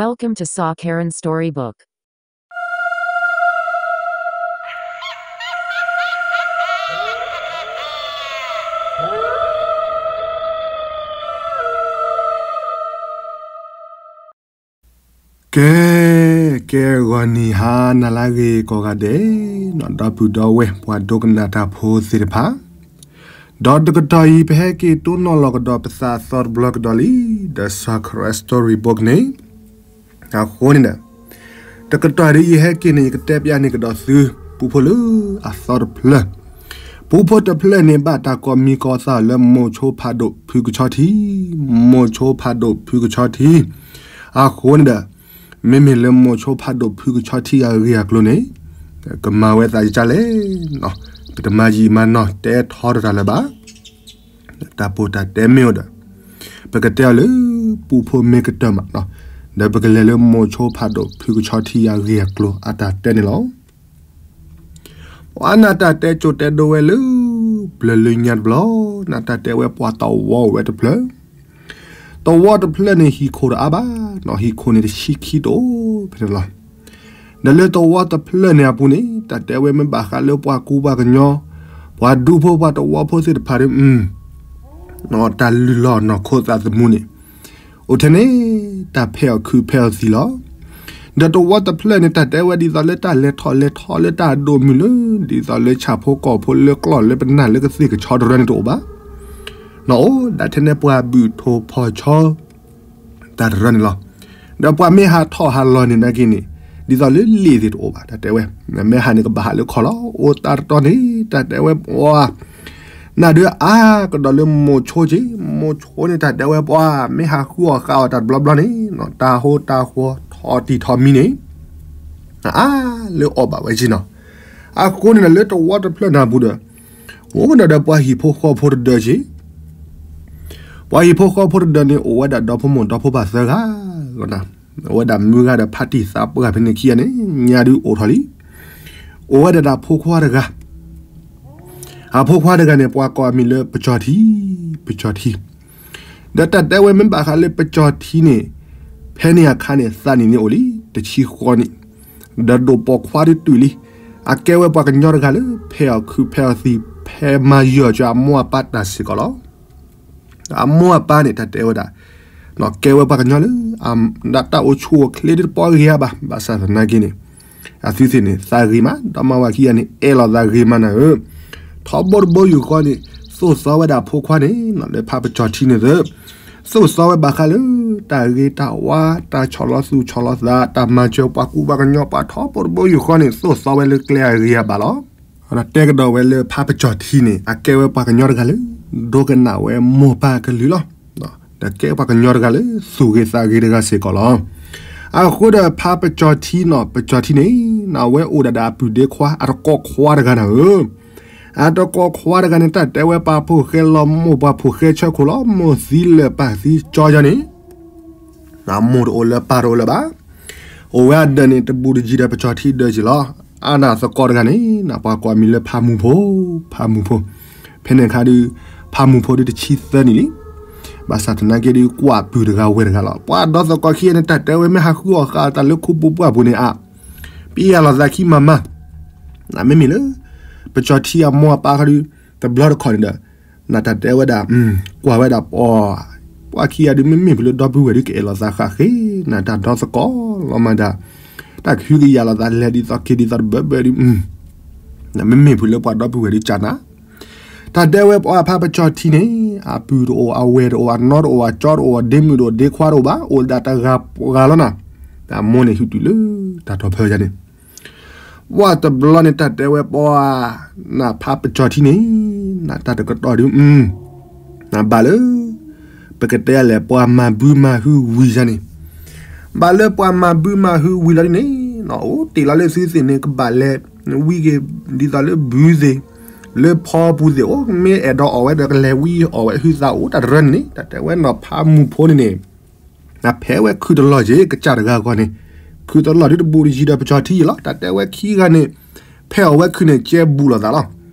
Welcome to Saw Karen Storybook. ကဲ, ကဲဂီၤနံၤဟါနၤလၢအဂ့ၤကိးဂၤဒဲး, ဒီပုၢ်ဒီဝဲၢ်ပှၤဒိကနၣ်တၢ်ဖိသ့ၣ်တဖၣ်, ဒီးတကတီၢ်အံၤ ပဟဲက့ၤတိၢ်နီၣ်လီၤကဒီးပသးအသီတဘျီကဒီးလံ, ဒီး Saw Karen Storybook န့ၣ် အဃိန့ၣ်ဒီး တကတီၢ်ဒ်ယဟဲက့ၤန့ၣ် ယကတဲပျးန့ၢ်ကဒီးသု ပူဖိလၢအသီတဖျၢၣ်, ပူဖိတဖျၢၣ်န့ၣ် ဘၣ်တၢ်ကိးမံၤကိးသးလၢ မိၤဆိဖးဒိၣ်ဖုကဆီထံ, မိၤဆိဖးဒိၣ်ဖုကဆီထံ, အဃိန့ၣ်ဒီး မ့မ့ၢ်လၢမိၤဆိဖးဒိၣ်ဖုကဆီထံအဂ့ၢ်အကျိၤန့ၣ် ကမၤဝဲသးယကလဲၣ်, ပတမၤယံာ်မၤနီၢ်တဲထီတၢ်လၢၤဘၣ်. တၢ်ပိာ်တၢ်တဲမ့ၢ်အိၣ်ဒီး ပကတဲအီၤလၢ ပူဖိမ့ၢ်ကတၢၢ်မး, ဒီးပကလဲၤလၢမိၤဆိဖးဒိၣ်ဖုကဆီထံအဂ့ၢ်အကျိၤအတၢ်တဲန့ၣ်လီၤ. ပှၤနၢ်တၢ်တဲကၠိတဲဒိဝဲလၢ ဘျၢလၢညါတဘျီ, နၢ်တၢ်တဲဝဲပှၤသဝီအိၣ်ဝဲတဖျၢၣ်, သဝီတဖျၢၣ်န့ၣ် ဟံၣ်ခိၣ်တအါဘၣ်, ဟံၣ်ခိၣ်န့ၣ်တဆံခံတအိၣ်ဖဲန့ၣ်လီၤ. ဒီးလၢသဝီတဖျၢၣ်န့ၣ်အပူၤန့ၣ် တၢ်တဲဝဲမ့ၢ်ဘၣ်ဃးလၢပှၤကူပှၤကညီ, ပှၤဒူဖိပှၤသဝီဖိသ့ၣ်တဖၣ်ဒီး တၢ်လုၢ်လီၢ်နီၢ်ခိသးသမူန့ၣ် အိၣ်ထဲန့ၣ် တၢ်ဖဲးအီၣ်ခုးဖဲးအီၣ်သံလီၤ. ဒီးသဝီတဖျၢၣ်န့ၣ် တၢ်တဲဝဲဒ်သိးလၢတၢ်လဲၤထီၣ်လဲၤထီလၢတၢ်အဒိၣ်မုၢ်လၢ ဒ်သိးလၢဆၣ်ဖိကီၢ်ဖိလၢကျီၢ်လၢပနၢ်လၢကသ့ၣ်ကဆီတရၢန့ၣ်တအိၣ်ဘၣ်. နအိၣ်ဒၣ်ထဲန့ၣ်ပှၤဘုၣ်ထိၣ်ဖီၣ်ဆီ တၢ်တရၢန့ၣ်လီၤ. ဒီးပှၤမ့ၢ်ဟးထီၣ်ဟးလီၤန့ၣ်နာ်က့န့ၣ် ဒ်သိးလၢလ့ၣ်သ့ၣ်တအိၣ်ဘၣ် တၢ်တဲဝဲ, မ့ၢ်ဟးန့ၣ်ကဘၣ်ဟးလၢခီၣ်လီၤ. အိၣ်တၢ်တတီၤန့ၣ် တၢ်တဲဝဲပှၤ နၢ်ဒုးအါကဒီးလၢမိၤဆိက့, မိၤဆိန့ၣ် တၢ်တဲဝဲပှၤ မ့ၢ်ဟးဃုအီၣ်ဃုအီတၢ်တဘျီဘျီန့ၣ် တၢ်ဟိတၢ်ဃီထီၣ်တံၢ်ထီၣ်မံန့ၣ် အါလၢအီၣ်ဘၣ်ဝဲက့နီၤ. အဃိန့ၣ်ဒီး လၢသဝီတဖျၢၣ်န့ၣ်အပူၤဒီး အိၣ်ဒီးဒီးပှၤဟံၣ်ဖိဃီဖိတဒၢက့, ပှၤဟံၣ်ဖိဃီဖိတဒၢန့ၣ် အိၣ်ဝဲဒၣ်ဒီဖိမိၢ်ဒီဖိပၢ်သၢဂၤလီၤ. အိၣ်ဝဲဒၣ်မုၢ်ဂၤဒီးဖါတံၢ်သးပှၢ်ဖဲန့ၣ်ခံဂၤန့ၣ် ညါဒုးအိၣ်ထီၣ်လံ. အိၣ်ဝဲဒၣ်ဒီးအဖိခွါတဂၤ, အဖိခွါတဂၤန့ၣ် ပှၤကိးအမံၤလၢပကၠီၤထံ, ပကၠီၤထံ ဒီးတၢ်တဲဝဲမ့ၢ်ဘၣ်ဃးလၢပကၠီၤထံန့ၣ် ဖဲန့ၣ်အခါန့ၣ် သးနံၣ်န့ၣ်အိၣ်လံ တဆံဃီနံၣ်, ဒီးဒိၣ်ပိာ်ခွါဒုးတုၤလံ. အကဲဝဲပှၤကညီတဂၤလၢ ဖဲးအီၣ်ခုးဖဲးအီၣ်သံ ဖဲမၤယၢၢ်ကၠီအမိၢ်အပၢ်တၢ်စ့ၢ်ကီးလီၤ. အမိၢ်အပၢ်န့ၣ် တၢ်တဲဝဲဒၣ် ကဲဝဲပှၤကညီလၢ တၢ်အိၣ်ဆူၣ်အိၣ်ချ့ဒ်တပီၢ်ဂ့ၤဧါဘၣ်. ဘၣ်ဆၣ်သနာ်က့န့ၣ် အသုသ့ၣ်န့ၣ် သးဂ့ၤမး ဒီးမါဝၤခံဂၤန့ၣ် အဲၣ်လိာ်သးဂ့ၤမးနၤဧၢ. ထီဘိတဘိယူၢ်ဃီန့ၣ် သိၣ်သီဝဲဒၣ်အဖိခွါန့ၣ် လၢဖါပကၠီၤထံန့ၣ်သ့ သိၣ်သီဝဲဘၣ်ဃးလၢ တၢ်ဂ့ၤတၢ်ဝါ တၢ်ဆီၣ်လီၤသူၣ်ဆီၣ်လီၤသး တၢ်မၤစၢၤပှၤကူပှၤကညီ ပှၤထီဘိတဘိယူၢ်ဃီန့ၣ် သိၣ်သီဝဲလၢကျဲအဂ့ၤအဘၣ်လီၤ. ဒီးတဲကဒီးဝဲလၢဖါပကၠီၤထံန့ၣ် အကဲဝဲပှၤကညီတဂၤလၢ ဒိကနၣ်ဝဲမိၢ်ပၢ်ကလုၢ်လီၤ. ဒီးကဲပှၤကညီတဂၤလၢ သူၣ်ဂ့ၤသးဂ့ၤတဂၤစ့ၢ်ကီးလီၤ. အဃိဒီးဖါပကၠီၤထံနီၤ ပကၠီၤထံန့ၣ် အဝဲအိၣ်ဒၣ်ဒီးအပုၢ်ဒ့ခွါ အတကိးခွါတဂၤနၤဧၢ. အတကိးခွါတဂၤန့ၣ် တၢ်တဲဝဲပှၤဖိၣ်ဃဲလီၤမိၢ် ပှၤဖိၣ်ဃဲဆၢခိၣ်လီၤမိၢ် သံလၢာ်ပၢ်သံကၠီယါန့ၣ် မိၢ်တအိၣ်လၢပၢ်တအိၣ်လၢၤဘၣ်. အိၣ်ဝဲအဒၢးန့ၣ် တဘူးတယံၤဒီးပကၠီၤထံဒၢးက့ၤလီၤ. အါဒၣ်သကိးတဂၤန့ၣ် ပှၤကိးအမံၤလၢဖါမူဖိ, ဖါမူဖိ, ဖဲန့ၣ်အခါဒုး ဖါမူဖိဒုးတဆံသၢနံၣ်လံ. ဘၣ်ဆၣ်သနာ်က့ဒုး ကွၢ်ပုၢ်တဂၤဝဲၢ်တဂၤလီၤ. ပှၤဒီသကိးခံဂၤန့ၣ် တၢ်တဲဝဲမ့ၢ်ဟးဃုအီၣ်ဃာ်တၢ်လၢခူပူၤပှၢ်ပူၤန့ၣ်အါ ပယၢ်လိာ်သးခံမၤမၤ မ့မ့ၢ်လၢ ပကၠီၤထံအမိၢ်အပၢ်ခီဒုး တဘျီတခီၣ်န့ၣ်ဒီး နတၢ်တဲဝဲဒၣ် ကွၢ်ဝဲဒၣ်ပှၤ ပှၤခံဂၤဒုး မ့မ့ၢ်ဖုလၢဒီပုၢ်ဝဲၢ်ဒုး ကအဲၣ်လိာ်သးဃၣ်ဃ့ နတၢ်ဒီသကိးလီၤမၤဒၣ် တၢ်ကဟုကယာ်လိာ်သးလဲၤဒ်သိးက့ၤဒ်သိးတဘၢဘၢဒုး မ့မ့ၢ်ဖုလၢပှၤဒီပုၢ်ဝဲၢ်ဒုးကနၣ် တၢ်တဲဝဲပှၤဖါပကၠီၤထံန့ၣ် အပုၢ်တအိၣ် အဝဲၢ်တအိၣ် အနီတအိၣ် အကၠီတအိၣ် ဒ့မုၣ်တအိၣ် ဒ့ခွါတအိၣ်ဘၣ် အိၣ်ဒၣ်တဂၤဂၤလီၤနၤ. အမိၢ်န့ၣ် ဟူးတုၤလၢတၢ်ထီၣ်ဖၢယါန့ၣ် ပှၤတဘျီန့ၣ် တၢ်တဲဝဲပှၤ နဖါပကၠီၤထံန့ၣ် နတၢ်တကတီၢ်ဒုး ဘၣ်လၢ ပကတဲလဲၣ် ပှၤမၤဘုမၤဟုဝံၤယါန့ၣ် ဘၣ်လၢပှၤမၤဘုမၤဟုဝံၤလီၤဒ်န့ၣ် အိၣ်တ့ၢ်လီၤလၢသုသ့ၣ်န့ၣ် ကဘၣ်လဲၤဝံက့ၤ ဒ်သိးလၢဘုသ့ၣ် လၢဖီပူၤသ့ၣ် အိၣ်မ့ၢ်အဲၣ်ဒိးအီၣ်ဝဲဒီး ကလဲၤဝံအီၣ်ဝဲဟုသးအိၣ်တၢ်တရၢန့ၣ်န့ၣ် တၢ်တဲဝဲနီၤဖါမူဖိန့ၣ်န့ၣ် ဖဲးဝဲခုၣ်တလီၢ်က့ၤ ကစၢ်တဂၤဂီၢ်န့ၣ် ခုၣ်တလီၢ်ဒုးတဘူးတယံၤဒီးပကၠီၤထံယံၤလီၤ. တၢ်တဲဝဲခံဂၤန့ၣ် ဖဲးအီၣ်ဝဲခုၣ်န့ၣ် ကဲဘူးလိာ်သးလီ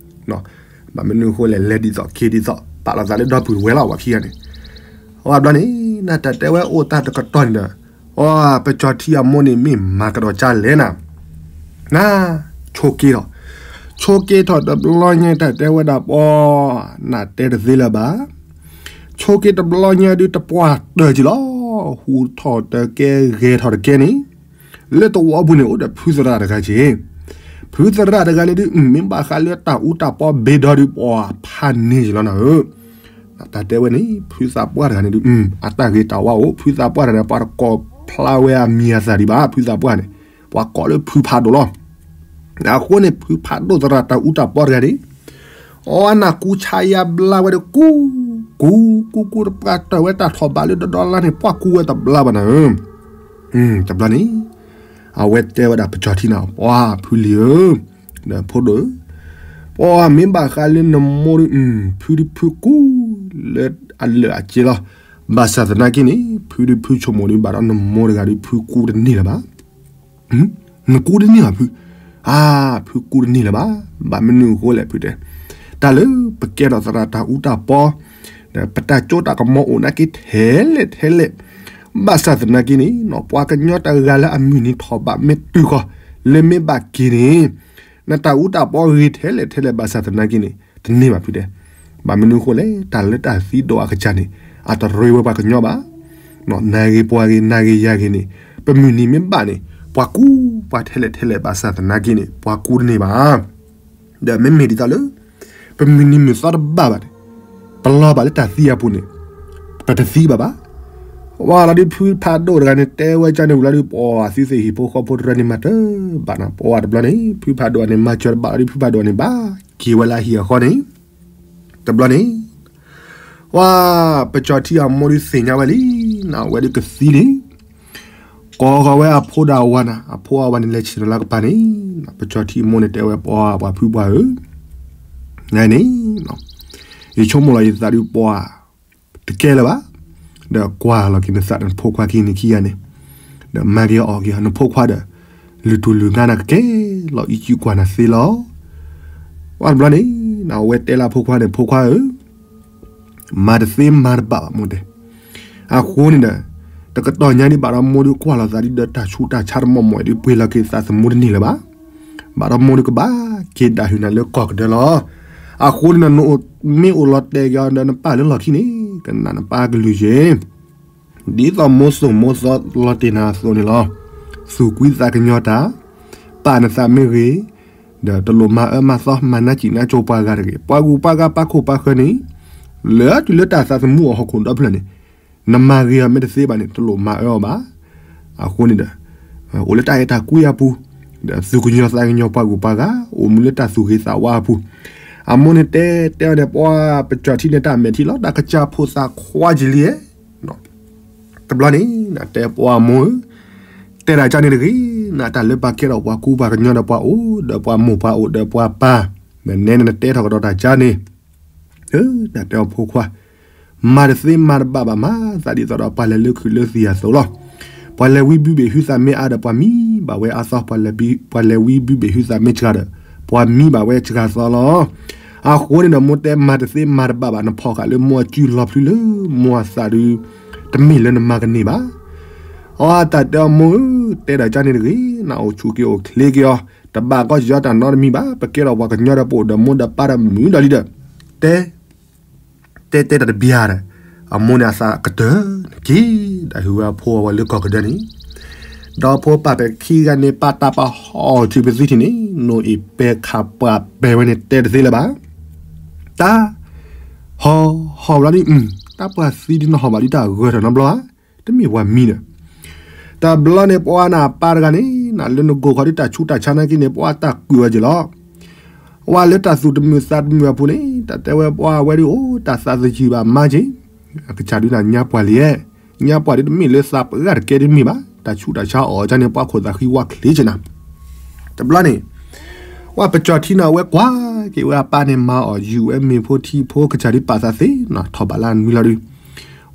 ၤ. ဘၣ်မနုၤအဃိလဲၣ် လဲၤဒ်သိးက့ၤဒ်သိး ပာ်လိာ်သးလၢဒီပုၢ်ဝဲၢ်လီၤ ပှၤခံဂၤန့ၣ် အဘျီန့ၣ် နတၢ်တဲဝဲအိၣ်တၢ်တကတီၢ်န့ၣ်ဒီး အီ ပကၠီၤထံအမိၢ်န့ၣ်မ့ၢ်မၤကဒီးကၢ်လဲၣ်နၤ, န ဆိက့ၤထီၣ်, ဆိက့ၤထီၣ်တဘျီညါ တၢ်တဲဝဲဒၣ်ပှၤ, နတဲတသ့လၢၤဘၣ်. ဆိက့ၤတဘျီညါဒုးတပှၢ်တၢၢ်က့ၤလီၤ, ဟူးထီၣ်တကဲ ဂဲၤထီၣ်တကဲန့ၣ်, လၢသဝီပူၤန့ၣ် အိၣ်ဒီးဖုသရၣ်တဂၤက့ၤ, ဖုသရၣ်တဂၤန့ၣ်ဒုး မ့ၢ်ဘၣ်ဃးလၢတၢ်အူတၢ်ပီဘ့ဒီဒုး ပှၤဖးန့ၢ်က့ၤလီၤနၤဧၢ. တၢ်တဲဝဲန့ၣ် ဖုသးပှၢ်တဂၤန့ၣ်ဒုး အတၢ်ဂ့ၤတၢ်ဝါအိၣ်, ဖုသးပှၢ်တဂၤန့ၣ် ပှၤတကိးဖျါဝဲအမံၤအသၣ်ဒံးဘၣ်, ဖုသးပှၢ်န့ၣ် ပှၤကိးလၢဖုဖးဒိၣ်လီၤ. အဃိန့ၣ် ဖုဖးဒိၣ်သရၣ်တၢ်အူတၢ်ပီတဂၤန့ၣ်, အီနၢ်ကူဆါယါဘျါဝဲဒီးကူ, ကူ, ကူကူတပှၢ်တၢၢ်ဝဲတၢ်ထီၣ်ဘးလၢဒီဒီလါန့ၣ် ပှၤကူဝဲတဘျါဘၣ်နၤဧၢ. တဘျီန့ၣ် အဝဲတဲဝဲဒၣ်ပကၠီၤထံနၤ, ပှၤဖုလံၤဧၢ, ဒီးဖိဒိၣ်ဧၢ, ပှၤမ့ၢ်ဘၣ်ဃးလၢနမိၢ်ဒုး ဖုဒုးဖုကူ လၢအလၢာ်အစ့လီၤ. ဘၣ်ဆၣ်သနာ်က့န့ၣ် ဖုဒုးဖုဆိကမိၣ်ဒုး ဘၣ်ဒီးနမိၢ်တဂၤဒုး ဖုကူတန့ၢ်လၢၤဘၣ်. နကူတန့ၢ်ဘၣ်ဖု, အါ, ဖုကူတန့ၢ်လၢၤဘၣ်. ဘၣ်မနုၤအဃိလဲၣ်ဖုတဲ, တၢ်လၢပကဲထီၣ်သရၣ်တၢ်အူတၢ်ပီ, ဒီးပတၢ်စိတၢ်ကမီၤအိၣ်နာ်က့ထဲလဲၣ်ထဲလဲၣ်, ဘၣ်ဆၣ်သနာ်က့န့ၣ် ပှၤကညီတဂၤလၢအမုၢ်နံၤထီၣ်ဘးမ့ၢ်တုၤဃီၤ လၢမ့ၢ်ဘၣ်က့ၤန့ၣ်, နတၢ်အူတၢ်ပီဂ့ၤထဲလဲၣ်ထဲလဲၣ် ဘၣ်ဆၣ်သနာ်က့န့ၣ် တန့ၢ်ဘၣ်ဖုတဲ. ဘၣ်မနုၤအဃိလဲၣ် တၢ်လၢတၢ်သံဒိၣ်အကစၢ်န့ၣ် အတရ့ဝဲပှၤကညီဘၣ်. နၤဂ့ၤပှၤဂ့ၤ နၤဂ့ၤယၤဂ့ၤန့ၣ် ပမုၢ်နံၤမ့ၢ်ဘၣ်န့ၣ် ပှၤကူပှၤထဲလဲၣ်ထဲလဲၣ် ဘၣ်ဆၣ်သနာ်က့န့ၣ် ပှၤကူတန့ၢ်ဘၣ်. ဒီးမ့မ့ၢ်ဒ်သိးလၢ ပမုၢ်နံၤမုၢ်သီတဘၣ်ဘၣ်န့ၣ် ပလီၤဘၣ်လၢတၢ်သံအပူၤန့ၣ် ပတသံဘၣ်ဘၣ်. ပှၤလီၤဒုးဖုဖးဒိၣ်တဂၤန့ၣ် တဲဝဲကန့ၣ်ဝံၤလီၤဒုး ပှၤသုသ့ၣ်ဟံၣ်ဖိဃီဖိတရၢန့ၣ်မၤတဘၣ်နၤ ပှၤတဘျီန့ၣ် ဖုဖးဒိၣ်န့ၣ် မၤစၢၤတဘၣ်လီၤဒုး ဖုဖးဒိၣ်န့ၣ် ဘၣ်က့ၤဝဲလၢအဟံၣ်အဃီန့ၣ် တဘျီန့ၣ် ပှၤပကၠီၤထံအမိၢ်ဒုးသ့ၣ်ညါဝဲလံ နဝဲဒုးကသံလံ. ကိးဃီၤဝဲအဖိဒီးအဝၤနၤ အဖိအဝၤန့ၣ်လဲၤဆ့ၣ်နီၤလၢကပၤန့ၣ် ပကၠီၤထံအမိၢ်န့ၣ်တဲဝဲပှၤ ပှၤဖုပှၤဧၢ, နန့ၣ် ယဆိကမိၣ်လီၤယသးဒုးပှၤ တကဲလၢၤဘၣ်, ဒီးကွၢ်လီၤက့ၤနသးဒီးနဖိခွါခံန့ၣ်ခံဂၤန့ၣ်, ဒီးမၤက့ၤအီၣ်က့ၤအီၤ နဖိခွါဒီး လုၢ်ထူၣ်လုၢ်ငါနၤကကဲလီၤ အံးကၠူကွၢ်နၤသ့လီၤ. ပှၤတဘျီန့ၣ် အဝဲတဲလၢအဖိခွါန့ၣ် ဖိခွါဧၢ မၤတသ့မၤတဘၣ်ဘၣ်မိၢ်တဲ. အဃိန့ၣ်ဒီး တကတီၢ်ညါဒ်ဘၣ်ဒီးမိၢ်ဒုးကွၢ်လီၤသးဒ်ဒီးတၢ်ဆူးတၢ်ဆါတမီၢ်မီၢ်အံၤဒုး ပှ့ၤလီၤက့ၤသးသမူတန့ၢ်လၢၤဘၣ်. ဘၣ်ဒီးမိၢ်ဒုးကဘၣ်က့ၤဒၣ်ဟုၣ်နၤလၢကီၢ်ကဒၢလီၤ. အဃိန့ၣ်ဒီး နမ့ၢ်အိၣ်လီၤတဲာ်က့ၤအီၤဒီးနပၢ်လၢလီၢ်ခံန့ၣ် ကနၣ်နပၢ်ကလုၢ်ယ့ၢ် ဒ်သိးမိၢ်စိၢ်မိၢ်သီလီၤတ့ၢ်နၤအသိးန့ၣ်လီၤ. သူၣ်ကွံသးကညီၤတၢ်, ပာ်နသးမ့ၢ်ဂ့ၤ, ဒီးတလိၣ်မၤအၢမၤသီ မၤနါစံးနါစိၤပှၤဂၤတဂ့ၤ. ပှၤဂုၤပှၤဂၤပှၤခိၣ်ပှၤဃၢၤန့ၣ် လၢတုၤလၢတၢ်သးသမူအဟီၣ်ခိၣ်ဒီဖျၢၣ်န့ၣ် နမၤဂ့ၤအီၤမ့ၢ်တသ့ဘၣ်န့ၣ် တလိၣ်မၤအၢအီၤဘၣ်. အဃိန့ၣ်ဒီး အိၣ်လၢတၢ်အဲၣ်တၢ်ကွံအပူၤ, ဒီးသူၣ်ကညီၤသးကညီၤပှၤဂုၤပှၤဂၤ, အိၣ်မူလၢတၢ်သူၣ်ဂ့ၤသးဝါအပူၤ. အမိၢ်န့ၣ်တဲတဲအီၤန့ၣ် ပှၤပကၠီၤထံန့ၣ်တၢ်မဲာ်ထံလီၤ တၢ်ကစၢ်ဖိသၣ်ခွါကလံဧၢ တဘျီန့ၣ် နတဲပှၤမိၢ်ဧၢ, တဲဒၣ်ကန့ၣ်တဂ့ၤ, နတၢ်လၢပှၤကဲထီၣ်ပှၤကူပှၤကညီဒီးပှၤအိၣ် ဒီးပှၤမိၢ်ပှၤအိၣ်ဒီးပှၤပၢ်, နနဲနတဲထီၣ်ကဒီးတၢ်ကန့ၣ်, တၢ်တဲအီၤဖိခွါ, မၤတသ့မၤတဘၣ်ဘၣ် မၤသးဒ်သိးဒီးပှၤလဲၤလၢခုးလၢသံၣ်အသိးလီၤ. ပှၤလဲၤဝံဘုဘ့ၣ်ဟုသးမ့ၢ်အါဒီး ပှၤမံဘၣ်ဝဲအါသီ, ပှၤလဲၤဝံဘုဘ့ၣ်ဟုသးမ့ၢ်စှၤဒီး ပှၤမံဘၣ်ဝဲစှၤသီလီၤ. အဃိန့ၣ်ဒီး မိၢ်တဲမၤတသ့မၤတဘၣ်ဘၣ် နဖီၣ်ဃာ်လၢမိၢ်အစုလီၤဖျုလၢမိၢ်အသးဒုး တမ့ၢ်လၢနမၤကန့ၢ်ဘၣ်. အတၢ်တဲအီၤမိၢ်ဧၢ, တဲဒၣ်ကန့ၣ်တဂ့ၤ, နအိၣ်ဆူၣ်က့ၤအိၣ်ချ့က့ၤအီၤ, တဘၣ်ကီၢ်စံးအီၤတၢ်နီတမံၤဘၣ်, ပကဲထီၣ်ပှၤကညီဒီးပအိၣ်ဒီးမိၢ်ဒီးပၢ်ဒီးမုၢ်ဒီးလံဒီး, တဲ တဲတဲတၢ်တဘျီဒီး အမိၢ်န့ၣ်အသးကတၢၢ်န့ၣ်က့ၤ ဒီးဟုၣ်ဝဲအဖိအဝဲလၢကီၢ်ကဒၢန့ၣ်, ဒီးဖိပၢ်ပဲာ်ခံဂၤန့ၣ် ပာ်တၢ်ပာ်ဟီၣ်ထံးပသံထံးန့ၣ် နိၣ်အ့ၣ်ပဲခးပှၢ်ပဲာ်ဝဲန့ၣ်တဲတသ့လၢၤဘၣ်. တၢ် ဟီၣ် ဟီၣ်ဘျီဒ် တၢ်ပှၤသံဒ်နဟီၣ်ဘၣ်ဒ်တၢ်ဂၢၢ်ထီၣ်နီတဘျီဧါ, တမ့ၢ်ပှၤမံဒီး တဘျီန့ၣ် ပှၤနပၢ်တဂၤန့ၣ် နလၢနဂိၢ်ခီဒ်တၢ်ဆူးတၢ်ဆါနာ်က့န့ၣ် ပှၤတၢ်ကွံာ်ဝဲက့ၤလီၤ. ပှၤလၢတၢ်သူၣ်တမုာ်သးတမုာ်အပူၤန့ၣ် တၢ်တဲဝဲပှၤဝဲဒ်အိၣ် တၢ်သးသယုၢ်ဘၣ်မါက့ၤ, အကစၢ်ဒုးနညါပှၢ်လံ, ညါပှၢ်ဒ်တမ့ၢ်လၢသးပှၢ်တကဲဒ်မ့ၢ်ဘၣ်, တၢ်ဆူးတၢ်ဆါအီၣ်ကန့ၣ် ပှၤခိၣ်သးဃံဝါချ့က့ၤနၤ. တဘျီန့ၣ် ပှၤပကၠီၤထံန့ၣ် အဝဲကွၢ်က့ၤဝဲအပၢ်န့ၣ် မၤအီၣ်ယုၢ်ဝဲမ့ၤဖိထံဖိ ကစၢ်ဒုးပာ်သးသ့နီၤ ထီၣ်ဘးလၢအနွံလီၤဒုး,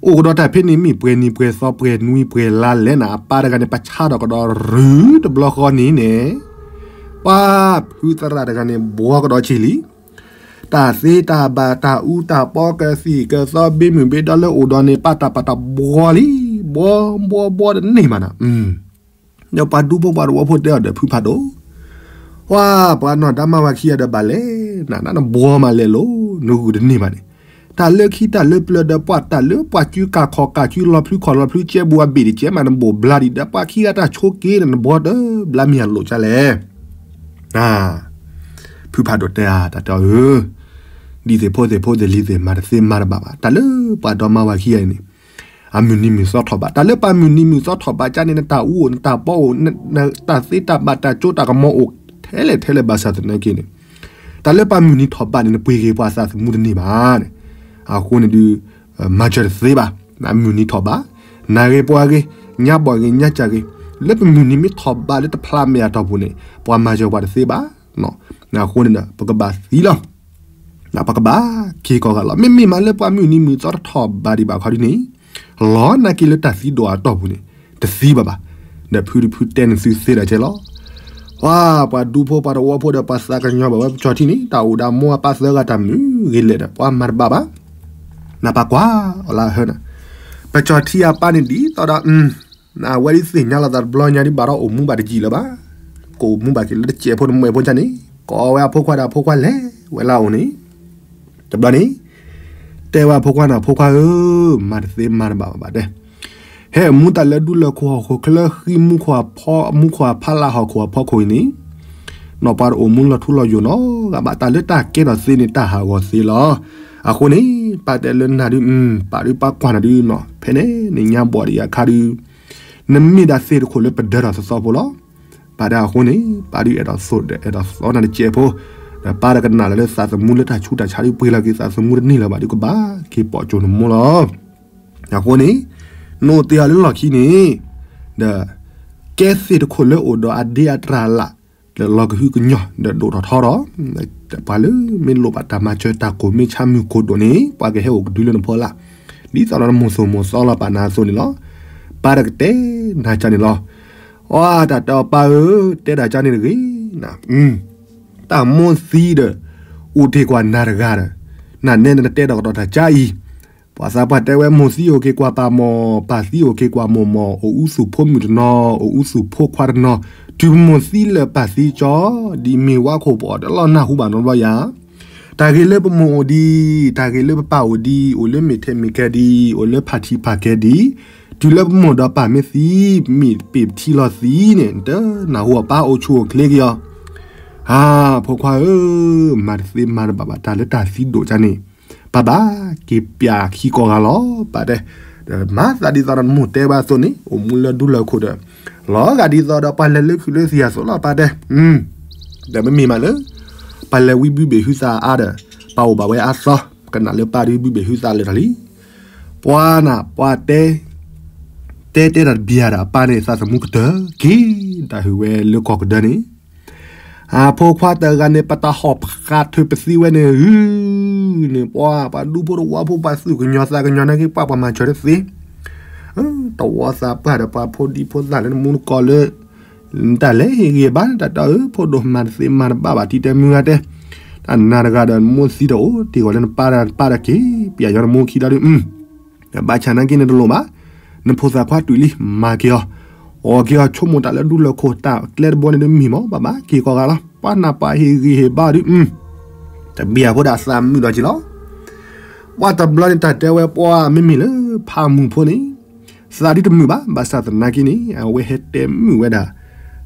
အိၣ်ကဒီးတၢ်ဖဲန့ၣ်မ့ၢ်ပှဲၤနံၤပှဲၤသီပှဲၤနွံပှဲၤလါလဲၣ်နၤ အပၢ်တဂၤန့ၣ် ပဆါထီၣ်ကဒီးရုၢ်တဘျီဃီန့ၣ်န့ၣ်, ပှၤဖုသရၣ်တဂၤန့ၣ် ဘှီကဒီးဆံးလံ. တၢ်သ့တၢ်ဘၣ်တၢ်အူတၢ်ပီကသံၣ်ကသီဘ့မုၢ်ဘ့ဒီလၢအိၣ်ဒီးန့ၣ် ပာ်တၢ်ပာ်တၢ်ဘှီလံ. ဘှီဘှီဘှီတန့ၢ်ဘၣ်နၤ, ဒီးပှၤဒူဖိပှၤသဝီဖိတဲအီၤဒီး ဖုဖးဒိၣ်, ပှၤပှၤနီၢ်ဒါမါဝၤခံဂၤဒီး ဘၣ်လဲၣ်နၤ နဘှီမးလဲၣ်လိၤ နဂုာ်တန့ၢ်ဘၣ်န့ၣ်, တၢ်လၢခံတၢ်လၢပျၢၤဒီး ပှၤတၢ်လၢပှၤစုကၢ်ခီၣ်ကၢ်စု လီၤဖျုခီၣ်လီၤဖျု ကဲဘူးအဘ့ၣ်တကဲမး နဘိၣ်ဘျါဒံးဒီး ပှၤခံဂၤတၢ်ဆိက့ၤဒီး နဘှီတဘျါမ့ၢ် အလိာ်ကလဲၣ်. ဖုဖးဒိၣ်တဲအါ တၢ်တဲအီၤဧၢ, ဒ်သ့ၣ်ဖိသ့ၣ်ဖိသ့ၣ်လံၤသ့ၣ် မၤတသ့မၤတဘၣ်ဘၣ်. တၢ်လၢပှၤဒီမါဝၤခံဂၤအံၤန့ၣ် အမုၢ်နံၤမုၢ်သီထီၣ်ဘး, တၢ်လၢပှၤမုၢ်နံၤမုၢ်သီထီၣ်ဘးကါန့ၣ် နတၢ်အူအိၣ် နတၢ်ပီအိၣ် တၢ်သ့တၢ်ဘၣ် တၢ်ကၠိတၢ်ကမီၤအိၣ်ထဲလဲၣ်ထဲလဲၣ် ဘၣ်ဆၣ်သနာ်က့န့ၣ်, တၢ်လၢပှၤမုၢ်နံၤထီၣ်ဘးန့ၣ် နပှ့ၤက့ၤပှၤသးသမူတန့ၢ်ဘၣ်န့ၣ်, အဃိန့ၣ်ဒုး မၤစၢၤတသ့ဘၣ်. မုၢ်နံၤထီၣ်ဘး, နၤဂ့ၤပှၤဂ့ၤ, ညါဘီၣ်ဂ့ၤ ညါစၢ်ဂ့ၤ, လၢပမုၢ်နံၤမ့ၢ်ထီၣ်ဘးလၢတဖျါမဲာ်အတီၢ်ပူၤန့ၣ် ပှၤမၤစၢၤပှၤတသ့ဘၣ်. အဃိန့ၣ်ဒီး ပကဘၣ်သံလီၤ. ပကဘၣ်က့ၤကီၢ်ဂၤလီၤ. မ့မ့ၢ်မးလၢပှၤမုၢ်နံၤမုၢ်သီတထီၣ်ဘးဒံးဘၣ်ခီဒ်န့ၣ်, လီၤနာ်က့လၢတၢ်သံဒိၣ်အတီၢ်ပူၤန့ၣ် တသံဘၣ်ဘၣ်. ဒီးဖုတဖုတဲနသုသ့ဒီးကဲလီၤ. ပှၤ ပှၤဒူဖိပှၤသဝီဖိဒီး ပှၤသးကညီၤဘၣ်ဝဲ ပကၠီၤထံန့ၣ် တၢ်အိၣ်ဒီးမိၢ်အပၢ်သၢဂၤတၢ်မုာ်ဂ့ၤလဲၣ်ဒီး ပှၤမၤတဘၣ်ဘၣ်. နပာ်ကွၢ်အီၤလၢအဟၢနၤ, ပကၠီၤထံအပၢ်န့ၣ်ဒ်သိးဒီး အဝဲဒ်သ့ၣ်ညါလီၤသးတဘျီညါဒ်ဘၣ်ဒီး အိၣ်မူဘၣ်တယံာ်လၢၤဘၣ်. ကအိၣ်မူဘၣ်က့ၤလၢတစဲးဖိတမှဲးဖိကၢ်န့ၣ် ကိးဝဲအဖိခွါဒီးအဖိခွါလဲၤဝဲလၢအအိၣ်န့ၣ် တဘျီန့ၣ် တဲဝဲအဖိခွါန့ၣ် အဖိခွါဧၢ, မၤတသ့မၤတဘၣ်ဘၣ်ဘၣ်တဲ, ဟဲမူတၢ်လၢဒူလၢၢ်ခိၣ်ဟီၣ်ခိၣ်ချၢဃံ မူခိၣ်ဖးလၢဟီၣ်ခိၣ်အဖီခိၣ်အံၤန့ၣ်, နီၢ်ပှၤတအိၣ်မူလီၤထူလီၤယိာ်နီတဂၤဘၣ်. တၢ်လၢတၢ်ကဲထီၣ်သ့န့ၣ် တၢ်ဟးဂီၤသ့လီၤ. အဃိန့ၣ် ပၢ်တဲလၢနၤဒုး ပၢ်ဒုးပၢ်ကွၢ်နၤဒုးနီၤ ဖဲန့ၣ် နညါဘီၣ်ဒံးအခါဒုး နမ့ၢ်ဒၣ်သ့ၣ်တခိၣ်လၢပဒၢထီၣ်သသီဖိလီၤ. ပၢ်တဲအဃိန့ၣ် ပၢ်ဒုးအဲၣ်ဒိးသိၣ်ဒီးအဲၣ်ဒိးသီနၤတစဲးဖိ, ဒီးပၢ်ဒီးကနၣ်လၢသးသမူလၢတၢ်ဆူးတၢ်ဆါဒုးပှ့ၤလီၤက့ၤသးသမူတန့ၢ်လၢၤဘၣ်ဒုး ကဘၣ်က့ၤပိာ်ကၠိနမိၢ်လီၤ. အဃိန့ၣ် နအိၣ်တ့ၢ်အီၤလၢလီၢ်ခံန့ၣ် ဒီး ကဲသ့ၣ်တခိၣ်လၢအိၣ်ဒီးအဒ့အတြၢ်အလၢ် ဒီးလီၤကဟုကညီၢ် ဒီးဒိၣ်ထီၣ်ထီထီၣ်, ပှၤလၢမ့ၢ်လိၣ်ဘၣ်တၢ်မၤစၢၤတၢ်ကိၢ်မ့ၢ်ဆါမုၢ်ကိၢ်ဒိၣ်န့ၣ် ပှၤကဟဲအိၣ်ကဒုလၢနဖီလာ်, ဒ်သိးဒီးနမိၢ်သိၣ်မိၢ်သီလီၤပာ်နၤအသိးန့ၣ်လီၤ. ပၢ်တကတဲနၤကၢ်န့ၣ်လီၤ. အတၢ်တဲအီၤပၢ်ဧၢ, တဲဒၣ်ကၢ်န့ၣ်တဂ့ၤ, တၢ်မိၢ်သံဒီး အိၣ်တ့ၢ်ကွၢ်နၤတဂၤဒီး နနဲနတဲဒီးကဒီးတၢ်ကၢ်အံၤ, ပှၤသးပှၢ်တဲဝဲမိၢ်သံအိၣ်က့ၤကွၢ်ပၢ်မီၢ်, ပၢ်သံအိၣ်က့ၤကွၢ်မိၢ်မီၢ်, အိၣ်အူသူၣ်ဖိမုၣ်တနီၤ, အိၣ်အူသူၣ်ဖိခွါတနီၤ, တုၤပမိၢ်သံလၢာ်ပၢ်သံကၠီ, ဒ်မ့ၢ်ဝါခိၣ်ပအီၣ်တလီၢ်နၢ်ဟူဘၣ်နီတဘျီယၤ တၢ်ဂ့ၤလၢပမိၢ်အိၣ်ဒံး, တၢ်ဂ့ၤလၢပပၢ်အိၣ်ဒံး, အိၣ်လၢမ့ၢ်ထဲမ့ၢ်ကဲဒံး, အိၣ်လၢဖးထံဖးကဲဒံး, တုၤလၢပမိၢ်ဒီးပၢ်မ့ၢ်သံ, မ့ၢ်ပ့ၢ်ပထံလီၤသံန့ၣ် တနၢ်ဟူအီၤပၢ်အိၣ်ဆူၣ်အိၣ်ချ့က့ၤအီၤ. အဖိခွါဧၢ, မၤတသ့မၤတဘၣ်ဘၣ် တၢ်လၢတၢ်သံဒိၣ်ကၢ်န့ၣ်, ပၢ်ဘၣ်က့ၤပျၢ်ခံကိးဂၤလီၤ. ပၢ်တဲ, မၤသးဒ်သိးဒီးနမိၢ်တဲဘၣ်အသိးန့ၣ် အိၣ်မူလၢဒူလၢၢ်ခိၣ်ဒီး လီၤဂာ်ဒ်သိးဒီးပှၤလဲၤလၢခုးလၢသံၣ်အသိးလီၤ. ပၢ်တဲ, ဒီးမ့မ့ၢ်မးလၢ ပှၤလဲၤဝံဘုဘ့ၣ်ဟုသးအါဒီး ပၢ်အိၣ်ဘၣ်ဝဲအါသီ, ကနၣ်လၢပၢ်ဒုးဘုဘ့ၣ်ဟုသးလၢာ်ထီၣ်လံ. ပှၤနၤ ပှၤတဲ တဲတဲတၢ်တဘျီဒီး အပၢ်န့ၣ်သးသမူကတၢၢ်က့ၤ တၢ်ဟုၣ်ဝဲလၢကီၢ်ကဒၢန့ၣ်, အဖိခွါတဂၤန့ၣ် ပတၢ်ဟီၣ်ဖးထုးပသံဝဲန့ၣ် ဟု န့ၣ် ပှၤ ပှၤဒူဖိတဝီဖိ ပှၤသူၣ်ကညီၤသးကညီၤနာ်က့ ပှၤ ပှၤမၤစၢၤတသ့, တဝီသးပှၢ်ဒီး ပှၤဖိဒံဖိသၣ်လၢနမူနကီၢ်လၢ နတၢ်လဲၤဟ့ၣ်ဂံၢ်ဘါ တၢ်တဲအီၤ ဖိဒိၣ်မၤတသ့မၤတဘၣ်ဘၣ် တံၤတဲမုၢ်ဂၤတဲ, တၢ်နၤတဂၤဒီး နမိၢ်သံတအိၣ်တ့ၢ်ဂီၤလၢနပၢ်ဒီး နပၢ်ဒီးက့ၤ ပျၢ်ယီၤနမိၢ်ခံဒီးဒုး ဘၣ်ဆၣ်နာ်က့န့ၣ်တလိၣ်ဘၣ်, နဖိသၣ်ခွါတုၤလံ မၤက့ၤအီၤ, အီၣ်က့ၤအီၤ ဆိကမိၣ်တၢ်လၢဒူလၢၢ်ခိၣ် တၢ်ကျဲတဘိန့ၣ်ဒုးမ့ၢ်မး ဘၣ်ဘၣ်က့ၤကိးဂၤလီၤ. ပှၤနၢ်ပှၤဟ့ၣ်ဂံၢ်ဟ့ၣ်ဘါဒုး တဘျီဖိဒၣ်သးမုာ်ဒီးက့ၤလီၤ. ပှၤတဘျီန့ၣ် တၢ်တဲဝဲပှၤမ့မ့ၢ်လၢ ဖးမုၢ်ဖိန့ၣ် သးဒုးတမုာ်ဘၣ်, ဘၣ်ဆၣ်သနာ်က့န့ၣ် အဝဲဟဲတဲမုာ်ဝဲဒၣ်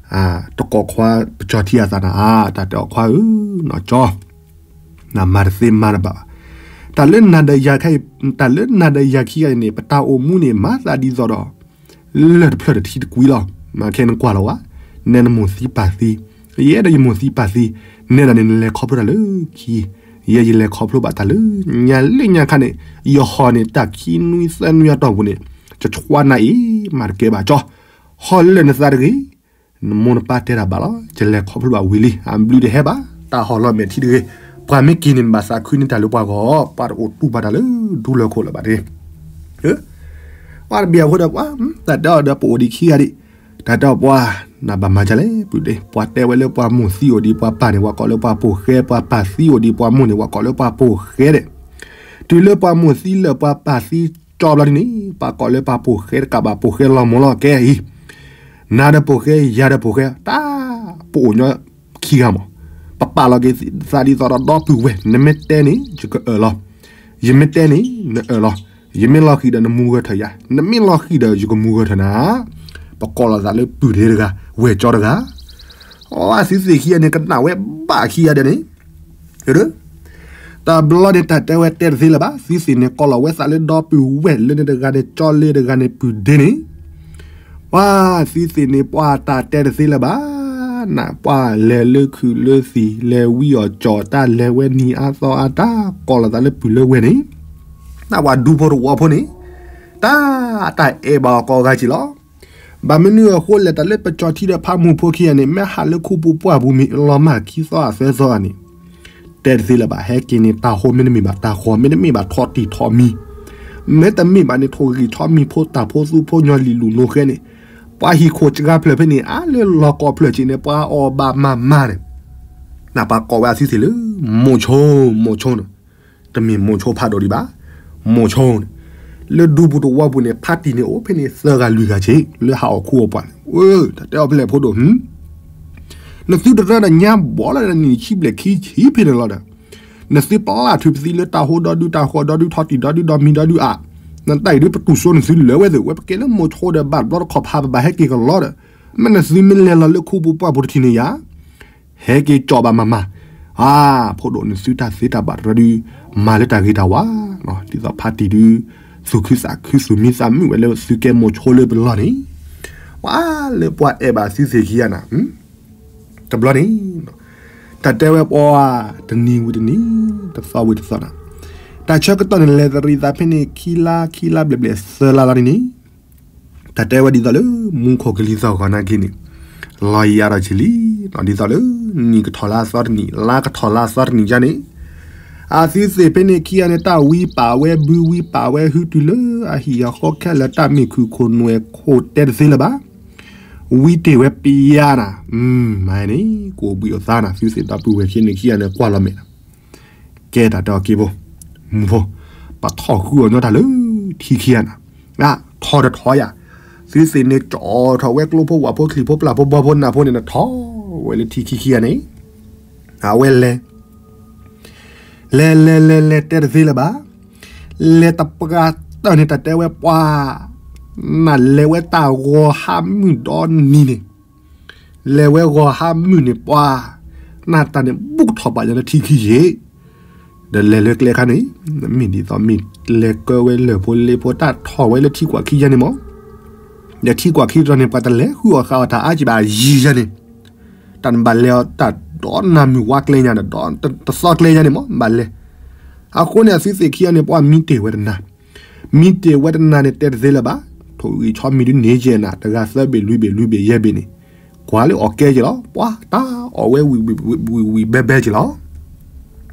တကိးခွါ ပကၠီထံအသးနၤ တၢ်တဲအီၤခွါဧၢ, နီၢ်ကၠီ နမၤတသ့မၤတဘၣ်ဘၣ်. တၢ်လၢနၤဒီးယၤခံဂၤအံၤန့ၣ် ပတၢ်အိၣ်မူန့ၣ် မၤသးဒ်သိးဒီး လၢၢ်တဖျၢၣ်တထံတကွံလီၤ. မ့ၢ်ခဲနကွၢ်လီၤဝဲ, နဲနမိၢ်သံပၢ်သံ, ယဲဒီးယမိၢ်သံပၢ်သံ, နဲဒၣ်န့ၣ် နလဲၤခီဖျိတၢ်လၢခံ, ယဲယလဲၤခီဖျိဘၣ်တၢ်လၢညါလၢညါခါန့ၣ်, ယဟီၣ်န့ၣ် တၢ်ခံနွံသၢနွံအတီၢ်ပူၤန့ၣ်, ယဆှါနၤအံၤ မၤတကဲဘၣ်ကၠီ, ဟီၣ်လၢနသးတဂ့ၤ နမိၢ်နပၢ်တဲတၢ်ဘၣ်လီၤ. ယလဲၤခီဖျိဘၣ်ဝံၤလံ အဘျုးတဟဲဘၣ်, တၢ်ဟီၣ်လီၤမဲာ်ထံတဂ့ၤ, ပှၤမ့ၢ်က့ၤန့ၣ် နဘၣ်သးခုန့ၢ်တၢ်လၢပှၤဂီၢ်, ပှၤတအိၣ်တူၢ်ဘၣ်တၢ်လၢဒူလၢၢ်ခိၣ်လၢၤဘၣ်တဂ့ၤ. ပှၤတဘၣ်အဃိဒီးပှၤ, တၢ်တဲအီၤဒီးပအိၣ်ဒံးခံဂၤဒံး, တၢ်တဲအီၤပှၤ, နဘၣ်မၤဒ်လဲၣ် ပုၢ်ဒ့, ပှၤတဲဝဲလၢပှၤမိၢ်သံအိၣ်ဒံးပှၤပၢ်န့ၣ် ပှၤကိးလၢပှၤပိာ်ဃဲ, ပှၤပၢ်သံအိၣ်ဒံးပှၤမိၢ်န့ၣ် ပှၤကိးလၢပှၤပိာ်ဃဲဒဲး, တုၤလၢပှၤမိၢ်သံလၢာ်ပှၤပၢ်သံ တီဘျီဒ်န့ၣ် ပှၤကိးလၢပှၤပိာ်ဃဲတကးဘၣ် ပိာ်ဃဲလီၤမၢ်လီၤကဲအံၤ, နၤဒီးပိာ်ဃဲ ယၤဒီးပိာ်ဃဲ တၢ်ပအိၣ်ညီခံဂၤမး, ပပာ်လီၤက့ၤသးဒ်သိးဒီးဒီပုၢ်ဝဲၢ်, နမ့ၢ်တဲန့ၣ် ယကအၢၣ်လီၤ, ယမ့ၢ်တဲန့ၣ် နအၢၣ်လီၤ, ယမ့ၢ်လီၤဃံၤဒီးနမူဂၢၢ်ထၢၣ်ယၤ, နမ့ၢ်လီၤဃံၤဒီးယကမူဂၢၢ်ထၢၣ်နၤ, ပကိးလီၤသးလၢပုၢ်ဒ့တဂၤ, ဝဲၢ်ကၠီတဂၤ, အသုသ့ၣ်ခံဂၤန့ၣ် ကနၣ်ဝဲဘၣ်ခံဂၤဒဲးန့ၣ် တဘျီန့ၣ် တၢ်တဲဝဲတဲတသ့လၢၤဘၣ်, သုသ့ၣ်န့ၣ် ကိးလီၤဝဲသးလၢဒီပုၢ်ဝဲၢ်လၢန့ၣ်တဂၤန့ၣ် ကၠီလ့တဂၤန့ၣ် ပုၢ်ဒ့န့ၣ်, ပှၤသုသ့ၣ်န့ၣ် ပှၤတၢ်တဲတသ့လၢၤဘၣ်, နပှၤလဲၤလၢခုးလၢသံၣ် လဲၤဝံအီၣ်ကၠီၣ်တၢ် လဲၤဝဲနံၤအါသီအါတၢ် ကိးလီၤသးလၢပုၢ်လၢဝဲၢ်န့ၣ်, နပှၤဒူဖိတဝီဖိန့ၣ်, တၢ်တၢ်အဲၣ်ဘၣ်အီၤကိးဂၤက့ၤလီၤ. ဘၣ်မနုၤအဃိလဲၣ် တၢ်လၢပကၠီထံဒီးဖးမူၤဖိခံဂၤန့ၣ် မ့ၢ်ဟးလၢခူပူၤပှၢ်ပူၤမ့ၢ်လီၤမၢ်ခံသီအသၢသီဂၤန့ၣ်, တဲတသ့လၢၤဘၣ်, ဟဲက့ၤန့ၣ် တၢ်ဟိမ့တမ့ၢ်ဘၣ်တၢ်ဃီ, မ့တမ့ၢ်ဘၣ်ထီတံၢ်ထီမံၤ, မ့တမ့ၢ်ဘၣ်န့ၣ် ထိၣ်ဂံၢ်ဆီမံၤဖိ တၢ်ဖိသူဖိ ညီလံာ်လူၢ်နိဃဲန့ၣ်, ပှၤဟံၣ်ခိၣ်စှၤဖျၢၣ်ဖဲန့ၣ် အါလၢလီၢ်ကီၢ်ဖျၢၣ်က့ၤန့ၣ် ပှၤအီၣ်ဘၣ်မၤမၤန့ၣ်, နပှၤကိးဝဲအသုသ့ၣ်လၢ မိၤဆိ, မိၤဆိန့ၣ် တမ့ၢ်မိၤဆိဖးဒိၣ်ဒံးဘၣ်, မိၤဆိန့ၣ်, လၢဒူပူၤတဝီပူၤန့ၣ် ဖးတံၢ်န့ၣ်အိၣ်ဖဲန့ၣ်သၢဂၤလွံၢ်ဂၤက့ၤ လၢဟးအီၣ်ခူအီၣ်ပှၢ်န့ၣ်, တၢ်တဲအီၤဖဲလဲၣ်ဖိဒိၣ်, နသုတရၢဒီးညါဘီလၢနံၣ်ဆံဘျဲၣ်ခံဆံဖဲန့ၣ်လီၤဒီး, နသုပျၢ်ထုးပသံလၢတၢ်ဟိဒီဒု တၢ်ဃီဒီဒု ထီတံၢ်ဒီဒု ဒီမံၤဒီဒုအါ, နတၢ်အံၤဒုပတူၢ်စိနသုလၢာ်ဝဲသ့ၣ် ဝဲပကဲလၢမိၤဆိဒီးဘၣ်တဘျီတခီၣ်ဖး ပဘၣ်ဟဲက့ၤကလီဒီး, မ့ၢ်နသုမ့ၢ်လဲၤလီၤလၢခူပူၤပှၢ်ပူၤတထံၣ်န့ၣ်ယၤ ဟဲက့ၤကၠီၣ်ဘၣ်မၤမၤ, အါ, ဖိဒိၣ်နသုတၢ်သ့တၢ်ဘၣ်တရၢဒု မၤလၢတၢ်ဂ့ၤတၢ်ဝါ, ဒ်သိးဖးတံၢ်ဒု သူၣ်ခုသးခုသူၣ်မံသးမုာ်ဝဲလၢသုကဲမိၤဆိလၢပလီၢ်န့ၣ်, ပှၤလၢပှၤအဲၣ်ဘၣ်သုသ့ၣ်ခံဂၤနၤ, တဘျီန့ၣ်, တၢ်တဲဝဲပှၤတနံၤဝံၤတနံၤ, တသီဝံၤတသီနၤ, တၢ်ဆၢကတီၢ်န့ၣ် လဲၤတရံးသးဖဲန့ၣ် ခံလါ ခံလါဘျဲၣ်ဘျဲၣ်သၢလါလီၤန့ၣ်န့ၣ် တၢ်တဲဝဲဒ်သိးလၢ မူခိၣ်ကလံၤသီၣ်ဂီၤနာ်က့န့ၣ်, လီၤယၤဒီးဆံးလံ, ဒ်သိးလၢ နံၣ်ကထီၣ်လၢအသီတနံၣ်လါကထီၣ်လၢအသီတနံၣ်ယါန့ၣ်, အသုသ့ၣ်ဖဲန့ၣ်ခံဂၤန့ၣ် တၢ်ဝံပာ်ဝဲဘုဝံပာ်ဝဲဟုတုၤလၢအဟံၣ်အဃီခဲလၢာ် တၢ်မ့ၢ်ခုၣ်ခိၣ်နွဲၣ်ခိၣ်တဲတသ့လၢၤဘၣ်, ဝံတ့ၢ်ဝဲပယါနၤ, မၤန့ၣ် ကအိၣ်ဘှံးအိၣ်သါနၤ သုသ့ၣ်ဒီပုၢ်ဝဲၢ်ခံန့ၣ်ခံဂၤန့ၣ် ကွၢ်လီၤမဲာ်နၤ ကဲတၢ်တဲအီၤက့ဖိ, မူဖိ, ပထီၣ်ဃုအီၤညီတၢ်လၢ ထံခံဂၤနၤ, ထီၣ်တထီၣ်ယၤ, သုသ့ၣ်န့ၣ်ကၠီၣ်ထီၣ်ဝဲကျိဖိဝၣ်ဖိချံၣ်ဖိပျၢ်ဖိဘီဖိနၢ်ဖိန့ၣ် နထီၣ်ဝဲလၢထံခံခံဂၤန့ၣ်, အဝဲလဲၤ လဲၤလဲၤလဲၤလဲၤတဲတသ့လၢၤဘၣ်, လဲၤတပှၢ်တၢၢ်န့ၣ် တၢ်တဲဝဲပှၤ, နလဲၤဝဲတၢ်ဂီၤဟါမုၢ်ဒီနံၤန့ၣ်, လဲၤဝဲဂီၤဟါမုၢ်န့ၣ်ပှၤ, နတၢ်န့ၣ် ဘူးကထီၣ်ပာ်ယၤလၢထံခံယ့ၣ်, ဒီးလဲၤလၢကျဲခါန့ၣ်, မ့ၢ်ဒ်သိးမ့ၢ်လဲၤကၢဝဲလၢၢ်ဖိလ့ဖိတၢ်ထီၣ်ဝဲလၢထံကွၢ်ခံယါန့ၣ်မး, ဒီးထံကွၢ်ခံတတီၤန့ၣ် ပှၤတလဲၤဃုအီၣ်ဃာ်အီၣ်တၢ်အါကံဘၣ်ယံာ်ယါန့ၣ် တၢ်နဘၣ်လဲၤအီၤတၢ်ဒီနၤမုၢ်ဝါကျဲညါဒီး တသီကျဲညါန့ၣ်မး ဘၣ်လဲၤ, အဃိန့ၣ် အသုသ့ၣ်ခံဂၤန့ၣ် ပှၤမံတ့ၢ်ဝဲတနၤ, မံတ့ၢ်ဝဲတနၤန့ၣ် တဲတသ့လၢၤဘၣ်, ထိၣ်ဂံၢ်ဆီမံၤဒုန့ၣ်ကဲနၤ တဂၤသၢဘ့ၣ်လွံၢ်ဘ့ၣ် လွံၢ်ဘ့ၣ်ယဲၢ်ဘ့ၣ်န့ၣ်, ကွၢ်လၢအီၣ်ကဲက့ၤလီၤ, ပှၤတၢ်အီၣ်ဝဲဝံၤဝံၤဘဲဘဲက့ၤလီၤ,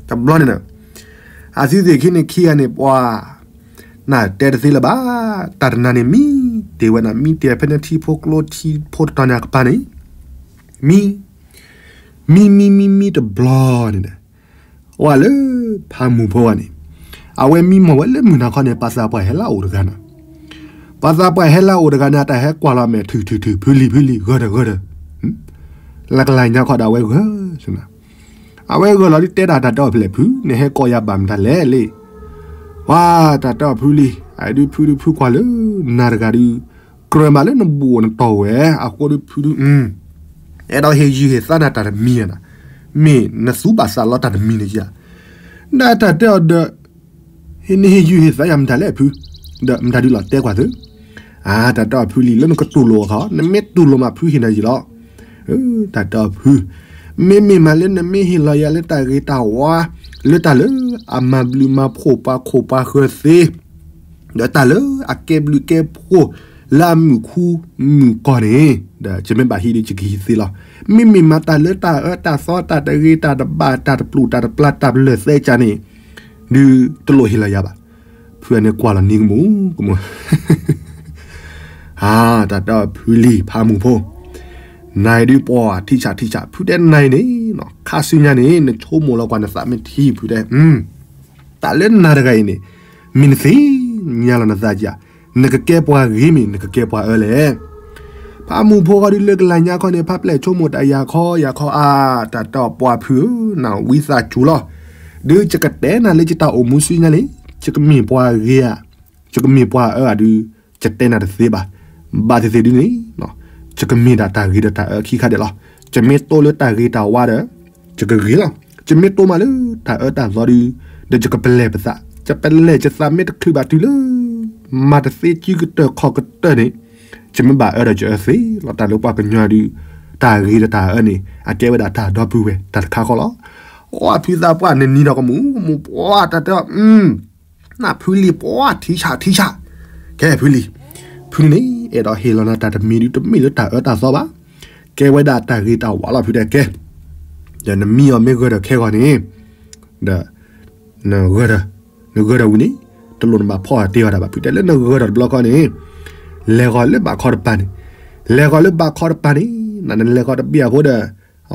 တဘျီန့ၣ် အသုသ့ၣ်ခံန့ၣ်ခံဂၤန့ၣ် ပှၤ နတဲတသ့လၢၤဘၣ်, တၢ်တနၤန့ၣ် မံတ့ၢ်ဝဲနၤ မံတ့ၢ်ဖဲန့ၣ်ထံဖိကျိထံဖိတတီၤန့ၣ်အကပၤန့ၣ်, မံ မံမံမံမံတဘျီန့ၣ်ဒီး, ဝဲလၢ ဖးမူၤဖိဝဲန့ၣ်, အဝဲမံမီၢ်ဝဲလၢမုၢ်နၤခီန့ၣ် ပှၤသးပှၢ်ဟဲလၢအအိၣ်တဂၤန့ၣ်, ပှၤသးပှၢ်ဟဲလၢအအိၣ်တဂၤန့ၣ် အတၢ်ဟဲကွၢ်လီၤမဲာ် ထုးထုးထုး ဖုလံၤဖုလံၤ ဂၢၢ်ဒီးဂၢၢ်ဒီး, လၢကလၤညါခီဒီးအဝဲဂၢၢ် အဝဲဂၢၢ်လီၤဒုးတဲတၢ် တၢ်တဲအီၤဖဲလဲၣ်ဖု, နဟဲကိးယၤဘၣ်မတၤလဲၣ်လံ, ပှၤတၢ်တဲအီၤဖုလံ, အဒုးဖုဒုးဖုကွၢ်လၢ နၤတဂၤဒုး, ကြၢးမးလၢနဘူးနတီၢ်ဝဲ, အဃိဒုးဖုဒုး, အဲၣ်ဒိးဟ့ၣ်ယုၢ်ဟ့ၣ်သးနၤတၢ်တမံၤနၤ, မ့ၢ်နသူဘၣ်သးလီတၢ်တမံၤန့ၣ်ဧါ, ဒီးတၢ်တဲအီၤဒီး ဟ့ၣ်နဟ့ၣ်ယုၢ်ဟ့ၣ်သးယၤမတၤလဲၣ်ဖု, ဒီးမတၤဒုးလီၤတဲကွၢ်သု, အါ တၢ်တဲအီၤဖုလံ လၢနကတူၢ်လိာ်အခီ နမ့ၢ်တူၢ်လိာ်မးဖုဟ့ၣ်နၤယံာ်လီၤ, တၢ်တဲအီၤဖု, မ့မ့ၢ်မးလၢနမ့ၢ်ဟ့ၣ်လီၤယၤလၢတၢ်ဂ့ၤတၢ်ဝါ, လၢတၢ်လၢအမၤဘျုးမၤဖှိၣ်ပှၤခိၣ်ပှၤဃၢၤသ့ ဒီးတၢ်လၢအကဲဘျုးကဲဖှိၣ်လၢအမုာ်ခူမုာ်ကီၢ်န့ၣ်, ဒီးယမ့ၢ်ဘၣ်ဟံးဒ်ယကဟံးသ့လီၤ. မ့မ့ၢ်မးတၢ်လၢတၢ်အၢတၢ်သီတၢ်တဂ့ၤတၢ်တဘၣ် တၢ်တပျုာ်တၢ်တပျၢ်တၢ်ပလၢၢ်သဲကၢ်န့ၣ်, ဒုးတလိၣ်ဟ့ၣ်လီၤယၤဘၣ်. ဖုအန့ၣ်ကွၢ်လီၤနံၤကမူၣ်ကမူၣ်, အါ တၢ်တဲအီၤဖုလံဖးမူၤဖိ, နၤအံၤဒုးပှၤထံၣ်ဆးထံၣ်ဆး ဖုတဲနၤအံၤန့ၣ်, ခါဆူညါန့ၣ် နဆိကမိၣ်လီၤကွၢ်နသးမ့ၢ်ထံဖုတဲ, တၢ်လၢနၤတဂၤအံၤန့ၣ် မ့ၢ်နသ့ ညါလီၤနသးဧါ, နကကဲပှၤဂ့ၤမ့ၢ် နကကဲပှၤအၢလဲၣ်. ဖးမူးဖိဃီဒုးလၢကလၢညါခီန့ၣ် ဖးပျဲၢ်ဆိကမိၣ်တၢ်ယၤခီယၤခီအါ, တၢ်တဲအီၤပှၤဖုဧၢ, နဝံသးစူၤလီၤ. ဒီးယကတဲနၤလၢယတၢ်အိၣ်မူဆူညါလံ, ယကမ့ၢ်ပှၤဂ့ၤဧါ, ယကမ့ၢ်ပှၤအၢဧါဒုး, ယတဲနၤတသ့ဘၣ်. ဘၣ်သ့ၣ်သ့ၣ်ဒုးန့ၣ်, ယကမ့ၢ်ဒၣ်တၢ်ဂ့ၤဒီးတၢ်အၢခံခါဒဲးလီၤ. ယမ့ၢ်တိၢ်လၢတၢ်ဂ့ၤတၢ်ဝါဒီး ယကဂ့ၤလီၤ. ယမ့ၢ်တိၢ်မးလၢတၢ်အၢတၢ်သီဒုး, ဒီးယကပလဲၤပသး, ယပလဲၤယသးမ့ၢ်တချုးဘၣ်တုၤလၢ မၤတသ့စုကတၢၢ်ခီၣ်ကတၢၢ်န့ၣ်, ယမ့ၢ်ဘၣ်အၢဒီးယအၢသ့လီၤ. တၢ်လၢပှၤကညီဒုး, တၢ်ဂ့ၤဒီးတၢ်အၢန့ၣ် အကဲဝဲဒၣ်တၢ်ဒီပုၢ်ဝဲၢ်တၢ်တခါဃီလီၤ. အီ ဖုသးပှၢ်နနံၤဒီးကမူးကမူးပှၢ်တၢ်တဲအီၤ နဖုလံၤပှၢ်ထံဆးထံဆး, ကဲဖုလံၤ, ဖုန့ၣ် အဲၣ်ဒိးဟ့ၣ်လီၤနၤတၢ်တမံၤဒုး တမ့ၢ်လၢတၢ်အၢတၢ်သီဘၣ်, ကဲဝဲဒၣ်တၢ်ဂ့ၤတၢ်ဝါလီၤဖုတဲကဲ, ဒီးနမံအီၤမ့ၢ်ဂၢၢ်ဒီးခဲဂီၤန့ၣ်, ဒီး နဂၢၢ်ဒီး, နဂၢၢ်ဒီးဝံၤန့ၣ်, တလိၣ်နဘၣ်ဖီအီၤတ့ၢ်အီၤတၢ်ဘၣ် ဖုတဲလၢနဂၢၢ်ဒီးတဘျီဃီန့ၣ်, လဲၤဃီၤလၢဘးခီတပၤန့ၣ်, လဲၤဃီၤလၢဘးခီတပၤန့ၣ်, နလဲၤဃီၤတဘ့ၣ်အဖိဒီး,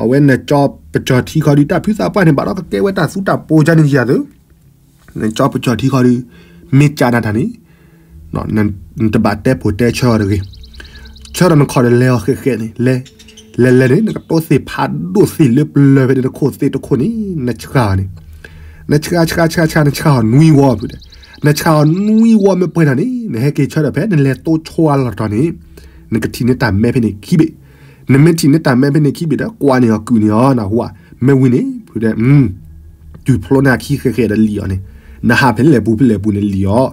အဝဲနကၠီပကၠီထံခီဒုး တၢ်ဖုသးပှၢ်န့ၣ် ဘၣ်ဒီးကကဲဝဲတၢ်သူတၢ်ပိၤကန့ၣ်ယၤသု နကၠီပကၠီထံခီဒုး, မ့ၢ်ကးနၤတၢ်န့ၣ်, နတဘၣ်တဲပိၤတဲဆၢအီၤတဂ့ၤ, ဆၢဒီးနခီၣ်ဒီးလဲၤအီၤဃဲးဃဲးန့ၣ်, လဲၤ, လဲၤလဲၤန့ၣ် နကတိသ့ၣ်ဖးဒိၣ်သ့ၣ်လၢပျၢၤဖဲန့ၣ်တခိၣ်သ့ၣ်တခိၣ်န့ၣ် နဆှၣ်အီၤန့ၣ်, နဆှၣ်ဆှၣ်ဆှၣ်ဆှၣ် နဆှၣ်အီၤနွံဝီဖုတဲ, နဆှၣ်အီၤနွံဝီမ့ၢ်ပှဲၤထီၣ်န့ၣ် နဟဲက့ၤဆၢဒီးဖဲနလဲၤတိၢ်ဆိအလီၢ်တတီၤန့ၣ်, နကထံၣ်န့ၢ်တၢ်မဲဖဲန့ၣ်ခံဘ့ၣ်, နမ့ၢ်ထံၣ်န့ၢ်တၢ်မဲဖဲန့ၣ်ခံဘ့ၣ်ဒီး ကွၢ်န့ၢ်အီၤကုာ်န့ၢ်အီၤ နဟူဧါ, မ့ၢ်ဝံၤန့ၣ် ဖုတဲ တုၤဖျိန့ၢ်အခံဃဲးဃဲးဒီးလံၣ်အီၤန့ၣ်, နဟးဖဲလဲၣ်ပူၤဖဲလဲၣ်ပူၤန့ၣ်လံၣ်အီၤ,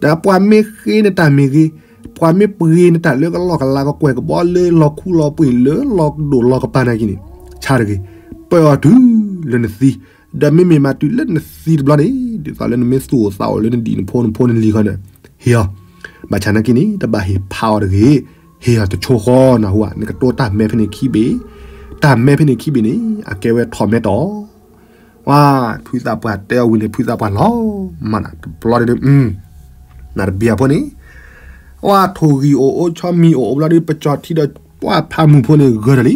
ဒီးပှၤမ့ၢ်ဃ့နတၢ်မ့ၢ်ဂ့ၤ, ပှၤမ့ၢ်ပှ့ၤနတၢ်လၢကလီၢ်ကလါကကွဲၢ်ကဘီလၢလီၤခူလီၤပှ့ၤလၢလီၤကဒိၣ်လီၤကပၤနာ်က့န့ၣ်, ဆါတဂ့ၤ, ပၢအီၤတုၤလၢနသံ, ဒီးမ့မ့ၢ်မးတုၤလၢနသံတဘျီန့ၣ် ဒ်သိးလၢနမ့ၢ်သူၣ်အိၣ်သးအိၣ်လၢနဒံးနဖိနဖိနလံၤခီန့ၣ်, ဟ့ၣ်အီၤ, ဘၣ်ဆၣ်နာ်က့န့ၣ် တဘၣ်ဟ့ၣ်ဖးအီၤတဂ့ၤ, ဟ့ၣ်အီၤတဆိဃီနဟူဧါ, နကတိၢ်တၢ်မဲဖဲန့ၣ်ခံဘ့ၣ်, တၢ်မဲဖဲန့ၣ်ခံဘ့ၣ်န့ၣ် အကဲဝဲထီၣ်မဲတီၢ် ဝါ, ဖုသးပှၢ်တဲအီၤဝံၤန့ၣ် ဖုသးပှၢ်လီၤမၢ်နၤတဘျီဒီး, နတဘံၣ်အဖိန့ၣ်, ဝါ ထိၣ်ဂံၢ်အိၣ်အိၣ်ဆီမံၤအိၣ်အိၣ်ဘျီဒီး ပကၠီထံဒီးပှၢ်ဖးမုၢ်ဖိန့ၣ်ဂၢၢ်ဒီးလံ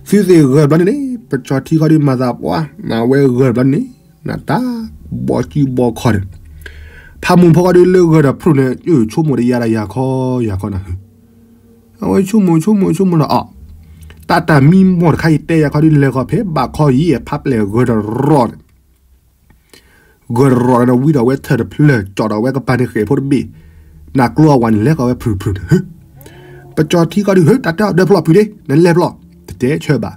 သုသ့ၣ်ဂၢၢ်ဘျီန့ၣ်န့ၣ် ပကၠီထံခီဒုးမၤသးပှၢ် နဝဲဂၢၢ်ဘျီန့ၣ်န့ၣ် နတၢ်ဘီစုဘီခီဒီး ဖးမုၢ်ဖိခီဒုးလၢဂၢၢ်ဒီးဖုၣ်န့ၣ် ဆိကမိၣ်တယၤဒီးယၤခီယၤခီနၤ, အဝဲဆိကမိၣ်ဆိကမိၣ်ဆိကမိၣ်ဒီးအီၤ, တၢ်တၢ်မံမီၢ်တခါအံၤတဲယၤခီဒုး လဲၤဃီၤဖဲဘးခီယံၤ ဖးပျဲၢ်ဂၢၢ်ဒီးရီၣ်န့ၣ် ဂၢၢ်တရီၣ်ဒီးဝံဒီးဝဲထၢၣ်တဖျၢၣ် ကၠီဒီးဝဲကပၤန့ၣ်ဃဲးဖိတဘ့ၣ်, နကျိအဝၤန့ၣ် လဲၤဃီၤဝဲဖုၣ်ဖုၣ်န့ၣ်, ပကၠီထံခီဒုး ဟ့ တၢ်တဲအီၤဒၢဖျီၣ်ဖုၣ်ဒ့ နလဲၤဖျီၣ်, တတဲဆၢဘၣ်,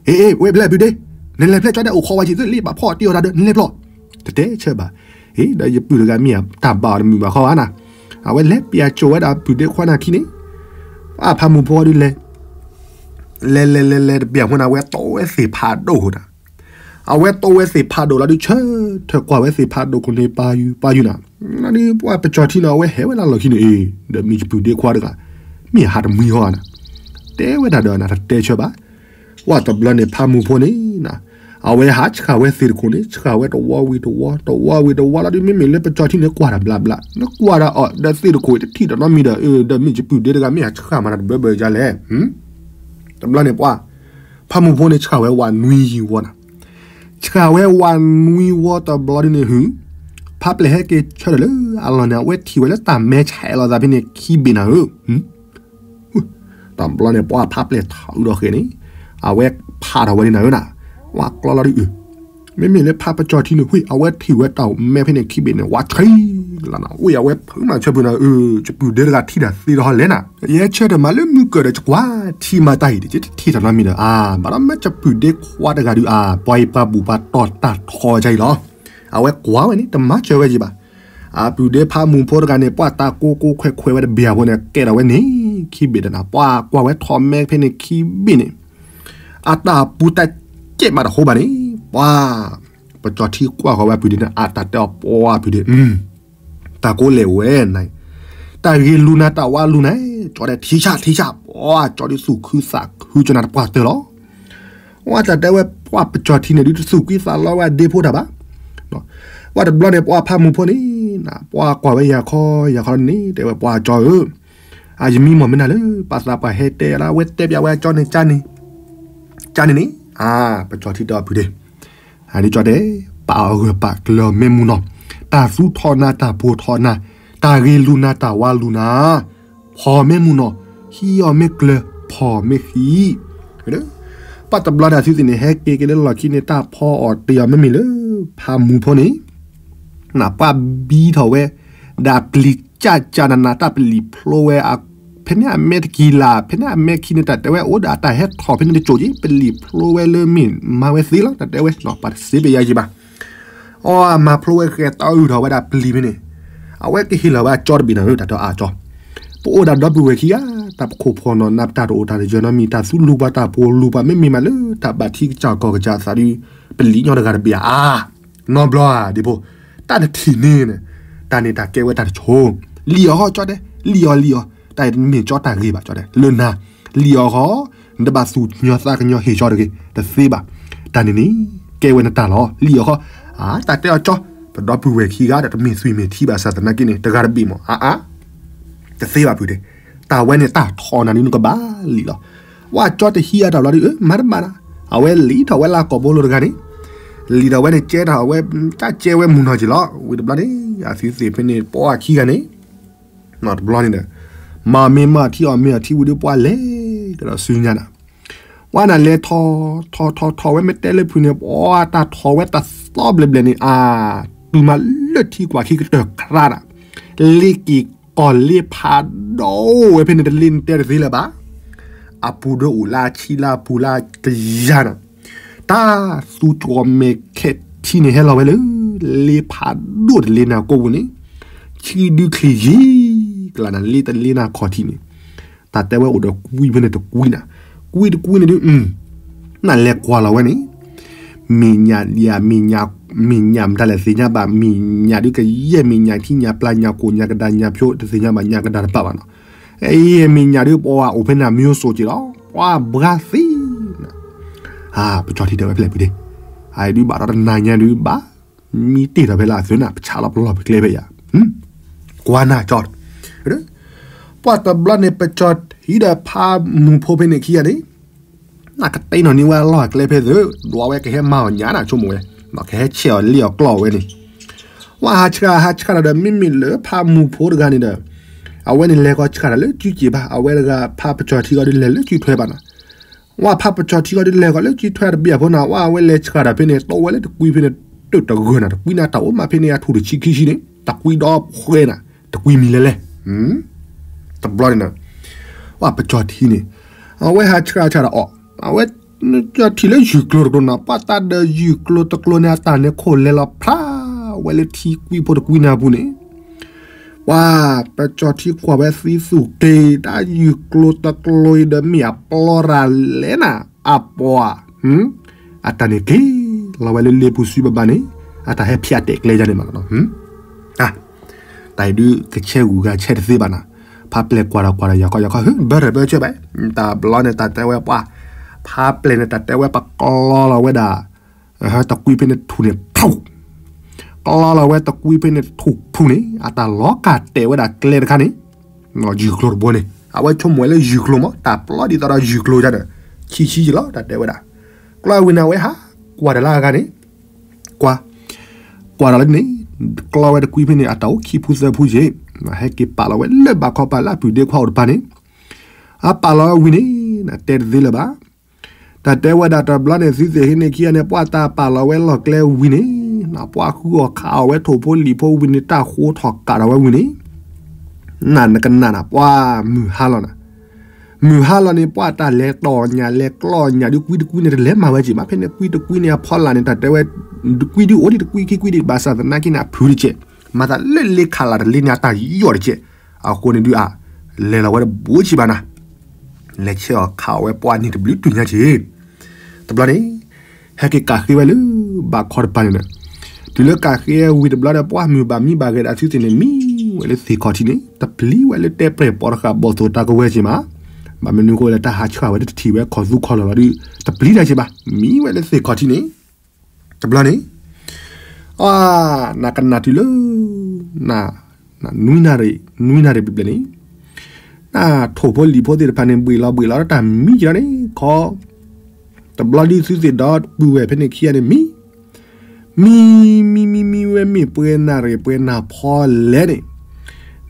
အ့ အ့ ဝဲဖျဲၣ်ဖုၣ်ဒ့, နလဲၤဖျဲၣ်ကၠီဒဲးအိၣ်ခိးဝဲဆံးသ့လံ ဘၣ်ဖီၣ်တ့ၢ်အီၤတၢ်ဒၢ နလဲၤဖျီၣ်, တတဲဆၢဘၣ်, အ့ ဒီးယပုၢ်တဂၤမ့ၢ်တၢ်ဘၣ်အီၤတမုာ်ဘၣ်ခီဘၣ်နၤ, အဝဲလဲၤပျၢ်ကၠိဝဲဒၣ်ဖုၣ်ဒ့ခွါနၤခံန့ၣ်, အဖးမုၢ်ဖိဒုးလဲၤ လဲၤလဲၤလဲၤလဲၤတပျၢ်ဖိန့ၣ် အဝဲတိၢ်ဝဲသ့ၣ်ဖးဒိၣ်ဒၣ်, အဝဲတိၢ်ဝဲသ့ၣ်ဖးဒိၣ်လီၤဒုး ဆၢထၢၣ်ကွၢ်ဝဲသ့ၣ်ဖးဒိၣ်ခိၣ်န့ၣ် ပာ်ယုၢ်ပာ်ယုၢ်နၤ, နဒုးပှၢ်ပကၠီထံန့ၣ် အဝဲဟဲဝဲလၢလီၢ်ခံန့ၣ်အံၤ, ဒီးမ့ၢ်ယပုၢ်ဒ့ခွါတဂၤ, မ့ၢ်ဟးတမှံဟီနၤ, တဲဝဲဒၣ်ဒီးနၤတတဲဆၢဘၣ်, ဝဲတဘျီန့ၣ် ဖးမုၢ်ဖိန့ၣ်နၤ, အဝဲဟးဆှၣ်ဝဲသ့ၣ်တခိၣ်န့ၣ် ဆှၣ်ဝဲတဝီဝံၤတဝီ တဝီဝံၤတဝီလီၤဒုး မ့မ့ၢ်လၢပကၠီထံန့ၣ်ကွၢ်တၢ်ဘျါဘျါ နကွၢ်ဒၣ်အီၤ ဒီးသ့ၣ်တခိၣ်တထံၣ်တနီတမံၤဒီး ဒီးမ့ၢ်ယပုၢ်ဒ့တဂၤ မ့ၢ်ဟးဆှၣ်မၤတၢ်တဘၢဘၢယါလဲၣ် တဘျီန့ၣ်ပှၢ်, ဖးမုၢ်ဖိန့ၣ်ဆှၣ်ဝဲဝးနွံယံၤဝီနၤ, ဆှၣ်ဝဲဝးနွံဝီတဘျီဒုးန့ၣ်ဟု, ဖးပျဲၢ်ဟဲက့ၤဆၢထၢၣ်လၢအလီၢ်န့ၣ် အဝဲထံၣ်ဝဲလၢတၢ်မဲဆဲးလီၤသးဖဲန့ၣ်ခံဘ့ၣ်နၤဧၢ, တဘျီန့ၣ်ပှၢ်ဖးပျဲၢ်ထီၣ်အုးဒီးဃဲၤန့ၣ်, အဝဲဖးထီၣ်ဝဲန့ၣ်နၤဧၢနၤ, ဝးကျီလီၤဒုးအုး မ့မ့ၢ်လၢဖးပကၠီထံန့ၣ် ဝ့ၢ် အဝဲထံၣ်ဝဲတၢ်မဲဖဲန့ၣ်ခံဘ့ၣ်န့ၣ် ဝးဆံလီၤနၤ, ဝ့ၢ် အဝဲဖုးမၤဆၢဖုးနၤဧၢ, ယပုၢ်ဒ့တဂၤထံၣ်တၢ်သ့ဒီးဟီလဲၣ်နၤ, ယဟဲဆၢထၢၣ်မးလၢမုၢ်ကၢၢ်ဒီး ယကွၢ်ထံမၤတၢ်အံၤဒီး ယတထံၣ်တၢ်နီတမံၤဒီး အါ ဘၣ်ဒီးမ့ၢ်ယပုၢ်ဒ့ခွါတဂၤဒုး အါ ပှၤအံၤပှၤဘူၣ်ပှၤတီၢ်တၢ်ထီကါအံၤလီၤ, အဝဲကွၢ်ဝဲန့ၣ် တမၤစၢၤဝဲယံၤဘၣ် အပုၢ်ဒ့ဖးမုၢ်ဖိတဂၤန့ၣ် ပှၢ်တၢ်ကိးကိးခွဲးခွဲးဝဲတဘ့ၣ်အဖိန့ၣ် ကဲထီၣ်ဝဲန့ၣ်ခံဘ့ၣ်တနၤ, ပှၢ်ကွၢ်ဝဲထီၣ်မဲဖဲန့ၣ်ခံဘ့ၣ်န့ၣ်, အတၢ်ပူၤတၢ်ကဲးမးတဟိဘၣ်န့ၣ်, ပှၢ် ပကၠီထံကွၢ်ဃီၤဝဲအပုၢ်ဒ့န့ၣ် အတၢ်တဲအီၤပှၢ်အပုၢ်ဒ့, တၢ်ကိးလဲၣ်ဝဲနၤ, တၢ်ဂ့ၤလူၤနၤ တၢ်ဝါလူၤနၤ, ကၠီဒဲးထံဆၣ်ထံဆၣ်, ပှၢ် ကၠီဒုးသူၣ်ခုသးခုကၠီနၤတပှၢ်တၢၢ်လီၤ ဝဲတၢ်တဲဝဲပှၢ်ပကၠီထံန့ၣ်ဒုး တသူၣ်ကွံသးလီဝဲအဒ့ဖိတၢ်ဘၣ်, ဝဲတဘျီန့ၣ် ပှၢ်ဖးမုၢ်ဖိန့ၣ်နၤ, ပှၢ်ကွၢ်ဝဲယၤခီယၤခီန့ၣ် တဲဝဲပှၢ်ကၠီဧၢ, အယမံမီၢ်မ့ၢ်နၤလၢ ပၢ်သးပှၢ်ဟဲတဲလၢ အဝဲတဲပျးဝဲအကၠီန့ၣ် ကၠီန့ၣ်န့ၣ်, အါ ပကၠီထံတဲအီၤဖုးဒ့ အဒုးကၠီတဲ ပာ်အီၤဂၢၢ်ပာ်ကျၢၤအီၤမ့ၢ်မူနီၤ, တၢ်သူထီၣ်နၤ တၢ်ပိၢ်ထီၣ်နၤ, တၢ်ဂ့ၤလူၤနၤ တၢ်ဝါလူၤနၤ, ဖီၣ်မ့ၢ်မုၢ်နီၢ်, ဟံးအီၤမ့ၢ်ကျၢၤ, ဖီၣ်မ့ၢ်ဃံ. ပှၤတဘျီန့ၣ် အသုသ့ၣ်န့ၣ် ဟဲက့ၤက့ၤလၢလီၢ်ခံန့ၣ် တၢ်ဖီအီၣ်တ့ၢ်အီၤမ့မ့ၢ်လၢ ဖးမူၤဖိန့ၣ် နပှၢ်ဘံထီၣ်ဝဲ ဒီးပျံၤကၢ်ကၢ်နးနး တၢ်ပလံာ်ဖျိဝဲ ဖဲန့ၣ်အမဲတကံၢ်လၢ် ဖဲန့ၣ်အမဲခံန့ၣ် တၢ်တဲဝဲအိၣ်ဒီးအတၢ်ဟဲထီၣ်ဖဲန့ၣ်တစိၢ်က့ၤ ပလံာ်ဖျိဝဲလၢမ့ၢ်မၤဝဲသ့လီၤ တၢ်တဲဝဲ ပှၤတစ့ပယါယံၤဘၣ်. အီမၤဖျိဝဲဃဲၤတီအုၣ်ထီၣ်ဝဲဒၣ်ပလံာ်ဖဲန့ၣ် အဝဲကဟ့ၣ်လီၤဝဲအကၠီတဘ့ၣ်နီၤ တၢ်တဲအကၠီ ပအိၣ်ဒၣ်ဒီပုၢ်ဝဲၢ်ခံဂၤ တၢ်ပခိၣ်ဖီၣ်နီၢ်နၤ ပတၢ်တအိၣ်တၢ်တယၢၤနီတမံၤ တၢ်သူလူၤပှၤ တၢ်ပိာ်လူၤပှၤ မ့မ့ၢ်မးလၢတၢ်ဘၣ်ထံကစၢ်ကီၢ်ကစၢ်အသးဒီး ပလံာ်ညီတဂၤတဘ့ၣ်ဧါ. နီတဘျီဧါ ဒ်ဖိ တၢ်နထံၣ်န့ၣ် တၢ်န့ၣ်တၢ်ကဲဝဲတၢ်တဆိ လံၣ်အီၤဃီကၠီတဲ လံၣ်အီၤလံၣ်အီၤ တၢ်အံၤတမ့ၢ်ကၠီတၢ်ဂ့ၤဘၣ် ကၠီတဲ လၢနၤ လံၣ်အီၤဃီ နတဘၣ်သူၣ်ကညီၤသးကညီၤဟ့ၣ်ကၠီတဂ့ၤ တသ့ဘၣ်. တၢ်န့ၣ်န့ၣ် ကဲဝဲနတၢ်လီၤ လံၣ်အီၤဃီ အါ တၢ်တဲအီၤကၠီ ပဒီပုၢ်ဝဲၢ်ခံဂၤဒီး တမ့ၢ်သွံၣ်မ့ၢ်ထံဘၣ်ဆၣ်သနာ်က့န့ၣ် တဂၤတဘ့ၣ်မး အါအါ တသ့ဘၣ်ဖုတဲ တၢ်ဝဲန့ၣ်တၢ်ထီၣ်နၤဒ်နကဘၣ်လံၣ်လီၤ. ဝဲကၠီတဟံးအတၢ်ဘျီဒ် အၢ မၤတဘၣ်နၤ အဝဲလံၣ်ထီၣ်ဝဲလၢကိာ်ဘိလိၤတဂၤန့ၣ် လံၣ်ထီၣ်ဝဲန့ၣ် ကဲထီၣ်ဝဲ တၢ်ကဲဝဲမုၢ်နီၢ်က့ၤလီၤ. ဝံၤတဘျီန့ၣ် အသုသ့ၣ်ဖဲန့ၣ် ပှၤခံဂၤန့ၣ် နီတဘျီန့ၣ်ဒီး မၤမ့ၢ်မၤထံအီၣ်မ့ၢ်အီထံဝံၤဒီး ပှၤလဲၤကဒီးဆူညါနၤ ပှၤနၤလဲၤထီၣ်ထီၣ်ထီၣ်ထီၣ်ဝဲမ့ၢ်တဲလၢဖုန့ၣ် ပှၤတၢ်ထီၣ်ဝဲတၢ်သီဘျဲၣ်ဘျဲၣ်န့ၣ် အါ တုၤမးလၢထံကွၢ်ခံကတၢၢ်ခရါနၤ လ့က့ၤကီၢ်လ့ဖးဒိၣ်ဝဲဖဲန့ၣ် တလ့န့ၣ်တဲတသ့လၢၤဘၣ်. အပူၤဒၢအိၣ်လၢအဆံလၢအပူၤလၢကယၤနၤ တၢ်သူကီၢ်မဲာ်ခဲထံန့ၣ် ဟဲလီၤဝဲလၢ လ့ဖးဒိၣ်တလ့နၤကိးပူၤန့ၣ် ဆံဒုချံယံၤ ကလးနၤ လ့တလ့နၤခီၣ်ထံးန့ၣ် တၢ်တဲဝဲအိၣ်ဒီးကွံဖဲန့ၣ်တကွံနၤ ကွံတကွံန့ၣ်ဒုး နလဲၤကွၢ်လီၤဝဲန့ၣ် မဲာ်ညါလံဧါ မဲာ်ညါ မဲာ်ညါမတၤလဲၣ်သ့ၣ်ညါဘၣ် မဲာ်ညါဒုးကယဲၢ်မဲာ်ညါထံညါပျၢ်ညါကိၣ်ညါကဒါညါဖျိတသ့ၣ်ညါဘၣ်ညါကဒါတပာ်ဘၣ်နီၤ အမဲာ်ညါဒုးပှၤအိၣ်ဖဲန့ၣ်မ့ၢ်အိၣ်ဆိးက့ၤလီၤ ပှၤဘှါသံ ပကၠီထံတဲဝဲဖဲလဲၣ်ဖုဒ့ အဒုးဘၣ်ဒီးတနၤညါဒုးဘၣ် မံတ့ၢ်ထီၣ်ဖဲလၢအသုးနၤ ပဆါလီၤပလီၢ်ပကျဲဖဲယၤ ကွၢ်နၤကၠီ ပှၤတဘျီန့ၣ် ပကၠီထံဒီးဖးမူၤဖိဖဲန့ၣ်ခံဂၤန့ၣ် နကတဲနီၢ်န့ၢ်ဝဲအလီၢ်အကျဲဖဲသုး ဒွးဝဲကဟဲမၤအီၣ်ညါနၤဆိကမိၣ်ဝဲ ကဟဲဆဲးအီၤလ့အီၤကျီအီၤဝဲန့ၣ် ဝဲဟးဆှၣ်ဟးဆှၣ်ဒီး မ့မ့ၢ်လၢဖးမူၤဖိတဂၤန့ၣ်ဒီး အဝဲန့ၣ်လဲၤကီဆှၣ်ဒီးလၢစုက့ၤဘၣ် အဝဲတဂၤဖးပကၠီထံကီးဒုးလဲၤလၢစုထွဲဘၣ်နီၤ ဝဲဖးပကၠီထံကီးဒုးလဲၤကီးလၢစုထွဲတဘ့ၣ်အဖိနၤ ဝဲအဝဲလဲၤဆှၣ်ဒီးဖဲန့ၣ် တိဝဲလၢတကွံဖဲန့ၣ် တၢ်တဂၢၢ်နၤ တကွံနၤတၢ်အိၣ်မးဖဲန့ၣ် အထူၣ်တဆံခံဆံန့ၣ် တကွံဒီးဖှဲနၤ တကွံမံၤလဲၤလဲၤ တဘျီန့ၣ် ဝဲပကၠီထံန့ၣ် အဝဲဟးဆှၣ်ဆှၣ်ဒီးအီၤ အဝဲ ကၠီထံလၢယုၢ်ကျိၤတကျိၤနၤ ပှၤတၢ်ဒီးယုၢ်ကျိၤတကျိၤန့ၣ် အတၢ်န့ၣ်ခိၣ်လဲၤလီၤဖျါ ဝဲလၢထံကွံဖိတကွံနၤပူၤန့ၣ် ပှၤ ပကၠီထံကွၢ်ဝဲသံသူၣ်က့ၤ တၢ်ယုၢ်ကျိၤတကျိၤအံၤဒီးမ့ၢ်အပျီတၢ်လဲၣ်နၤ အပှၤ အတၢ်န့ၣ်က့ၤလီၤဝဲလၢလ့ပူၤစုဘၣ်ဘၣ်န့ၣ် အတၢ်ဟဲဖျါတဲာ်ကျဲယါန့ၣ်မးနီၤ တၢ်အံၤဒုးကဆဲးဂုာ်ဂၤဆဲးတသ့ဘၣ်နၤ ဖးပျဲၢ်ကွၢ်ဒီးကွၢ်ဒီးယၤကီယၤကီ ဘၢတၢ်ဘၢဆဲးဘၣ် တၢ်ဘျီန့ၣ် တၢ်တဲဝဲပှၤ ဖးပျဲၢ်န့ၣ် တၢ်တဲဝဲပကျီလီၤဝဲဒၣ် တကွံဖဲန့ၣ်ထူၣ်န့ၣ် ဖူး ကျီလီၤဝဲတကွံဖဲန့ၣ်ထူၣ်ဖူးန့ၣ် အတၢ်လီၤကၢ်တဲာ်ဝဲဒၣ်ကျဲတခါန့ၣ် ယုၢ်ကျိၤတဘိန့ၣ် အဝဲဆိကမိၣ်ဝဲလၢယုၢ်ကျိၤမး တၢ်ပျီဒ်သိးဒီးယုၢ်ကျိၤယါဒီး ဆံးဆံးယံၤလီၤ တၢ်တဲဝဲဒၣ် ကျီဝံၤန့ၣ် အဝဲဟးကွၢ်တၢ်လၢအဂၤန့ၣ် ကွၢ် ကွၢ်ဒီးလၢန့ၣ် ကျီဝဲတကွံဖဲန့ၣ် အတၢ်အိၣ်ခံဖုသၢဖုယ့ၣ် ဟဲက့ၤပာ်လီၤဝဲလၢဘၣ်ခီပာ်လၢအပုၢ်ဒ့ခွါအိၣ်တပၤန့ၣ် အပာ်လီၤဝဲဝံၤန့ၣ် တဲတသ့လၢၤဘၣ် တၢ်တဲဝဲဒၣ်တဘျီန့ၣ် သုသ့ၣ်ဟံးန့ၢ်ခံဂၤန့ၣ် ပှၤတၢ်ပာ်လီၤဝဲလီၢ်ကျဲဝံၤန့ၣ် ပှၤဃုအီၣ်ခးအီၣ်ဝဲထိၣ်ဖိလံာ်ဖိဝံၤန့ၣ် တၢ်ဃိထီၣ်ကးဒီးဝဲဝံၤန့ၣ် နနကနၣ်နၤ ပှၤမုၢ်ဟါလီၤနၤ မုၢ်ဟါလီၤန့ၣ် ပှၤတၢ်လဲၤတီၢ်ညၣ်လဲၤကျီညၣ်ဒုးကွံတကွံန့ၣ် တလဲၤမၤဝဲက့ၤမး ဖဲန့ၣ်ကွံတကွံန့ၣ် အဖီလာ်န့ၣ် တၢ်တဲဝဲ ကွံဒုးအိၣ်ဒံးတကွံခံကွံဒံး ဘၣ်ဆၣ်သနာ်က့န့ၣ် အဖုတကဲး မၤသးလၢလ့ခးလၢ်တလ့န့ၣ် အတၢ်ယီၣ်တကဲး အဃိန့ၣ်ဒုးအ လဲၤလီၤဝဲတဘူးဆံးဘၣ်နၤ လဲၤဆဲးအီၣ်ခးအီၣ်ဝဲပှၤနံၣ်တဘျုးတုၤညါက့ၤ တဘျီန့ၣ် ဟဲက့ၤကးဃ့ဝဲလၢ ဘၣ်ခီတပၤန့ၣ်ဒီး တုၤလၢကးဃ့ဝံၤတဘျီဒီး ပှၤမုၢ်ဘၣ်မံဘၣ်ဂဲၤဒီး အသုသ့ၣ်န့ၣ် မံဝဲလၢသ့ၣ်ခီၣ်ထံးန့ၣ် တပျံၤဝဲလၢတဲပြဲၢ်ပီၤတဃာ်ဘီၣ်သိၣ်တၢ်ကဝဲၤက့ၤမး ဘၣ်မနုၤဃိလၢတၢ်ဟးဆှၣ်ဝဲဒၣ်တထံၣ်ဝဲခီၣ်သူခီၣ်လီၤလီၤဒီး တပျံၤတၢ်က့ၤဘၣ် မံဝဲလၢသ့ၣ်ခီၣ်ထံးန့ၣ် တဘျီန့ၣ် အ နကနၣ်တုၤလၢ န နွံနၣ်ရံၣ် နွံနၣ်ရံၣ်ဘျဲၣ်ဘျဲၣ်န့ၣ် နထိၣ်ဖိလံာ်ဖိသ့ၣ်တဖၣ်န့ၣ် ဘှံးလီၤဘှံးလီၤဒီးတၢ်မံက့ၤလီၤန့ၣ် ခီ တဘျီဒုးသုသ့ၣ်ဒီပုၢ်ဝဲၢ်ဖဲန့ၣ်ခံဂၤန့ၣ် မံ မံ မံ မံ ဝဲမ့ၢ်ပှဲၤနၢ်ရံၣ်ပှဲၤနၢ်ဖီလဲၣ်န့ၣ်,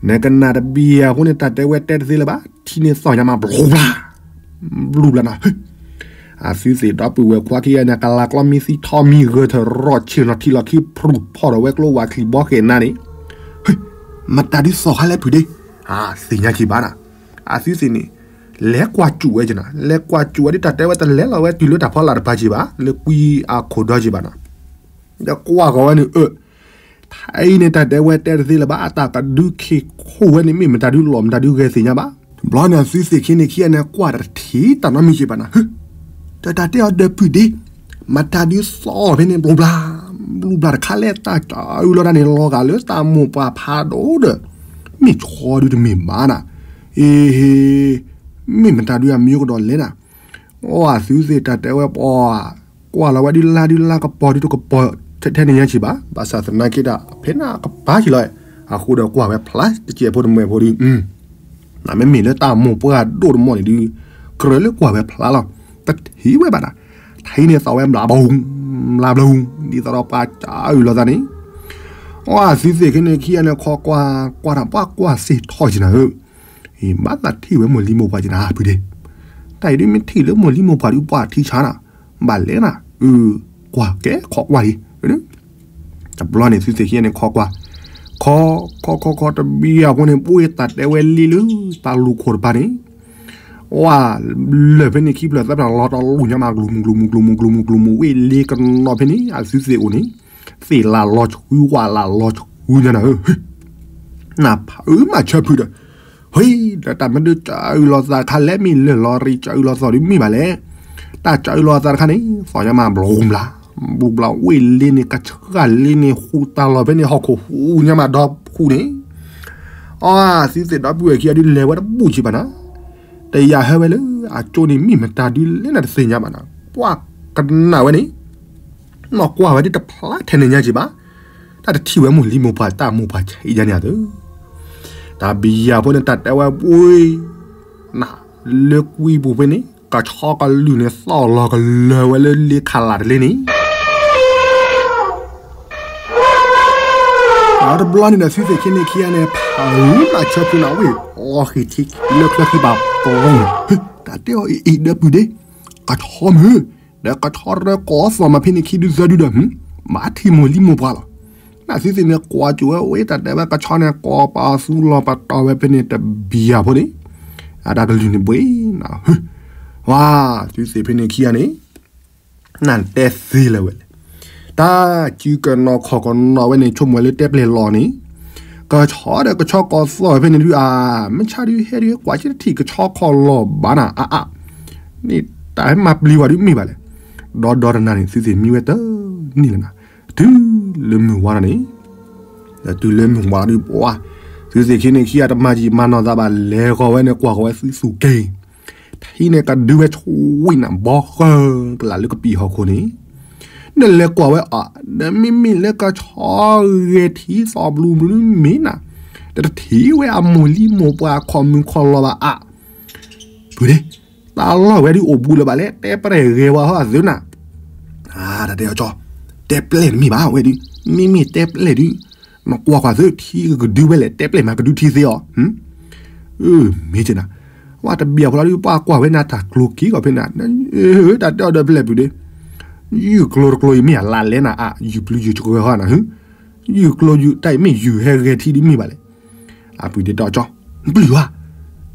နကနၣ်တဘံယၤဖိန့ၣ် တၢ်တဲဝဲတဲတသ့လၢၤဘၣ်, ထံန့ၣ်သီၣ်ညါမးဘျူဘျါ, ဘျူဘျါနၤ, အသုသ့ၣ်ဒီပုၢ်ဝဲၢ်ခွါခံဂၤန့ၣ် ကလၤကျီမံသံထီမံဂၢၢ်ထၢၣ်ရီၣ်ဆ့ၣ်နီၤထံလီၤခံဖရူၣ်ဖီၣ်ဒီးဝဲကျိဝၤချံဘီဃဲၣ်နါန့ၣ်, မတၤဒုးသီၣ်ခါလဲၣ်ဖုးဒ့, သ့ၣ်ညါက့ၤဘၣ်နၤ, အသုသ့ၣ်န့ၣ်, လဲၤကွၢ်စူၣ်ဝဲက့ၤနၤ, လဲၤကွၢ်စူၣ်ဝဲဒ်တၢ်တဲဝဲတလဲၤလီၤဝဲတုၤလၢတၢ်ဖီလာ်တပၤက့ၤဘၣ်, လၢကွံအခိၣ်ဒီက့ၤဘၣ်နၤ, ဒီးကွၢ်ဃီၤဝဲန့ၣ်အၢ ထဲအံၤန့ၣ် တၢ်တဲဝဲတဲတသ့လၢၤဘၣ်, အတၢ်ကဒုးခ့ခိၣ်ဝဲန့ၣ် မ့ၢ်မတၤဒုးလီၤမတၤဒုးဂဲၤသ့ၣ်ညါဘၣ်. တဘျီန့ၣ် အသုသ့ၣ်ခံန့ၣ်ခံဂၤန့ၣ် ကွၢ်တထံၣ်တၢ်နီတမံၤက့ၤဘၣ်နၤ, တၢ်တၢ်တဲအီၤဒီးဖုးဒ့, မတၤဒုးသီၣ်ဖဲန့ၣ် ဘျူဘျါ, ဘျူဘျါတခါလဲၣ် တၢ်ကအုလီၤတၢ်န့ၣ် လီၤဂာ်လၢတၢ်မိၢ်ပှၢ်ဖးဒိၣ်ဒီး, မ့ၢ်ဆီဒုတမ့ၢ်ဘၣ်နၤ, အ့ဟ့, မ့ၢ်မတၤဒုးအမံၤကဒီးလဲၣ်နၤ အသုသ့ၣ်တၢ်တဲဝဲပှၤ, ကွၢ်လီၤဝဲဒုလါဒုလါကပီၤဒုတကပီၤ, ထဲထဲန့ၣ်ညါက့ၤဘၣ်, ဘၣ်ဆၣ်သနာ်က့တၢ် ဖဲန့ၣ်ကပၤက့ၤလီၤ, အဃိဒီးကွၢ်ဝဲဖျါတစဲးဖိတမှဲးဖိဒု, နမ့မ့ၢ်လၢတၢ်မိၢ်ပှၢ်ဒိၣ်တမီၢ်န့ၣ်ဒု, ကြၢးလၢကွၢ်ဝဲဖျါလီၤ, တထံၣ်ဝဲဘၣ်နၤ, ထံၣ်န့ၣ်သီၣ်ဝဲဘျါဘျီ, ဘျါဘျီ, ဒ်သိးဒီးပှၤကအုလီၤသးန့ၣ်, အသုသ့ၣ်ခံန့ၣ်ခံဂၤန့ၣ် ခီကွၢ်, ကွၢ်တၢ်ပှၤကွၢ်စ့ၢ်ထီၣ်က့ၤနၤဧၢ အံၤ ဘၣ်သးထံၣ်ဝဲမိၢ်လံမိၢ်ပှၢ်က့ၤနၤဖုးဒ့, တၢ်အံၤဒုးမ့ၢ်ထံၣ်လၢမိၢ်လံမိၢ်ပှၢ်ဒုးပှၤထံဆါနၤ, ဘၣ်လဲၣ်နၤ, အု, ကွၢ်ကဲခီကွၢ်ဒံး, တဘျီန့ၣ်သုသ့ၣ်ခံဂၤန့ၣ်ခီကွၢ်, ခီ, ခီခီခီတဘံယၤဖိန့ၣ် ပှ့ၤတၢ်တဲဝဲလံလၢတၢ်လူၢ်ခိၣ်တပၤန့ၣ်, ဝါ, လၢၢ်ဖဲန့ၣ်ခံဖျၢၣ်သၢဖျၢၣ်လီၤတလူၢ်ညါမး ကျူၤမူၤကျူၤမူၤကျူၤမူၤကျူၤမူၤ ဝ့ၢ်လ့ကနီၤဖဲန့ၣ် အသုသ့ၣ်အိၣ်န့ၣ်, သ့ၣ်လၢ်လီၤဆူဝါလၢ်လီၤဆူညါနၤဧၢ, နဖုးမၤဆၢဖုးဒီး, ဟ့ၣ် ဒီးတၢ်မ့ၢ်ဒုးကအုလီၤသးတခါလဲၣ် မ့ၢ်လၢၢ်လီၤရံးကအုလီၤသီၣ်ဒုးမ့ၢ်ဘၣ်လဲၣ်, တၢ်ကအုလီၤသးတခါန့ၣ် သီၣ်ညါမးဘျီဘျါ, ဘျီဘျါ ဝ့ၢ်လ့န့ၣ် ကဆှၣ်လ့န့ၣ် ဟူးတၢ်လီၤဖဲန့ၣ် ဟီၣ်ခိၣ်ဟူးညါမးဒီဖူန့ၣ်, အသုသ့ၣ်ဒီပုၢ်ဝဲၢ်ခံဂၤဒုးလဲၤဝဲတဘူၣ်က့ၤဘၣ်နၤ, တယာ်ဟဲဝဲလၢအကၠိန့ၣ် မ့ၢ်မတၤဒုးလဲၣ်နၤတသ့ၣ်ညါဘၣ်နၤ, ပှၤကနၣ်ဝဲန့ၣ် နီၢ်ကွၢ်ဝဲဒ်တဖျါထဲန့ၣ်ညါက့ၤဘၣ်, တၢ်တထံၣ်ဝဲမိၢ်လံမိၢ်ပှၢ်တၢ်မိၢ်ပှၢ်ဆံးယါန့ၣ်အသိး, တၢ်ဘံယၤဖိန့ၣ် တၢ်တဲဝဲပှ့ၤ, နၤ, လၢကွံပူၤဖဲန့ၣ် ကဆီကလုၢ်န့ၣ် သီၣ်လီၤကလၢၤဝဲလၢလ့ခးလးတလ့န့ၣ် တဘျီန့ၣ်ဒီး သုသ့ၣ်ခံန့ၣ်ခံဂၤန့ၣ် ဖးမၤဆၢဖုးနၤဝ့ၢ် အီၣ်ဃံထံ လၢချၢခံဘၣ်ပီၤန့ၣ်, တၢ်တဲအီၤအံၤအံၤဒီပုၢ်ဒ့, ကဆီမုၢ်, ဒီးကဆီရၢကိးသီၣ်မးဖဲန့ၣ်ခံဒုသၢဒုဒီး, ဘၣ်ထံၣ်မိၢ်လံမိၢ်ပှၢ်လီၤ, နသုသ့ၣ်န့ၣ်ကွၢ်ကၠိဝဲ အဝဲတၢ်တဲဝဲကဆီန့ၣ် ကိးပာ်သူလီၤပတီၢ်ဝဲဖဲန့ၣ်တဘံယၤဖိန့ၣ်, အတၢ်ကလုၢ်န့ၣ်ဘှ့ၣ်နၤ, ဝါ, သုသ့ၣ်ဖဲန့ၣ်ခံဂၤန့ၣ် နတဲသ့လၢၤဝဲလဲၣ်, တၢ်စုကနီၤခီၣ်ကနီၤဝဲန့ၣ် ဆိကမိၣ်ဝဲလၢတဲပျဲၢ်လီၤန့ၣ်, ကဆီဒီးကဆီကိးသီၣ်ဖဲန့ၣ်ဒုးအါ, မ့ၢ်ဆါဒုးဟဲဒုးကွၢ်က့တထံၣ်ကဆီခီၣ်လီၤဘၣ်နၤအါအါ, န့ၣ်တၢ်ဟဲမၤပျံၤဝဲဒုးမ့ၢ်ဘၣ်လဲၣ်, ဒီဒီတနၤန့ၣ် သုသ့ၣ်မံဝဲတန့ၢ်လၢၤနၤ, တုၤလၢမုၢ်ဝါလီၤန့ၣ် ဒီးတုၤလၢမုၢ်ဝါလီၤဒုးပှၤ, သုသ့ၣ်ခံန့ၣ်ခံဂၤတမၤယံာ်မၤနီၢ်သးဘၣ် လဲၤဃီၤဝဲန့ၣ် ကွၢ်ဃီၤဝဲသုသူၣ်က့ၤ, ထံန့ၣ်ကဒုဝဲဆူဝံၣ်နၤ ဘီဃၢကလးလၢကပံာ်ဟီၣ်ခိၣ်န့ၣ်, နလဲၤကွၢ်ဝဲအီၤ ဒီးမ့မ့ၢ်လၢကဆီဂဲၤထံသီၣ်ဘျူးဘျူးမ့ၢ်နၤ, ဒီးတထံၣ်ဝဲအမိၢ်လံမိၢ်ပှၢ်ခီၣ်မုၢ်ခီၣ်လီၤဘၣ်အါ, ဖုးဒ့ တၢ်လီၢ်ဝဲဒုးအိၣ်ဘူးလၢၤဘၣ်လဲၣ် တဲပျဲၢ်ဂဲၤဝဲဟီၣ်သုနၤ, တၢ်တဲအီၤကၠီ, တဲပျဲၢ်တမ့ၢ်ဘၣ်ဝဲဒုး, မ့မ့ၢ်တဲပျဲၢ်ဒုး, နကွၢ်ကွၢ်သုထံကကဒုဝဲလဲၣ် တဲပျဲၢ်မးကဒုထံသ့အီၤ, မ့ၢ်ကနၤ, ဝဲတဘံၣ်အဖီလာ်ဒုး ပှၤကွၢ်ဝဲနၤတၢ်ကျိၤက့ၤဂီၤဖဲနၤ, တၢ်တဲအီၤဒီးဖဲလဲၣ်ဖုးဒ့, ယုၢ်ကျိၤတကျိၤအံၤမ့ၢ်အလါလဲၣ်နၤအါ ယုၢ်ပျုၤယုၢ်ဆှၢဟီနၤ, ယုၢ်ကျိၤယုၢ်တၢ်အံၤမ့ၢ်ယုၢ်ဟဲဂဲၤထံဒုးမ့ၢ်ဘၣ်လဲၣ်, အဖုးဒ့တဲအီၤကၠီ, ပျုၤဧါ,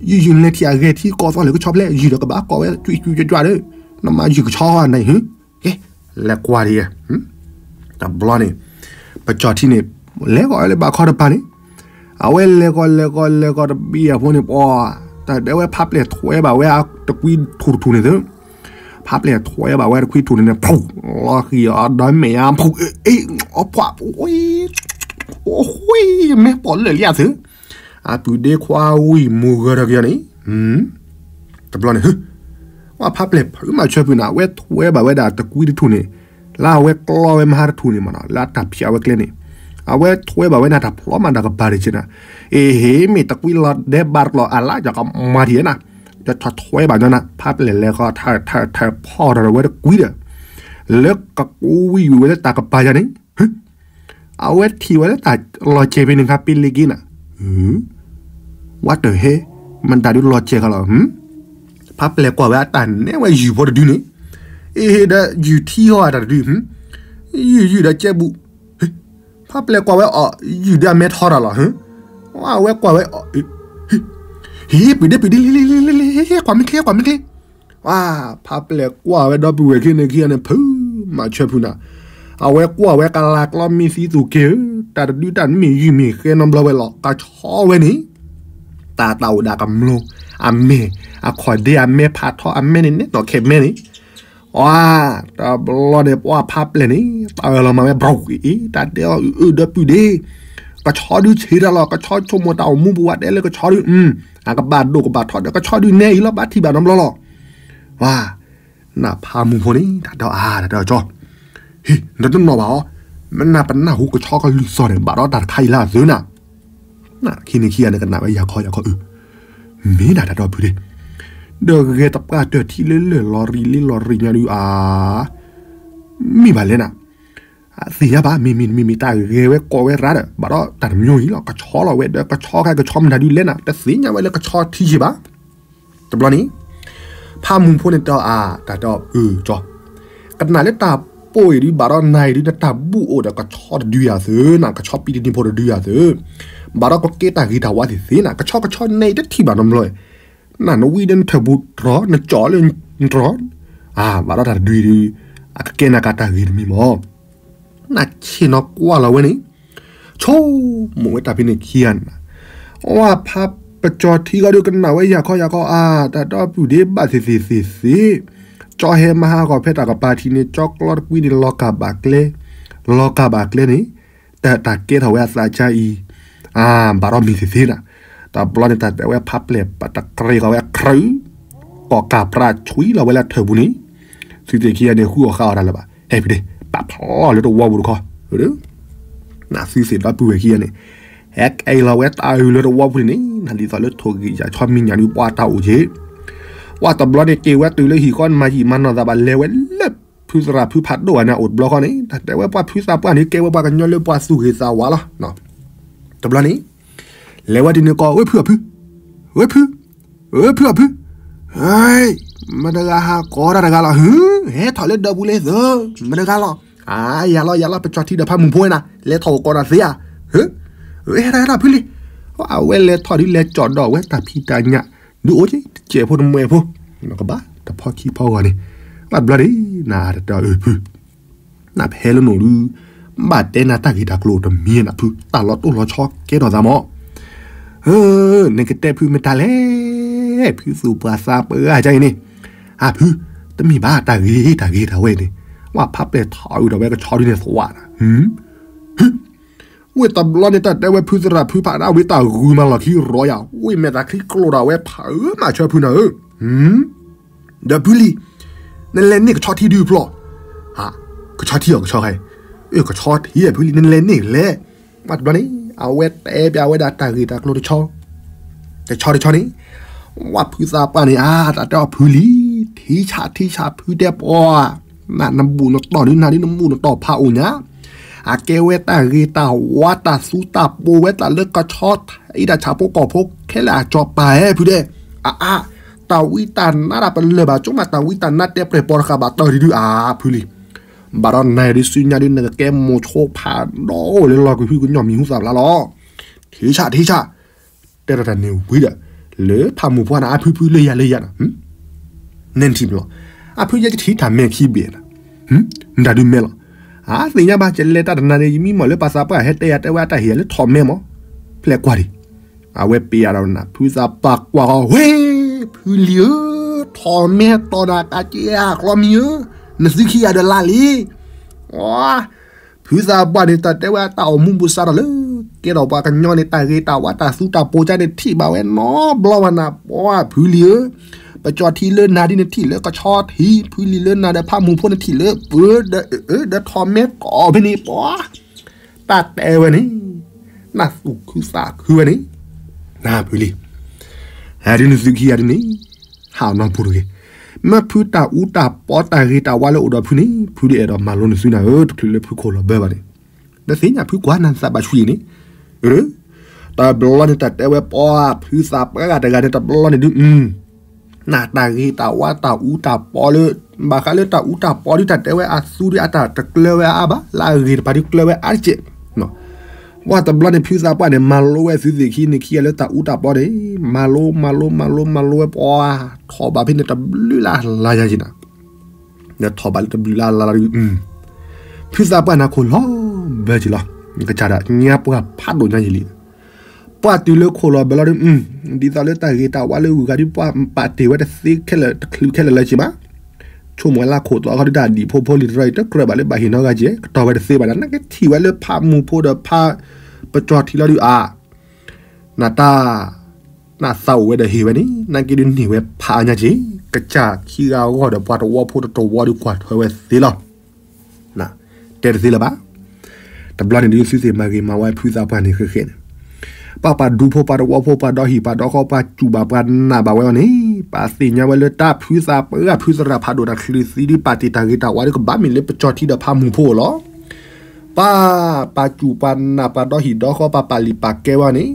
ယုၢ်ယုၢ်နဲထံအဂဲၤထံကီၢ်သီၣ်လၢကဆီဖျဲၣ် ယုၢ်ဒီးကဘၣ်ကီၢ်ဝဲ ကွံကွံကွံကွံဒီး, နမၤယုၢ်ကဆီဟီနၤအံၤ, ကဲ, လဲၤကွၢ်ဒံး, တဘျီန့ၣ်, ပကၠီထံန့ၣ်, လဲၤဃီၤလၢဘၣ်ခီတပၤန့ၣ်, အဝဲလဲၤဃီၤလဲၤဃီၤလဲၤဃီၤတဘံၣ်အဖီန့ၣ် ပှၤ, တၢ်တဲဝဲဖးပျဲၢ်ထွဲဘၣ်ဝဲတကွံထူၣ်တထူၣ်န့ၣ်သု ဖးပျဲၢ်ထွဲဘၣ်ဝဲတကွံထူၣ်န့ၣ်န့ၣ် ဖူၣ်, လီၤဃံၤအီၤဒီးမဲာ်ညါဖူၣ်, အ့ၣ်, အီၣ်ဖှၣ်, အဃု, မဲာ်ပိာ်လၢာ်လံဧါသု, အပုၢ်ဒ့ခွါဝံၣ်မူဂၢၢ်ထီၣ်က့ၤအီၤန့ၣ်, တဘျီန့ၣ်, ဝဲဖးပျဲၢ်ဖုးမၤဆၢဖုးနၤ အဝဲထွဲဘၣ်ဝဲဒၣ်တကွံတထူၣ်န့ၣ်, လၢအဝဲကျီဝဲမဟါတထူၣ်န့ၣ်မးနီၤ လၢအတၢ်ဖၠးဝဲကျဲန့ၣ်, အဝဲထွဲဘၣ်ဝဲနၤတၢ်ဖျီမးတၢ်ကပၤတက့ၢ်နၤ, အ့ၣ်ဟ့ၣ် မ့ၢ်တကွံလီၤဒဲးဘးတကျိၤအလါ ယကမၤထံၣ်နၤ, ယထီၣ်ထွဲဘၣ်ညီနၤ ဖးပျဲၢ်လဲၤဃီၤထၢၣ်ထၢၣ်ထၢၣ်ဖီၣ်ထီၣ်ဝဲတကွံဒီး, လၢကကူဝံၣ်ဝံၣ်ဝဲလၢတၢ်ကပၤယၤန့ၣ် အဝဲထံၣ်ဝဲလၢတၢ်လီၤစဲၤဖဲန့ၣ်ခါ ပ့လ့က့နၤ, ဝဲတဟဲ, မတၤဒုးလီၤစဲၤဃီလီၤ. ဖးပျဲၢ်ကွၢ်ဝဲအတၢ်နဲဝဲယုၢ်ဖိတဒုန့ၣ်, အ့ဟ့ဒီးယုၢ်ထံဟီၣ်အတၢ်တဒု, ယုၢ်ယုၢ်ဒီးကဲဘူး, ဖးပျဲၢ်ကွၢ်ဝဲအီၤ ယုၢ်ဒီးအမဲထီတၢ်လီၤ. အဝဲကွၢ်ဝဲအီၤ, ဟ့ ပုၢ်ဒ့ပုၢ်ဒ့ လ့လ့လ့လ့လ့ ကွၢ်မ့ၢ်ချ့ ကွၢ်မ့ၢ်ချ့. ဖးပျဲၢ်ကွၢ်ဝဲဒီပုၢ်ဝဲၢ်ခံန့ၣ်ခံဂၤန့ၣ် ဖုမၤဆၢဖုနၤ, အဝဲကွၢ်ဝဲကလၤကျီမ့ၢ်သံသူၣ်က့ၤဧၢ, တၢ်တဒုတၢ်တမ့ၢ်ယုၢ်မ့ၢ်ဃဲနီတဘျီဝဲလီၤ. ကဆီဝဲန့ၣ် တၢ်တၢ်အိၣ်ဒၣ်ကမျီ, အမဲာ်, အခီၣ်ဒ့အမဲဖးထီအမဲန့ၣ် နဲနီၢ်ခဲမဲန့ၣ်, အ တဘျီန့ၣ် ပှၤဖးပျဲၢ်န့ၣ် တၢ်အၢၣ်လီၤမၤဝဲ ဘြီၣ်အ့ တၢ်တဲအီၤအုၣ်အုၣ်ဒီပုၢ်ဒ့, ကဆီဒုဆံးတၢ်လီၤ, ကဆီဆိကမိၣ်တၢ်အိၣ်မူပူၤ ဝဲတဲလၢကဆီဒု, အကဘၣ်ဒိၣ်ကဘၣ်ထီဒီး ကဆီဒုနဲအံၤလီၤ ဘၣ်ထံၣ်ဘၣ်နီတဘျီလီၤ. ဝါ, နဖးမူဖိန့ၣ် တၢ်တဲအီၤ အါ တၢ်တဲအီၤကၠီ, ဟ့ၣ် နတနီၣ်ဘၣ်အီၤ, မ့ၢ်နပနၢ်ဟူကဆီကလုၢ်သီၣ်န့ၣ် ဘၣ်ဒီးတၢ်တခါအံၤလၢအသုနၤ, ခံန့ၣ်ခံဂၤန့ၣ် ကနၣ်ဝဲယၤခီယၤခီအုၣ်, မ့ၢ်ဒၣ်တၢ်တဲအီၤဖုဒ့, ဒီးဂဲၤတပှၢ်တၢၢ်ထံလၢလၢၢ်လီၤရံလံလီၤရံညါဒုးအါ, မ့ၢ်ဘၣ်လဲၣ်နၤ, သ့ၣ်ညါဘၣ် မ့မ့ၢ်တမ့မ့ၢ်တၢ်ဂဲၤဝဲကိးဝဲရၣ်ဒီး ဘၣ်ဒီးတၢ်တမျိုးအံၤလီၤ, ကဆီလီၤဝဲဒီး ကဆီခါကဆီမနုၤဒုးလဲၣ်နၤ တသ့ၣ်ညါဝဲလၢကဆီထံယ့ၢ်ဘၣ်. တဘျီန့ၣ် ဖးမူဖိန့ၣ်တဲအီၤ တၢ်တဲအီၤအုၣ်ကၠီ, ကနၣ်လၢတၢ်ပိာ်အံၤဒုး ဘၣ်ဒီးနၤအံၤဒုး နတၢ်ဘူၣ်အိၣ်ဒီးကဆီတဒုယၤသု, နကဆီပံတနံၤဖိတဒုယၤသု, ဘၣ်ဒီးကကဲတၢ်ဂ့ၤတၢ်ဝါသ့ၣ်သ့ၣ်နၤ, ကဆီကဆီနဲအံၤတထံၣ်ဘၣ်နီတဘျီ, နနဝံဒီးနထၢၣ်ပူၤတြီ နကၠီလၢတြီ, ဘၣ်ဒီးတၢ်တဒုအံၤဒုး အကကဲနၤကးတၢ်ဂ့ၤတမံၤမီၢ် နဆ့ၣ်နီၤကွၢ်လီၤဝဲန့ၣ်, ဆိကမိၣ်ဝဲတၢ်ဖဲန့ၣ်ခံဂၤန့ၣ်, အဝဲဖးပကၠီထံဂီၤဒုးကနၣ်ဝဲယၤခီယၤခီအါ, တၢ်တဲအီၤပုၢ်ဒ့ဘၣ်သ့ၣ်သ့ၣ်သ့ၣ်သ့ၣ်, ကၠီဟဲမဟါဂီၤဖဲတၢ်ကပၤထံးန့ၣ် ကၠီကျီတကွံန့ၣ် လီၤကၢ်ဘၣ်ကျဲ, လီၤကၢ်ဘၣ်ကျဲန့ၣ်, တၢ်တၢ်ကဲထီၣ်ဝဲအသးကါအံၤ, အါ ဘၣ်ဒီးမ့ၢ်သ့ၣ်သ့ၣ်နၤ, တဘျီန့ၣ် တၢ်တဲဝဲဖးပျဲၢ်ပတကြ့ၢ်ကီးဝဲခရုး ကိးကၢ်ပြးဆွံလီၤဝဲလၢထၢၣ်ပူၤန့ၣ်, သုသ့ၣ်ခံဂၤန့ၣ် ဃုအီၣ်ဃါအီၣ်တၢ်လၢၤဘၣ်, ဟဲဖဲဒ့ၣ် ပာ်ဖျီလၢတဝီပူၤတခီ, နသုသ့ၣ်ဒီပုၢ်ဝဲၢ်ခံဂၤန့ၣ်, ဟဲကဲလီၤဝဲတၢ်အုၣ်လၢတဝီပူၤန့ၣ် နဒ်သိးလၢထိၣ်ဂံၢ်ယၤဆီမံၤညၣ်ဒုးပှၤတၢ်အိၣ်က့ၤ, ပှၤတဘျီန့ၣ်က့ၤဝဲတုၤလၢဟံၣ်ဃီနမၤယံာ်မၤနီၢ်သးဘၣ်လဲၤဝဲလၢ ဖုသရၣ်ဖုဖးဒိၣ်ဂၤန့ၣ်အိၣ်တဘျီဃီန့ၣ် တၢ်တဲဝဲပှၤဖုသးပှၢ်န့ၣ် ကဲဝဲပှၤကညီလၢပှၤသူၣ်ဂ့ၤသးဝါလီၤ. တဘျီန့ၣ် လဲၤဝဲဒ်န့ၣ်ကီး ဝဲဖုအီၣ်ဖု, ဝဲဖု, ဝဲဖုအီၣ်ဖု, မတဂၤဟးကိးတၢ်တဂၤလီၤ, ဟဲထီၣ်လၢဒၢးပူၤလၢသၢ, မတဂၤလီၤ, ယၤလီၤယၤလီၤ ပကၠီထံဒီးဖးမုၢ်ဖိဝဲနၤ လဲၤထီၣ်အိၣ်ကိးနၤသ့ဧါ, ဟဲထီၣ်ဟဲထီၣ်ဖုလံ, အဝဲလဲၤထီၣ်ဒုးလဲၤကၠီၣ်ဒီးဝဲတၢ်ဖံးတၢ်ညၣ်, ဒုးအိၣ်က့ၤတစဲးဖိတမှဲးဖိ, ကဘၣ်တဖီခံဖီဂီၢ်န့ၣ်, ဘၣ်တဘျီန့ၣ် နတၢ်အုၣ်ဖု နဖဲလၢနအိၣ်ဒုး ဘၣ်တဲနၤတၢ်ဂ့ၢ်တၢ်ကျိၤတမံၤနၤဖု တၢ်လီၤတိၢ်လီၤဆီကဲထီၣ်သးမီၢ်, နကတဲဖုမတၤလဲၣ်, ဖုသူၣ်ပှၢ်သးပှၢ်အါကါအံၤန့ၣ်, အဖု, တမ့ၢ်ဘၣ်တၢ်ဂ့ၤတၢ်ဂ့ၤတၢ်ဝဲန့ၣ်, ဝဲဖးပျဲၢ်ထီၣ်အုၣ်ဒီးဝဲကဆီဒုးန့ၣ်သဝးနၤ ဝ့ၢ်တဘျီန့ၣ် တၢ်တဲဝဲဖုသရၣ်ဖုဖးဒၣ်ဝံၤတၢ်ဂုၤမၤလီၢ်ခံရီယၤ ဝ့ၢ်မဲာ်သးချံကျိၣ်ဒီးဝဲဖးအၢမၤဆၢဖုနၤဧၢ, ဒီးဖုလံၤ, နလဲၤန့ၢ်ကဆီထံဒုးဖျီၣ်, ကဆီထံအီၤကဆီခါအံၤ, အၢ ကဆီထံဖုလံၤ နလဲၤန့ၢ်လဲၣ်, ဝဲတဘျီန့ၣ် အဝဲတဲပျးဝဲဒၣ်တၢ်ဂ့ၢ်တၢ်ကျိၤတဆီ, တဆီတဆီန့ၣ်, ဝဲဖုသးပှၢ်န့ၣ် အါ တၢ်တဲအီၤဖုလံၤ, ထံဆးထံဆးဖုတဲပှၤ နနဘူၣ်နတီၢ်ဒုးနၤဒုးနဘူၣ်နတီၢ်ဖးအိၣ်ညါ, အကဲဝဲတၢ်ဂ့ၤတၢ်ဝါတၢ်သူတၢ်ပိၤဝဲတၢ်လၢကဆီထံ တၢ်ဆၣ်ဖိကီၢ်ဖိခဲလၢာ်အကၠီၤပၤဟဲဖုဒဲး, အါအါ, တၢ်ဝံတၢ်နါတၢ်ပလၢၢ်ဘၣ်ကၠိမး တၢ်ဝံတၢ်နါတဲပြဲၢ်ပီတဃာ်ဘၣ်တၢ်ဒုးဒုးအါဖုလံၤ, ဘၣ်ဒီးနၤဒုးစုညါဒုး နကကဲမိၤဆိဖးဒိၣ်လၢလီၢ်ကဟုကညီၢ်မံၤဟူသၣ်ဖျါလီၤ, ထံဆးထံဆး တဲဒၣ်တၢ်န့ၣ်ဝံၤဒီး, လၢဖးမုၢ်ပှၢ်န့ၣ် အဖုဖုလၢယၤလၢယၤနီၤ, နဲနထံၣ်မးလီၤ, အဖုယဲကထံၣ်တၢ်မဲာ်ခံဘ့ၣ်နီၤ, နတၢ်ဒုးမဲာ်လီၤ, အသ့ၣ်ညါဘၣ် ကလဲၤတၢ်တနၤန့ၣ် ယမံမီၢ်လၢပှၤသးပှၢ်ဟဲတဲယၤတဲဝဲအတၢ်ဟ့ၣ်ယၤလၢထီၣ်မဲမး, ဖျဲၣ်ကွၢ်ဒံး, အဝဲပ့ၤယၤဒီးနၤ ဖုသးပှၢ်ကွၢ်ဃီဝဲ, ဖုလံၤဧၢ, ထီၣ်မဲတီၢ်နၤကးက့ၤအကျီမံၤဧၢ, နသုခံဂၤဒီးလါလံ ဖုသးပှၢ်န့ၣ် တၢ်တဲဝဲတၢ်အိၣ်မူပူၤစးထီၣ်လၢ ကဲထီၣ်ပှၤကညီန့ၣ် တၢ်ဂ့ၤတၢ်ဝါတၢ်သူတၢ်ပိၤကါန့ၣ် ထံၣ်ဘၣ်ဝဲနီတဘျီဘၣ်နၤ ပှၤဖုလံၤဧၢ, ပကၠီထံလၢနၤဒ်နထံၣ်လၢကဆီထံ ဖုလံၤလၢနၤဒီးဖးမုၢ်ဖိနထံၣ်လၢပှၤဒီး ဒီးထီၣ်မဲတီၢ်ဖဲန့ၣ်ပှၤ တၢ်တဲဝဲန့ၣ် နသူၣ်ခုသးခုဝဲန့ၣ် နဖုလံၤ ဟဲဒ်နသုခံဂၤဒ်န့ၣ် ဟးနီၢ်ပူၤတဂ့ၤ, မ့ၢ်ဖုတၢ်အူတၢ်ပီတၢ်ဂ့ၤတၢ်ဝါလၢအိၣ်ဒီးဖုန့ၣ် ဖုဒုးအဲၣ်ဒိးမၤလိနသုနၤဧၢ တချုးလၢဖုခိၣ်လီၤဘၢဘၣ်န့ၣ်, နသ့ၣ်ညါဖုကွၢ်နၤသးဘၣ်ဆှံန့ၣ်, တဘျီန့ၣ်တၢ်တဲဝဲပှၤဖုသးပှၢ်တဂၤန့ၣ် တဘျီန့ၣ်ဒုး နတၢ်ဂ့ၤတၢ်ဝါတၢ်အူတၢ်ပီလၢ ဘၣ်ဃးလၢတၢ်အူတၢ်ပီဒုး တၢ်တဲဝဲအသူဒုး အတၢ်တကျၢၤဝဲအါဘၣ် လၢအဂ့ၤတဖၣ်ဒုးကျၢၤဝဲအါတက့ၢ်. ပှၤတဘျီန့ၣ် ဖုသးပှၢ်န့ၣ် မၤလိဝဲအသုသ့ၣ်ခံန့ၣ်ခံဂၤလၢတၢ်အူတၢ်ပီန့ၣ် မၤလိ မၤလိ မၤလိ မၤလိဝဲပှၤ ထီၣ်ဘးဖဲန့ၣ်တဘျုးလၢ်လၢ်ညါက့ၤနၤ, ဒီးထီၣ်ဘးလၢတဘျုးလၢ်လၢ်လၢ်ဒုး ဖုသးပှၢ်န့ၣ်ခိၣ်လီၤဘၢက့ၤလီၤ. ကစၢ်ဒၣ်ညါပှၤဖးဒိၣ်ညါယံာ်လံ. ပှၤတုၤလၢခိၣ်လီၤဘၢလီၤဒုး ဒ်သိးလၢတၢ်ဂ့ၤတၢ်ဝါလၢဂုၤဂၤဒုး ပှၤပာ်တ့ၢ်ဝဲတသ့ခဲလၢာ်တချုးခဲလၢာ်လၢၤက့ၤဘၣ်. ဆိကမိၣ်ဝဲလၢခိၣ်သီခီဒုး တၢ်ဒံၣ်ဖိဖိလံၤတရီအံၤ တကြၢးဘၣ်လၢဘၣ်ဟ့ၣ်နီတဂၤက့ၤ ကတီၢ်ဝဲတသ့ဘၣ်ဒီး နကထံၣ်ဝဲလၢဖးမူၤဖိဒီးဖးပကၠီထံလီၤဒုးအါ နတၢ် နသးအိၣ်ဝဲဒီးဟ့ၣ်ဝဲန့ၣ် နာ်က့ဒုးန့ၢ်ဝဲဖးအါညါက့ၤ ကစၢ်ခံဂၤအဂီၢ်ဒီးပှၤတဝီဖိတတဝီဒုးကွၢ်ထွဲဝဲသ့လီၤ. တဲတသ့လၢၤဘၣ်. တဘျီန့ၣ်ဒုးသုသ့ၣ်မၤဂ့ၤမၤဝါဖုသးပှၢ်န့ၣ်ဃဲဃဲန့ၣ် ပှၤပှၤဒူဖိပှၤတဝီဖိပှၤဒီဟံၣ်ပှၤဒီဃီပှၤစူၣ်ဘၣ်ပှၤနာ်ဘၣ်ဝဲအီၤန့ၣ် ပှၤသ့ၣ်ညါဝဲလၢတၢ်ဖုသးပှၢ်ဖုသရၣ်ဖးဒိၣ်တၢ်ချုးသံဒုး ပာ်တ့ၢ်တၢ်ဂ့ၤတၢ်ဝါဒုးကဘၣ်မ့ၢ်လၢပကၠီထံဒီးဖးမူၤဖိလီၤ. ပှၤ ပှၤစူၣ်ပှၤနာ်ပှၤဒီဟံၣ်ဒီဃီပှၤပာ်လံာ်ပာ်ကဲဝဲန့ၣ်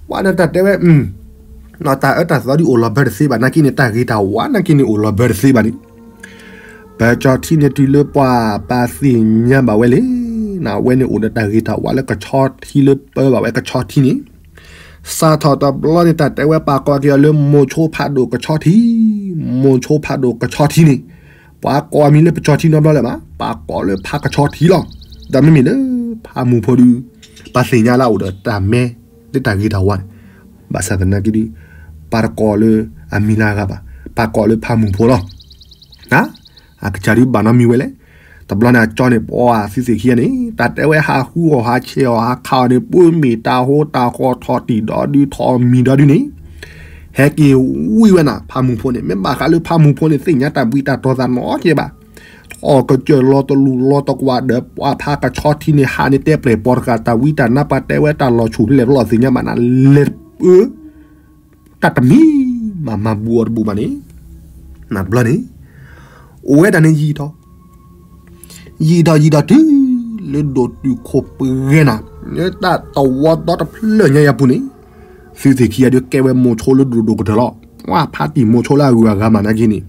ပှၤနတၢ်တဲဝဲ တၢ်အၢတၢ်သီဒုးအိၣ်လီၤဘၢတသ့ဘၣ် နာ်က့န့ၣ် တၢ်ဂ့ၤတၢ်ဝါနာ်က့န့ၣ်အိၣ်လီၤဘၢတသ့ဘၣ်န့ၣ် ပကၠီထံန့ၣ်တုၤလၢပှၤပာ်သ့ၣ်ညါဘၣ်ဝဲလံ အဝဲန့ၣ်အိၣ်ဒီးတၢ်ဂ့ၤတၢ်ဝါလၢကဆီထံလၢပၢဘၣ်ဝဲကဆီထံန့ၣ် စးထီၣ်တဘျီန့ၣ် တၢ်တဲဝဲပာ်ကိးက့ၤအီၤလၢမိၤဆိဖးဒိၣ်ကဆီထံ, မိၤဆိဖးဒိၣ်ကဆီထံန့ၣ် ပှၤကိးအမံၤလၢပကၠီထံနီတဘျီလၢၤဘၣ်, ပှၤကိးလၢဖးကဆီထံလီၤ. ဒီးမ့မ့ၢ်လၢဖးမူၤဖိဒုး ပှၤသ့ၣ်ညါလၢအအိၣ်ဒီးတၢ်မဲ လၢတၢ်ဂ့ၤတၢ်ဝါန့ၣ်, ဘၣ်ဆၣ်သနာ်က့ဒုး ပှၤတကိးလၢအမံၤလၢအဂၤဘၣ်, ပှၤကိးလၢဖးမူၤဖိလီၤ. အကစၢ်ဒုးဘၣ်နီတမံၤဝဲလဲၣ်. တဘျီန့ၣ်အကၠီန့ၣ် ပှၤသုသ့ၣ်ခံဂၤန့ၣ် တၢ်တဲဝဲဟးဃုအီၣ်ဟးဆဲးအီၣ်ဟးခးအီၣ်န့ၣ် ပှၤမ့ၢ်တၢ်ဟိတၢ်ဃီထီၣ်တံၢ်ဒီဒုထီၣ်မံၤဒီဒုန့ၣ် ဟဲက့ၤဝံဝဲနၤ ဖးမူၤဖိန့ၣ် မ့ၢ်ဘၣ်ဃးလၢဖးမူၤဖိန့ၣ် သ့ၣ်ညါတၢ်ဘှံးတၢ်တီၤသးနီၢ်ကဲဘၣ်. ထီၣ်ကစၢၢ်လီၤတလူၤလီၤတကွၢ်ဒီး ပှၤဖးကဆီထံန့ၣ် ဟးန့ၢ်တဲပျဲၢ်ပိာ်တဂၤ တၢ်ဝံတၢ်နါ ပှၤတဲဝဲတၢ်လီၤဆူၣ်လဲၤပလီၢ်သ့ၣ်ညါဘၣ်နၤ လဲၤပၢ တၢ်တမံၤမၤမၤဘူးအီၤတဘူးဘၣ်န့ၣ်, နဘျီန့ၣ် အိၣ်ဝဲဒၣ်န့ၣ်ယံာ်ထီၣ် ယံာ်ထီၣ်ယံာ်ထီၣ်တုၤ လၢဒိၣ်တုာ်ခိၣ်ပှဲၤနၤ လၢတၢ်တဝီဒီတဖျၢၣ်ညါအံၤအပူၤန့ၣ်, သုသ့ၣ်ခံဂၤဒုးကဲဝဲမိၤဆိလၢဒိၣ်ဒိၣ်ကတၢၢ်လီၤ. ပှၤဖးတံၢ်မိၤဆိလၢအဂုၤအဂၤမးနာ်က့န့ၣ်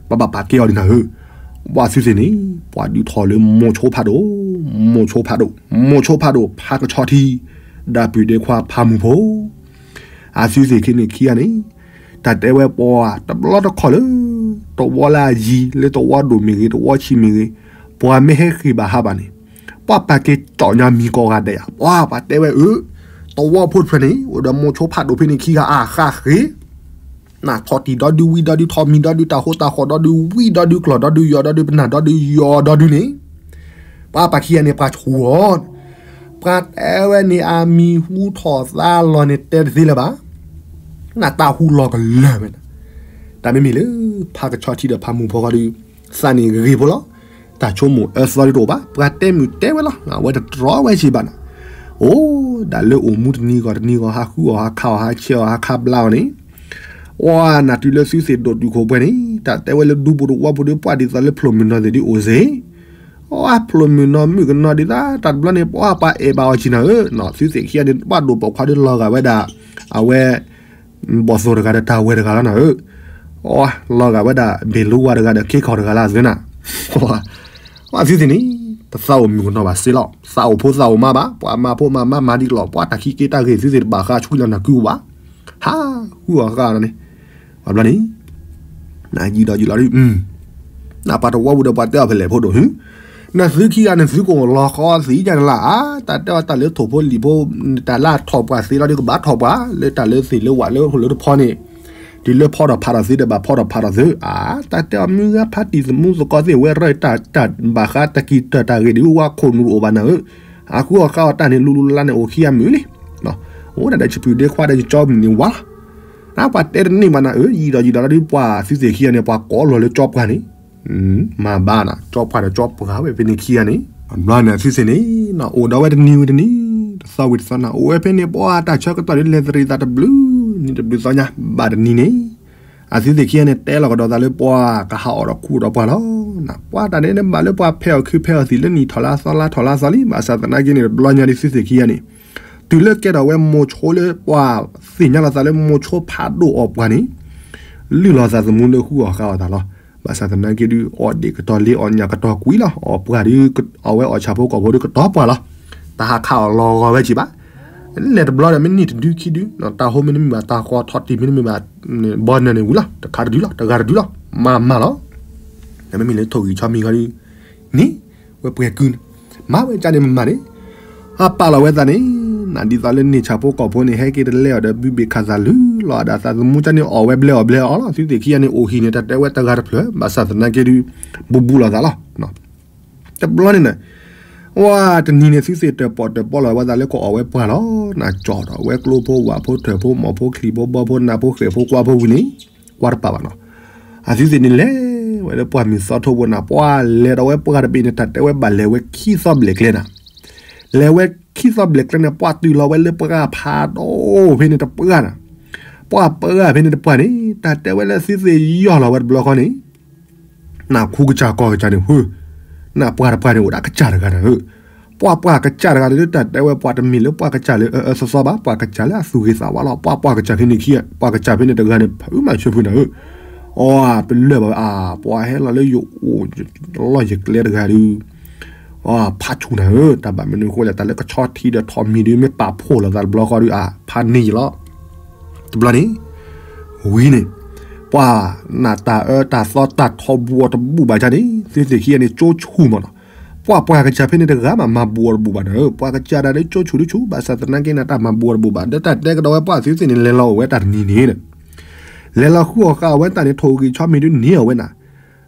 ပဘၣ်ပာ်ကဲအီၤဒ်နၤဧၢ, ပှၤသုသ့ၣ်န့ၣ် ပှၤဒုးထီၣ်လၢမိၤဆိဖးဒိၣ်, မိၤဆိဖးဒိၣ်, မိၤဆိဖးဒိၣ် ဖးကဆီထံ, ဒီပုၢ်ဒီခွါဖးမူၤဖိ အသုသ့ၣ်ခံန့ၣ်ခံဂၤန့ၣ်, တၢ်တဲဝဲပှၤတဘျီတခီၣ်လၢ တဝီလၢအယံၤ လၢတဝီဒိၣ်မ့ၢ်ဂ့ၤ တဝီဆံးမ့ၢ်ဂ့ၤ, ပှၤမ့ၢ်ဟဲဃ့ၢ်ဘၣ်ဟးဘၣ်န့ၣ်, ပှၤပာ်က့ၤကၠီၣ်ညါမံၤကိးဂၤဒဲးဧါ, ပှၤပှၤတဲဝဲအၢ, တဝီဖိတဖျၢၣ်န့ၣ် အိၣ်ဒီးမိၤဆိဖးဒိၣ်ဖဲန့ၣ်ခံဂၤအါဃၣ်ဃ့ၢ် နထီၣ်တံၢ်ဒီဒုဝံၤဒီဒုထီၣ်မံၤဒီဒု တၢ်ဟိတၢ်ဃီၣ်ဒီဒုဝံၤဒီဒုကျီၢ်ဒီဒုယီၤဒီဒုပနၢ်ဒီဒုယီၤဒီဒုန့ၣ်, ပှၤပာ်ခံဂၤန့ၣ် ပှၤဆူၣ်အီၤ, ပှၤတဲဝဲန့ၣ်အမံၤဟူထီၣ်သါလီၤန့ၣ်တဲတသ့လၢၤဘၣ်. နတၢ်ဟူလီၤကလၢာ်ဝဲ, တၢ်မ့မ့ၢ်လၢ ဖးကဆီထံဒီးဖးမူၤဖိဃီဒုး သးန့ၣ်ဂ့ၤဖိလီၤ. တၢ်ဆိကမိၣ်အၢသီဒုးတအိၣ်ဘၣ်, ပှၤတဲမုၢ်တဲဝဲလီၤ, အဝဲတတြီဝဲစံးဘၣ်နၤ, အိၣ်ဒၣ်လၢအိၣ်မူတနံၤဂီၢ်တနံၤဂီၢ် ဟးဃုအီၣ်ဟးခးအီၣ်ဟးဆဲးအီၣ်ဟးခးဘျါအီၤန့ၣ် အီနၤတုၤလၢသုသ့ၣ်ဒိၣ်တုာ်ခိၣ်ပှဲၤန့ၣ် တၢ်တဲဝဲလၢဒူပူၤတဝီပူၤဒီး ပှၤဒ်သိးလၢဖျိးမုၢ်နီၢ်သ့ၣ်ဒုးအိၣ်စ့ၢ်, အီဖျိးမုၢ်နီၢ်မုၣ်ကနီၤဒ်သိး တၢ်တဘျီန့ၣ် ပှၤပှၤအဲၣ်ဘၣ်အီၤကံနၤဧၢ, သုသ့ၣ်ခံဂၤန့ၣ် ပှၤဒိၣ်ပိာ်ခွါဒုးလီၤဂာ်ဝဲဒၣ် အဝဲ ဘီၣ်သိၣ်တဂၤဒီးတၢ်ဝဲၢ်တဂၤလီၤနၤဧၢ, အီလီၤဂာ်ဝဲဒၣ် ဘ့ၣ်လူဝါတဂၤဒီးခ့ခီၣ်တဂၤလၢအသ့နၤ, အီသုသ့ၣ်န့ၣ် တသးအိၣ်မုၢ်ကနီၤဘၣ်စ့လီၤ, သးအိၣ်ဖိသးအိၣ်မါဘၣ်, ပှၤမၤဖိမၤမါမၤဒ်လီၤ, ပှၤတၢ်ခံက့တၢ်ဂ့ၤသုသ့ၣ်တဘၣ်ဃးဆူလီၤနၤကုဝဲဘၣ်, ဟးဃုအီၣ်ဃာ်န့ၣ်, ဘျီန့ၣ် နယံာ်ဒီးယံာ်လီၤဒုး, နပှၤတဝီပူၤဒီးပှၤတဲအီၤဖဲလဲၣ်ဖိဒိၣ်, နသုခံဂၤန့ၣ်သုကအိၣ်လီၤဃီသံယါနလၢအါ, တၢ်တဲအီၤတၢ်လၢထိၣ်ဖိလံာ်ဖိ, တၢ်လၢအထီၣ်ပှၤသ့လီၤဒုးကဘၣ်ထီၣ်ပှၤ, လၢတၢ်လၢသ့ၣ်လၢဝၣ်လၢဟိၣ်လၢတဖီန့ၣ်, တုၤလၢဖီထီၣ်ဖးထီၣ်သ့ဒီးဘၣ်ဖီထီၣ်ဖးထီၣ်သ့, အါ, တၢ်တဲအီၤမုၢ်ဂၤဖးတံၢ်သမူသကိးသ့ၣ်ဝဲရၢၢ်တၢ်တၢ်ဘၣ်ဃးတၢ်ကံၢ်တၢ်တၢ်ဂ့ၢ်ဒုးဝါခိၣ်နူာ်တအိၣ်ဘၣ်နၤဧၢ, အဃုအီၣ်ဃာ်အီၤတၢ်န့ၣ်လူလူလၢ်လၢ်န့ၣ်အိၣ်ခံဂၤမုၢ်လံ, အိၣ်ဒၣ်ဒီးဆံးပျုၢ်ဒ့ခွါဒီးယကၠီမုၢ်န့ၣ်ဝါလီၤ နပှၤတဲတန့ၢ်ဘၣ်နၤဧၢ, ယံာ်ဒီးယံာ်ဒီးလီၤဒုးပှၤသုသ့ၣ်ခံဂၤန့ၣ် ပှၤကိးလီၤလၢကၠီပှၢ်န့ၣ်, မၤဘၣ်နၤ ကၠီပှၢ်ဒီးကၠီပှၢ်ဝဲဖဲန့ၣ်ခံဂၤန့ၣ်, ဘျီန့ၣ်သုသ့ၣ်န့ၣ်, အိၣ်ဒီးဝဲတနံၤဝံၤတနံၤ, တသီဝံၤတသီနၤ, အိၣ်ဝဲဖဲန့ၣ်ပှၤတၢ်ဆၢကတီၢ်ဒုးလဲၤသရံးသးတဘျုး, နံၤတဘျုးသီညါ, ဘၣ်တနံၤန့ၣ်, အသုသ့ၣ်ခံဂၤန့ၣ် တဲလီၤကဒီးသးလၢပှၤကဟးအီၣ်ဒီးခူဒီးပှၢ်လီၤ ပှၤတၢ်န့ၣ်နဘၣ်လၢပှၤဖဲးအီၣ်ခုဖဲးအီၣ်သံးလၢနံၣ်ထီၣ်လၢအသီလါထီၣ်လၢအသီလံ, ဘၣ်ဆၣ်သနာ်က့န့ၣ် တဘျီညါဒ်သုသ့ၣ်ခံဂၤန့ၣ် တုၤလၢကဲထီၣ်ဝဲမိၤဆိလၢပှၤ သ့ၣ်ညါလီၤသးလၢမိၤဆိဖးဒိၣ်အီၣ်ပှၤန့ၣ် လုၢ်လီၤသးသမူလၢဃုအီၣ်ဃုအီၣ်သးလီၤ. ဘၣ်ဆၣ်သနာ်က့ဒုး အီၣ်ဒ့ၣ်ကတီၤလ့ အီၣ်ညၣ်ကတီၤကွံာ်လီၤ. အီၣ်ပှၤဒုး အဝဲအီၣ်ဆၣ်ဖိကီၢ်ဖိဒုးကတီၤပှၢ်လီၤ. တၢ်ဟးခးအီၣ်လီၤဂီၤဝဲက့ၤဘၣ်. လဲၤတဘျီဒီး မ့ၢ်နံၣ်တဒုခံဒု တၢ်ဟိမ့ၢ်နမ့ၢ်ဘၣ် တၢ်ဃီထီတံၢ်မ့ၢ်နမ့ၢ်ဘၣ် ဘီနၢၤန့ၣ်ဝံၤလီၤ. တခါတဒုလီၤ တဂၤတဒုလီၤ. မၤမၤလီၤ. မ့မ့ၢ်လၢထိၣ်ဂံၢ်ဆီမံၤခီဒုး န့ၣ် ဝဲပှဲၤကုၢ်န့ၣ် မၤဝဲကန့ၣ်မမၤန့ၣ် အပာ်လီၤဝဲသးန့ၣ် နဒ်သိးလၢန့ၣ်ဆၣ်ဖိကီၢ်ဖိန့ၣ် ဟဲက့ၤတလဲအီၤဒီး ဘုဘ့ၣ်ခးသးလုၢ်လီၤအဒၣ်သးသမူကန့ၣ် အီၣ်ဝဲဘျဲအီၣ်ဘျဲအီလီၤ. သုသ့ၣ်ခံဂၤန့ၣ် အိၣ်ဟံၣ်န့ၣ် တၢ်တဲဝဲတဂၤတဖျၢၣ် ဘၣ်ဆၣ်သနာ်က့ဒုး ဘူးဘူးလိာ်သးလီၤ. တဘျီန့ၣ်န့ၣ် ဝဲတနံၤန့ၣ် သုသ့ၣ်တၢၣ်ပီၣ်တၢၣ်ပီလီၤဝဲသးလၢကအီၣ်ဝဲပှၢ်လီၤ. နကၠီၣ်ထီၣ်ဝဲကျိဖိဝၣ်ဖိထၢၣ်ဖိမီၢ်ဖိချံၣ်ဖိဘီဖိနၢ်ဖိဃဲၣ်ဖိကွၢ်ဖိဝံၤန့ၣ် ကွၢ်တပာ်ဘၣ်နီၤ. အသုသ့ၣ်န့ၣ်လဲၤဝဲလၢ ပှၢ်မုၢ်သီထိဖိနၤ ပှၢ်လဲၤဒီးဝဲပှၢ်တဘ့ၣ်န့ၣ် တၢ်တဲဝဲဘၣ်လဲၤဝဲခံသီဘျဲၣ်ကျဲနၤ. လဲၤဝဲခံသီဘျဲၣ်ကျဲန့ၣ် ပှၢ်တုၤလီၤဝဲလၢပှၢ်ဖးဒိၣ်ဖဲန့ၣ်တပှၢ်နၤ. ပှၢ်ပှၢ်ဖဲန့ၣ်တပှၢ်န့ၣ် တၢ်တဲဝဲလၢသုသ့ၣ်ယီၢ်လီၤဝဲတဘျီဃီန့ၣ် နခူကစၢ်ကီၢ်ကစၢ်န့ၣ် ဟၢ နပှၢ်တပှၢ်န့ၣ် အိၣ်ဒၣ်ကစၢ်တဂၤနၤဧၢ. ပှၢ်ပှၢ်ကစၢ်တဂၤန့ၣ် တၢ်တဲဝဲပှၤတမ့ၢ်လၢပှၢ်ကစၢ်လၢအအၢအၢသီသီဘၣ်, ပှၢ်ကစၢ်လၢအသူၣ်ဂ့ၤသးဝါလီၤ. ပှၢ်ပှၢ်ကစၢ်ဖဲန့ၣ်ခံ, ပှၢ်ကစၢ်ဖဲန့ၣ်တဂၤန့ၣ် ဖုမၤဆၢဖုနၤဧၢ. အီ ပလၢၢ်ဘၣ်ဝဲအါ, ပှၤဟဲလီၤလၢယအိၣ်လီၢ်ယကျဲတဂၤဒုး ဖးဆူၣ်နၤဧၢ, တၢ်ဘၣ်မနုၤအဃိလဲၣ်, တၢ်လၢကဆီထံဒီးထိးမံၤဒုး မ့ၢ်ပာ်ဖှိၣ်လိာ်သးတဘျီဃီဒုး အါ ဖးန့ၢ်ယလီၤ. တဘျီန့ၣ် ဝံၤန့ၣ် ပှၤနၢ်တၢ်အၢတၢ်သီတၢ်ထိးဘူးအီၤတဘူးဘၣ်ဆၣ်န့ၣ် သုသ့ၣ်ခံဂၤန့ၣ် ကၠိဆူၣ်မးနီၤ. ပှၤပှၢ်ကစၢ်ဖဲန့ၣ်တဂၤမး မၤဘူးအီၤတဘူးဘၣ်နၤဧၢ, ပှၤကစၢ်ဒၣ်ဒုးကၠိဆူၣ်ဒုးဆူၣ်, ဘၣ်ဆၣ်သနာ်က့န့ၣ် တၢ်မၤဘူးအီၤတဘူးဘၣ်, ဒီးတၢ်တဲကဒီးဝဲပှၢ်သုသ့ၣ်န့ၣ် လဲၤလီၤအိၣ်ဝဲတၢ်တနံၤန့ၣ် လဲၤလီၤဃုအီၣ်ဃာ်အဝဲတၢ်န့ၣ် ထိၣ်ဂံၢ်ဆီမံၤဒုးန့ၢ်အီၤဝဲနၤ,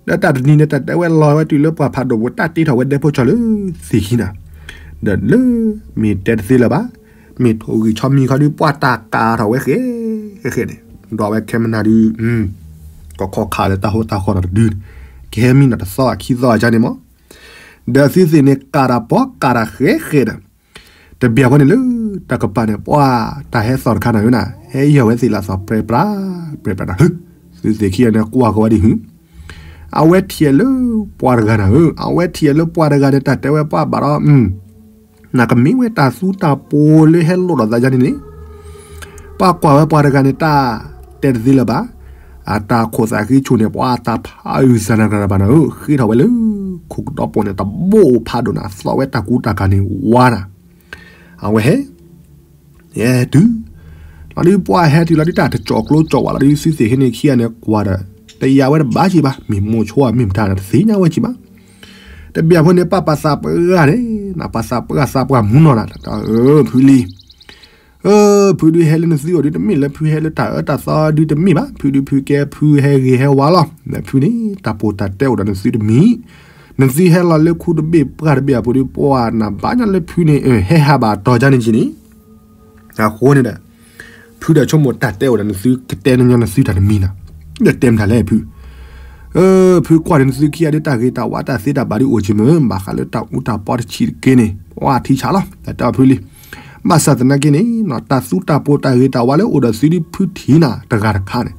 ဒီးတၢ်တနံၤန့ၣ် တၢ်တဲဝဲလီၤဝဲတုၤလၢပှၢ်ဖးဒိၣ်ပူၤ တၢ်တ့ထီၣ်ဝဲဒဲဖိကၠီလၢသ့ၣ်ခံနၤ, ဒီးလၢ မ့ၢ်တဲတသ့လၢၤဘၣ်, မ့ၢ်ထိၣ်ဂံၢ်ဆီမံၤခီဒုး ပှၢ်တၢ်ကးထီၣ်ဝဲဃဲ ဃဲဃဲန့ၣ်, ဒီးဝဲခဲမနၤဒုး ကခီခးလၢတၢ်ဟိတၢ်ဃီဒီးတဒုန့ၣ်, ကဟဲမံနီၤတသီခံသီအကါန့ၣ်မး, ဒီးသုသ့ၣ်န့ၣ် ကးတၢ်ပီကးတၢ်ဃဲဃဲဒီး တဘၣ်ဖဲန့ၣ်လၢ တၢ်ကပၤန့ၣ် ပှၢ်တၢ်ဟဲသီၣ်တခါနၤဧၢနၤ, ဟဲယီၢ်ဝဲသ့ၣ်လၢသီၣ်ပြဲပြး ပြဲပြးနၤ, သုသ့ၣ်ခံဂၤန့ၣ် ကွၢ်ကဝဲဒ်ဟု, အဝဲထံၣ်လၢပှၤတဂၤနၤဧၢ, အဝဲထံၣ်လၢပှၤတဂၤန့ၣ် တၢ်တဲဝဲပှၢ်ဘၣ်ဒီး နကမ့ၢ်ဝဲတၢ်သူတၢ်ပိၤလၢဟဲလိၣ်ဒီးသးယါန့ၣ်န့ၣ်, ပှၢ်ကွၢ်ဝဲပှၤတဂၤန့ၣ် တၢ်တဲတသ့လၢၤဘၣ်, အတၢ်ခိၣ်သးဃ့ဆူၣ်န့ၣ် ပှၤတၢ်ဖးအုၣ်စၢ်နၤတဂၤဘၣ်နၤဧၢ, ဃ့ထီၣ်ဝဲလၢ ခိၣ်ကဒီပိာ်န့ၣ် တဘိဖးဒိၣ်နၤ, သီၣ်ဝဲတၢ်ကူတၢ်ကၤန့ၣ်ဝါနၤ, အဝဲဟဲ ဟဲတုၤလီၤဒုး ပှၢ်ဟဲတုၤလီၤဒုး တၢ်တကၠီၣ်ကျိကၠီၣ်ဝးလီၤဒုး သုသ့ၣ်ဟဲန့ၣ်ခံဂၤန့ၣ် ကွၢ်ဒီး တယာ်ဝဲတဘၣ်က့ၤဘၣ်, မ့ၢ်မိၤဆိဧါ မ့ၢ်မတၤန့ၣ် တသ့ၣ်ညါဝဲက့ၤဘၣ်. တဘၣ်ဖဲန့ၣ် ပှၢ်ပာ်သးပှၢ်န့ၣ် ပှၢ်သးပှၢ်သးပှၢ်မူနီၤနၤ, ဖုလံၤ ဖုဒုးဟဲလၢနသုအိၣ်ဒုး တမ့ၢ်လၢဖုဟဲလၢ တၢ်အၢတၢ်သီဒုးတမ့ၢ်ဘၣ်, ဖုဒုးဖုကဲဖုဟဲဂ့ၤဟဲဝါလီၤ, ဖုန့ၣ် တၢ်ပိာ်တၢ်တဲအိၣ်ဒီးနသုတမံၤ, နသုဟဲလီၤလၢခူတဘ့ၣ်ပှၢ်တဘ့ၣ်အပူၤဒုး ပှၢ်နဘၣ်ညါလၢဖုန့ၣ် ဟဲဟးဘၣ်တီၤကါန့ၣ်က့ၤန့ၣ်, အဃိန့ၣ်ဒီး ဖုဒီးဆိကမိၣ်တၢ်တဲအိၣ်ဒီးနသု ကတဲညီနသုတၢ်တမံၤနၤ, ဒီးတဲမတၤလဲၣ်ဖု ဖုကွၢ်န့ၣ်နသုခံဂၤဒုး တၢ်ဂ့ၤတၢ်ဝါတၢ်သ့တၢ်ဘၣ်ဒုးအိၣ်က့ၤမ့ၢ် ဘၣ်ဃးလၢတၢ်အူတၢ်ပီတဆံးတက့ၢ်န့ၣ် ပှၢ်ထံဆးလီၤ, တၢ်တဲအီၤဖုလံၤ, ဘၣ်ဆၣ်သနာ်က့န့ၣ် တၢ်သူတၢ်ပိၤတၢ်ဂ့ၤတၢ်ဝါလၢအိၣ်ဒီးသုဒုးဖုထံးနၤတဂၤတခါန့ၣ်,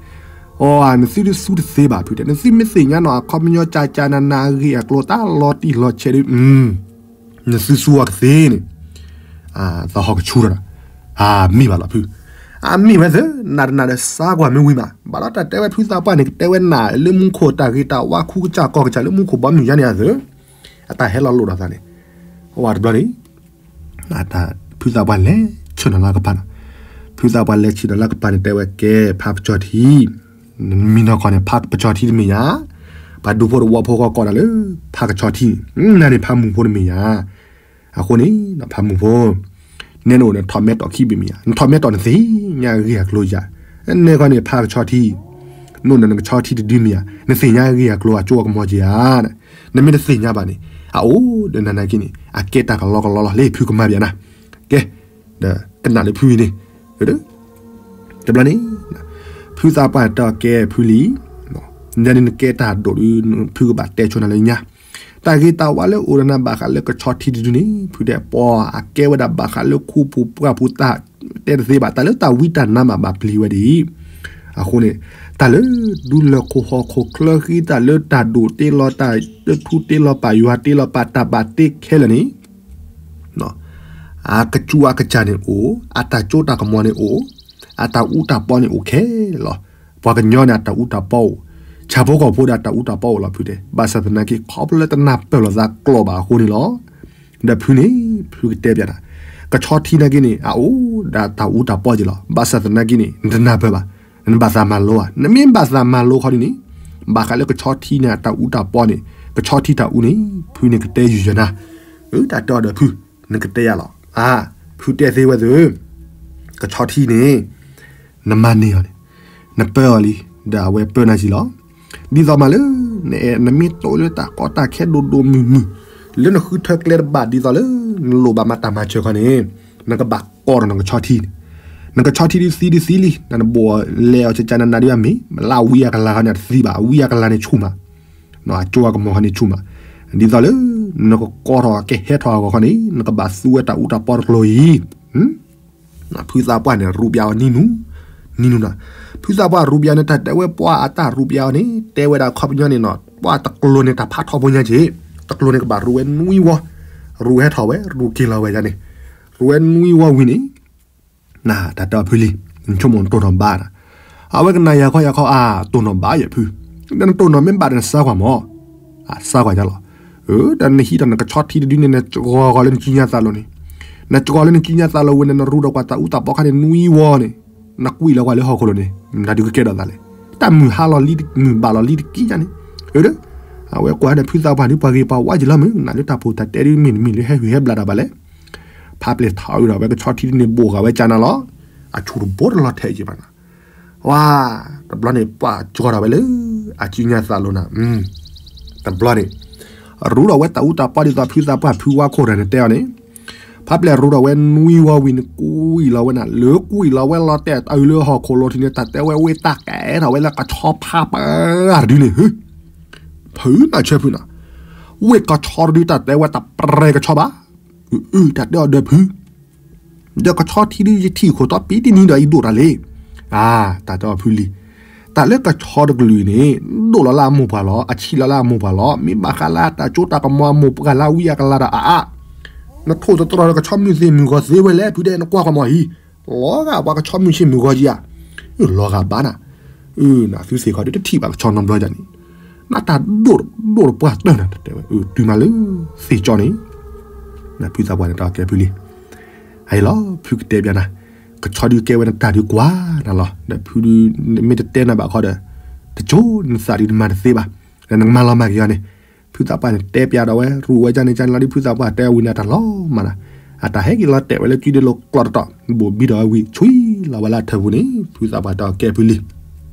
အီ နသုဒုးသူတသ့ဘၣ်ဖုတဲ, နသုမ့ၢ်သ့ၣ်ညါနီၤ အခီပညီကၠါကၠါနၤနၤအဂ့ၢ်အကျိၤတၢ်လီၤတံၢ်လီၤဆဲးဒုး နသုသူအီၤကသ့န့ၣ်, သဟီၣ်ကဆူၣ်ဒီး, အမ့ၢ်ဘၣ်လီၤဖု, အမ့ၢ်ဝဲသ့ၣ် နၤတနၤဒီးစါကွၢ်မ့ၢ်ဝံၤမး, ဘၣ်ဒီးတၢ်တဲဝဲဖုသးပှၢ်န့ၣ် ကတဲဝဲနၤလၢမူခိၣ်တၢ်ဂ့ၤတၢ်ဝါခူကစၢ်ကီၢ်ကစၢ်လၢမူခိၣ်ဘီမုၢ်ယါန့ၣ်အသ့ၣ်, အတၢ်ဟဲလီၤလိၣ်ဒီးသးန့ၣ်, အဝဲတဘျီန့ၣ် ဖုသးပှၢ်လဲၤဆ့ၣ်နီၤလၢကပၤနီၤ, ဖုသးပှၢ်လဲၤဆ့ၣ်နီၤလၢကပၤန့ၣ် တဲဝဲကဲ ဖးပကၠီထံ မံနီၢ်ကီၢ်န့ၣ် ဖးပကၠီထံတမ့ၢ်ယါ, ပှၤဒူဖိတဝီဖိဃီကိးနၤလၢ ဖးကဆီထံ, နၤန့ၣ်ဖးမုၢ်ဖိတမ့ၢ်ယါ, အဃိန့ၣ် ဖးမုၢ်ဖိ, နဲနအိၣ်နထီၣ်မဲတီၢ်ခံဘ့ၣ်မ့ၢ်ယါ, နထီၣ်မဲတီၢ်နသ့ၣ်ညါအဂ့ၢ်အကျိၤယါ, နဲခီန့ၣ်ဖးကဆီထံ, နအိၣ်ဒီးနကဆီထံတဒုမ့ၢ်ယါ, နသ့ၣ်ညါအဂ့ၢ်အကျိၤအကၠိအကမီၤက့ၤဧါ, နမ့ၢ်တသ့ၣ်ညါဘၣ်န့ၣ် အအိၣ်ဒီးနၤနာ်က့န့ၣ် အကဲတၢ်ကလီကလီလီၤ လၢဖုကမၤဘၣ်နၤ, ကဲ ဒီးကနၣ်လၢဖုအံၤန့ၣ်, တဘျီန့ၣ် ဖုသးပှၢ်တဲအီၤကဲဖုလံၤ, နန့ၣ်နကဲတၢ်ဒိၣ်ဒုး ဖုကဘၣ်တဲဆိနၤလၢညါ, တၢ်ဂ့ၤတၢ်ဝါလၢအိၣ်ဒီးနၤဘၣ်ဃးလၢကဆီထံတဒုန့ၣ် ဖုတဲပှၤအကဲဝဲဒၣ်ဘၣ်ဃးလၢခူပူၤပှၢ်ပူၤတၢ်တဲတသ့ဘၣ် တၢ်လၢတၢ်ဝံတၢ်နါမးဘၣ်ပျံၤဝဲဒၣ် အဃိန့ၣ် တၢ်လၢဒူလၢၢ်ခိၣ်ဟီၣ်ခိၣ်ချၢဃံ တၢ်လၢတၢ်ဒိၣ်တ့လီၤ တၢ်လၢထူတ့လီၤပာ် ယွၤတ့လီၤပာ် တၢ်ဘၣ်တ့ခဲလၢာ်န့ၣ် အကစူၢ်အကစၢ်န့ၣ်အိၣ်, အတၢ်စိတၢ်ကမီၤန့ၣ်အိၣ်, အတၢ်အူတၢ်ပီန့ၣ်အိၣ်ခဲလၢာ်လီၤ. ပှၤကညီန့ၣ် အတၢ်အူတၢ်ပီအိၣ်, ဆၣ်ဖိကီၢ်ဖိဒီးအတၢ်အူတၢ်ပီအိၣ်လီၤ ဖုတဲ. ဘၣ်ဆၣ်သနာ်က့ ခီဖျိလၢတနၢ်ပၢၢ်လိာ်သးကျိာ်ဘၣ်အဃိန့ၣ်လီၤ. ဒီးဖုန့ၣ် ဖုကတဲပျးနၤ, ကဆီထံနာ်က့န့ၣ် အအိၣ်ဒီးတၢ်အူတၢ်ပီက့ၤလီၤ. ဘၣ်ဆၣ်သနာ်က့န့ၣ် နတနၢ်ပၢၢ်ဘၣ်, နဘၣ်သးမၤလိဧါ. နမ့ၢ်ဘၣ်သးမၤလိခီဒ်န့ၣ် ဘၣ်ဃးလၢကဆီထံန့ၣ် အတၢ်အူတၢ်ပီန့ၣ် ကဆီထံတၢ်အူန့ၣ် ဖုန့ၣ်ကတဲယုာ်ယၤနၤ. အတၢ်တဲအီၤဒီးဖု နကတဲယၤလီၤ. အါ, ဖုတဲသ့ဝဲသ့ၣ်, ကဆီထံန့ၣ် နမၤန့ၢ်အီၤန့ၣ် နပၢအီၤလံ, ဒီးအဝဲပၢနၤစံးလီၤ. ဒ်သိးမးလၢ နအဲၣ် နမ့ၢ်တိၢ်လၢတၢ်ကီတၢ်ခဲဒိၣ်ဒိၣ်မုၢ်မုၢ် လၢနဃုထၢကျဲတဘၣ် ဒ်သိးလၢ နလိၣ်ဘၣ်မၤတၢ်မၤစၢၤခီန့ၣ် နကဘၣ်ကိးဒီးနကဆီထံန့ၣ်. နကဆီထံဒုးသံဒုးသံလံ, နဘိၣ်လဲၤအီၤကကနနဒုးအမ့ၢ် လၢအဝံအကလၤခီန့ၣ် အတသံဘၣ်, အဝံအကလၤန့ၣ်ဆူၣ်မး, အကၠိအကမီၤခီန့ၣ်ဆူၣ်မး. ဒ်သိးလၢ နကကိးထီၣ်ကဟဲထီၣ်အဂီၢ်ခီန့ၣ် နကဘၣ်သူဝဲတၢ်အူတၢ်ပီတကျိၤအံၤ ဖုသးပှၢ်န့ၣ် ရူးပျးအီၤနံၤနူၤ, နံၤနူၤနီၤ. ဖုသးပှၢ်ရူးပျးန့ၣ် တၢ်တဲဝဲပှၤအတၢ်ရူးပျးအီၤန့ၣ် တဲဝဲဒၣ်ခီပညီန့ၣ်နီၤ ပှၤတကျိၤန့ၣ် တၢ်ဖးထီဖိညါက့ၤ, တကျိၤန့ၣ်ကဘၣ်ရူးဝဲနွံဝီ, ရူးဟဲထီၣ်ဝဲ ရူးက့ၤလီၤဝဲဒၣ်န့ၣ်, ရူးဝဲနွံဝီဝံၤန့ၣ် နတၢ်တဲအီၤဖုလံ, နဆိကမိၣ်နတိၢ်နီၣ်ဘၣ်ဒီး, အဝဲကနၣ်ယၤခီယၤခီ အါ တိၢ်နီၣ်ဘၣ်ယဲၢ်ဖု, ဒီးနတိၢ်နီၣ်မ့ၢ်ဘၣ်ဒီးနစၢကွၢ်မး, အစၢကွၢ်ယလီၤ. ဒီးနဟံးထီၣ်နကဆီထံတဒုန့ၣ် နကီၤဂီၤလၢနစုညါသးလိၤန့ၣ်, နကီၤလၢနစုညါသးလိၤဝံၤန့ၣ် နရူးဒီးကွၢ်တၢ်အူတၢ်ပီခါန့ၣ် နွံဝီန့ၣ်, နကွံာ်လီၤကွၢ်လၢဟီၣ်ခိၣ်လိၤန့ၣ် နတၢ်ဒုးကကဲထီၣ်သးလဲၣ်, တၢ်မုၢ်ဟါလီၤလံ မုၢ်ဘၣ်လီၤလံတကံၢ်ညါန့ၣ်, ဒီး အဝဲကွၢ်ဒီးဖုသးပှၢ်ဒုးပှၤဂ့ၤပှၤဝါယံၤလီၤမုၢ် နၤလၢတၢ်ဖိတၢ်တဲဒုးမ့ၢ်တမ့ၢ်လၢဟဲဟုၣ်ဟဲဘျါတၢ်ဘၣ်လဲၣ်. ဖးပျဲၢ်ထီၣ်အုးဒီးဝဲကဆီထံဒုန့ၣ်ဘိၣ်ဃာ်ဝဲကၢနၤလီၤ. အဆူၣ်တဘိတလီၤထဲးက့ၤဘၣ်နၤ, ဝါ, တဘျီန့ၣ်ပှၤကၠီထီၣ်ဝဲလၢ အစုညါသးလိၤနၤ, တဘျီန့ၣ် ရူးဒီးဝဲတၢ်အူတၢ်ပီဒ်သိးဖုသးပှၢ်ဖုဝါခိၣ်တဂၤန့ၣ်တဲအီၤန့ၣ်, ဖးပျဲၢ်ရူးဒီးဝဲနွံဝီဝံၤန့ၣ် ကွံာ်လီၤဝဲနၤ လၢကွံာ်လီၤဝဲလီၤတဲာ်အုးလၢဟီၣ်ခိၣ်လိၤထံန့ၣ် တၢ်တဲဝဲဝ့ၢ်တၢ်ကဲထီၣ်ဝဲလၢကဆီဖးပှၢ်တဒုန့ၣ် ဖုမၤဆၢဖုနီၤ, ဝ့ၢ်ကဆီတဒုတၢ်တဲဝဲတၢ်ပြဲကဆီဘၣ်, အု တၢ်တဲအီၤဒီးဖု, ဒီးကဆီထံဒုယထံၣ်ခိၣ်တီပံတနံၤဒီးအံၤဒိၣ်တၢ်လံ, အါ, တၢ်တဲအီၤဖုလံ, တၢ်လၢကဆီတကလုာ်အံၤန့ၣ် ဒိၣ်လီၤလၢအမိၢ်ပှၢ်လီၤ အဆံးလီၤလၢအမိၢ်ပှၢ်လီၤ မ့ၢ်ဘၣ်ဃးလၢတၢ်စိတၢ်ကမီၤအမိၢ်ပှၢ်လၢအဝံအကလၤဒီးအါအါ, နထိၣ်သတြီၤဒီးကဆီမုၢ်သ့ၣ်မုၢ်ဂီၤသ့ဝဲလဲၣ် ဖုတဲနကွၢ်ကွၢ်မီၤအံၤ, လီၤဂာ်ပှၤကဆီမုၢ်ဆ့ၣ်မုၢ်ဂီၤကံဧါ, လီၤဂာ်ဘၣ်နၤ, အု နသုသ့ၣ်ခီဒုးတထံၣ်ဘၣ်ကဆီနီတဘျီဒ်န့ၣ်, နတၢ်ဒိၣ်တဒိၣ်တပှၢ်တၢၢ်နၤ တတဲဝဲ အု တုၤမးလၢ သ့ၣ်ကၠီန့ၣ်, နဖုသးပှၢ်န့ၣ်တၢ်ကဲဖုလံ, အအံၤလီၤ ဖုကတဲပျးနၤ, ကဆီဒုးကဲဝဲနတၢ်ဒုးကွၢ်နၤလီၤ ဒီးဖုဒုးမ့ၢ်တတဲနၤဘၣ်ခီဒီး, တကၠိနသးဒုးတမၤတသ့ဘၣ်, ဒီးနကမၤလီၤမၢ်က့ၤအီၤန့ၣ်, ဖုသးပှၢ်န့ၣ်တဲပျးဒီးဝဲ ရူးဝဲကန့ၣ်ကန့ၣ်လီၤဒုး ဖုသးပှၢ်တဲဝံၤန့ၣ် အတၢ်လီၤမၢ်နၤ, အတၢ်ဟဲက့ၤလီၤတဲာ်ဝဲလၢကုဒ့လိၤကျီတတီၤ ဘိၣ်ဘံဒီးဝဲဝံၤ ဆွံလီၤဝဲလၢအထၢၣ်ပူၤန့ၣ် ဖုသးပှၢ်တၢ်ကဲဖုလံ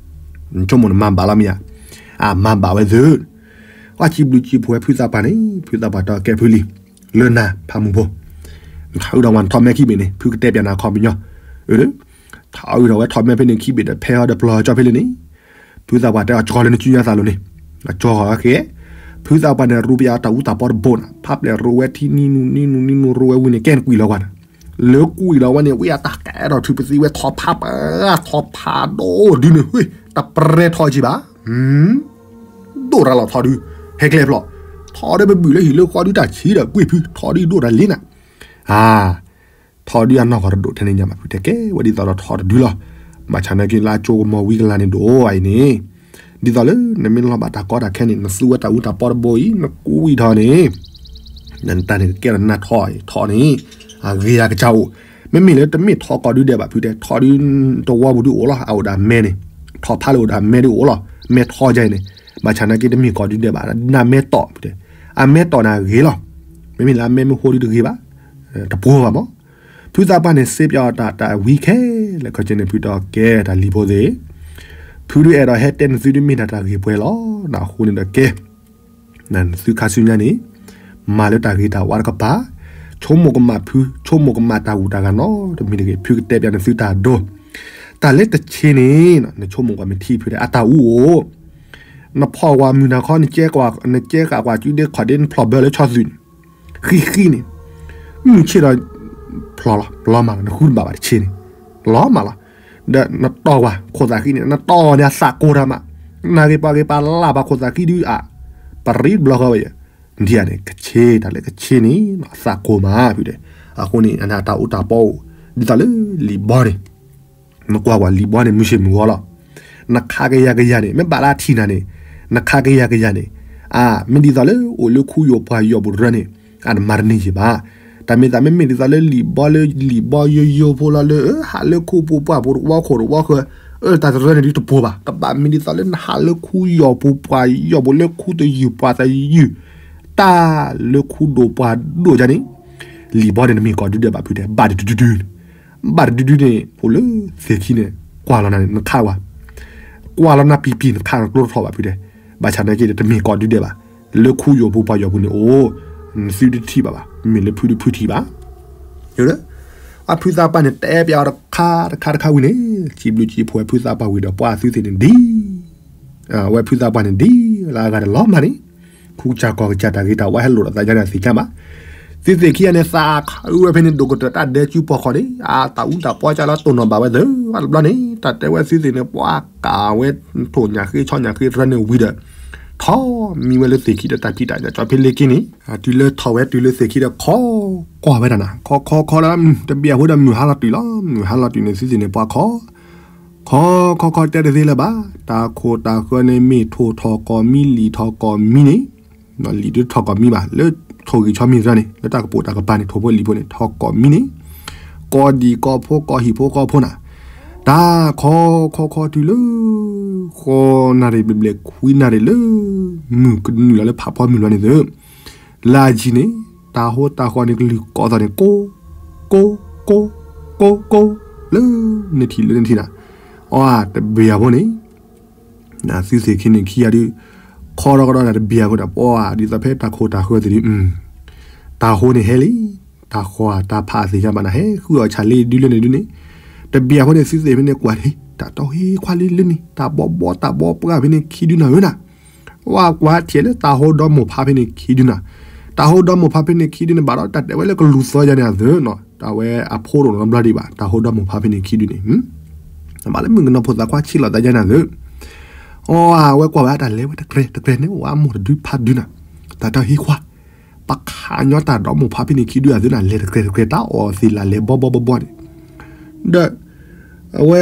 နဆိကမိၣ်နမၤဘၣ်လီၤမ့ၢ်ဧါ, အမၤဘၣ်ဝဲသု, ကွၢ်စံးဘျုးစံးဖှိၣ်ဝဲဖုသးပှၢ်န့ၣ် ဖုသးပှၢ်တၢ်ကဲဖုလံ, လၢနၤဖးမုၢ်ဖိ, နထးအုးဒီးဝဲနထီၣ်မဲခံဘ့ၣ်န့ၣ် ဖုကတဲပျးနၤခီပညီ, အၢ ထးအုးဒီးဝဲထီၣ်မဲဖဲန့ၣ်ခံဘ့ၣ်ဒီး ဖဲအီၤဒီးပျီၤကၠီဖဲလၢန့ၣ်, ဖုသးပှၢ်တဲအီၤကၠီလၢနစုညါသးလိၤန့ၣ်, အကၠီဃီဃဲ, ဖုသးပှၢ်န့ၣ် ရူးပျးအတၢ်အူတၢ်ပီတဘိနၤ, ဖးပျဲၢ်ရူးဝဲထံနံနူနံနူနံနူရူးဝဲဝံၤန့ၣ် ကဲနကွံာ်လီၤကွၢ်နၤ, လၢကွံာ်လီၤဝဲန့ၣ် ဝံအတၢ်ကဲထီၣ်ထုးပသံဝဲထီၣ်ဖးပှၢ် ထီၣ်ဖးဒိၣ်ဒုန့ၣ် ဟ့ၣ် တပြဲထီၣ်ကံဘၣ် ဒိၣ်ရၤလီၤထီဒု, ဟဲကျဲဖျိ, ထီဒုပဘုၣ်လၢဟံၣ်လၢဃီဒုတၢ်ဆံးဒီးကွံာ်ဖု ထီဒုဒိၣ်တၢ်လံနၤ, အါ, ထီဒုအနီၢ်ကီၢ်တဒိၣ်ထဲန့ၣ်ညါဘၣ် ဖုတဲကဲဝဲဒ်သိးဒီးထီတဒုလီၤ, ဘၣ်ဆၣ်နာ်က့လၢအကၠိကမီၤဝံကလၤန့ၣ်ဒိၣ်အံၤန့ၣ်, ဒ်သိးလၢနမ့ၢ်လီၤဘၣ်တၢ်ကီတၢ်ခဲန့ၣ် နသူဝဲတၢ်အူတၢ်ပီတဘိအံၤ နကွံာ်ထီၣ်န့ၣ် နတၢ်န့ၣ်ကကဲထီၣ်နၤထီအံၤထီန့ၣ်, အဂ့ၤယၤကစၢ်အိၣ်, မ့မ့ၢ်လၢတမ့ၢ်ထီကီၢ်ဒုဒဲးဘၣ် ဖုတဲ ထီဒုတဝီပူၤဒုအိၣ်လီၤ အအိၣ်ဒီးအမဲန့ၣ်, ထီဖးလၢအိၣ်ဒီးအမဲဒုအိၣ်လီၤ မဲထီကဲအံၤန့ၣ်, ဘၣ်ဆၣ်နာ်က့တမ့ၢ်ကီၢ်ဒုဒဲးဘၣ် နမဲတီၢ် ဖုတဲ, အမဲတီၢ်န့ၣ်အဂ့ၤလီၤ, မ့မ့ၢ်လၢအမဲမ့ၢ်ဟိဒုတဂ့ၤဘၣ်, တပှီၤဘၣ်မး ဖုသးပှၢ်န့ၣ် စ့ပၠးအီၤတၢ်တၢ်ဝံခဲလၢာ်ခဲဆ့န့ၣ် ဖုတဲကဲတၢ်လံၤဖိသ့ၣ်, ဖုဒုအဲၣ်ဒိးဟဲတဲနသုဒုမ့ၢ်တၢ်တၢ်ဂ့ၤပှဲၤလီၤ, အဃိန့ၣ်ဒီးကဲ, နသုခါဆူညါန့ၣ်, မၤလၢတၢ်ဂ့ၤတၢ်ဝါတကပၤ, ဆိကမိၣ်ကမၣ်ဖု, ဆိကမိၣ်ကမၣ်တၢ်ဂုၤတၢ်ဂၤနီတမံၤတဂ့ၤ, ဖုကတဲပၠးနသုတၢ်ဒိ, တၢ်လၢတဆ့န့ၣ်, နဆိကမိၣ်ကွၢ်မ့ၢ်ထံဖုတဲအတၢ်အူအိၣ် နဖီၣ်ကွၢ်မုၢ်နၤခီ နကဲဃာ်ကွၢ်စုဒ့ခီၣ်ဒ့ နဖျီၣ်ဘၢလၢဆီသုးန့ၣ်, ဃံဃံန့ၣ်, မုၢ်ဆ့ၣ်ဒီး ဖျီၣ်လီၤ လီၤမၢ်လီၤ နဃုတဘၣ်ဘၣ်တဆ့န့ၣ်, လီၤမၢ်လီၤ, ဒီးနတီၢ်ဝဲခိၣ်သးဃံန့ၣ် နတီၢ်န့ၣ်အသးကိၢ်တၢ်မး, နဂ့ၤပှၤဂ့ၤပှၤလၢ်ပှၤခိၣ်သးဃံဒုးအါ, ပရံတဘျီဃီဝဲယဲ, နထံၣ်ဧါန့ၣ် ကဆ့တၢ်လၢကဆ့န့ၣ် အသးကိၢ်မးဖုတဲ, အဃိန့ၣ် အနတၢ်အူတၢ်ပီအိၣ်, ဒ်သိးလၢလံာ်ဘီန့ၣ် နကွၢ်ကွၢ်လံာ်ဘီန့ၣ် မုၢ်ဆ့ၣ်မုၢ်ဂီၤလီၤ. နခးကယၤကယၤန့ၣ် မ့ၢ်ဘၣ်လၢအထံၣ်နၤန့ၣ်, နခးကယၤကယၤန့ၣ်, အမ့ၢ်ဒ်သိးလၢအိၣ်လၢခူယိာ်ပှၢ်ယိာ်ပူၤတရၢန့ၣ်, အတမၤတန့ၢ်ယံၤဘၣ်. တၢ်မ့ၢ်သးမ့မ့ၢ်ဒ်သိးလၢလံာ်ဘီလၢလံာ်ဘီယိယိဖိလီၤလၢ ဟးလၢခူပူၤပှၢ်ပူၤတဝီခိၣ်တဝီဃၢၤ, အတၢ်တရၢန့ၣ်ဒုးတပှိၤဘၣ်. ကဘၣ်မ့ၢ်ဒ်သိးလၢနဟးလၢခူယိာ်ပူၤပှၢ်ယိာ်ပူၤလၢခူတယုၢ်ပှၢ်တယုၢ်, တၢ်လၢခူဒိၣ်ပှၢ်ဒိၣ်ယါန့ၣ်, လံာ်ဘီန့ၣ် နမ့ၢ်ကိးဒုဒဲးဘၣ်ဖုတဲ ဘၣ်တဒုဒုန့ၣ် ဘၣ်တဒုဒုန့ၣ် အိၣ်လၢသ့ၣ်ခံန့ၣ် ကွၢ်လီၤနၤန့ၣ် နခးဝဲ, ကွၢ်လီၤနၤပံၤပံၤ နခးနကျိတထီၣ်ဘၣ်ဖုတဲ, ဘၣ်ဆၣ်နာ်က့ဒီး တမ့ၢ်ကိးဒုဒဲးဘၣ်, လၢခူယိာ်ပူၤပှၢ်ယိာ်ပူၤန့ၣ်အိၣ်, နသုတထံၣ်ဘၣ်ဘၣ်, မ့ၢ်လၢဖုဒုဖုထံၣ်ဘၣ်. အဖုသးပှၢ်န့ၣ် တဲပျးအီၤတခါတခါတခါဝံၤန့ၣ် စံးဘျုးစံးဖှိၣ်ဝဲဖုသးပှၢ်ဝံၤဒီး ပှၤသုသ့ၣ်န့ၣ်ဒ် ဝဲဖုသးပှၢ်န့ၣ်ဒ်လၢအဂၤဒီးလီၤမၢ်န့ၣ်, ခူကစၢ်ကီၢ်ကစၢ်တၢ်ဂ့ၤတၢ်ဝါဟဲလိာ်ဒီးသးယါန့ၣ်သ့ၣ်ညါဘၣ်. သုသ့ၣ်ခံဂၤန့ၣ် သးခုဝဲဖဲန့ၣ် ဒိၣ်ကတၢၢ်တၢ်ဒဲကၢပှီၢ်ဃီန့ၣ် အတၢ်အူတၢ်ပီကၢ်လီၤတိၢ်နီၣ်ဘၣ်ဝဲသ့ၣ် ဘၣ်တဘျီန့ၣ် တၢ်တဲဝဲသုသ့ၣ်န့ၣ် ပှၤကးဝဲ ထိၣ်ညၣ်ဃ့ဆီညၣ်ဃ့တရၢန့ၣ်ဝံၤဒီး ထီၣ်မံဝဲလၢသ့ၣ်ခံဒီးတၢ်ဖံးတၢ်ညၣ်ကၠီဖဲလ့က့န့ၣ် တုၤလၢထီၣ်ဝဲတုၤလၢသ့ၣ်ခံဒီးခီကွၢ်ဝဲဒၣ်နၤ ခီခီခီဒီး တဘျီအဃိဒီးမုၢ်ဟါလီၤတုၤလီၤ မုၢ်ဟါလီၤတုၤန့ၣ် သုသ့ၣ်န့ၣ် ပှၤခီ ခီခီခီတဲတသ့လၢၤဘၣ်, တၢ်ခိၣ်တၢ်ဃၢန့ၣ် မ့ၢ်ထိၣ်ထီၣ်ကီၢ်မံ လံာ်ထီၣ်ကီၢ်မံန့ၣ်, လံာ်ဒုးထီၣ်ကီၢ်မံဘၣ် လၢထိၣ်ဂံၢ်ဆီမံၤတရၢန့ၣ် လၢတၢ်ကပိာ်တၢ်ကပၤန့ၣ် ထိၣ်ဖိလံာ်ဖိန့ၣ် ထီၣ်ကီၢ်မံန့ၣ်, ကီၢ်ဒံၣ်ကီၢ်ဖိ ကီၢ်ဟံၣ်ဖိဃီဖိနၤ, တၢ်ခီခီခီတုၤလၢ ဃိးနၣ်ရံၣ်ဘျဲၣ်ဘျဲၣ် ခွံနၣ်ရံၣ်လၢ မုၢ်ကနုာ်လီၤလၢဖးဖီမုၢ်လီၤန့ၣ်သ့ၣ် လၢအယံၤန့ၣ် တၢ်ဟိတၢ်ဃီန့ၣ် ကလုၢ်ကိးသီၣ်န့ၣ် ကိး ကိး ကိး ကိး ကိး လၢနထံၣ်လၢနထံၣ်နၤ, အီ တဘ့ၣ်အဖိန့ၣ် သုသ့ၣ်ခံန့ၣ်ခံဂၤဒုး ခီထီၣ်ကဒီးနၤတဘ့ၣ်အဖိဒီး ပှၤဒ်သိးဖဲတၢ်ခိၣ်တၢ်ဃၢသ့ၣ်ဒုး တၢ်ဟိန့ၣ်ဟဲလံ, တၢ်ဃီတၢ်ဖးသ့ၣ်ညါဘၣ်နၤ ဟဲဃုအီၣ်ဆၣ်လ့ဒုလၢန့ၣ်ဒုန့ၣ်, တဘ့ၣ်အဖိန့ၣ် သုသ့ၣ်ဖဲန့ၣ်ကွၢ်လံ, တၢ်တီဟ့ခွါလံလၢန့ၣ် တၢ်ဘီဘီတၢ်ဘီပှၢ်ဖဲန့ၣ်ခံဒုနၤဧၢနၤ ဝဲကွၢ်ထံၣ်လၢတၢ်ဟိဒီမိၢ်ဖးဖဲန့ၣ်ခံဒုနၤ, တၢ်ဟိဒီမိၢ်ဖးဖဲန့ၣ်ခံဒုန့ၣ် ဘၣ်ဒီးတၢ်တဲဝဲလၢကလူၤသီယါန့ၣ်အသၢနီၤ, တၢ်ဝဲအဖိတအိၣ်နီတဘျီဒံးဘၣ် တၢ်ဟိဒီမိၢ်ဖးဖဲန့ၣ်ခံဒုန့ၣ်, ဘၣ်လၢမုၣ်ကနီၤဖိသၣ်ခွါဆံးလီၤသးယါန့ၣ်အသၢ, အီ အဝဲကွၢ်ဝဲတၢ်လဲၤဝဲတကြဲးတကြဲးန့ၣ် အိၣ်အမိၢ်တဒုဖးဒုနၤ, တၢ်တီဟ့ခွါ ပခးညီတၢ်ဒီမိၢ်ဖးဖဲန့ၣ်ခံဒုအသၢနၤ လဲၤတကြဲးတကြဲး တၢ်အီၣ်သ့ၣ်လၢ်လဲၤဘီဘီဘီဘီန့ၣ်, ဒီး အဝဲ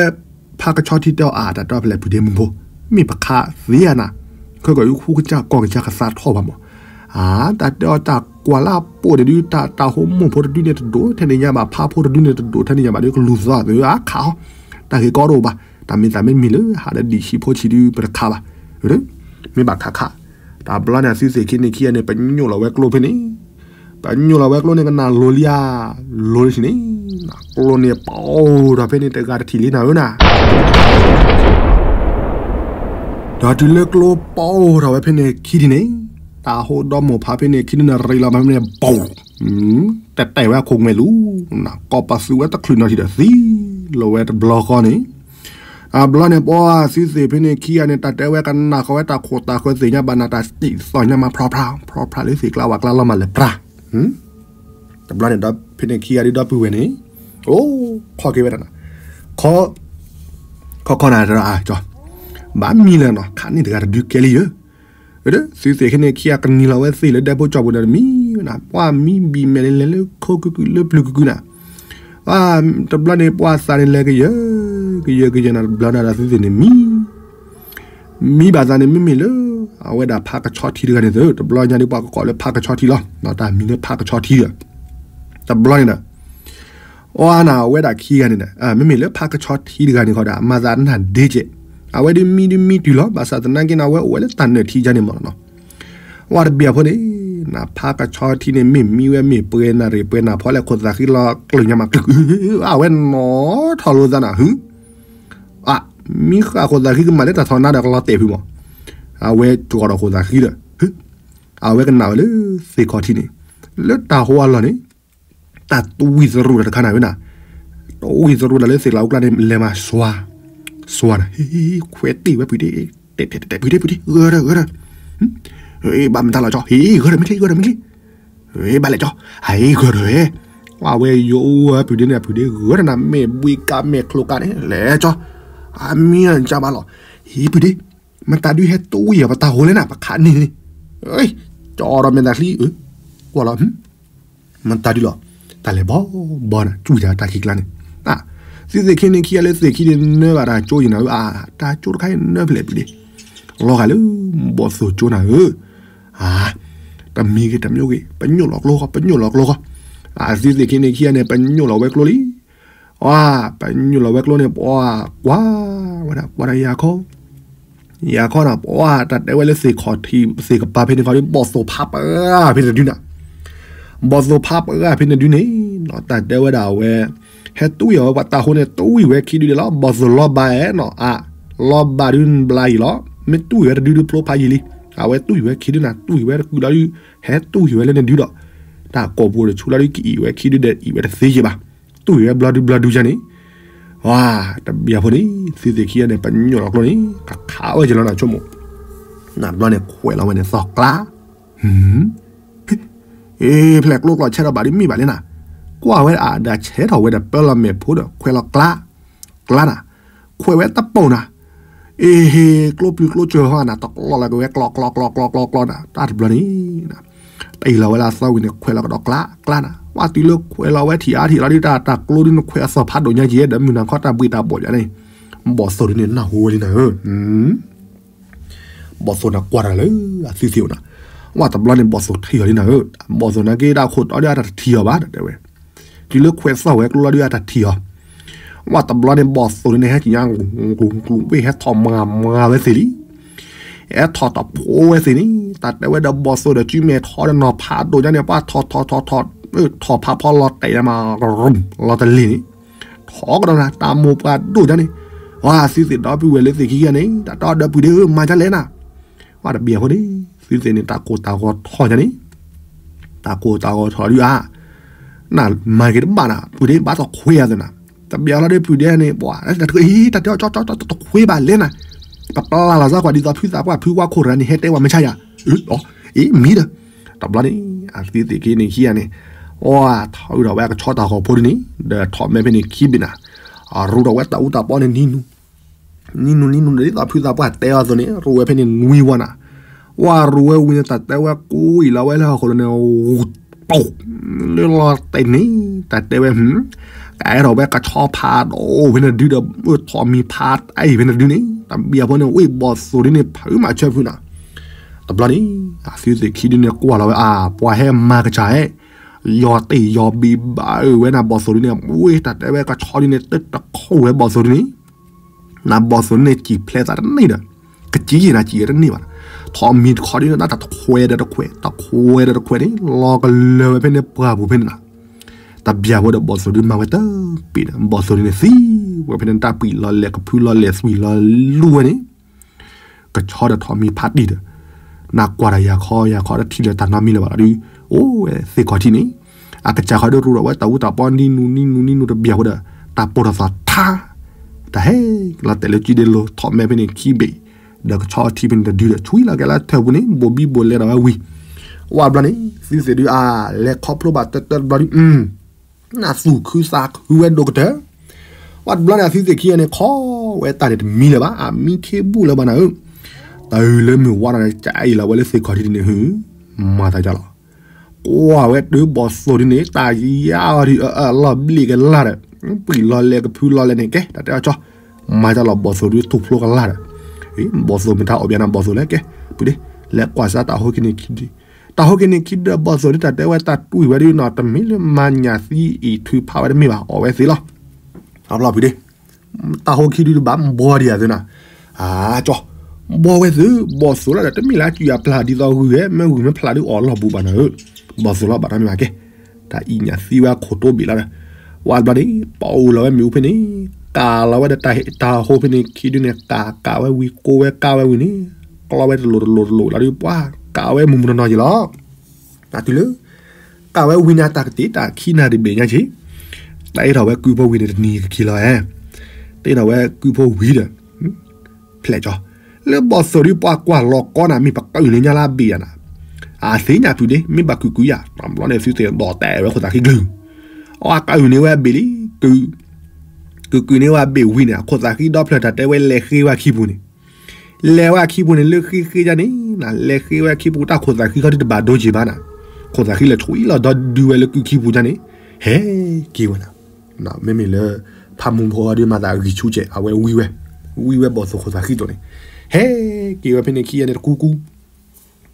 ဖးကဆီထံတဲအီၤအါ တၢ်တဲအီၤဖဲလဲၣ်ဖုဒ့မုၢ်ဖိ, မ့ၢ်ပခးသ့ဧါနၤ, ခဲကီၢ်အံၤ ဃူကစၢ်ကီၢ်ကစၢ်ကသးထီၣ်ဘၣ်မး, အါ တၢ်တဲအီၤတၢ်ကွၢ်လၢအပိာ်န့ၣ်ဒုး တၢ်တၢ်ဟိမိၢ်ဖိတဒုန့ၣ်တဒိၣ်ထဲန့ၣ်ညါဘၣ် ဖးဖိတဒုန့ၣ်တဒိၣ်ထဲန့ၣ်ညါဘၣ်ဒီး ကလူၤသီအသးအခးအီၤ, တၢ်ဂ့ၢ်ကီတအိၣ်ဘၣ်, တၢ်မ့ၢ်သးမ့ၢ်မ့ၢ်လၢဟးဒီးဒံၣ်ဆံးဖိဆံးဒုး ပတခးဘၣ်, မ့ၢ်ဘၣ်ခးခး, တၢ်ဘျီန့ၣ် အသုသ့ၣ်ခံန့ၣ်ခံဂၤန့ၣ် ပညိၣ်လီၤဝဲကျိဖဲန့ၣ် ပညိၣ်လီၤဝဲကျိန့ၣ် ကနၣ်လိၤလံဧါ, လိၤလံန့ၣ်, ကျိန့ၣ်ပအိၣ်ထီၣ်ဖဲန့ၣ် တဂၤတထံၣ်လံနၤဧၢနၤ, ဒီးတုၤလၢကျိပအိၣ်ထီၣ်ဝဲဖဲန့ၣ်ခံထံၣ်န့ၣ်, တၢ်ဟိဒီမိၢ်ဖးဖဲန့ၣ်ခံထံၣ်န့ၣ် ရံးလီၤမးဖဲန့ၣ် ဘီၣ်, တတဲာ်ဝဲအခိၣ်ငွဲၣ်လူၤ, ကိးပသူဝဲတချုးနီၤထံၣ်ဒီးသံလီၤဝဲတဘျီဃီန့ၣ် အဘျီန့ၣ် ပှၤသုသ့ၣ်ဖဲန့ၣ်ခံဂၤန့ၣ် တၢ်တဲဝဲကနၣ်ဃီဝဲတၢ်ခိၣ်တၢ်ဃၢသ့ၣ်ညါဘၣ်နၤ တၢ်စံၣ်သီၣ်ညါမး ဖြီဖြါ ဖြီဖြါလၢသ့ၣ်ကျါဝၣ်ကျါလီၤမးလဲၤပြါ, တဘျီန့ၣ်ဒီးဖဲန့ၣ်ခံဂၤဒုးဒီပုၢ်ဝဲၢ်န့ၣ်, အိၣ်, ခီက့ၤဝဲဒၣ်နၤ, ခီ, ခီခီနၤ, ဘၣ်မံလၢၤနီၤ ခးန့ၢ်တဂၤတဒုကဲလံယၢ်, သုသ့ၣ်ဖဲန့ၣ်ခံဂၤကနံၤလီၤဝဲသ့ၣ်လၢဒဲဖိကၠီပူၤဒီးတမံဝဲနၤ ပှၤမံဘံၣ်မဲာ်န့ၣ်လဲၤလၢခိကုကုလၢပျုၤကုကုနၤ တဘျီန့ၣ် ပှၤသးန့ၣ်လဲၤကယၢၤ, ကယၢၤကယၢၤနၤ တဘျီန့ၣ်ဒီးသုသ့ၣ်န့ၣ်မံ, မံဘၣ်သးန့ၣ် မ့မ့ၢ်လၢ အဝဲဒၣ်ဖးကဆီထံတဂၤန့ၣ်သ့ၣ် တဘျီညါဒုးပှၤကကိးလၢဖးကဆီထံလီၤ, တၢ်မံၤလၢဖးကဆီထံဒီး, တဘျီန့ၣ်ဒီး အီနၤ အဝဲဒၣ်ခံဂၤန့ၣ်ဒီး မ့မ့ၢ်လၢဖးကဆီထံတဂၤန့ၣ်ဃီဒီး အမၤသးနၢ်ဒ့ကဲး, အဝဲဒုးမံဒုးမံတုၤလီၤ ဘၣ်ဆၣ်သနာ်က့န့ၣ် အဝဲအိၣ်ဝဲလၢတၢ်နၢၣ်ထံယါန့ၣ်မ့ၢ်နီၤ ဝဲတဘ့ၣ်အဖိန့ၣ်, နဖးကဆီထံန့ၣ် မ့ၢ်မံဝဲမ့ၢ်ပှဲၤနၣ်ရံၣ်ပှဲၤနၣ်ဖီလဲၣ်ခိၣ်သးဃံလီၤကျၢၢ်ညါမး အဝဲနီၤထီၣ်လိာ်သးနၤ ဟု, အ, မံဃာ်ခိၣ်သးဃံကမၤလၢတၢ်ထီၣ်နါဒီးကလီၤတဲာ်ဖုမး, အဝဲကီၤဒီးခိၣ်သးဃံဒီး, အဝဲကနၣ်ဝဲလၢသ့ၣ်ခီၣ်ထံန့ၣ်, လၢတၢ်ဟိအလီၢ်န့ၣ်, တၢ်တဝံၢ်သရူးတၢ်တခါနၤဝဲနၤ, တဝံၢ်သရူးတၢ်လၢသ့ၣ်ကျါအူကျါန့ၣ် လဲၤမၤစွါ, စွါနၤ, ဟ့ၣ်ခွဲးတ့ၢ်ဝဲဖုဒ့, တဲတဲတဲဖုဒ့ဖုဒ့ ဂၢၢ်ဒီးဂၢၢ်ဒီး, ဘၣ်မတၤလီၤကၠီ ဟ့ၣ်ဂၢၢ်ဒီးမ့ၢ်ထံၣ်ဂၢၢ်ဒီးမ့ၢ်ထံၣ်, ဘၣ်လဲၣ်ကၠီ, ဟ့ၣ်ဂၢၢ်ဒီးဝဲ, အဝဲယိၣ်ဝဲဖုဒ့န့ၣ် ဖုဒ့ဂၢၢ်တနၤ မဲာ်ဘှံးကါမဲာ်ချိကါန့ၣ် လဲၤကၠီ, အမံၤအကၢ်ဘၣ်လီၤ, ဟ့ၣ်ဖုဒ့, မတၤဒုးဟဲတူၢ်ဝံၤအီၤပတၢ်ဟိလဲၣ်နၤ ပခးန့ၢ်န့ၣ်, ကၠီဒီးမဲာ်တၢ်ချံ, ကွၢ်လီၤ မတၤဒုးလီၤ, တၢ်လဲၤဘီဘီနၤ ကွံာ်တၢ်တၢ်ခံကျါန့ၣ်, သုသ့ၣ်ခံန့ၣ်ခံဂၤလၢသ့ၣ်ခံန့ၣ် နၢဘၣ်တၢ်ကၠိယံၤနၤဧၢ, တၢ်ကၠိတခါအံၤနၢဖဲလဲၣ်ဖုဒ့, လီၤဂာ်လၢ ဘီၣ်သိၣ်ကၠိနၤဧၢ, တမံၤဂ့ၤတမံၤဂ့ၤ ပညိၣ်လီၤကျိဃီ ပညိၣ်လီၤကျိဃီ, သုသ့ၣ်ခံန့ၣ်ခံဂၤန့ၣ် ပညိၣ်လီၤဝဲကျိလံ, ပညိၣ်လီၤဝဲကျိန့ၣ် ပှၤကွၢ်ဝဲဒၣ် ကွၢ်ဒၣ်ယၤခီ ယၤခီနၤ ပှၤတၢ်တဲဝဲလၢသ့ၣ်ခီၣ်ထံး သ့ၣ်ကပၤဖဲန့ၣ်ခီဒီး ဘီၣ်သိၣ်ဖးပှၢ်ဖဲန့ၣ်တဒုနၤ, ဘီၣ်သိၣ်ဖးပှၢ်ဖဲန့ၣ်တဒုန့ၣ်, တၢ်တဲဝဲဒၣ်ဝဲ, ဟဲတူၢ်ဝံၤအီၤဝဲပှၤတၢ်ဟိန့ၣ် တူၢ်ဝံၤဝဲခံဒုဒဲးလီၤ, ဘီၣ်သိၣ်လီၤဘၣ်အဲၣ်နီၤ အါ, လီၤဘၣ်ဒုးဘျါယံၤလီၤ, မ့ၢ်တူၢ်ဝံၤဝဲတဒုဒုးဖျိဖးယံၤလံ, အဝဲတူၢ်ဝံၤဝဲခံဒုနၤ တူၢ်ဝံၤဝဲတကုာ်လီၤဒုး, ဟဲတူၢ်ဝံၤဝဲလၢန့ၣ်ဒုဒီး, တၢ်ကိာ်ပူၤတဆူလီၤဒုးကအံၤဝဲခံဒုဒဲးအံၤဝဲတသ့ယံၤဘၣ်, တူၢ်ဝံၤဝဲဘျီဒုးဘျီဒုးယါန့ၣ် ဝါ, တဘျီဖိန့ၣ် သုသ့ၣ်ခံဂၤန့ၣ် ပညိၣ်လီၤကျိန့ၣ် ကခးဝဲက့ၤလီၤနၤဆိကမိၣ်, နဘျီန့ၣ်ခွဲးလီၤဝဲန့ၣ်သီၣ်ကျါ, အ့ ဖဲလဲၣ်ကျိကျိာ်ဆဲးထီၣ်ဘၣ်ဒ်မ့ၢ်ဘၣ်လဲၣ်နၤ, ကွၢ်ဝဲအဒၣ်ဆဲးထီၣ်ဝဲဒီးပၢလီၤမဲာ်ဖိဒီးခွဲးလီၤကျါ, ကျါနၤ, ခွဲးဝဲတပိာ်နၤ, အ့ ကျိပျုၤကျိစၢၤဟီနၤ တကျီလီၤက့ၤဝဲကျီကျီကျီကျီကျီကျီနၤ တၢ်တဘျီန့ၣ် တ့ၢ်လီၤဝဲလၢအသီဝံၤန့ၣ် ခွဲးလီၤကဒီးကျါ ကျါနၤ ဝဲတုၤလၢခွဲးလီၤဝဲထံၣ်အါထံၣ်လီၤဒုး တၢ်တၢ်ကျိဒုးနခွဲးအသီၣ်ဖးဒိၣ်ညါက့ၤ ဒီးမုၢ်နၤခီတၢ်ဘှံးတၢ်ဘှီၣ်ယါန့ၣ် ဘီၣ်သိၣ်ဒုးန့ၣ်နၢ်ဟူဝဲလံနၤဧၢ, ဘီၣ်သိၣ်န့ၣ်ကွၢ်တၢ်လၢအသုသ့ၣ်အိၣ်နၤ, ဝဲတဘျီန့ၣ် ဘီၣ်သိၣ်ထံၣ်အီၤလံနၤဧၢ, ဘီၣ်သိၣ်နာ်က့တၢ်ခိၣ်တီဒုးအတၢ်တထံၣ်အီၤဘၣ် တဲဝဲ, တုၤလၢခွဲးသီၣ်ဝဲကျိလီၤဒုးအတၢ်ထံၣ်အီၤ ဝဲတဘျီန့ၣ် ဘီၣ်သိၣ်ဒုးန့ၣ် ဟဲကညါ ဝ့ၢ်ဟဲထီၣ်မၤမၤဝဲသ့ၣ်လံ, ဟဲထီၣ်တဖိဝဲသ့ၣ်န့ၣ် တၢ်တဲဝဲဒီးဘီၣ်သိၣ်ဒီး စုမဲာ်ထီဒီးနီၤဖးဒိၣ်ညါန့ၣ် ပှၤထီၣ်ထီၣ်ထီၣ်ထီၣ် ထီၣ်ဖးဖီလီၤတဲာ်ယါမး လီၤတလ့ၢ်န့ၣ် ထီၣ်ကဒီးနၤ တၢ်မိၢ်ပှၢ်ဒိၣ်ညါန့ၣ်, ဝဲသုသ့ၣ်ဒီပုၢ်ဝဲၢ်လၢသ့ၣ်ခံဂၤန့ၣ် တၢ်တီဒီပုၢ်ဒ့ဧၢ မၤဒ်လဲၣ်နၤ, ဝဲတဘျီဖိန့ၣ် သုသ့ၣ်န့ၣ် တၢ်ကိၢ်တၢ်ဂီၤထီၣ်ညါန့ၣ် တၢ်ကိၢ်တၢ်ဂီၤထီၣ်ဒုးအါ, နမၤက့ၤတဘၣ်နၤ ပုၢ်ဒ့ဘၣ်သီၣ်ခွဲးအသးနၤ, တဘျီလီၤဒုးပုၢ်ဒ့န့ၣ် ပှၤ တၢ်တဂ့ၤ တၢ်တဲအီၤကၠီ တခွဲးဘၣ်လဲၣ်နၤ, ပပျၢ်လီၤစၢ်ကွၢ်ဒ်သိးဖုသးပှၢ်ဖုဝါခိၣ်ရၤန့ၣ် ဟဲတဲဝဲမုၢ်ဆါယၤ, အ့ မံဒီး, တဘျီန့ၣ် အသုသ့ၣ်ခံန့ၣ်ခံဂၤန့ၣ်, ဝဲထီၣ်အုးထီၣ်ဝဲအကဆီတၢ်ဂီၤဖိဒုးန့ၣ် ဒီးထီၣ်မဲဖဲန့ၣ်ခံဘ့ၣ်နၤ, အရူထီၣ်ဝဲတၢ်အူတၢ်ပီန့ၣ်နံၤနူ နံၤနူနံၤနူ ဒ်သိးဖုသးပှၢ်တဲအီၤအသိးန့ၣ် ရူဝဲဖဲန့ၣ်နွံဝီနၤ, ဝဲရူဝဲဝံၤန့ၣ် တၢ်တဲဝဲကူအံၤလီၤဝဲလၢဟီၣ်ခိၣ်လီၤန့ၣ်, လၢလီၤတဲာ်န့ၣ် တၢ်တဲဝဲ, ကအဲၣ်ထီၣ်ဝဲကဆီဖးဒိၣ်ဖဲန့ၣ်ဒုဒီး ထီၣ်မံၤဖးတၢ်အံၤဖဲန့ၣ်ဒုန့ၣ် တဘျီဖိန့ၣ် ဝ့ၢ်ဘီၣ်သိၣ်ဒုန့ၣ် ဖုးမးဆၢဖုနၤ, တဘျီန့ၣ် အသုသ့ၣ်ခံဒုန့ၣ်ကွၢ်လီၤဝဲအါ ပှၤဟဲမၤကစၢ်ဟဲ ယီၤတ့ၢ်ယီၤဘံးဘၣ်အၢဝဲနၤဘီၣ်သိၣ်ဒုန့ၣ် ဝ့ၢ်တၢ်တဲဝဲကဆီဒုန့ၣ် တတခိၣ်ဝဲဘီၣ်သိၣ်ဒုန့ၣ် နဘီၣ်သိၣ်န့ၣ် စံၣ်ဖျဲးသးတန့ၢ်ဒီး ကစံၣ်ယံၤနၤစံၣ်ဝဲတန့ၢ်ဘၣ်, ထီၣ်မံၤတခီဒုန့ၣ် တၢ်တခွဲးဒီးတခွဲး တခွဲးဒီးတခွဲးန့ၣ် လီၤကလၢၤဝဲဖဲန့ၣ်ပှၢ်ပူၤဖဲန့ၣ်နၤ, တဘျီဖိဒီးဘီၣ်သိၣ်ဒုမၤဝဲတပ့ၤဒီး ဘီၣ်သိၣ်ဒုန့ၣ်သံဝဲဖဲန့ၣ် တၢ်ပှံာ်လီၤလဲၤကဖုလီၤလဲၤသွံၣ်လီၤလူဝဲန့ၣ် ကဆီဒီးထီၣ်မံၤဖးတံၢ်ဒီး နကွၢ်ဒီးယၤခီယၤခီတထံၣ်လၢၤတၢ်နီတမံၤလၢၤဘၣ်ဒီး အိၣ်ဝဲသ့ၣ်ခီၣ်ထံးန့ၣ် အကစၢ်ခီဒုးရူထီၣ်ဝဲတၢ်အူတၢ်ပီနံၤနူနံၤနူနံၤနူတဘျီဖိဒီး တၢ်ပိာ်ထီၣ်သီၣ်ထါ တၢ်ဟဲလီၤတဲာ်လၢကံဒ့လိၤ ထီၣ်မဲဖဲန့ၣ်ခံဘ့ၣ် ဒီးကဆီထံဖဲန့ၣ်တဒုဒီး ဆွံလီၤက့ၤလၢထၢၣ်ပူၤန့ၣ် ဘိၣ်ဘံၣ်ဘိၣ်လဲဒီးဝဲဝံၤ ဝဲဘျီန့ၣ် သုသ့ၣ်ဒုးအါ လဲၤခီဖျိဘၣ်တၢၢ်တၢၢ်တဘျီဒုး နသူၣ်ခုသးခုဝဲဒိၣ်ကတၢၢ် ဝဲတဘျီန့ၣ် အသုသ့ၣ်ခံဂၤန့ၣ် ခီဝဲတၢ်န့ၣ်တမံၤလၢၤဘၣ် အမံခ့ဘူးလၢၤဘၣ်နၤဧၢ, တၢ်အုၣ်လၢမုၢ်ဝါဒီးန့ၣ် ကအံၤလီၤဝဲလၢသ့ၣ်ခီၣ်ထံးဒ်န့ၣ်ဟု မၤသးဒ်လီၤ, ကွၢ်ဝဲတုၤဘီၣ်သိၣ်ဒ်န့ၣ် တၢ်ယါအီၤဒ်အလီၤဘျံးကလာ်ဒီး ပှံာ်လီၤလဲၤကဖုလီၤလဲၤန့ၣ် ကဲ တၢ်တဲအီၤကၠီ မၤဒ်လီၤ ဘီၣ်သိၣ်ဒုးထူၣ်ဖျိကလာ်ဒီး ဘီၣ်သိၣ်မ့ၢ်တၢ်အီၣ်ဘၣ်နၤဘီၣ်သိၣ်လဲၣ် ကဲ ပုၢ်ဒ့ လဲၤကွၢ်စၢ်တၢ်ဟိခံန့ၣ်ခံဒု တၢ်ဟိခံန့ၣ်ခံဒု ဘီၣ်သိၣ်ဒုးတၢ်တဲဝဲတၢ်တွံၢ်ဝဲဒုးနီၤ တမ့ၢ်လၢမၤညၣ်သံအံၤထုးဖးဝဲတမ့ၢ်ဘၣ် အီၣ်ဝဲသ့လီၤ, အဘျီပုၢ်ဒ့ တၢ်ဟိခံဒုတဘၣ်ဘီဒံးယၤသုနီၤ, အကၠီ ဘီဝဲသု ဘီၣ်သိၣ်လီၤဒီး တမ့ၢ်လၢအစုအပျၢ်ဒ်သိးဂုၢ်ဝဲ မ့ၢ်ဂုၢ်မ့ၢ်ဖျးဒုးအီၣ်လီၢ်ဘူးဘၣ်နၤဧၢ, ဘီၣ်သိၣ်လီၤဘၣ်တမ့ၢ်ဘၣ်ကဲ, တၢ်အံၤညၣ်သံဝဲအခိၣ်တိဘ့ၣ်လီၤဒီး, ဝဲဘျီန့ၣ် ပအိၣ်လီၤဝဲမ့ၣ်အူဖဲန့ၣ်, ကးလီၤဝဲဒီးတၢ်ဟိဖဲန့ၣ်ခံဒုန့ၣ် ကးကးဝဲဝံၤကိးဝဲကးဝဲဝံၤန့ၣ်, ကျီဝဲတလိၣ်တလိၣ်တလိၣ်လီၤဒုး ပှၤကးဝဲမုၢ်မုၢ်နီၢ်နီၢ်က့ၤလီၤ တုၤလၢ ကးဝဲဝံၤန့ၣ် တၢ်ကတ့ၢ်တၢ်ခံနၣ်ရံၣ်ဘ့ၣ်ညါက့ၤ, တၢ်အ့ၣ်ထီၣ်ဝဲကုဖိဝံၤန့ၣ်တနံၤကခံလီၤဧါ, တအ့ၣ်ထီၣ်ဝဲကုဖိဝံၤဒီး, ဖျဲၣ်ကၠီ, လၢဘီၣ်သိၣ်ဒုးပှၤကွၢ်လီၤကီနၤ မ့ၢ်ပကၢၣ်န့ၢ်ညါလၢအဘ့ၣ်ယၤနၤ, အသ့ၣ်ညါပုၢ်ဒ့ မ့ၢ်ဘၣ်ကုာ်ကုာ်ယၤ တဘျီန့ၣ်သုသ့ၣ်ဒီးတဲဝဲခိၣ်သးခံကလုၢ်, အီၣ်ကုာ်န့ၢ်ဝဲအဘ့ၣ်လံ, ကုာ်, ကုာ်ကုာ်န့ၢ်ဝဲအဘ့ၣ်ဝံၤန့ၣ် အခိၣ်သးဃံဒီဖျၢၣ်တၢ်တဲဝဲလဲၤဃ့ဝဲအခံပူၤန့ၣ်, လဲၤဝဲအခံပူၤန့ၣ် လၢဃ့ဃ့ဒ်န့ၣ် လဲၤဃ့ဝဲအခံပူၤ တၢ်ခိၣ်သးဃံခီဒုတဘၣ်ဒိက့ၤဘၣ်နၤ, ခိၣ်သးဃံလဲၤဆှံလီၤဒီဒုဝဲလၢကုာ်ခံပူၤဒ်န့ၣ်, ဟဲက့ၤဝဲနၤ, မ့မ့ၢ်လၢ ဖးမူဖိအီၤဒုးမၤသးဂံၢ်ဆူၣ်စဲး အဝဲဝံဝဲ, ဝံဝဲဘီၣ်သိၣ်ခိၣ်သးဃံတိၣ်န့ၣ်, ဟဲက့ၤဝဲဖဲန့ၣ်ခံဂၤန့ၣ် တကူကူ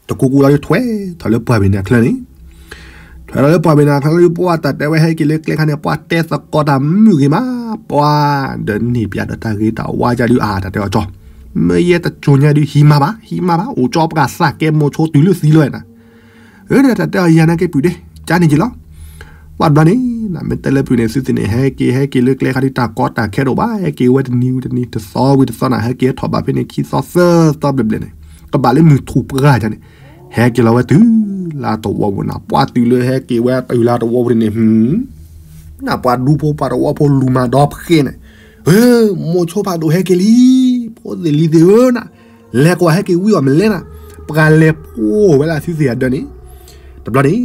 တကူကူလီၤဒုးထွဲထီၣ်လၢပှၢ်ဘ့ၣ်န့ၣ်အချၢန့ၣ်, ထွဲထီၣ်လၢပှၢ်ဘ့ၣ်န့ၣ်အချၢဒုး ပှၢ်တၢ်တဲဝဲဟဲက့ၤလၢကျဲခါန့ၣ် ပှၢ်တဲသကိးတၢ်မုာ်ဂ့ၤမး, ပှၢ်ဒီးန့ၢ်ပၠးဒီးတၢ်ဂ့ၤတၢ်ဝါကဒုးအါ တၢ်တဲအီၤကၠီ, မ့ၢ်ယဲတကၠိညါဒုး ဟံးမးဘၣ် ဟံးမးဘၣ် အိၣ်ကၠီပှၢ်သးကဲမိၤဆိတုၤလၢသံလီၤနၤ, အၢ တၢ်တဲအီၤယၤနာ်က့ပုၢ်ဒ့ ကန့ၣ်က့ၤလီၤ ပှၢ်တဘျီန့ၣ် မ့ၢ်တဲလၢပုၢ်န့ၣ် သုသ့ၣ်န့ၣ် ဟဲက့ၤဟဲက့ၤလၢကျဲခါဒုး တၢ်ကီတၢ်ခဲတအိၣ်ဘၣ် ဟဲက့ၤဝဲတနံၤဝံၤတနံၤ တသီဝံၤတသီနၤ ဟဲက့ၤထီၣ်ဘၣ်ဖဲန့ၣ် ခံသီသၢသီဘျဲၣ်ဘျဲၣ်န့ၣ်, ကဘၣ်လၢမုၢ်ထူၣ်ပှၢ်ဒ်န့ၣ်, ဟဲက့ၤလီၤဝဲတုၤလၢတဝီပူၤနၤ, ပှၢ်တုၤလၢဟဲက့ၤဝဲတုၤလၢတဝီပူၤန့ၣ်, နပှၤဒူဖိပှၤတဝီဖိလူၤမၤဒီဖှဲန့ၣ်, မိၤဆိဖးဒိၣ်ဟဲက့ၤလံ, ဖိသ့ၣ်လံၤသ့ၣ်ဧၢနၤ, လဲၤကွၢ်ဟဲက့ၤဝံအီၤမလဲၣ်နၤ, ပှၤလဲၤဖှိၣ်ဝဲလၢသုသ့ၣ်အဒၢးန့ၣ်, တဘျီန့ၣ်,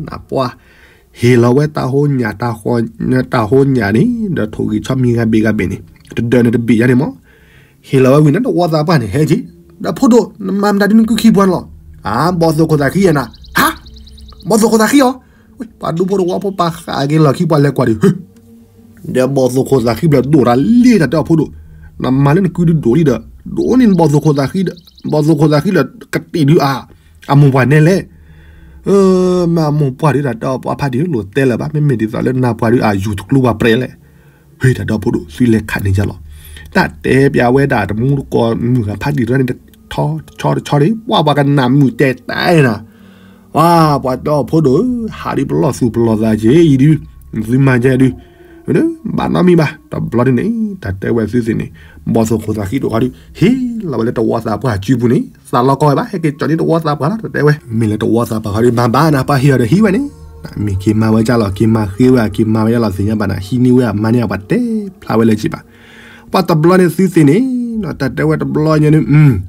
နပှၤ ဟ့ၣ်လီၤဝဲတၢ်ဟိညၣ်, တၢ်ဟိညၣ်န့ၣ် ဒီးထိၣ်ဂံၢ်ဆီမံၤဂၤဘ့ၣ်ဂၤဘ့ၣ်န့ၣ်, တဒၢးန့ၣ်တဘ့ၣ်ယါန့ၣ်မး, ဟ့ၣ်လီၤဝဲဝံၤန့ၣ် တဝီသးပှၢ်န့ၣ် ဟဲက့ၤ, ဒီးဖိဒိၣ် နမၤမတၤဒ်နကုခံပှၢ်န့ၣ်လီၤ, ဘီၣ်သိၣ်ခိၣ်သးဃံယဲနၤ, ဟါ, ဘီၣ်သိၣ်ခိၣ်သးဃံအီၤ, ပှၤဒူဖိတဝီဖိပှၤဃးက့ၤလီၢ်ခံပှၤလဲၤကွၢ်ဒုး ဒီးဘီၣ်သိၣ်ခိၣ်သးဃံဘျီဒိၣ်တၢ်လံတၢ်တဲအီၤဖိဒိၣ်, နမၤလၢနကုဒုးဒိၣ်လံဒီး, ဒိၣ်န့ၢ်ဘီၣ်သိၣ်ခိၣ်သးဃံဒီး, ဘီၣ်သိၣ်ခိၣ်သးဃံလၢကတံၢ်ဒုးအါ, အမိၢ်ပှၢ်နဲလဲၣ်, မ့ၢ်အမိၢ်ပှၢ်ဒုးတၢ်တဲအီၤပှၤဖးဒံးလိာ်တဲလၢၤဘၣ် မ့မ့ၢ်ဒ်သိးလၢနၤပှၢ်ဒုးအယူၤတကျိၤပှၤပြဲးလဲၣ်, ဟ့ၣ်တၢ်တဲအီၤဖိဒိၣ် သုလဲၤခးန့ၢ်ယါလီၤ, တၢ်တဲပျးဝဲဒၣ်တမူတကိးမုၢ်ဂၤဖးဒံးရၢန့ၣ် တဆီတဆီန့ၣ် ပှၤပှၤကနၣ်မုာ်တဲာ်တဲာ်နၤ ပှၤ ပှၤတဲအီၤဖိဒိၣ်ဧၢ, ဟးဒုးပလီၢ်သူၣ်ပလီၢ်သးက့ၤအံၤဒုး, သုမၤကဲဒုး, ဘၣ်နီတမံၤဘၣ်, တဘျီဒ်န့ၣ် တၢ်တဲဝဲသုသ့ၣ်န့ၣ်, ဘီၣ်သိၣ်ခိၣ်သးဃံတအိၣ်ဃီဒုး ဟ့ၣ်လီၤဝဲလၢတဝီသးပှၢ်စုပူၤန့ၣ် သးလီၤကီဝဲဘၣ် ဟဲက့ၤကၠီၤန့ၢ်တဝီသးပှၢ်လီၤ တၢ်တဲဝဲ, မ့ၢ်လၢတဝီသးပှၢ်ဃီဒုး မၤဘၣ်နၤ ပှၤဟ့ၣ်အီၤဒီးဟံးဝဲန့ၣ်, မ့ၢ်က့ၤမၤဝဲကၢ်လီၤ က့ၤမၤဃ့ဝဲ က့ၤမၤဝဲယါလီၤသ့ၣ်ညါဘၣ်နၤ ဟံးန့ၢ်ဝဲ မၤန့ၢ်အပှၤတဲဖျါဝဲလၢက့ၤဘၣ်, ပှၤတဘျီန့ၣ်သုသ့ၣ်န့ၣ်, တၢ်တဲဝဲတဘျီညါန့ၣ်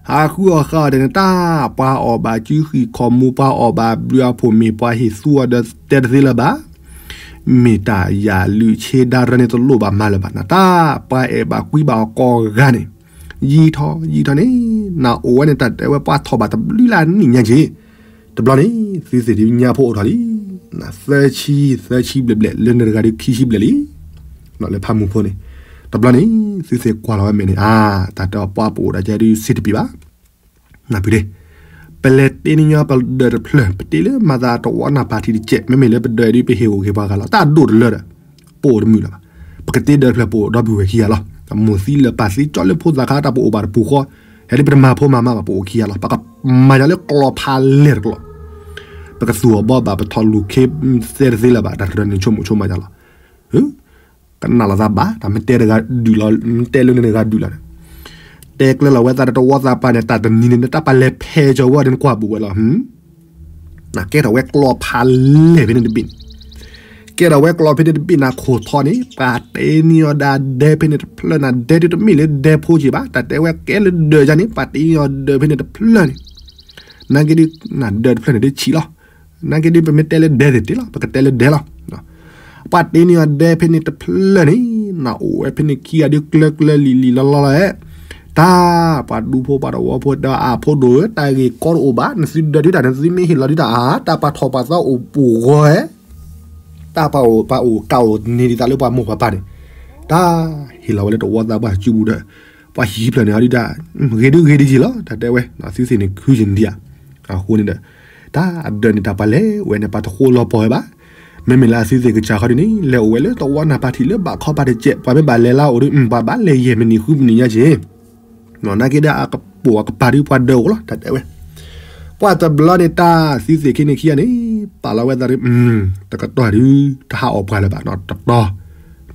ဟးဃုအီၣ်ဃုအီၣ်ဒဲးန့ၣ် တၢ်ပှၤအီၣ်ဘၣ်စုဃံၣ်ခီၣ်မူ ပှၤအီၣ်ဘၣ်ဘျုးအဖိၣ်မ့ၢ်ပှၤဟ့ၣ်သူအီၤဒီးတဲတသ့လၢၤဘၣ်, မ့ၢ်တၢ်ယၢ်လုၢ်ဆ့ဒါရၢန့ၣ်တလိၣ်ဘၣ်မၤလၢၤဘၣ်နၤ တၢ်ပှၤအဲၣ်ဘၣ်ကွံဘၣ်အီၤကိးဂၤန့ၣ်, ယံာ်ထီၣ်ယံာ်ထီၣ်န့ၣ်, နအိၣ်ဝဲန့ၣ် တၢ်တဲဝဲပှၤထီၣ်ဘၣ်တဘျုးလၢအနံၣ်ညါက့ၤ, တဘျီန့ၣ် သုသ့ၣ်ဒုးညါဖိအိၣ်ထီၣ်လံ, သၢဆံသၢဆံဘျဲၣ်ဘျဲၣ် လၢနတဂၤဒုးခံဆံဘျဲၣ်လံ လၢဖးမူဖိန့ၣ်, တဘျီန့ၣ် သုသ့ၣ်ကွၢ်လီၤဝဲမဲာ်န့ၣ် အါ, တၢ်တဲအီၤပှၤပအိၣ်ဒီးကဲဒုးစ့တပံၤဘၣ်, နၢ်ပၢၢ်ဒ့, ပလဲၤတ့န့ၢ်ညီပဒၢးတဖျၢၣ် ပတ့လၢမၤသးတဝီနၢ်ပၢၢ်ထံတကဲး မ့မ့ၢ်လၢပဒၢးဒုးပဟ့ၣ်အိၣ်က့ၤပှၤဂၤလီၤ တၢ်ဒိၣ်တလၢဒီး, ပအိၣ်တမုာ်လၢၤဘၣ်, ပကတ့ဒၢးတဖျၢၣ်ပအိၣ်ဒီပုၢ်ဝဲၢ်ခံဂၤလီၤ, မိၢ်သံလၢပၢ်သံကၠီလၢဖိသၣ်ခါတၢ်ပအိၣ်ဘၣ်တပူၤဃီ, ဟဲဒ်ပတမၤဖိမၤမးဘၣ် ပအိၣ်ခံဂၤလီၤ ပကမၤယၤလၢကျီၢ်ဖးလဲၢ်တကျီၢ်, ပကသူၣ်အီၤဘီဘၣ် ပထီၣ်လူၤခ့သဲတသ့လၢၤဘၣ် တၢ်တရၢန့ၣ်ဆိကမိၣ်ဆိကမးယၤလီၤ ကနၣ်လီၤသးဘၣ် တၢ်မ့ၢ်တဲတဂၤဒုးလီၤ မ့ၢ်တဲလၢန့ၣ်တဂၤဒုးလီၤန့ၣ်, တဲကျဲလီၤဝဲသးဒီးတဝီသးပှၢ်န့ၣ် တၢ်တနံၤန့ၣ် တၢ်ပလဲၤဖဲကၠီဝဲအီၤန့ၣ် နကွၢ်ပူၤဝဲလီၤ, ကဲထီၣ်ဝဲကျီၢ်ဖးလဲၢ်ဖဲန့ၣ်တဘ့ၣ်န့ၣ်, ကဲထီၣ်ဝဲကျီၢ်ဖဲန့ၣ်တဘ့ၣ်န့ၣ် ခိၣ်ထီၣ်န့ၣ် ပှၤတ့န့ၢ်အီၤဒၣ်ဒဲဖဲန့ၣ်တဖျၢၣ်န့ၣ် ဒဲဒုးတမ့ၢ်လၢဒဲဖိက့ၤဘၣ် တၢ်တဲဝဲကဲလၢဒၢးယါန့ၣ် ပှၤတ့န့ၢ်အီၤဒၢးဖဲန့ၣ်တဖျၢၣ်န့ၣ်, နာ်က့ဒုး ဒၢးတဖျၢၣ်န့ၣ်ဒုးဆံးလီၤ, နာ်က့ဒုး ပမ့ၢ်တဲလၢဒဲသ့ၣ်တ့ၢ်လီၤ ပကတဲလၢဒဲလီၤ, ပှၤတ့န့ၢ်အီၤဒဲဖဲန့ၣ်တဖျၢၣ်န့ၣ်, နအိၣ်ဝဲဖဲန့ၣ်ခံဂၤဒုးကျၢၤကျၢၤလံၤလံၤလီၤလီၤဧဲ, တၢ်ပှၤဒူဖိပှၤတဝီဖိတဲအဖိဒိၣ်ဧၢ တၢ်ဂ့ၢ်ကီတအိၣ်ဘၣ် နသုဒၢးဒုးတၢ် နသုမ့ၢ်ဟ့ၣ်လီၤဒုးတၢ်အါ တၢ်ပှၤထီၣ်ပှၤသီအိၣ်ပူၤဂီၢ်ဧဲ, တၢ်ပှၤအိၣ်ပှၤအိၣ်ကးအိၣ်န့ၢ်ဒ်သိးလၢပှၤမိၢ်ပှၤပၢ်န့ၣ်, တၢ်ဟ့ၣ်လီၤဝဲလၢတဝီသးပှၢ်စုပူၤဒီး, ပှၤဟံၣ်ဖျၢၣ်န့ၣ်အီၤဒုးတၢ်, ဂ့ၤဒုးဂ့ၤဒုးယံာ်လီၤ တၢ်တဲဝဲ, သုသ့ၣ်န့ၣ်ခုယံာ်နံၤဧါ, အဃိန့ၣ်ဒီး, တၢ်အဒၢးန့ၣ်တၢ်ပှၤလဲၤဝဲန့ၣ် ပှၤတဃိလီၤပီၢ်ဝဲဘၣ်, မ့မ့ၢ်လၢအသုသ့ၣ်ကစၢ်ဃီဒ်န့ၣ် လဲၤအိၣ်ဝဲလၢတဝီနၢ်ပၢၢ်ထံးလၢဘၣ်ခီပၤတကဲး ပှၤမ့ၢ်ဘၣ်လဲၤလၢအအိၣ်ဒီး ပှၤဘၣ်လဲၤယဲၢ်မံးနံးဃုမံးနံးညါက့ၤ နာ်က့ဒီးအကပိာ်အကပၤဒုးပှၤဒၢးအိၣ်လီၤ တၢ်တဲဝဲ, ပှၤတဘျီန့ၣ်တၢ်သုသ့ၣ်ခံန့ၣ်ခံဂၤန့ၣ်, ပာ်လီၤဝဲသးဒုး, တကတီၢ်ဒုး, တဟးအီၣ်ပှၤလၢၤဘၣ်နီၤ တတီၤ,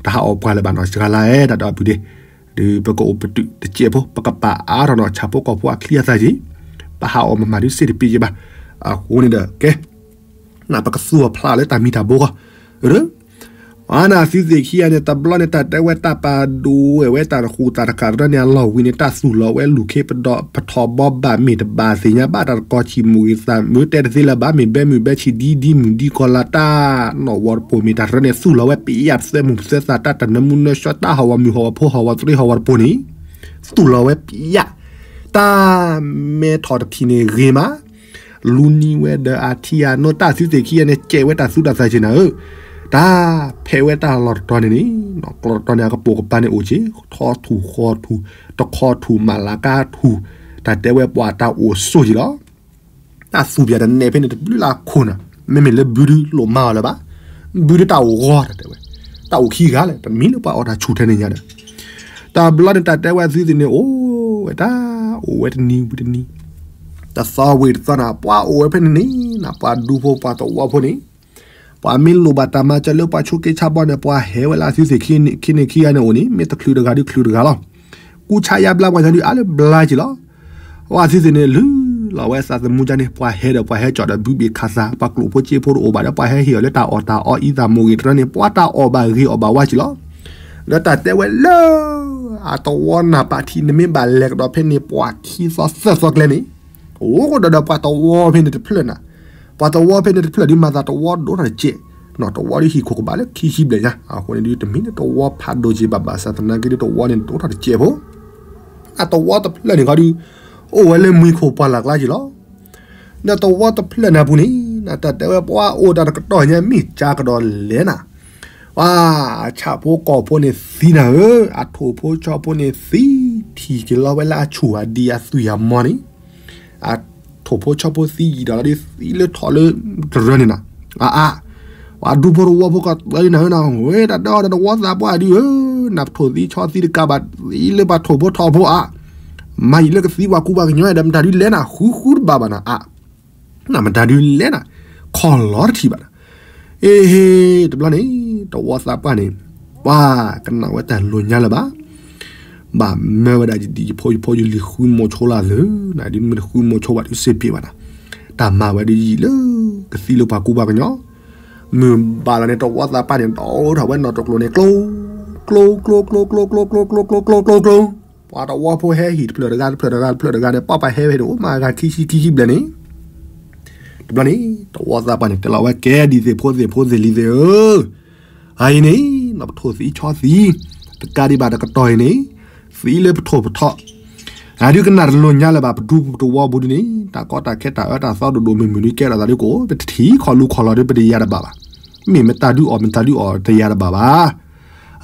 တဟးအီၣ်ပှၤလၢၤဘၣ်နီၤ စှၤလါအဲၣ် တၢ်တဲအီၤပုၢ်ဒ့, ဒုးပကအိၣ်ပတုာ်တစဲးဖိ ပကပာ်အါထီၣ်နီၤ ဆၣ်ဖိကီၢ်ဖိအချံအသၣ်က့ၤ, ပဟးအီၣ်မမၤဒုးစ့တပ့ၤက့ၤဘၣ်, အဃိန့ၣ်ဒီး ကဲ နပကသူၣ်အီၤဖျါလၢတၢ်မံၤတၢ်ဘိဃီ, ဒီး အန့ၣ် အသုသ့ၣ်ခံဂၤန့ၣ် တဘျီန့ၣ် တၢ်တဲဝဲတၢ်ပာ်ဒိၣ်ဝဲ တၢ်တဃူးတၢ်တကးတရၢန့ၣ် အလီၢ်ဝံၤန့ၣ် တၢ်သူၣ်လီၤဝဲလူၢ်ခ့ပဒီး ပထီၣ်ဘီဘၣ်မ့ၢ်တဘၣ်သ့ၣ်ညါဘၣ် တၢ်တကီၢ်ဆံၣ်မူၢ်ဂ့ၤသးမုာ်တဲတသ့လၢၤဘၣ် မ့ၢ်ဘဲမုၢ်ဘဲဆံၣ်ဒ်ဒ်မုၢ်ဒ်ကီၢ်လၢတၢ်နီၣ်ဝီတပိၢ်မ့ၢ်တၢ်တရၢန့ၣ် သူၣ်လီၤဝဲပယၣ်သၢမုၢ်သၢသး တၢ်တနၢမူနၢဆှီ တၢ်ဟီၣ်ဝီမုၢ်ဟီၣ်ဝီဖိဟီၣ်ဝီသရ့ဟီၣ်ဝီတပိၢ်န့ၣ် သူၣ်လီၤဝဲပယၣ် တၢ်မဲထီၣ်တထံၣ်န့ၣ်ဂ့ၤမး လူနံၤဝဲဒီးအထံအနိ တၢ်သုသ့ၣ်ခံဂၤန့ၣ် ကဲးဝဲတၢ်သူတၢ်သးက့ၤနၤဧၢ, တၢ်ဖဲးဝဲတၢ်လီၢ်တတီၤန့ၣ်န့ၣ် ကျီၢ်တတီၤန့ၣ် အကပိာ်ကပၤန့ၣ်အိၣ်က့ၤ ထီထူၣ်ဃီထူၣ် တခီထူၣ်မးလးကါထူၣ် တၢ်တဲဝဲပှၤတၢ်အိၣ်ဆိးက့ၤလီၤ. တၢ်သူၣ်ပၠးတနဲၣ်ဖဲန့ၣ်တဘျုးလၢအခိၣ်နၤ, မ့မ့ၢ်လၢဘုဒုလိၣ်မၤအီၤလၢၤဘၣ်, ဘုဒုတၢ်အိၣ်ဂီၢ်တၢ်တဲဝဲ, တၢ်အိၣ်ခံဂၤလဲၣ် တမံၤလၢပှၤအီၣ်တၢ်ဆူၣ်ထဲန့ၣ်ညါဒီး တၢ်ဘျီန့ၣ်တၢ်တဲဝဲအသုသ့ၣ်န့ၣ် အိၣ်ဝဲတၢ် အိၣ်ဝဲတနံၤဝံၤတနံၤ, တသီဝံၤတသီန့ၣ် ပှၤအိၣ်ဝဲဖဲန့ၣ်န့ၣ် ပှၤဒူဖိပှၤသဝီဖိန့ၣ် ပှၤမ့ၢ်လိၣ်ဘၣ်တၢ်မၤစၢၤလၢပှၤဆိးက့ဆါဘီန့ၣ် ပှၤဟဲဝဲလၢအသုသ့ၣ်ခံန့ၣ်ခံဂၤန့ၣ်အိၣ်န့ၣ် မ့ၢ်တချုးတဂၤဒုးချုးတဂၤလီၤ. ကူၣ်ဆါယါဘျါပှၤညီဒုးအါလၢဘျါက့ၤလီၤ. အသုသ့ၣ်န့ၣ် လုၢ်လီၤဝဲသးသမူကန့ၣ် ပှၤဟဲဒီးပှၤဟဲကၠီၣ်ဒီးဘုဘ့ၣ်ခးသး ပှၤကျိၣ်ဖိစ့ဖိတအိၣ်ဘၣ်ဒီး ပှၤဟဲဟ့ၣ်အီၤလၢတၢ်အီၣ်တၢ်အီအံသးမိၢ်ဂ့ၤတရၢန့ၣ် ပှၤတၢ်အီၣ်ဘၣ်ဂ့ၤအီၣ်ဘၣ်ဝါက့ၤလီၤ. ဒီးတၢ်တဲဝဲလၢ အသဝီနၢ်ပၢၢ်ထံး နမ့ၢ်ဘၣ်လဲၤကဒီးဖဲန့ၣ် ပှၤခံသီသၢသီကျဲန့ၣ် အိၣ်ကဒီးဒီးပှၤသဝီဖဲန့ၣ်တဖျၢၣ်နၤ, ပှၤသဝီဖဲန့ၣ်တဖျၢၣ်ဒုးမၤသးသဝီဒိၣ်ထီၣ်တကဲး, သဝီဒုးဟံၣ်ခိၣ်ကဘၣ်လၢခံဆံဘျဲၣ်ညါ, အဃိန့ၣ်ဒုးတမ့ၢ်လၢသဝီဖးဒိၣ်က့ၤဘၣ်ဘၣ်ဆၣ်သနာ်က့ဒုးသဝီန့ၣ်ဒိၣ်ထီၣ်တကဲးဖိ အသဝီတဖျၢၣ်န့ၣ်ခီဒုး အိၣ်ဝဲလၢမှံခိၣ်ပှၢ်လၢ်ကျါက့ၤလီၤ. ဒီးသဝီတဖျၢၣ်န့ၣ်အပူၤန့ၣ် တၢ်တဲဝဲပှၤအိၣ်တၢ်တကတီၢ်ညါမ့ၢ်ကကဒီးလဲၣ်နၤ, ပှၤအဆၣ်ဖိကီၢ်ဖိန့ၣ်သံနၤဧၢ, အထိၣ်ဖိဆီဖိန့ၣ်သံ, ထံၣ်က့ၤလီၤဝဲလၢအဆူၣ်အဒံအသွံၣ်အမီၤန့ၣ် အထိၣ်ဖိဆီဖိသံယံာ်ဒီးလီၤဒုးသံလၢထီၣ်လၢတရၢန့ၣ်နၤ, အါအါ, ပှၤဒူဖိတဝီဖိကီးသၢနၤဧၢနၤ, ဝဲဒၣ်ဒီးတဝီသးပှၢ်ဒုးဧၢ, နပထိၣ်သံဆီသံတကးဘၣ်သံလၢပှၤထိၣ်ဖိထီၣ်ဖိအါ, မၤယံာ်လၢကသံပှၤကူပှၤကညီဒီးမတၤဒုးလဲၣ်နၤ, ဃုဃုတဘၣ်ဘၣ်နၤအါ, နမတၤဒုးလဲၣ်နၤ, ခီၣ်လီၤတထံၣ်ဘၣ်နၤ, အ့ဟ့, တဘျီန့ၣ် တဝီသးပှၢ်န့ၣ် ပှၤကနၣ်ဝဲတၢ်လိၤညါလၢၤဘၣ် ဘၣ်မၢဝဲဒၣ်ယဒံၣ်ယဖိယဖိယလံၤဃုမိၤဆိလၢအသုး, နဒုးမ့ၢ်တဃုမိၤဆိဘၣ်ဒုးစ့ၢ်ပ့ၤဘၣ်နၤ, တၢ်မၤဝဲဒုးယံာ်လၢ ကသံလၢပှၤကူပှၤကညီ, မုၢ်ဘၣ်လီၤန့ၣ် တဝီသးပှၢ်န့ၣ် ဒီးထီၣ်ဝဲနီၣ်တကျိၤန့ၣ် ကျိ ကျိ ကျိ ကျိ ကျိ ကျိ ကျိ ကျိ ကျိ ကျိ ကျိ ကျိ ကျိ ပှၤတဝီဖိဟဲဟံၣ်တဖျၢၣ်တဂၤတဖျၢၣ်တဂၤတဖျၢၣ်တဂၤန့ၣ် ပှၤပှၤဟဲဝဲန့ၣ် အိၣ်မးဂၤခံဆံခံဆံဘျဲၣ်န့ၣ် တဘျီန့ၣ် တဝီသးပှၢ်န့ၣ် တဲလီၤဝဲကဲဒ်သ့ၣ်ဖိသ့ၣ်ဖိသ့ၣ်လံၤသ့ၣ်ဧၢ, အအံၤန့ၣ် နီၢ်ပထိၣ်သံဆီသံ, တကးဒံးဘၣ်တကတီၢ်အံၤန့ၣ် သံလၢပထိၣ်ပထီၣ်, အဒုးကနၣ်တလိၤညါလၢၤဘၣ် ပဒူပတဝီပူၤဒုးန့ၣ် တၢ်ကီတၢ်ခဲတၢ်အၢတၢ်သီဒိၣ်ဒိၣ်မုၢ်မုၢ်ဒုးကဲထီၣ်သးဒုးကအိၣ် ပတထံၣ်ခီၣ်လူၤခီၣ်လီၤဒုးပတယၤတဘၣ်ဘၣ်, မ့ၢ်မတၤဒုးအီၣ်မတၤဒုးအီၣ်တယၤတဘၣ်ဘၣ်.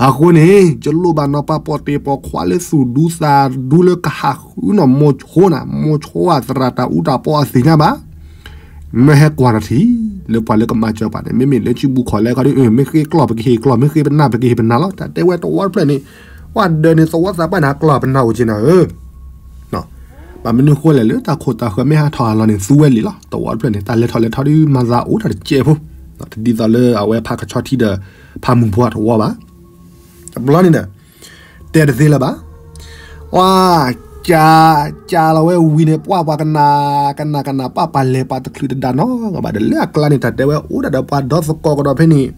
အဃိန့ၣ် ယလိၣ်ဘၣ်နီၢ်ပၤပိာ်တ့ၢ်ပိာ်ခွါလၢသူၣ်ဒူသးဒူလၢကဟးဃုနီၢ်မိၤဆိနၤ, မိၤဆိအသရၣ်တၢ်အူတၢ်ပီအသ့ၣ်ညါဘၣ်. မ့ၢ်ဟဲကွၢ်တထံၣ် လၢပှၤလၢကမၤစၢၤပှၤန့ၣ် မ့မ့ၢ်လၢစုပူၤခီၣ်လဲခီဒုး မ့ၢ်ဃ့ကျီၢ်ပကဟ့ၣ်ကျီၢ် မ့ၢ်ဃ့ပနၢ်ပကဟ့ၣ်ပနၢ်လီၤ. တၢ်တဲဝဲတဝီတဖျၢၣ်န့ၣ် ပှၤဒၢးန့ၣ် သဝီသးပှၢ်န့ၣ်အကျီၢ်ပနၢ်အိၣ်က့ၤနၤဧၢ ဘၣ်မနုၤဃိလဲၣ် လၢတၢ်ခိၣ်တၢ်ဃၢၤမ့ၢ်ဟးထီၣ်ဟးလီၤန့ၣ် သူဝဲလံာ်လီၤ. တဝီတဖျၢၣ်န့ၣ် တၢ်လဲၤထီၣ်လဲၤထီဒုး မၤသးအိၣ်တၢ်တကဲးဖိ, တဒ်သိးလၢအဝဲဖးကဆီထံဒီး ဖးမုၢ်ဖိအတဝီဘၣ်. တဘျီန့ၣ်ဒီး တဲတသ့လၢၤဘၣ်. ပှၤ ကး ကးလီၤဝဲဝံၤန့ၣ် ပှၤ ပှၤကနၣ် ကနၣ် ကနၣ် ပှၤ ပှၤလဲၤပှၤတချုးတဒါနီတဂၤဘၣ်ဒီး လၢအကျါန့ၣ် တၢ်တဲဝဲအိၣ်ဒၣ်ဒီးပှၤဒီသကိးကဒီးဖဲန့ၣ်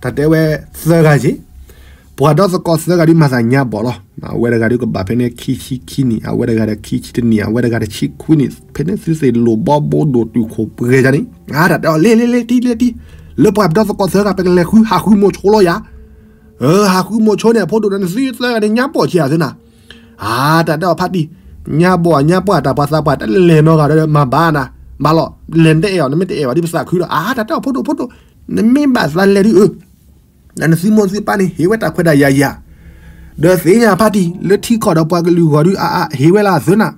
တၢ်တဲဝဲသၢဂၤက့ၤ ပှၤဒီသကိးသၢဂၤဒုးမၤသးညါဘီၣ်လီၤ. အဝဲတဂၤဒုးကဘၣ်ဖဲန့ၣ်ခံဆံခံနံၣ် အဝဲတဂၤဒီးခံဆံတနံၣ် အဝဲတဂၤဒီးဆံခွံနံၣ် ဖဲန့ၣ်သုသ့ၣ်လိၣ်ဘီဘိဒိၣ်တုာ်ခိၣ်ပှဲၤယါန့ၣ် တၢ်တဲအီၤ လဲၤလဲၤလဲၤတံၢ်လဲၤတံၢ် လၢပှၤဒီသကိးသၢဂၤ ပကလဲၤဃုဟးဃုမိၤဆိလီၤယၤ ဟးဃုမိၤဆိန့ၣ် အဖိဒိၣ်ဒီးနသုသၢဂၤန့ၣ် ညါဘီၣ်ဆံးအသးနၤ အါ တၢ်တဲအီၤဖးတံၢ် ညါဘီၣ်ညါပှၢ်တၢ်ပှၤသးပှၢ်တလဲၤနီတဂၤဒီးမၤဘၣ်နၤ ဘၣ်လီၤ လဲၤနတအဲၣ်အီၤ နမ့ၢ်တအဲၣ်ဘၣ်ဒ်ပသးခုဒီး အါ တၢ်တဲအီၤဖိဒိၣ်ဖိဒိၣ် နမ့ၢ်ဘၣ်သးလဲၤဒုးအၢ နသုမိၢ်သုပၢ်န့ၣ် ဟ့ၣ်ဝဲတၢ်ခွဲးတၢ်ယာ်ယၤ ဒီးသ့ၣ်ညါဖးတံၢ်လၢထံကီၢ်ဒီးပှၤကလုာ်ဂီၢ်ဒုး အါအါ ဟ့ၣ်ဝဲလၢအသၢနၤ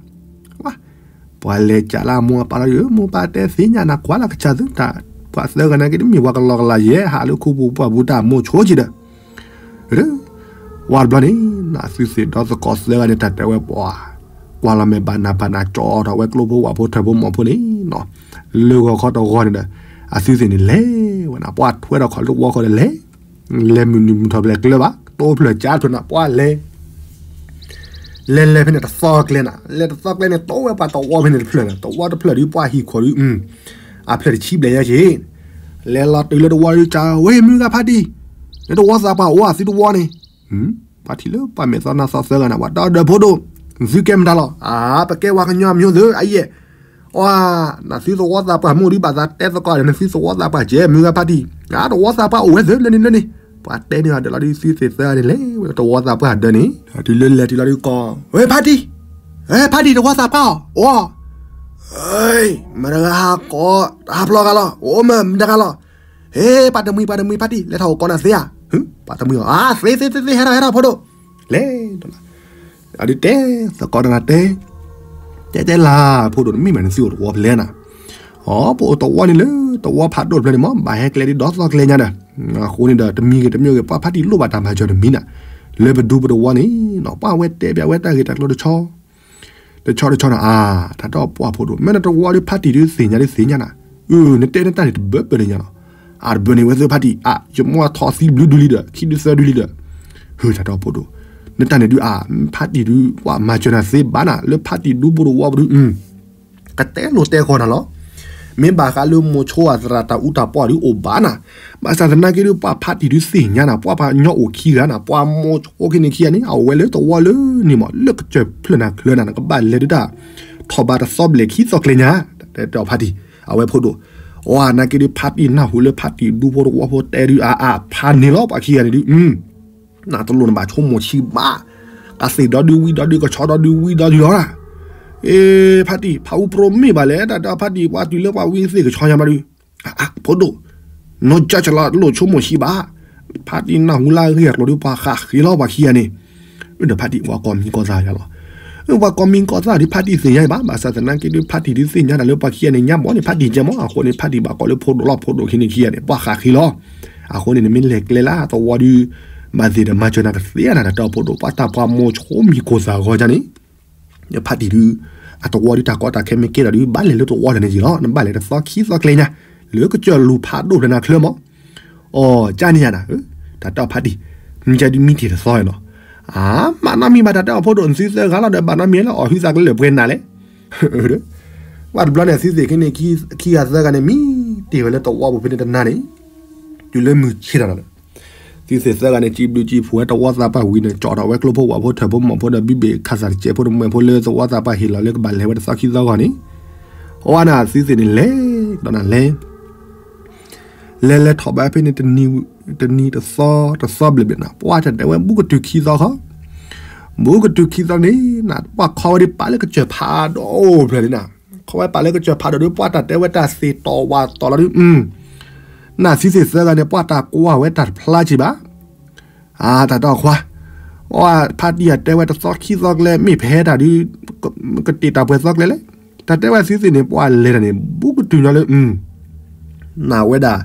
ပှၤလဲၤကးလၢအမိၢ်အပၢ်လီၤဒုး မိၢ်ပၢ်တဲသ့ၣ်ညါနၤ ကွၢ်လၢကစၢ်သုတၢ် ပှၤသၢဂၤနာ်က့ တမ့ၢ်ပှၤကလီကလီယဲ ဟးလၢခူပူၤပှၢ်ပူၤတၢ်မိၤဆိက့ၤဒီး ဝံၤတဘျီန့ၣ် နသုသ့ၣ်ဒီသကိးသၢဂၤန့ၣ် တၢ်တဲဝဲပှၤ ကွၢ်လီၤမဲာ်ဘၣ်နးဘၣ်နး ကၠီထီၣ်ဝဲကျိဖိဝၣ်ဖိထၢၣ်ဖိမီၢ်ဖိန့ၣ် လၢဂီၤခီတဂီၤန့ၣ်ဒီး အသုသ့ၣ်န့ၣ်လဲၤဝဲနၤ ပှၤထွဲထီၣ်ခီၣ်လၢတဝီဃီဒီးလဲၤ လဲၤမုၢ်နုာ်မုၢ်ထီၣ်ဖျဲးကျၢၤဘၣ် တိဖျၢၣ်ကၠါဖျၢၣ်နၤ ပှၤလဲၤ လဲၤလဲၤဖဲန့ၣ်တသီကျဲနၤ လဲၤတသီကျဲန့ၣ် တိဝဲပှၤတဝီဖဲန့ၣ်တဖျၢၣ်နၤ တဝီတဖျၢၣ်ဒုးပှၤဟံၣ်ခိၣ်ဒုး အဖျၢၣ်တဆံဘျဲၣ်ညါက့ၤ လဲၤလီၤတုၤလၢတဝီဒုး ကၢ်ဝဲမုၢ်ဂၤဖးတံၢ် နတဝီသးပှၢ်အိၣ်ဧါ သုတဝီန့ၣ်. ပှၤထံၣ်လၢပှၤမဲာ်သီနါသီသၢဂၤန့ၣ် ပှၤတဲအီၤဒီး ဖိဒိၣ်, သုကဲမတၤလီၤ. အါ ပကဲပှၤကညီမံၤသုအယဲၢ်. အီ နသုသဝီသးပှၢ်မိၢ်ဒုးဘၣ်သးတဲသကိးဒီး နသုသဝီသးပှၢ်ကဲမုၢ်ဂၤဖါတံၢ်, အါ တဝီသးပှၢ်အိၣ်ဝဲသုလၢန့ၣ်လၢန့ၣ်. ပှၤတဲန့ၢ်အီၤဒီးလီၤဒုး သုသ့ၣ်သၢဂၤန့ၣ် လဲၤဝဲတဝီသးပှၢ်ဒၢန့ၣ် တုၤလၢလဲၤတုၤလီၤဒုးကီး, ဝဲဖါတံၢ်, ဝဲဖါတံၢ် တဝီသးပှၢ်အီၤ အိၣ် မတဂၤဟးကိး တဟးဖျီဂၤလီၤ, အိၣ်မတဂၤလီၤ. ဟ့ ပှၤတမှံၤ ပှၤတမှံၤ ဖါတံၢ် လဲၤထီၣ်အိၣ်ကိးနၤသ့ဧါ. ပှၤတမှံၤအီၤ အါ သ့သ့သ့သ့ ဟဲထီၣ်ဟဲထီၣ် ဖိဒိၣ်, လဲၤဒီးလၢ အဒုးတဲသကိးတဂၤတဲ, တဲတဲလၢ ဖိဒိၣ် တမ့ၢ်မး နသုအိၣ်တဝီဖဲလဲၣ်နၤ. အီ ပအိၣ်တဝီန့ၣ်လၢ တဝီဖးဒိၣ်တဖျၢၣ်န့ၣ်မး ဘၣ်ဟဲကျဲဒ်ဒီသီကျဲညါဒီး, အဃိန့ၣ်ဒီး တမံၤဂ့ၤတမံၤဂ့ၤ ပှၤဖါတံၢ်လိၣ်ဘၣ်တၢ်မၤစၢၤတမံၤနၤ, လၢပဒူပတဝီန့ၣ်နီၤ ပှၤဝဲတဲပၠးဝဲတၢ်ဂ့ၢ်တၢ်ကျိၤတဆီ တဆီတဆီန့ၣ် အါ တၢ်တီပှၢ်ဖိဒိၣ် မ့ၢ်နတဝီဒီးဖါတံၢ်ဒုးသ့ၣ်ညါဒုးသ့ၣ်ညါနၤ, အၢ နတဲနတၢ်န့ၣ်တဘၢဘၢန့ၣ်ညါလီၤ. အါ တဘၢန့ၣ်ဝဲသ့ၣ်ဖါတံၢ် အါ ယမိၢ်ထီၣ်သံဘျုးဒုလံဒီး ခံဒုသၢဒုလံဒီး, ဟၢ တၢ်တီဖိဒိၣ်, နတၢ်န့ၣ်ဒုး အါ ဖါတံၢ်ဒုး ပှၤမၤစၢၤနၤသ့ဘၣ်နၤ လၢဖါတံၢ်ဒူဖိတဝီပဒုး ကတဲလိာ်တဲဃီၤနၤလီၤ. မ့ၢ်ဘၣ်ဃးလၢမိၤဆိအသရၣ်တၢ်အူတၢ်ပီၢ်ဒုးအိၣ်ဘၣ်နၤ, ဘၣ်ဆၣ်သနာ်က့ဒုး ပှၤဖါတံၢ်ဒုးသ့ၣ်ညါနၤ ပှၤပှၤကညီအိၣ်ခံဂၤနၤ ပှၤမိၤဆိက့န့ၣ်ခံဂၤန့ၣ် အဝဲလၢတဝီလၢန့ၣ်မး လၢကစၢၢ်ဖျၢၣ်နၤချၢနၤ နကဘၣ်လဲၤဒုးတၢ် ထီၣ်ဘးတသီဘျဲၣ်ခံသီကျဲညါ, တဲအီၤဖါတံၢ်, အဝဲဖိဒိၣ်, အါ နာ်က့ဒုး ဖါတံၢ်နၢ်ဟူလၢဖါတံၢ်ဒူဖိတဝီဖိတဲဒုး အါ အါ ဖးန့ၢ်လီၤ ပှၤခံဂၤန့ၣ်ဒုး နတလိၣ်နဘၣ်ဆိကမိၣ်ဆံးဘၣ်, ကသ့ၣ်ဒီဒုဝံၤဒီဒု ကဆီဒီဒုဝံၤဒီဒုလီၤ. အ့ ဖါတံၢ် ဖးအူပြၢမ့ၢ်ဘၣ်လဲၣ် တၢ်တဲဖါတံၢ် ပှၤတုၤလၢပှၤဝံသ့ၣ်ကဆီညါဘၣ်ဒုး, အါ ဖိဒိၣ်, နီၢ်ကၠၢ်ကလီၤ တလိၣ်ဆိကမိၣ်ဆံးဘၣ်, ဖါတံၢ်နၢ်ဟူလၢအဂ့ၢ်အကျိၤဒုး ပှၤဃးဃ့လီၤ ပှၤခံဂၤန့ၣ်, ဒီးဖါတံၢ် ပှၤကိးမံၤကိးသးယၤလီၤ. ပှၤကိးမံၤကိးသးဒုး ဖါတံၢ်သ့ၣ်ညါဘၣ်, ဘၣ်ဆၣ်သနာ်က့ဒုး ဖါတံၢ်ဒုးသ့ၣ်ညါတၢ်လၢပှၤခံဂၤန့ၣ် ညါဘီန့ၣ် ဖါတံၢ်ကဲမီၤ, အဃိန့ၣ် ဖါတံၢ်ဘၣ်ကိးလၢဖိဒိၣ်လီၤ, ဖိဒိၣ်ခံန့ၣ်ခံဂၤန့ၣ် ပှၤဃးဃ့လီၤ. အဃိန့ၣ် နမ့ၢ်လဲၤကျဲလၢအသဝီဒုး ဘၣ်သ့ၣ်ဒီးမၤစၢၤနၤကသ့ဧါနၤ တၢ်တီဖိဒိၣ် ပှၤတၢ်ပှၤမိၤဆိမံၤကိၢ်သးဂီၤန့ၣ်, ဖါတံၢ်ဒုး အသဝီဒုးတၢ်ကီတၢ်ခဲမ့ၢ်ကဲထီၣ်ဒုး ဘၣ်လဲၤလၢတဝီတၢ်န့ၣ်က့ၤလီၤ, နဘၣ်လဲၤတသီခံသီကျဲညါ, လၢကစၢၢ်လူၤဖးဒိၣ်ဖျဲးနၤချၢမီၤ. အီ ကၢ်န့ၣ်ယၤနၤ, တၢ်တီဖါတံၢ်, မ့ၢ်ကဲဒုးမံတ့ၢ်တသီလီၤ. အါ မၤနီတမံၤဘၣ် တၢ်တဲအီၤဖိဒိၣ် နသုသၢဂၤလီၤဒီး ဘၣ်နီတမံၤလၢအီၣ်ဟုသးကလၢာ်ပှဲၤနၤလဲၣ်. ဘၣ်တဘျီန့ၣ် သုသ့ၣ်ခံန့ၣ် ခံဂၤသၢဂၤန့ၣ် မံတ့ၢ်ဝဲလၢတဝီပူၤဖဲန့ၣ်တနၤန့ၣ်, တုၤလၢမုၢ်ဆ့ၣ်ထီၣ်ဒီး သုသ့ၣ်သၢဂၤန့ၣ် စံးဘျုးစံးဖှိၣ်ဝဲတဝီသးပှၢ်ဝံၤန့ၣ် ကၠီထီၣ်ဝဲကျိဖိဝၣ်ဖိထၢၣ်ဖိမီၢ်ဖိဒီး ဘံၣ်ဘ့ၣ်ခၣ်သၣ်တစဲးဖိတမှဲၤဖိလၢသဝီသးပှၢ်ဟ့ၣ်လီၤလၢကဘၣ်လဲၤဝဲတသီခံသီဂီၢ်န့ၣ်, အဝဲန့ၣ် သုသ့ၣ်န့ၣ်လဲၤ, ဒီးနၤလဲၤ လဲၤလဲၤထီၣ်ဘၣ်ဖဲန့ၣ် တနံၤတသီ တသီဘျဲၣ်ဘျဲၣ်နၤ ပှၤတၢ်တဲဝဲ ဘူးကတုၤခံသီခီ, ဘူးကတုၤခံသီန့ၣ် နပှၤခီဝဲဒုးပာ်လၢကစၢၢ်ဖးဒိၣ်ဖျဲးလံနၤ, ခီဝဲပာ်လၢကစၢၢ်ဖးဒိၣ်ဒီး ပှၤတၢ်တဲဝဲတၢ်သ့ၣ်တီၢ်ဝၣ်တီၢ်လီၤဒုး, နသုသ့ၣ်သၢဂၤန့ၣ် ပှၤတၢ်ကွၢ်ဝဲတၢ်တဖျါက့ၤဘၣ် အါ တၢ်တီခွါ, အီ ဖါတံၢ်အတဲဝဲတသီခံသီကျဲ မ့ၢ်ဖဲတၢ်ဒုး ကတ့ၢ်တၢ်ပှဲၤသီကျဲလဲၣ်, တၢ်တဲဝဲသုသ့ၣ်န့ၣ် ပှၤလဲၤတၢ်န့ၣ် ဘူးကတုၤညီလၢ နဝဲဒၣ်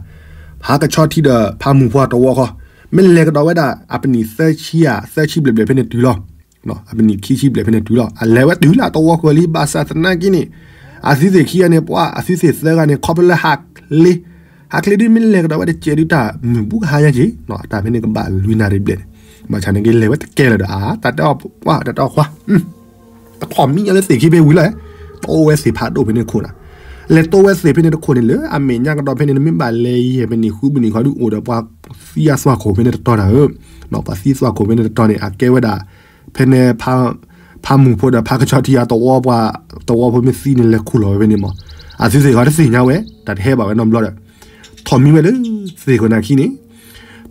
ဖးကဆီထံဒီးဖးမုၢ်ဖီတဝီဃီ, မ့ၢ်လဲၤကဒီးဝဲဒၣ် အပနံၣ်သၢဆံဧါ သၢဆံဘျဲၣ်ဘျဲၣ်ဖဲန့ၣ်တုၤလီၤ, အပနံၣ်ခံဆံဘျဲၣ်ဖဲန့ၣ်တုၤလီၤ, အလဲၤဝဲတုၤလၢအတဝီဃီလံ ဘၣ်ဆၣ်သနာ်က့န့ၣ် အသုသ့ၣ်ခံဂၤန့ၣ် ပှၤအသုသ့ၣ်သၢဂၤန့ၣ် ခီဖျိလၢဟးချ့ ဟးချ့ဒုး မ့ၢ်လဲၤကဒီးဝဲတစဲးဒုး တၢ်မုၢ်ဘူးကဟါညါက့ၤ, တၢ်ဖဲန့ၣ်ကဘၣ်လွံၢ်နၣ်ရံၣ်ဘျဲၣ်န့ၣ်, ဘၣ်ဆၣ်န့ၣ်က့ၤလဲၤဝဲတကဲလၢၤဒီး အါ တၢ်တဲအီၤ တၢ်တဲအီၤခွါ, တထီၣ်မံညီလၢသ့ၣ်ခံဖဲဝံၤလီၤ, တိဝဲသ့ၣ်ဖးဒိၣ်ဖဲန့ၣ်ခိၣ်နၤ, လဲၤတိဝဲသ့ၣ်ဖဲန့ၣ်တခိၣ်န့ၣ် လၢအမဲာ်ညါကဒီးဖဲန့ၣ် နမ့ၢ်ဘၣ်လဲၤယဲၢ်ပနံၣ်ဃုပနံၣ်ခီဒုး အိၣ်ဒီးပှၤသံအသွၣ်ခိၣ်ဖဲန့ၣ်တတီၤနၤဧၢ, ပှၤသံသွၣ်ခိၣ်ဖဲန့ၣ်တတီၤန့ၣ် အကဲဝဲဒၣ် ဖဲန့ၣ် ဖးမုၢ်ဖိဒီးဖးကဆီထံအတဝီပှၤ တဝီဖိမ့ၢ်သံန့ၣ် လဲၤခူၣ်လီၤဝဲဖဲန့ၣ်မး, အသုသ့ၣ်ဃီတသ့ၣ်ညါဝဲ တၢ်တဟဲဘၣ်ဝဲနီတဘျီဒီး ထီၣ်မံဝဲလၢသ့ၣ်ခိၣ်နၢ်ခံန့ၣ်,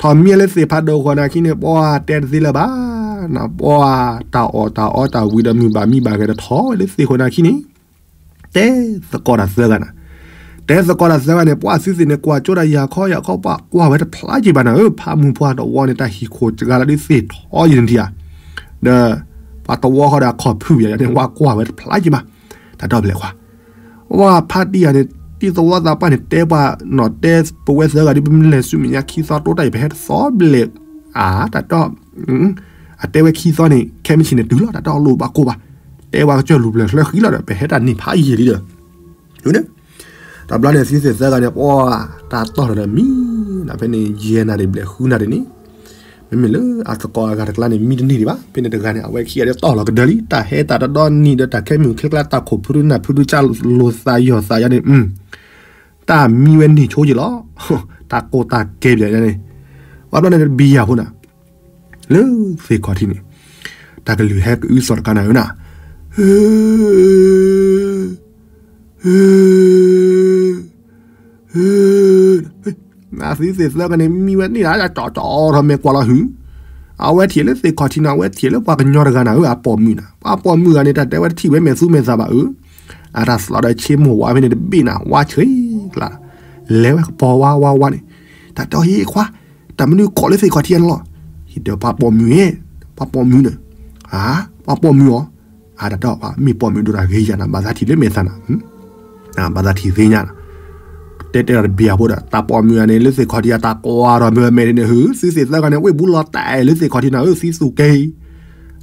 ထီၣ်မံဝဲလၢသ့ၣ်ဖးဒိၣ်ခိၣ်နၢ်ခံန့ၣ် ပှၤတဲတသ့လၢၤဘၣ်, ပှၤတၢ်အီၣ်တၢ်အီတၢ်ဝံၤဒီးမုၢ်ဘၣ်မံဘၣ်ဂဲၤဒီးထီၣ်ဝဲလၢသ့ၣ်ခိၣ်နၢ်ခံန့ၣ်, တဲသကိးတၢ်သၢဂၤနၤ, တဲသကိးတၢ်သၢဂၤန့ၣ် ပှၤသုသ့ၣ်န့ၣ် ကွၢ်ကၠိဒၣ်ယၤခီယၤခီ ပှၤကွၢ်ဝဲတဖျါက့ၤဘၣ်နၤဧၢ, ဖးမုၢ်ပှၤတဝီန့ၣ် တၢ်ဟံၣ်ခိၣ်စှၤလီၤဒုးသ့ၣ်ထီယံၤန့ၣ်ထံဧါ, ဒီး ပှၤတဝီဃီဒီးအခီၣ်ဖုၣ်ယၤန့ၣ် ပှၤကွၢ်ဝဲတဖျါက့ၤဘၣ်, တၢ်တီပျဲၢ်ခွါ ဝဲဖါတံၢ်ယၤန့ၣ် တံၢ်သဝီသးပှၢ်န့ၣ် တဲပှၤနီၤ တဲပဝဲသၢဂၤဒုး ပမ့ၢ်လဲၤဆူမဲာ်ညါခံသီတိတၢ်အံၤ ပဟဲတသီဘျဲၣ်, အါ တၢ်တီ, အတဲဝဲခံသီန့ၣ် ခဲမုၢ်ဆ့ၣ်န့ၣ်တုၤလီၤ တၢ်တီလိၣ်ဘၣ်ကိၢ်ဘၣ်, တဲပှၤကစၢၢ်လူၤဘျဲၣ်ချၢဃံလီၤဒီး ပဟဲတၢ်န့ၢ်ဖးယံာ်လံဒီး တဘျီန့ၣ် သုသ့ၣ်သၢဂၤန့ၣ် ပှၤတၢ်တီၢ်လီၤဒီးမံ, ဒီးဖဲန့ၣ် ယဲၢ်နၣ်ရံၣ်ဘျဲၣ်ဃုနၣ်ရံၣ်န့ၣ်, မ့မ့ၢ်လၢအသကိးအဂၤတကျါန့ၣ် မံတန့ၢ်ဒံးဘၣ်, ဖဲန့ၣ်တဂၤန့ၣ် အဝဲခံဂၤဒီးတီၢ်လီၤကဒၢလံ, တၢ်ဟဲတၢ်တဒီနံၤဒီးတၢ်ခဲမုၢ်ချ့ကျါ တၢ်ခိၣ်ဖုရူနၢ်ဖုရူ ကၢ်လိာ်သးယီၢ်သးယါန့ၣ် တၢ်မံဝဲန့ၢ်ဆိက့ၤလီၤ, တၢ်ကိၢ်တၢ်ကဲပၠးယါန့ၣ်, ဘၣ်ဘျီန့ၣ်တဘံယၤဖိနၤ, လၢသ့ၣ်ခီၣ်ထံးန့ၣ်, တၢ်ကလုၢ်ဟဲကအုစီၤတကးနၤဧၢနၤ, အသုသ့ၣ်သၢဂၤန့ၣ် မံဝဲန့ၣ်လၢကၠီကၠီထီၣ်မဲာ်ကွၢ်လီၤဟုၣ်, အဝဲထံၣ်လၢသ့ၣ်ခီၣ်ထံးနၤ, အဝဲထံၣ်လၢပှၤကညီတဂၤနၤဧၢ, အပိာ်မုၣ်နၤ, ပှၤပိာ်မုၣ်ဂၤန့ၣ် တၢ်တဲဝဲတထံၣ်ဝဲမဲာ်သူမဲာ်သးဘၣ်ဧၢ, အတၢ်သီဒီးဆ့မိၢ်ဝါဖဲန့ၣ်တဘ့ၣ်နၤ, ဝါဆှံကျါ, လဲၤဝဲကပီၤဝါဝါဝါန့ၣ်, တၢ်တဲအီၤဟ့ခွါ, တၢ်မနုၤကိးလၢသ့ၣ်ခီၣ်ထံးအန့ၣ်လီၤ, ဟ့ၣ်ဒီးပှၤပိာ်မုၣ်, ပှၤပိာ်မုၣ်န့ၣ်, ပှၤပိာ်မုၣ်အီၤ, အတၢ်တဲအီၤပှၤမ့ၢ်ပိာ်မုၣ်ဒိၣ်တၢ်ဂ့ၤယၤနၤ, ဘၣ်သးထံၣ်လၢမဲာ်သးနၤ ဘၣ်သးထံၣ်သ့ၣ်ညါ, တဲတဲဒီးတဘံယၤဖိဒီး တၢ်ပိာ်မုၣ်ဂၤန့ၣ် လၢသ့ၣ်ခီၣ်ထံးအတၢ်ကွၢ်ဒီးမ့ၢ်ဝဲမဲာ်န့ၣ် ဟု သုသ့ၣ်သၢဂၤန့ၣ် ဝ့ၢ်ဘူးလီၤတဲာ်လၢသ့ၣ်ခီၣ်ထံးနၤဧၢ, သံသူၣ်က့ၤ,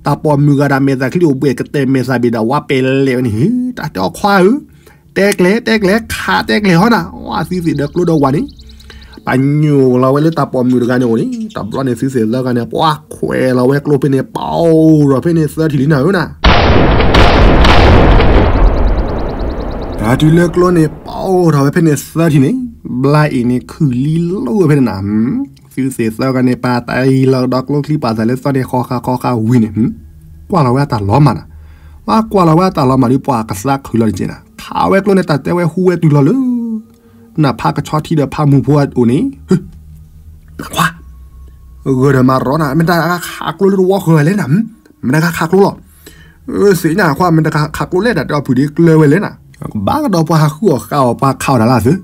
တၢ်ပိာ်မုၣ်ဂၤဒၣ်မဲာ်သးချံအိၣ်ဘှဲၣ်ကတဲာ်မဲာ်သးဘ့ၣ်ဒီးဝါပဲာ်လဲာ်ဝဲန့ၣ် ဟု တၢ်တဲအီၤခွါဧၢ, တဲကျဲၤ တဲကျဲၤ ခးတဲကျဲၤဟီနၤ, အသုသ့ၣ်ဒီးကျိဒီးဝၤန့ၣ်, ပညိၣ်လီၤဝဲလၢတၢ်ပိာ်မုၣ်တဂၤန့ၣ်အိၣ်န့ၣ်, တဘျီန့ၣ်သုသ့ၣ်သၢဂၤန့ၣ် ပှၤခွဲးလီၤဝဲကျိဖဲန့ၣ် ပအိၣ်ဒီးဖဲန့ၣ်သၢထံၣ်လံနၤဧၢနၤ တၢ်တုၤလၢကျိန့ၣ် ပအိၣ်ထီၣ်ဝဲဖဲန့ၣ်သၢထံၣ်န့ၣ်, ဘျါအံၤန့ၣ်ခုၣ်လံလိာ်ဝဲဖဲန့ၣ်နၤ, သုသ့ၣ်သၢဂၤန့ၣ် ပာ်တၢ်အံၤလီၤကဒီးကျိချံပာ်သးလၢသီန့ၣ် ဃီဃာ်ဃီဃာ်ဝံၤန့ၣ်, ကွၢ်လီၤဝဲအတၢ်လီၤမၢ်နၤ, ပှၤကွၢ်လီၤဝဲအတၢ်လီၤမၢ်ဒီး ပှၤကသးခုၣ်လီၤတက့ၢ်နၤ, ခးဝဲကျိန့ၣ် တၢ်တဲဝဲဟူဝဲတုၤလီၤလၢ နဖးကဆီထံဒီးဖးမူဖိအအိၣ်န့ၣ်, နခွါ ဂၢၢ်ဒီးမၤရီနၤ, မ့ၢ်တၢ်ခးကျိလၢတဝီဃၢၤလဲၣ်နၤ, မ့ၢ်တၢ်ခးကျိလီၤ, သ့ၣ်ညါခွါ မ့ၢ်တၢ်ခးကျိလဲၣ် တၢ်တဲအီၤဖုးဒ့ကျၢၤဝဲလဲၣ်နၤ, ကဘၣ်ကဒီးပှၤဟးဃုအီၣ်ဃာ်အီၣ်ပှၤခးအီၣ်တၢ်လၢအသု,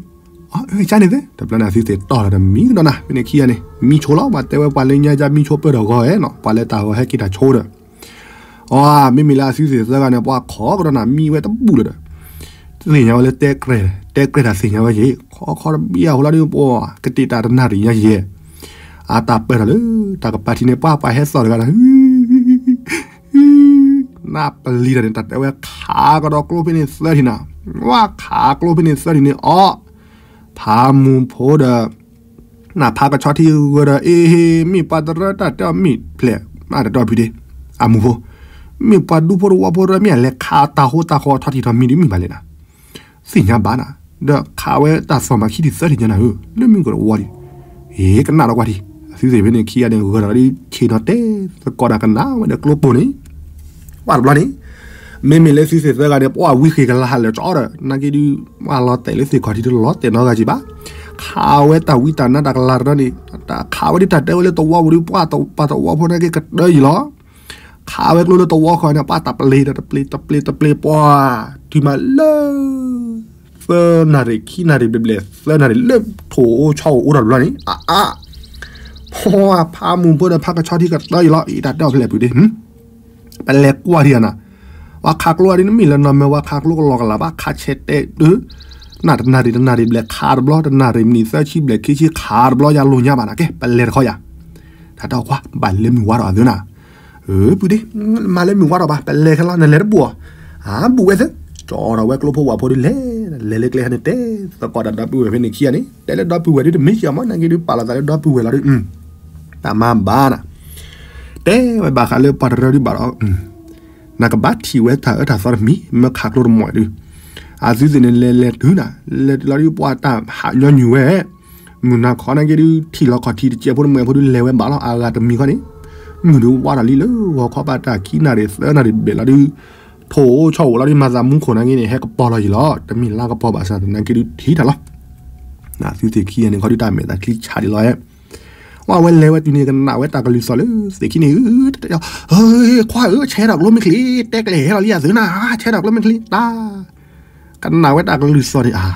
ကန့ၣ်သ့ တဘျီန့ၣ်အသုသ့ၣ်တီၢ်လီၤဒီးမံကဒီးနၤ, ဖဲန့ၣ်ခံဂၤန့ၣ် မံဆိလီၤ, ပှၤတဲဝဲပှၤလၢညါယါမံဆိပၢၢ်ဒီးဂီၤဧဲနီၤ, ပှၤလၢတၢ်ဂီၤဟဲက့ၤတၢ်ဆိဒီး အီ မ့မ့ၢ်လၢအသုသ့ၣ်သၢဂၤန့ၣ် ပှၤခိးကဒီးနၤ မံဝဲတဘူၣ်လၢၤဒီး, သ့ၣ်ညါဝဲလၢတဲကြဲ, တဲကြဲတၢ်သ့ၣ်ညါဝဲယဲ, ခီခီတဘံၣ်အဃိလီၤဒီး ပှၤကတ့ၢ်တၢ်တနၣ်ရံၣ်ညါယဲ, အတၢ်ပၢၢ်ထီၣ်လၢ တၢ်ကပၤထံးန့ၣ် ပှၤပှၤဟဲသီၣ်တဂၤဒီး နၢ်ပလံၤတၢ်န့ၣ် တၢ်တဲဝဲခးကဒီးကျိဖဲန့ၣ်သၢထံၣ်နၤ, ဝဲခးကျိဖဲန့ၣ်သၢထံၣ်န့ၣ်အီၤ, ဖးမူဖိဒီး နဖးကဆီထံဂၢၢ်ဒီး အ့ဟ့ မ့ၢ်ပှၤတရၢတၢ်တဲအီၤမ့ၢ်ဖျဲၣ် မ့ၢ်တၢ်တဲအီၤဖုးဒ့, အမူဖိ, မ့ၢ်ပှၤဒူဖိတဝီဖိတရၢ မ့ၢ်အလဲၤခးတၢ်ဟိတၢ်ဃီထီၣ်ထံထီၣ်မံၤဒ်မ့ၢ်ဘၣ်လဲၣ်နၤ, သ့ၣ်ညါဘၣ်နၤ, ဒီးခးဝဲတၢ်သီၣ်မၤခံထံၣ်သၢထံၣ်ညါနၤဧၢ, လၢမုၢ်ကရၢဝီလံ, အ့ ကနၣ်ဒီးကွၢ်ထံ, သုသ့ၣ်ဖဲန့ၣ်ခံဂၤန့ၣ် ဂၢၢ်ဒီးလီၤဒ်ဆ့ၣ်နီၤတဲသကိးတၢ်ကနၣ်ဝဲဒီးကျိပိာ်န့ၣ်, ဝဲတဘျီန့ၣ် မ့မ့ၢ်လၢသုသ့ၣ်သၢဂၤန့ၣ် ပှၤဝံဃ့ၢ်ကလၤဟးလၢာ်ကၠီဒီး နာ်က့ဒုး ပှၤလီၤတဲာ်လၢသ့ၣ်ခီၣ်ထံးတလီၤတဲာ်နီတဂၤက့ၤဘၣ်, ခးဝဲတၢ်ဝံတၢ်နါတၢ်ကလၤတရၢန့ၣ်, တၢ်ခးဝဲဒ်တၢ်တဲဝဲလၢတဝီပူၤဒုး ပှၤတဝီဖိနာ်က့ကတၢၢ်ယံၤလီၤ, ခးဝဲကျိလၢတဝီဃီန့ၣ် ပှၤတပျ့ၤတပျ့ၤတပျ့ၤတပျ့ၤပှၤ, တုၤမးလၢ သၢနၣ်ရံၣ်ခံနၣ်ရံၣ်ဘျဲၣ်ဘျဲၣ် သၢနၣ်ရံၣ်လၢထိၣ်အိၣ်ဆီအိၣ်အိၣ်ထီၣ်တဘျီန့ၣ် အါအါ ဖီဖးမူဖိဒီးဖးကဆီထံကတၢၢ်ယံၤလီၤ အံၤတၢ်တဲအီၤဖဲလဲၣ်ပူၤဒ့ ပလဲၤကွၢ်ဒံးနၤ, ပှၤခးကျိအဒ်နမ့ၢ်လၢနီၢ်မဲာ် ပှၤခးကျိကလီကလးဘၣ် ခးဆဲးတဲဒုး, နၢ်တနၣ်ရံၣ်တနၣ်ရံၣ်ဘျဲၣ်ခးတဘျီ တနၣ်ရံၣ်မံးနံးသၢဆံဘျဲၣ်ခံဆံခးတဘျီ ယလိာ်ညါဘၣ်နၤ ကဲ ပလဲၤတခီယၤ, တၢ်တဲအီၤခွါ ဘၣ်လဲၤမုၢ်ဝါထီၣ်အသးနၤ, ပူၤဒ့ မၤလၢမုၢ်ဝါထီၣ်ဘၣ် ပလဲၤခဲလီၤ နလဲၤတဘူၣ်အီၤ, အါ ဘူၣ်ဝဲသ့, ကၠီဒီးဝဲကျိဖိဝၤဖိဒုးလဲၤ, လဲၤလၢကျဲဟဲန့ၣ်တဲ, သကိးတၢ်ဒီပုၢ်ဝဲၢ်ဖဲန့ၣ်ခံဂၤန့ၣ် တဲလၢဒီပုၢ်ဝဲၢ်ဒုးတမ့ၢ်ကီမး နာ်က့ဒုးပာ်လီၤသးလၢဒီပုၢ်ဝဲၢ်လီၤဒုး တၢ်မၤဘၣ်နၤ, တဲဝဲဘၣ်ဃးလၢပှၤတရၢဒုးဘၣ်ဒီး, နကဘၣ်ထံၣ်ဝဲတၢ်အၢတၢ်သီတမံၤ မ့ၢ်ခးကျိတမီၢ်ဒုး, အသုသ့ၣ်န့ၣ်လဲၤလဲၤတုၤနၤ, လဲၤတုၤလီၤဒုးပှၤတၢ်ဟးညီနုၢ်ဝဲ, မုၢ်နၤခီနာ်က့ဒုး ထံၣ်လီၤခီၣ်ထံးတစဲးဖိတမှဲးဖိဒုးလဲၤဝဲဘၣ်လီၤ အဂၤတမံၤခီန့ၣ်, မုၢ်ဒုးဝါထီၣ်လံလၢဂီၤခီဘၣ်တၢ်ခံနၣ်ရံၣ် သၢနၣ်ရံၣ်ဘျဲၣ်လီၤဒုး, ထိၣ်အိၣ်ဆီအိၣ်လီၤဒုး မၤသးမူခိၣ်နာ်က့န့ၣ် ဟဲကပီၤလီၤယံၤလီၤ တမ့ၢ်လါကပီၤဘၣ်ဆၣ်သနာ်က့ဒုးထံၣ်တၢ်လီၤ နသုသ့ၣ်ခံဂၤန့ၣ် ခီဒုးတၢ်မဲာ်သးချံဆးဒံးလီၤဧါ, ဝဲလဲၤဝဲတုၤန့ၣ် ကနၣ်ဝဲတၢ်ကလုၢ်သီၣ်လၢသ့ၣ်ခံန့ၣ်, ခွါဧၢ ဆဲးတၢ်ကျိမ့ၢ်ချ့, တဲကျဲၤဟဲလီၤလံယသုနၤ, ဆဲးတၢ်ကျိမ့ၢ်ချ့, တၢ်, ကနၣ်ဝဲတၢ်ကလုၢ်သီၣ်န့ၣ်ဧါ,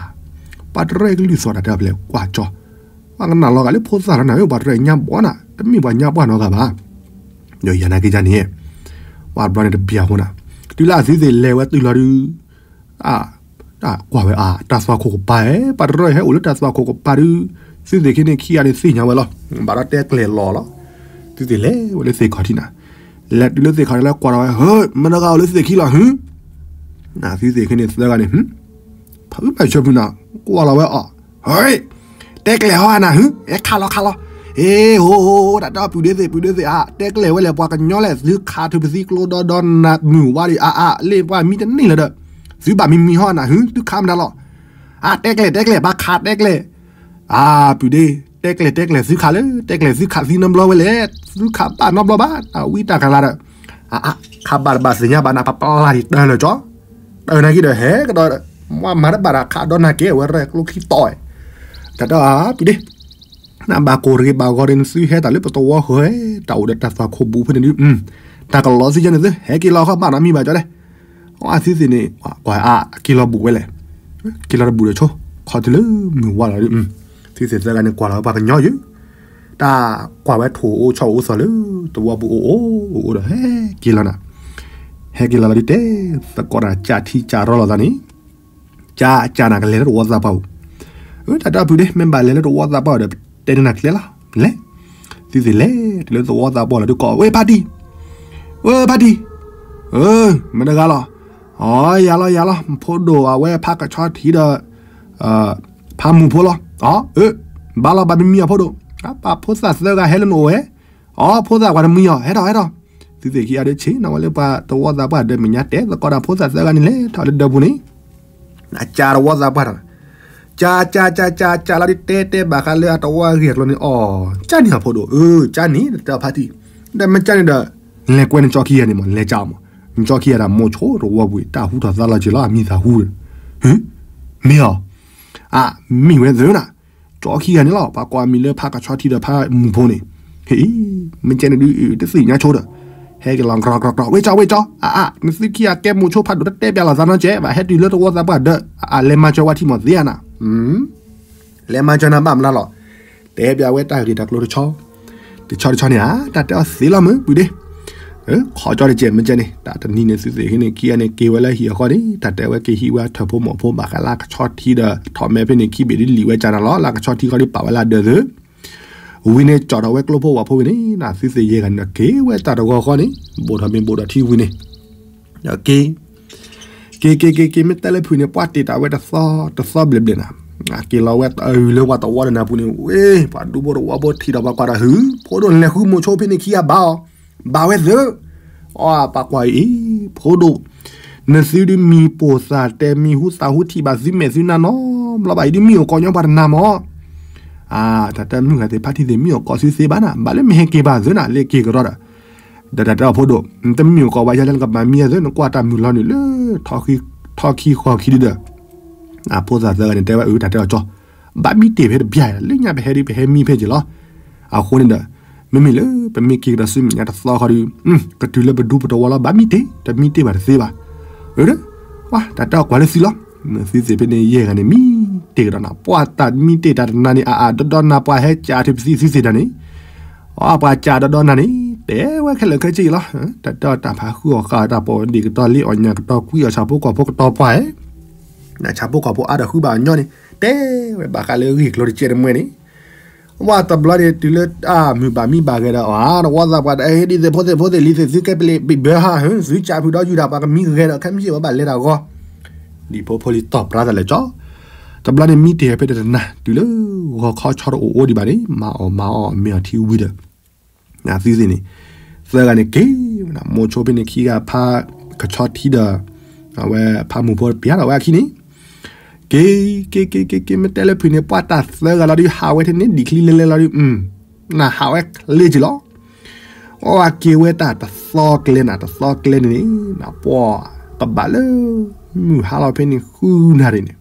ပှၤတရၢကလုၢ်သီၣ်တၢ်တဲအီၤဖဲလဲၣ် ကွၢ်ကၠီ, ပှၤကနၣ်လီၤဂာ်လၢဖိသၣ်လီၤနၤဧၢ ပှၤတရၢညါဘီနၤ တမ့ၢ်ပှၤညါဘီနီတဂၤဘၣ် ဒီးယၤနာ်က့ယၤန့ၣ်, ပှၤတဘျီန့ၣ်တဘျီအဃိနၤ, တုၤလၢအသုသ့ၣ်လဲၤဝဲတုၤလီၤဒုး, ကွၢ်ဝဲအါ တၢ်သွၣ်ခိၣ်ကပၤဧၢ, ပှၤတရၢဟဲအိၣ်လၢတၢ်သွၣ်ခိၣ်ကပၤဒုး, သုသ့ၣ်ခံန့ၣ်ခံဂၤန့ၣ်သ့ၣ်ညါဝဲလီၤ, ဘၣ်ဒီးတဲကျဲၤလီၤလီၤ, သုသ့ၣ်လဲၤဝဲလၢသ့ၣ်ခီၣ်ထံးနၤ, လဲၤတုၤလၢသ့ၣ်ခီၣ်ထံးလၢကွၢ်ဒီးဝဲ ဟၢ မတဂၤအိၣ်လၢသ့ၣ်ခံလီၤဟု, သုသ့ၣ်ခံန့ၣ်သၢဂၤန့ၣ် ဖးအုၣ်ဖးဆၢဖုနၤ, ကွၢ်လီၤဝဲအီၤ, ဟဲ, တဲကျဲၤဟီနၤဟု, အဲ ခးလီၤခးလီၤ, ဟ့ ဟိဟိဟိ တၢ်တဲအီၤပုၢ်ဒ့သ့ၣ် ပုၢ်ဒ့သ့ၣ်ဧါ, တဲကျဲၤဝဲလဲၣ် ပှၤကညီလဲၣ် သုခးထုးပသံကျိဒီဒီ နမုၢ်ဝါဒံးအါအါ လၢပှၤမံတန့ၢ်လၢၤဒီး, သုဘၣ်မံမံဟီနၤဟု သုခးမတၤလီၤ, အါ တဲကျဲၤတဲကျဲၤ ဘၣ်ခးတဲကျဲၤ, အါ ပုၢ်ဒ့ တဲကျဲတဲကျဲသုခးလၢ တဲကျဲသုခးသံနီတဘျီဝဲလဲၣ်, သုခးဘၣ်နီတဘျီဘၣ်, တၢ်ဝံတၢ်ကလၤဒီး, ခးဘၣ်တဘၣ်သ့ၣ်ညါဘၣ်နၤ ပပျၢ်ဒံးတၢ်လၢာ်ကၠီ, တၢ်နာ်က့ဒီးဟဲကဒီး, မၤတဘၣ်ဒီးခးဒီးနၤကဲဝဲရဲၣ်ကျိချံတီၣ်, တၢ်တဲအီၤ ပူၤဒ့ နဘၣ်ကိၢ်တဂ့ၤဘၣ်ဂီၤဒီး နသုဟဲတၢ်လၢပသဝီဃၢၤ, တၢ်အိၣ်ဒီးတၢ်သွၣ်ခိၣ်ဘူးဖဲန့ၣ်ဒုး, တၢ်ကလီသုကဲန့ၣ်သု ဟဲက့ၤလီၤခီဘၣ်နီတမံၤဘၣ်ကၠီဒဲး, အသုသ့ၣ်န့ၣ် ကွၢ်အက့ၤလီၤဘူးဝဲလဲၣ်, က့ၤလီၤတဘူးဒီးဆိ, ခီတုၤလၢမုၢ်ဝါလီၤဒုး, သုသ့ၣ်သၢဂၤန့ၣ်ကွၢ်လီၤဝဲပှၤကညီယုၤ, တၢ်ကွၢ်ဝဲထိၣ်အိၣ်ဆီအိၣ်သီၣ်လၢ သဝီပူၤအိၣ်အိၣ်အိၣ်ဒီး ဟဲက့ၤလီၤနၤ, ဟဲက့ၤလီၤလီၤဒုးတဲ, သကိးတၢ်ကၢ်ထံကၢ်ရီလီၤသးန့ၣ် ကၢ်ကၢ်နၤကလဲၤလၢတဝီသးပှၢ်ပူၤ, တၢ်တဲအီၤ ပူၤဒ့ မ့ၢ်ဘၣ်လဲၤလၢတဝီသးပှၢ်ဒီး တဲန့ၢ်နၤကျဲလီၤ, လဲၤ, သုသ့ၣ်လဲၤတုၤလၢသဝီသးပှၢ်လီၤဒုးကိး ဝဲဖါတံၢ်, ဝဲဖါတံၢ်, မတဂၤလီၤ, အီ ယၤလီၤယၤလီၤ ဖိဒိၣ်အဝဲဖးကဆီထံဒီး ဖးမုၢ်ဖိလီၤ, အီ ဘၣ်လီၤဘၣ်မံမံအီၤဖိဒိၣ်, ပှၤဖိသၣ်သၢဂၤဟဲလၢနအိၣ်ဝဲ, အီ ဖိသၣ်ပှၤတမံအီၤ ဟဲထီၣ်ဟဲထီၣ်, သုသ့ၣ်ခံဂၤဒုးဆ့ၣ်နီၤဝဲလၢပှၤသဝီသးပှၢ်ဒၢးမဲာ်ညါတဲသကိးတၢ်ဖိသၣ်သၢဂၤန့ၣ်လဲၤထီၣ်လၢဒၢးပူၤန့ၣ် အကၢ်တဝီသးပှၢ်တၢ်, ကၢ်ကၢ်ကၢ်ကၢ်ကၢ်လီၤဒုးတဲတဲဘၣ်ဃးလၢအတဝီအဂ့ၢ်အကျိၤန့ၣ် အီ ကၢ်န့ၣ်အဖိဒိၣ်, အၢ ကၢ်န့ၣ် တၢ်ဖါတံၢ်, ဒီးမ့ၢ်ကၢ်န့ၣ်ဒီး လဲၤကွဲနကၠီခံဂၤန့ၣ်မး လဲၤကၢ်မး, နကၠီခံဂၤဒၣ်မိၢ်ဆိတဝီပူၤ တၢ်ဟူထီၣ်သါလီၤက့ၤလီၤ အမံၤသးဟူ, မ့ၢ်အီၤ, အမ့ၢ်ဝဲသၢနၤ, ကၠီခံဂၤန့ၣ်လီၤ ပှၤကိးအမံၤလၢဖးကဆီထံဒီးဖးမုၢ်ဖိန့ၣ်, ဟ့ၣ်, မ့ၢ်ကဲန့ၣ်ဒုး တသ့ၣ်ညါဆိဒီး, ဟဲက့ၤလီၤကြီကြီကြီ ဝဲကၠီ ဝဲကၠီ အါအါ နသုခံဂၤကဲမိၢ်ဆိဖးဒိၣ်တတဲပျးလိာ်သးနီတစဲး ဘၣ်ဟဲတုၤလၢတဝီသးပှၢ်ဒၢး အါအါ လဲၤမၤစၢၤဝဲထံမီၢ်သ့ဧါနၤ, လဲၤမၤစၢၤနၤဘၣ်မနုၤလီၤ, တဲပျးဝဲတၢ်ဂ့ၢ်တၢ်ကျိၤတဆီ, တဆီတဆီန့ၣ်ဧါ တၢ်တဲအီၤသ့လီၤမုၢ် ပူၤဒ့ ခီကၠီတစဲးမ့ၢ်ကဲန့ၣ် တၢ်တနံၤန့ၣ် သုသ့ၣ်ဟံးန့ၣ် ခံဂၤန့ၣ်က့ၤဝဲလၢဟံၣ်အဃီန့ၣ် တၢ်တဲဝဲက့ၤဟံးဝဲထၢၣ်ဖိမီၢ်ဖိဘၣ်ဃးလၢကဆီထံဒီး ထီၣ်မဲဖဲန့ၣ်ခံဘ့ၣ်ဒ်လံာ်ဝဲကၢ်နၤလီၤ လၢကဆီထံခီဒ်ပာ်ဝဲလၢဒၢးသု, ဝံၤန့ၣ်ကၠီၣ်ထီၣ်ဝဲကျိဖိဝၣ်ဖိဝံၤန့ၣ် နသုသ့ၣ်ယဲၢ်ဂၤန့ၣ်က့ၤဝဲတၢ်တဂီၤဃီန့ၣ် ဘိၣ်ထီၣ်မ့ၢ်ဘိၣ်ဒီးထံဝံၤန့ၣ်, က့ၤ က့ၤက့ၤက့ၤက့ၤ မ့ၢ်တဲလၢဖုၣ်န့ၣ် ပှၤတ့ၢ်တၢ်ဝဲတသီတသီဘျဲၣ်ဘျဲၣ်နၤ, က့ၤလီၤဝဲတၢ်အုၣ်လၢပှၤတဝီတနၢ်ပူၤန့ၣ် ဝ့ၢ် ပှၤဒူဖိတဝီဖိထံၣ်ဒီးပှၤကွၢ်ဒီး ဟုၣ် ဖိဒိၣ်လဲၤဃုမိၢ်ဆိဖဲန့ၣ်ခံဂၤဘၣ်အီၤ, ဘၣ်ဝဲသု, အီ ပှၤကွၢ်အံၤ ဖိဒိၣ်, နသုဒုးမံၤပိာ်သးတဲမံၤဟူသးဟူထံၣ်ဘၣ်သုမဲာ်သုနါနီတဘျီဘၣ် အံၤဒုးမံၤအိၣ်ကိးညီပှၤတနၤမး, အါ တၢ်တဲမုၢ်ဂၤသ့ၣ်ဖါတံၢ်သ့ၣ်မံၤအိၣ်ကိးသုသ့ဘၣ်နၤ ဘၣ်လၢမ့ၢ်ဟဲက့ၤဘၣ်သုနၤ လၢက့ၤကရီဒီး ဒီးတၢ်တဲအီၤဖိဒိၣ် နတမံၤအိၣ်ကိးဝဲယဲလၢနကဘၣ်မံအသု နကွၢ်တၢ်မုၢ်လီၤနုာ်လၢ ထီၣ်ခံဃီၤခံဒုဒီး အဖိသၣ်သၢဂၤန့ၣ်တဲဝဲအု တၢ်တဲအီၤကၠီ ဘၣ်မံတ့ၢ်ဖဲတဘျီ လၢညါပဟဲဒုးပဟဲမံဖဲက့ၤလီၤ. အဃိန့ၣ်ဒီး မ့မ့ၢ်လၢပမ့ၢ်က့ၤကဒီးဆူမဲာ်ညါတသီခီဒုး ကတုၤလၢပဒူပတဝီလီၤ ဘၣ်မံတ့ၢ် တမံတ့ၢ်ဘၣ်တသ့ဘၣ်. အၢ တၢ်တဲအီၤကွၢ်လၢသုလီၤ. သုသ့ၣ်ဖဲန့ၣ်ယဲၢ်ဂၤန့ၣ် မံတ့ၢ်ကဒီးနၤ ပှၤတၢ်မံတ့ၢ်တၢ်တနၤန့ၣ် အအါဒီဒီနၤပှၤဟဲကၢ်ထံပသံသုသ့ၣ်တၢ်န့ၣ် အပှၤကၢ်ဒီဒီနၤန့ၣ် တဲဝဲခဲလၢာ်ခဲဆ့လီၤ. တၢ်တဲအီၤတၢ်ဖးဃုအီၣ်ဃာ်တၢ်ပိာ်ဒ့ၣ်ကတီၤလ့အီၣ်ညၣ်ကတီၤကွံအီၣ်ဆၣ်ဖိကီၢ်ဖိကတီၤပှၢ် နဆၣ်ဖိကီၢ်ဖိအါဒီးဃုဘၣ်အီၤညီန့ၣ် တဲဝဲဘၣ်ဃးလၢဂ့ၢ်ကျိၤတကဲတမှဲန့ၣ် ဝဲတဘျီန့ၣ် တုၤလၢတၢ်မုၢ်ဘၣ်မံဘၣ်ဂဲၤဒီး အဝဲသးပှၢ်တၢ်ဟဲဒ်သိးဖိသ့ၣ်ဖိသ့ၣ် လံသ့ၣ်သုကဲပလ့းဘံၣ်ဘၢဟါ သုကၢ်ဖုးဒီးယူၤဒၣ်ပှၤကမံဂဲၤဒီး ခဲမုၢ်ဆ့ၣ်ဝဲဘၣ်လဲၤတၢ်ဂီၤ ဒ်ဖိဖိလံၤတီၢ်ပြါသးလဲၣ်ကၠီ တဘျီန့ၣ်မံတ့ၢ်ဖဲတနၤ တုၤလၢဂီၤခီဆီတအိၣ်အိၣ်ဒံးဘၣ်န့ၣ် မၤအီၣ်မၤအီၣ်မ့ၢ်အီၤထံဝံၤဒီး သုသ့ၣ်န့ၣ် သၢဂၤန့ၣ်က့ၤ မိၢ်ဆိဖဲန့ၣ်ခံဂၤဖးကဆီထံဒီး အဝဲဖးမုၢ်ဖိပျါထီၣ်ဝဲအခံန့ၣ် က့ၤ က့ၤ က့ၤ က့ၤ က့ၤ မ့ၢ်တဲလၢဖုၣ်န့ၣ် ပှၤတၢ်သၢဂၤလီၤဒုး ဟးဝဲထဲန့ၣ် ဒံၣ်ချံလဲၤလဲၤလီၤဒုး နဟးဝဲချ့က့ၤလီၤ အဝဲက့ၤဝဲတၢ်တသီကျဲနၤ တသီကျဲန့ၣ်န့ၣ် နပှၤ ပဘၣ်လၢ မုၢ်ဟါလီၤဖဲန့ၣ် ဃုနၣ်ရံၣ်န့ၣ်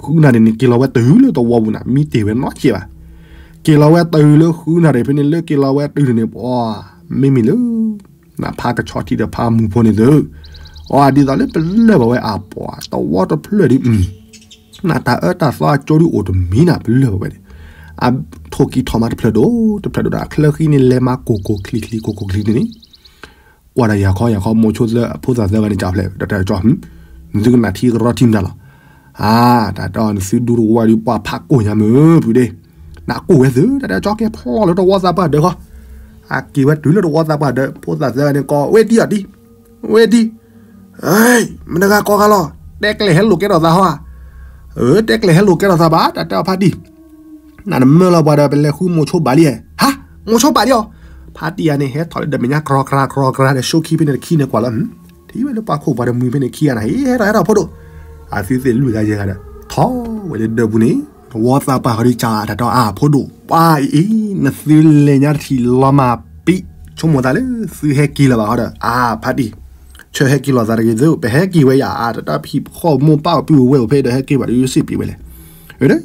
ဃုနၣ်ရံၣ်န့ၣ် က့ၤလီၤဝဲတုၤလၢတဝီပူၤနၤ မံတ့ၢ်ဝဲနီတစဲးဘၣ် က့ၤလီၤဝဲတုၤလၢဃုနၣ်ရံၣ်ဖဲန့ၣ် လၢက့ၤလီၤဝဲတုၤန့ၣ် ပှၤ မ့မ့ၢ်လၢ နဖးကဆီထံဒီးဖးမုၢ်ဖိန့ၣ်သု အီ ဒ်သိးလၢပလၢၢ်ဘၣ်ဝဲအပှၤ တဝီတဖျၢၣ်ဒုး နတၢ်အၢတၢ်သီအကၠိဒုးအိၣ်တမံၤနၤ ပလၢၢ်ဘၣ်ဝဲန့ၣ် အထိၣ်ကံၢ်ထီၣ်မးတဖျၢၣ်ဒိၣ် တဖျၢၣ်ဒိၣ်ဒီး အချၢဃံန့ၣ် လဲၤမၤကိၢ်ကိၢ်ချံချံ ကိၢ်ကိၢ်ချံချံန့ၣ် ကွၢ်ဒီးယၤခီယၤခီ မိၢ်ဆိသၢ အဖိသၣ်သၢဂၤန့ၣ် ကၠီဖျဲး ဒီးတဲကၠီ နသုကနၣ်ထံကရီထံမတၤလီၤ အါ တၢ်တဲအီၤ နသုဒူတဝီဒုး ပှၤဖးကိၢ်ညါမုၢ် ဖုဒ့ နကိၢ်ဝဲသု တၢ်တဲကၠီ ကဲဖျီလၢတဝီသးပှၢ်ဒၢးဃီ အက့ၤဝဲတုၤလၢတဝီသးပှၢ်ဒၢး ဖိသၣ်သၢဂၤန့ၣ် ကိးဝဲတံၢ်အီၤတံၢ် ဝဲတံၢ် မတဂၤကိးဂၤလီၤ တဲကျဲဟဲလိာ်ကဲထီၣ်သးဟီဧါ အၢ တဲကျဲဟဲလိာ်ကဲထီၣ်သးဘၣ် တၢ်တဲအီၤဖါတံၢ် နနမၢလီၤပှၤဒီး ပလဲၤဃုမိၢ်ဆိဘၣ်လံဧါ ဟါ မိၢ်ဆိဘၣ်လံအီၤ ဖါတံၢ်ယၤန့ၣ် ဟဲထီၣ်လၢဒီးမဲာ်ညါ ကြီကြီကြီကြီဒီး ဆိခံဖဲန့ၣ်တခံန့ၣ်ကွၢ်လီၤ ထံၣ်ဝဲလၢပှၤခိၣ်ပှၤတမှံၤဖဲန့ၣ်ခံဂၤနၤ ဟဲထီၣ်ဟဲထီၣ်ဖိဒိၣ် အသုသ့ၣ်လွံၢ်ဂၤယဲၢ်ဂၤဒီး ထီၣ်ဝဲလၢဒၢးပူၤန့ၣ် ဝီသးပှၢ်ဃီဒုးကးအတၢ်တဲအီၤ အါ ဖိဒိၣ်ပှၢ်အံၤ နသုလဲၤညါတထံၣ်လီၤမၢ်ပံး ဆိကမိၣ်သးလၢသုဟဲက့ၤလၢၤဘၣ်ဃီဒီး အါ ဖါတံၢ် ဆၢဟဲက့ၤလိာ်သးတဂ့ၤသု ပဟဲက့ၤဝဲယၤ အါ တၢ်ဖံးဖီၣ်မိၢ်ပၢ်အိၣ်ပုၢ်အိၣ်ဝဲၢ်အိၣ်ဖဲဒီး ဟဲက့ၤဘၣ်ဒီး စ့ၢ်ပှ့ၤဝဲလဲၣ်. အၢ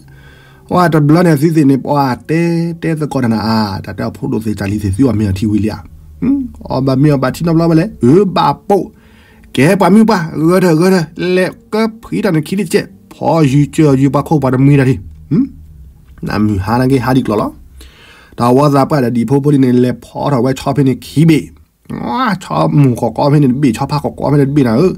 ဝဲတဘျီန့ၣ် အသုသ့ၣ်န့ၣ် ပှၤတဲတဲသကိးတၢ်နၤ အါ တၢ်တဲအီၤ ဖိဒိၣ်သ့ၣ် ကၢ်လံၤသ့ၣ် သုအီၣ်မ့ၤအီထံဝံၤလံဧါ. အီၣ်ဘၣ်မ့ၤအီၣ်ဘၣ်ထံနီတဘျီဝဲလဲၣ် အၢ ဘၣ်ပိာ် ကဲပှၤမုၢ်ပှၢ် ဂၢၢ်ထၢၣ်ဂၢၢ်ထၢၣ် လဲၤကၢဖှံတၢ်န့ၣ်ခံတကဲး ဖီယုၤကၢယုၤ ပှၤခိၣ်ပှၤတမှံတၢ်ထံၣ် နမုၢ်ဟါနာ်က့ဟါဒံးကျိၤလီၤ. တၢ်ဝီသးပှၢ်ဒီးဒံၣ်ဖိဖိလံန့ၣ် လဲၤဖီထီၣ်ဝဲဆီဖဲန့ၣ်ခံဘ့ၣ် ဆီမိၢ်ကီးကီဖဲန့ၣ်တဘ့ၣ် ဆီဖါကီးကီဖဲန့ၣ်တဘ့ၣ်နၤဧၢ,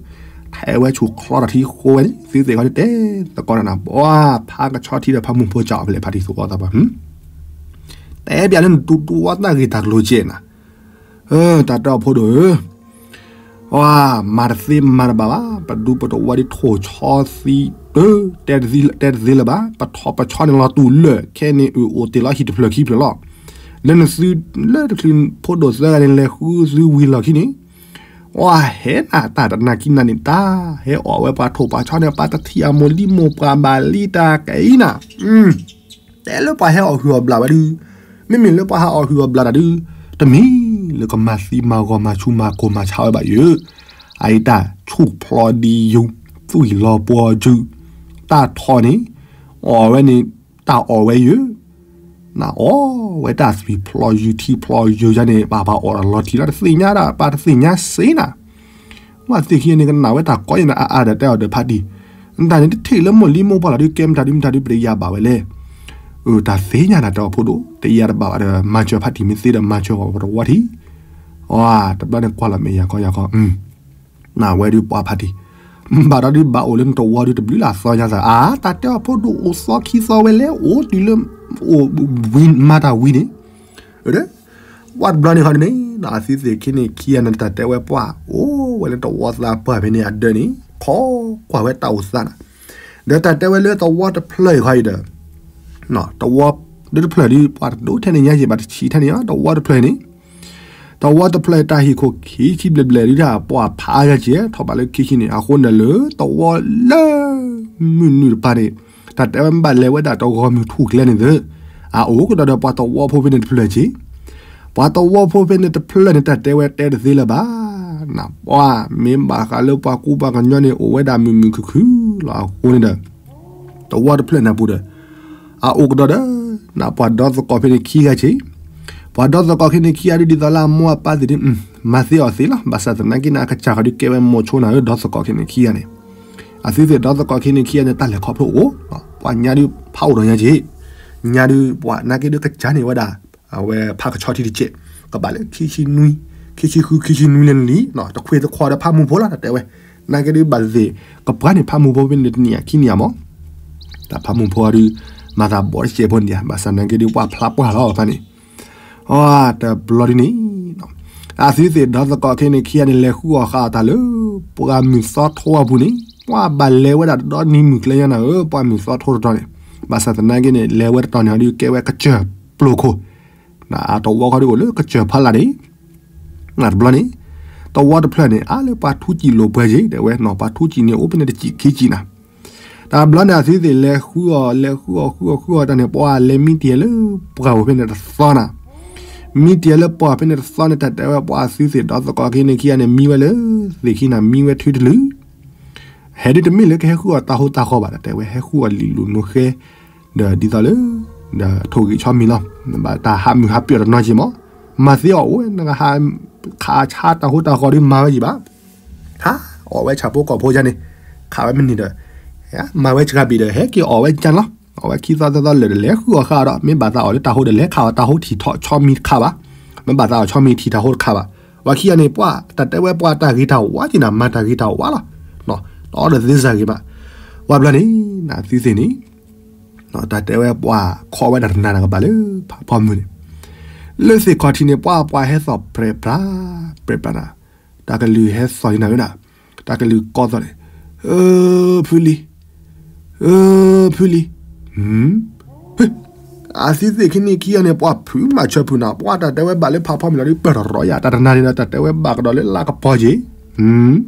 ထဲဝဲဆူၣ်ချီထီၣ်ထံဃိဝဲန့ၣ် သုသ့ၣ်ခီဒုးတဲသကိးနၤ ပှၤဖးကဆီထံဒီးဖးမုၢ်ဖိကၠီအီၤဖဲလဲၣ် ဖါတံၢ်သကိးသးပှၢ် တဲပၠးလၢနတူတူဝီသၣ်ဂ့ၤတၢ်ကျိၤကဲးနၤ, တၢ်တဲအီၤဖိဒိၣ်ဧၢ ဝါ မၤတသ့မၤတဘၣ်ဘၣ်, ပဒူပတဝီဒ်ထိၣ်ဆီသံတၢ်, တဲတသ့လၢၤဘၣ်, ပထီၣ်ပဆီန့ၣ်လီၤတူၢ်လၢာ်, ခဲန့ၣ်အုၣ်အိၣ်တ့ၢ်လီၤဟံၣ်တဖျၢၣ်ခံဖျၢၣ်လီၤ. လၢနသု လၢတချုးဖိဒိၣ်သၢဂၤန့ၣ် လဲၤဃုသုဝံၤလီၢ်ခံန့ၣ်, ဝါဟဲနၤတၢ်တနာ်ကံနၤန့ၣ်တၢ်, ဟဲအီၣ်ဝဲပှၤထိၣ်ပှၤဆီန့ၣ် ပှၤတထံၣ်အမိၢ်လံမိၢ်ပှၢ်ဘၣ်လံတၢ်ကဲအံၤနၤ တဲလၢပှၤဟဲအီၣ်ဟုၣ်အီၣ်ဘျၣ်ဝဲဒုး, မ့မ့ၢ်လၢပှၤဟးအီၣ်ဟုၣ်အီၣ်ဘျၣ်တၢ်ဒုး, တမ့ၢ်လၢကမၤသံမၤဂီၤမၤဆူၣ်မၤကိၢ်မၤဆါဝဲဘၣ်ယိာ်, အအံၤတၢ်ဆူၣ်ဖျိဒ်ယိာ်, သွံၣ်လီၤပှီၤစု, တၢ်ထီၣ်န့ၣ်, အီၣ်ဝဲန့ၣ်, တၢ်အီၣ်ဝဲယိာ် နအီၣ်ဝဲတၢ်သွံၣ်ဖျိယိာ်ထံဖျိယိာ်ယါန့ၣ် ပှၤပှၤအီၣ်တၢ်လီၤထံလီၤ တသ့ၣ်ညါဒၣ် ပှၤတသ့ၣ်ညါစ့နၤ, ဝဲသ့ၣ်ခံန့ၣ် ကနၣ်ဝဲတၢ်ကီယါန့ၣ် အအါဒီးတဲအီၤဒီးဖါတံၢ်, နတၢ်န့ၣ်တထံၣ်လၢမိၢ်လံမိၢ်ပှၢ်လီၤဒုး ကဲမတၤဒုးမတၤဒုး ပတယၤဘၣ်ဝဲလဲၣ်. အၢ တၢ်သ့ၣ်ညါနၤတဲအီၤဖိဒိၣ် တယၤတဘၣ်ဘၣ်ဒီး မၤစၢၤဖါတံၢ်မ့ၢ်သ့ဒီး မၤစၢၤပှၤပတဝီထံ, အတဘျီန့ၣ်ကွၢ်လီၤမ့ၢ်ယၤခီယၤခီ နဝဲဒုးပှၤဖါတံၢ်, ဘၣ်ဒီးဒုးဘၣ်အိၣ်လၢနတဝီဒုးတဘျုးလၢ်သီညါသး အါ တၢ်တဲအီၤဖိဒိၣ်အိၣ်သီခံသီဝဲလဲၣ် အိၣ်တုၤလၢ အိၣ်ဝံၤမၤတၢ်ဝံၤန့ၣ်, အၢ ဝဲတဘျီန့ၣ်ခီန့ၣ် အသုသ့ၣ်ခံန့ၣ်ခံဂၤန့ၣ် တၢ်တဲဝဲပှၤ အိၣ်ဝဲလၢတဝီသးပှၢ်ဖဲန့ၣ်အဒၢးန့ၣ် ခိးကွၢ်ဝဲတၢ်အိၣ်သးနၤ, ဒီးတၢ်တဲဝဲလၢတဝီတဖျၢၣ်အံၤခီအံၤဒီး တဝီ ဒုတဖျၢၣ်ဒုး ပှၤတဒိးထဲန့ၣ်ညါယံၤဘၣ် တဆံးထဲန့ၣ်တဝီတဖျၢၣ်န့ၣ်, တဝီတဖျၢၣ်တၢ်ဟံၣ်ခိၣ်ခံဆံဘျဲၣ်ဘျဲၣ်ဒုး တၢ်ပှၤဖးယါကဲ ထီၣ်ဘးလၢခံဆံန့ၣ် အဃိန့ၣ်လၢတဝီလၢ မုၢ်နုာ်တပၤန့ၣ် တၢ်တဲဝဲဘၣ်လဲၤဝဲဒၣ်တဂီၤမုၢ်ထူၣ်ကျဲန့ၣ်သ့, အအိၣ်ကဒီးဒီးပှၤတဝီဖိဖဲန့ၣ်တဖျၢၣ်က့, ပှၤတဝီဖိဖဲန့ၣ်တဖျၢၣ်န့ၣ် တၢ်တဲဝဲတဲတသ့လၢၤဘၣ်, နပှၤမ့ၢ်ဘၣ်ဃးလၢပှၤကူပှၤကညီန့ၣ် အိၣ်ဝဲဒၣ်မုာ်မုာ်ခုၣ်ခုၣ်လီၤအဃိန့ၣ်ဒီး တဝီတဖျၢၣ်န့ၣ်ပူၤဒီး အအိၣ်ကဒီးဒီး နပှၤဒီသကိးဖဲန့ၣ်ခံဂၤက့, ပှၤဒီသကိးခဲန့ၣ်ခံဂၤဒုးဒ်သိးလၢအမိၢ်အပၢ်သ့ၣ်ဒုး မၤသ့အီၤသ့လီၤ, ဘၣ်ဆၣ်သနာ်က့န့ၣ် အကစၢ်ဃီဒုးကဲဝဲမိၤဆိနၤဧၢ ဒီသကိးခဲန့ၣ်ခံဂၤန့ၣ်, အသုသ့ၣ်ဒီသကိးခဲန့ၣ်ခံဂၤန့ၣ် တၢ်လဲၤခီဖျိအိၣ်, ပှၤညါဒုးဖးအိၣ်ဒီးညါက့, ညါဒုးပှၤနာ်က့ဒုးကစၢ်န့ၣ်ဝဲဒၣ် အဝဲဖးကဆီထံတကဲး, ကဘၣ်လၢခံဆံနွံ, ခံဆံဃု ခံဆံနွံလၢနလံ, တခွ့တခွါဒီးဖးမုၢ်ဖိလီၤ တၢ်တဲဝဲ, နာ်က့ဒုးဘၣ်သ့ၣ်, ကပှၤန့ၣ်ဖးမုၢ်ဖိဖဲန့ၣ်တနံၣ်ဧါခံနံၣ်ဧါမး, တၢ်ဖးမုၢ်ဖိဒုး မၤသးဘီတကဲးဖိန့ၣ်ဧါ, ဘၣ်ဆၣ်နာ်က့ဒုးပှၤဖျါပှၢ်လီၤဖဲန့ၣ်, အတဘျီဒုးန့ၣ် အသုသ့ၣ်ဒီသကိးခဲန့ၣ်ခံဂၤန့ၣ် လဲၤဃုအီၣ်ဃာ်အီၣ်တၢ်လၢ ပှၢ်မုၢ်သီထိအပူၤန့ၣ်, ပှၤဘၣ်လဲၤဝဲဒၣ်တဒီနံၤမုၢ်ကျဲညါနၤဧၢ ပှၢ်မုၢ်သီထိတတီၤန့ၣ်, ဘၣ်ဆၣ်သနာ်က့န့ၣ် လဲၤဝဲတတီၤန့ၣ်ဒုးကဲဝဲကစၢၢ်ပျိၢ်ခိၣ်, အတဝီခီဒုးအိၣ်လၢကစၢၢ်ဖီလာ်န့ၣ်, တဘျီန့ၣ်, တဝီတဖျၢၣ်န့ၣ် အါလၢပှၤထူကံၣ်လိာ်ပှဲၤက့ၤ တဲဝဲနီၤ ပှၤထူကံၣ်န့ၣ် အိၣ်ဖဲန့ၣ်တကံၣ်ခံကံၣ်နၤ တဘျီန့ၣ် အသုသ့ၣ်လဲၤဃုအီၣ် လဲၤဃုအီၣ် ဃုအီၣ် ဃုအီၣ်တၢ်န့ၣ် ပှၤလဲၤမံတံၢ်လၢပှၢ်အိၣ်ဖဲန့ၣ်တသီနၤ, မံတံၢ်လၢပှၢ်အိၣ်ဖဲန့ၣ်တသီန့ၣ် တၢ်တဲဝဲပှၤအသုသ့ၣ်ဒီသကိးခဲန့ၣ်ခံဂၤန့ၣ် မံဝဲလၢ သ့ၣ်ခံနၤ မံဝဲထုတလုာ်, ဟဲဒုးတမ့ၢ်လၢကဟဲဃုအီၣ်တၢ်ဟိတၢ်ဃီဘၣ် တၢ်တဲဝဲ ဟဲဃုအီၣ်လံာ်လိာ်နိဃဲ ဒီးဒ်သိးလၢ ဒီးထိၣ်ဂံၢ်ဆီမံၤလီၤ, ဘၣ်တၢ်ဟးမုၢ်ဟးပၠီၣ်တနီၤက့ၤမး, မၤသ့အီၤအိၣ် နကဟး ခးဆါတၢ်ဟိတၢ်ဃီဒုးမၤဝဲက့ၤဘၣ် ဟးအီၣ်ဝဲဆၣ်ဖိကီၢ်ဖိယါန့ၣ်, ခးဝဲမ့ၢ်န့ၢ်ဒီး, မၤဝဲစှၤဘ့ၣ်ဒီး ဟဲက့ၤအီၣ်ဝဲကၢ်လီၤ, အီၣ်ဝဲခံသီသၢသီလၢာ်ဒီး လဲၤဃုအီၣ်ဃာ်အီၤဒီး မ့ၢ်ဘၣ်သးအီၣ်လၢတၢ်ဟိဒီး လဲၤခးအီၣ်တၢ်ဟိထံၣ်ထီၣ်ဆီမံၤတခါဘၣ်, မ့ၢ်ဘၣ်သးအီၣ်ဆီမံၤထံၣ်တၢ်ဟိတခါဘၣ်, ပှၤခံဂၤန့ၣ် ပှၤတၢ်တဲဝဲပှၤတၢ်ဂ့ၤတၢ်ဝါက့ၤနၤ မၤတၢ်ဂ့ၤတၢ်ဝါလီၤ, တအီဒီးသ့စၢ်ဂ့ၤဘၣ်, ပှၤဘျီန့ၣ် နသုသ့ၣ်န့ၣ် တၢ်တဲဝဲပှၤခီဝဲဒၣ်တနၤနၤကဘၣ်လၢဖးဖီမုၢ်န့ၣ်, လၢသ့ၣ်ခီၣ်ထံးန့ၣ် ပှၤပှၤဟဲသီၣ်ပြဲးပြး, ပြဲးပြးနၤ, တၢ်ကလုၢ်ဟဲသီၣ်လံနၤဝဲဒၣ်, တၢ်ကလုၢ်ကီသီၣ်န့ၣ်, အၢ ဖုလံၤ, အၢ ဖုလံၤ, အသုသ့ၣ်ခံန့ၣ်ခံဂၤန့ၣ် ပှၤဖုမၤဆၢဖုနၤ, ပှၤတၢ်တဲဝဲဘၣ်လၢဖးဖီမုၢ်လီၤဒုး ပၢၢ်ထီၣ်ရီယၤ တၢ်တနၤန့ၣ်ဒီး တၢ်တဲဝဲဘၣ်ကဒီးလၢလါကပီၤက့ၤ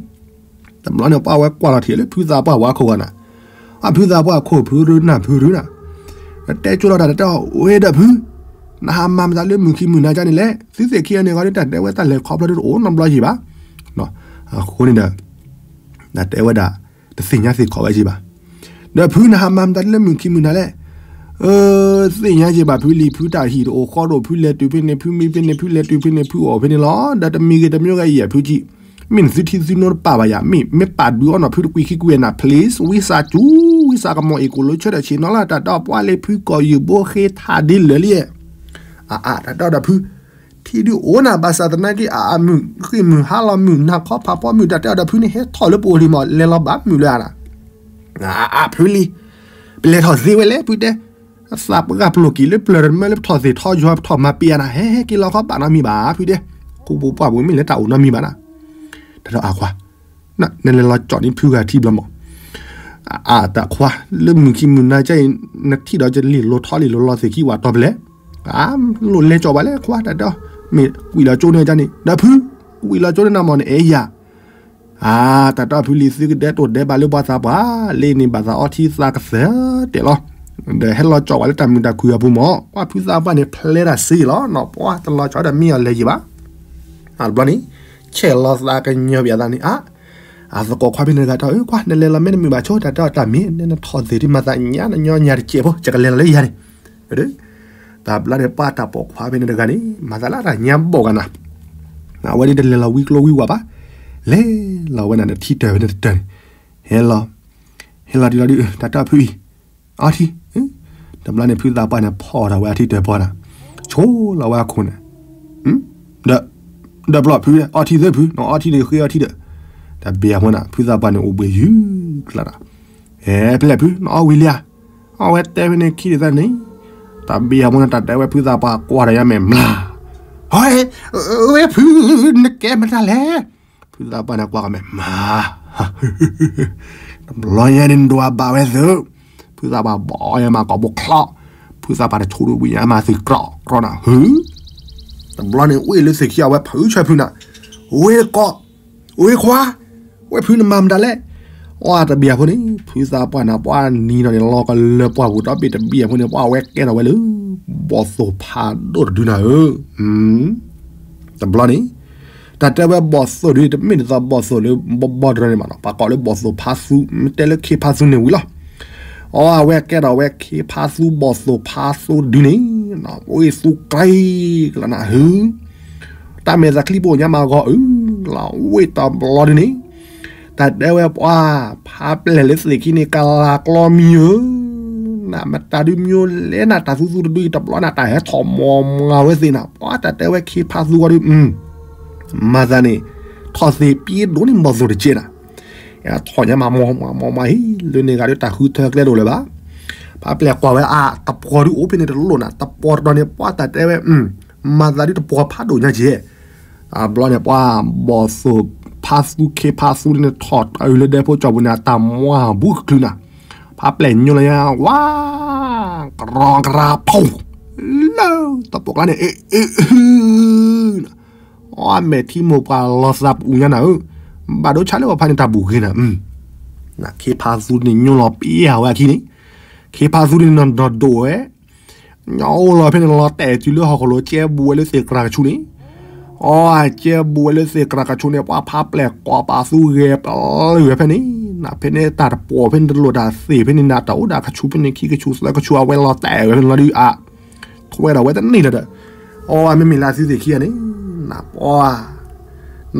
တဘျီန့ၣ် ပှၤဝဲကွၢ်လီၤထံးလၢဖုသးပှၢ်ဝါခိၣ်ဂီၤနၤ, အဖုသးပှၢ်ခိၣ်ဖုရူနၢ်ဖုရူနၤ, တဲကၠိလီၤတၢ်တၢ် အိၣ်ဒီးဖု, နဟးမၤမတၤလၢမုၢ်ခံမုၢ်နၤကန့ၣ်လဲၣ်. သုသ့ၣ်ခံဂၤန့ၣ်ဂီၤဒီး တၢ်တဲဝဲတၢ်လဲၤခီဖျိတအိၣ်နီတဘျီယံၤဘၣ်. အဃိန့ၣ်ဒီး တၢ်တဲဝဲဒၣ် တသ့ၣ်ညါသ့ၣ်ခီဝဲက့ဘၣ်. ဒီးဖုနဟးမၤမတၤလၢမုၢ်ခံမုၢ်နၤလဲၣ်. သ့ၣ်ညါက့ဘၣ်ဖုလံၤ ဖုတၢ်ဟံၣ်တအိၣ်ဃီတအိၣ် ဖုလဲၤတုၤဖဲန့ၣ် ဖုမံဖဲန့ၣ် ဖုလဲၤတုၤဖဲန့ၣ် ဖုအီၣ်ဖဲန့ၣ်လီၤ. ဒီးတမံၤဂ့ၤတမံၤဂ့ၤအံၤ ဖုကံ မ့ၢ်နသုထံသုနိတပာ်ဘၣ်ယၤ မ့ၢ်မ့ၢ်ပာ်ဒုးအီၣ်နီၤ ဖုတကွံာ်ခံကွံာ်နၤ please ဝံစးကၠူ ဝံစးကမီၤအ့ၣ်ကိၣ်လၢဆၢထၢၣ်ဆ့ၣ်နီၤလၢတၢ်တီ ပှၤလၢဖုကီၢ်ယုၢ်ဘိဃ့ထးဒ်လၢာ်လံ. အအတၢ်တဲအီၤဒီးဖု ထံဒုးအိၣ်နၤ ဘၣ်ဆၣ်သနာ်က့ အအမုၢ်ဃ့ၢ်မုၢ်ဟါလီၤမုၢ်နၤခီဖးဖီမုၢ် တၢ်တဲအီၤဒီးဖုန့ၣ် ဟဲထီၣ်လၢပအိၣ်လံမး လဲၤလီၤဘၣ်မုၢ်လၢအနၤ အဖုလံၤ ပလဲၤထီၣ်သ့ဝဲလဲၣ်ဖုတဲ သးပှၢ်ပလိာ်က့ၤလၢပျၢၤတမၢလၢပထီၣ်သ့ၣ်ထီယွၤပထီၣ်မၤပ့ၤအနၤ ဟဲဟဲက့ၤလီၤခီဘၣ်နီတမံၤဘၣ်ဖုတဲ ကိးပူၤပှၢ်ပူၤမ့ၢ်လၢတၢ်အိၣ်နီတမံၤဘၣ်နၤ တၢ်ဒီးအခွါ နလဲၤလီၤကၠီၣ်န့ၢ်ဖုဂၤထံဘျီမး အတၢ်ခွါ လၢမုၢ်ခံမုၢ်နၤကဲအံၤ နထံၣ်ဒီးကလံၤလိၤထီလံၤလိၤလီၤသ့ၣ်ခံဝဲတီၤဖဲလဲၣ် အလိၣ်လဲၤကၠီၣ်ဘၣ်လဲၣ်ခွါ တၢ်တဲအီၤ မ့ၢ်ကွံာ်လီၤကၠိန့ၣ်ကန့ၣ် ဒီးဖု ကွံာ်လီၤကၠိန့ၣ်နမ့ၢ်နအဲၣ်ယၤ အ တၢ်တဲအီၤဖုလံၤ သုကဒဲးတိၢ်ဒဲးဘၣ်လၢပှၤသးပှၢ် လၢန့ၣ်ဘၣ်သးအီထံသးကသၢတဲာ်လီၤ ဒီးဟဲလီၤကၠီၣ်ဝဲလၢတၢ်မုာ်တၢ်ခုၣ်အပူၤမး ပှၤဖုသးပှၢ်န့ၣ် ဖျဲတၢ်စ့လီၤနီၤ ပှၤတလီၤကၠီၣ်ဒီးမ့ၢ်အီၤလဲၤယံၤဘၣ် အတဘျီန့ၣ် ဆဲးလီၤသးကညီၤပယၤသးန့ၣ် အ အသကိးခွါဖဲန့ၣ်တဂၤတဲအီၤ အၢ ကွၢ် နလဲၤလီၤမ့ၢ်တမုာ်ဘၣ်ဆိ တၢ်တဲအီၤတၢ်မ့ၢ် နနထီၣ်သ့ၣ်ဒ်မၤသးညါ နညီညါတစဲးဖိ ယကလဲၤလီၤလၢယၤန့ၣ် တဘျီန့ၣ် ပှၤတၢ်ပိာ်ခွါဖဲန့ၣ်တဂၤန့ၣ် မၤသးလၢတၢ်ညါဘီၣ်ဂၤနၤ အဝဲဒၣ်တလဲၤလီၤဝံကျိဝံဝၤဘၣ် လဲၤလီၤဝဲနၤနထံတၢၢ်ဖဲန့ၣ်တတၢၢ်န့ၣ် ဟဲလီၤ ဟဲလီၤဒ်လီၤဒ် တၢ်တဲအီၤဖုအံၤ အီထံ တဘျီန့ၣ် ဖုသးပှၢ်န့ၣ် ဖီၣ်ထီၣ်ဝဲအထံတၢၢ်ပီၤနၤ ဆိလီၤဝဲအခိၣ်န့ၣ် ဒီး ဒီးဘျီဖု အီထံသၢဖု နအီထံန့ၣ်ဃ့အီထံဒီး တၢ်ဘ့ၣ်အဖိနၤ ဖုသးပှၢ်န့ၣ် အိၣ်ဘှံးယုၢ်ကျါဒီး ဟဲဖဲလဲၣ်ဖု နအီဝံၤလံဧါ အီဝဲတဲဖဲန့ၣ်ခံဒ်သးန့ၣ် တၢ်ဘ့ၣ်အဖိန့ၣ် တၢ်တဲဝဲဖုသးပှၢ်ကွၢ်ဒီးယါမဲာ်မျါ ဟဲ ဝဲဖု နကဲမတၤလဲၣ် ဖုသးပှၢ်န့ၣ်ကွၢ်ကမဲာ်မျါ တဘျီညါန့ၣ် နဒိးအဘၣ်ဝဲသု ဖုသးပှၢ်ဘီယါမးကိာ်ဘိချီ ဖုသးပှၢ်တဆိဒိၣ်ဝံၤညါမးသုကြီကြီနၤ ဟု တဘျီန့ၣ် ဝ့ၢ်လၢသ့ၣ်ခံအဝဲဖုဆၢဖုနၤ ဝ့ၢ်တကိး ဝ့ၢ်ခွါ ဝဲဖုနမၤမတၤလဲၣ် အီတဘ့ၣ်အဖိန့ၣ် ဖုသးပှၢ်နၤပှၢ်နံၤနီၤန့ၣ် လီၤကလၢပှၢ်ပူၤဒီဘ့ၣ်တဘ့ၣ်အဖိန့ၣ် ပှၢ်ဝဲကဲထီၣ်ဝဲလၢ ဘီၣ်သိၣ်ဖးဒိၣ်တဒုနၤဧၢ တဘျီန့ၣ် တၢ်တဲဝဲဘီၣ်သိၣ်ဒု တမ့ၢ်ဒ်သိးဘီၣ်သိၣ်လၢဘီဘီတရၢန့ၣ်မးနီၤ ပှၤကိးလၢဘီၣ်သိၣ်ဖးသူ မ့ၢ်တဲလၢခ့ဖးသူန့ၣ်ဝံၤလီၤ အီအဝဲကဲထီၣ်ဝဲခ့ဖးသူဘီၣ်သိၣ်ဖးသူတဒုန့ၣ် ဝ့ၢ်သူကြိကလးနၤဟု တၢ်မဲာ်သးချံပအိၣ်ညါမးဂီၤအုလီၤ ဝ့ၢ်တဘျီဒုန့ၣ် တၢ်တဲဝဲပှၤ ဖးပျဲၢ်လၢသ့ၣ်ခံန့ၣ် ကလၤကျီမံၤဧၢ နမတၤဒုးမံၤလဲၣ်နၤ တၢ်သူသူတဒုအံၤတဘျီနၤ တၢ်ဟဲထီၣ်မီၤမၤဝဲသ့ၣ်နၤ ပှၤတၢ်တဲဝဲခ့ဖးသူဂီၤဒု မၤသးန့ၣ် ထီၣ်သ့ၣ်ပံဒိၣ်န့ၣ် ဘီၣ်သိၣ်တကဲနၤ ထီၣ်ညါမးမီၤမီၤမီၤမီၤဟံၣ် လၢန့ၣ်ဂၤဒုးတၢ်ဃုထၢကျဲတအိၣ်လၢၤဘၣ် ဖးပျဲၢ်ကွၢ်ဝဲအါ တပှီၤဒုးအိၣ်ဖဲန့ၣ်တလိၣ်နၤ တပှီၤတတီၤန့ၣ် ပှၤတၢ်တဲဝဲ မၤသးဒုးတပှီၤဖးဒိၣ်ညါကဲ အဘျီန့ၣ် ပှၤဘီၣ်သိၣ်ဖးသူခ့ဖးသူန့ၣ် ထီၣ်တၢ်အုးလၢဒဲဖိကၠီၣ်ပူၤန့ၣ် အတၢ်မွၤဘူးကချုးနၤ ဖးပျဲၢ်ညိလီၤညါ ဝါ ကရီကရၤဖီ လၢတပိာ်ကျါန့ၣ် အ့အ့အ့ အီ အမဲာ်ထံမိၢ်ပှၢ်လီၤသးပူၤညါနၤဧၢ, ဘၣ်ဒိဆါလၢပှၤဖးန့ၣ်တၢ်ဘူၣ်ဂ့ၤနၤ, ခ့ဖးသူန့ၣ်ညိလီၤပျဲဝဲအခံန့ၣ်, ခ့ဖးသူန့ၣ်နီၢ်ဒိၣ်ဒိၣ်ဝဲ, ညီအိၣ်လီၤဖဲန့ၣ်လီၤတဲာ်တုၤလၢဟီၣ်ခိၣ်လိၤကဲဘူးဝဲလၢသ့ၣ်ကြၢ်ကဆူန့ၣ်, အီ ကဲဘူးဝဲလၢသ့ၣ်ကြၢ်ကဆူန့ၣ် ပှၤဖးပျဲၢ်ကွၢ်ပာ်သူဂဲၤပျုၢ်ဝဲဖဲန့ၣ်, နဖဲန့ၣ်တၢ်တပိာ်ဖဲန့ၣ်တလိၣ်တၢ်သ့ၣ်ဖဲန့ၣ်နတၢ်အိၣ်ဒၣ်ကဆူဖဲန့ၣ်ခံကဆူသၢကဆူ အဝဲလီၤတဲာ်ဝဲဖဲန့ၣ်လီၤဒုးအါ ထွဲဒီးဝဲတန့ၢ်လၢၤဒီး, အီ မ့မ့ၢ်လၢအသုသ့ၣ်ခံဂၤန့ၣ်, နပှၤ,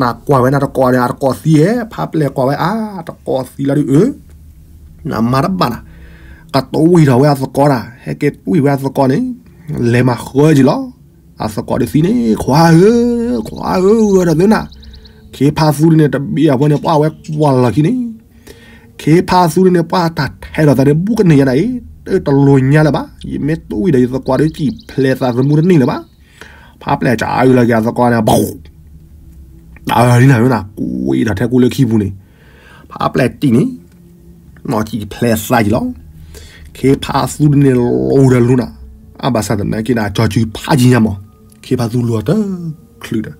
နကွၢ်ဝဲနတကိးဒီးအတကိးသံဧဲ, ဖးပျဲၢ်ကွၢ်ဝဲအါ, တကိးသံလီၤဒုးအၢ, နမၤတဘၣ်နၤ, ကတဝံၣ်ထီၣ်ဝဲအသကိးတၢ်, ဟဲက့ၤတွံၢ်ဝဲအသကိးန့ၣ်, လဲၤမၤဃၢက့ၤလီၤ, အသကိးဒုးသံန့ၣ်, ခွါဧၢ, ခွါဧၢ, ဂၢၢ်ဒီးသုနၤ, ခ့ဖးသူဒုးန့ၣ် တဘ့ၣ်အဝဲန့ၣ် ပှၤဝဲကွၢ်လီၤခံန့ၣ် ခ့ဖးသူဒုးန့ၣ် ပှၤတၢ်ထဲးထီၣ်သးန့ၣ် ဘူးကန့ၢ်ယၤဒၣ်အံၤ, တလိၣ်ညါလၢၤဘၣ်, ယမ့ၢ်တွံၢ်ဒီးယသကိးဒီး စံၣ်ဖျဲးသးသမူတန့ၢ်လၢၤဘၣ်, ဖးပျဲၢ်စၢ်အုးလီၤက့ၤအသကိးန့ၣ်, တၢ်အၢၣ်လံနၤ, ကွံာ်ဒီးထဲကူလၢခံပူၤန့ၣ်, ဖးပျဲၢ်တံၢ်န့ၣ်, နီၢ်စံၣ်ဖျဲးသးက့ၤလီၤ, ခ့ဖးသူဒုးန့ၣ် လိၤဒီးလိၤနၤ, အဘၣ်ဆၣ်သနာ်က့ဒီး ကၠီၤစုဖးကံညါမး, ခ့ဖးသူလိၤတချုးဒီး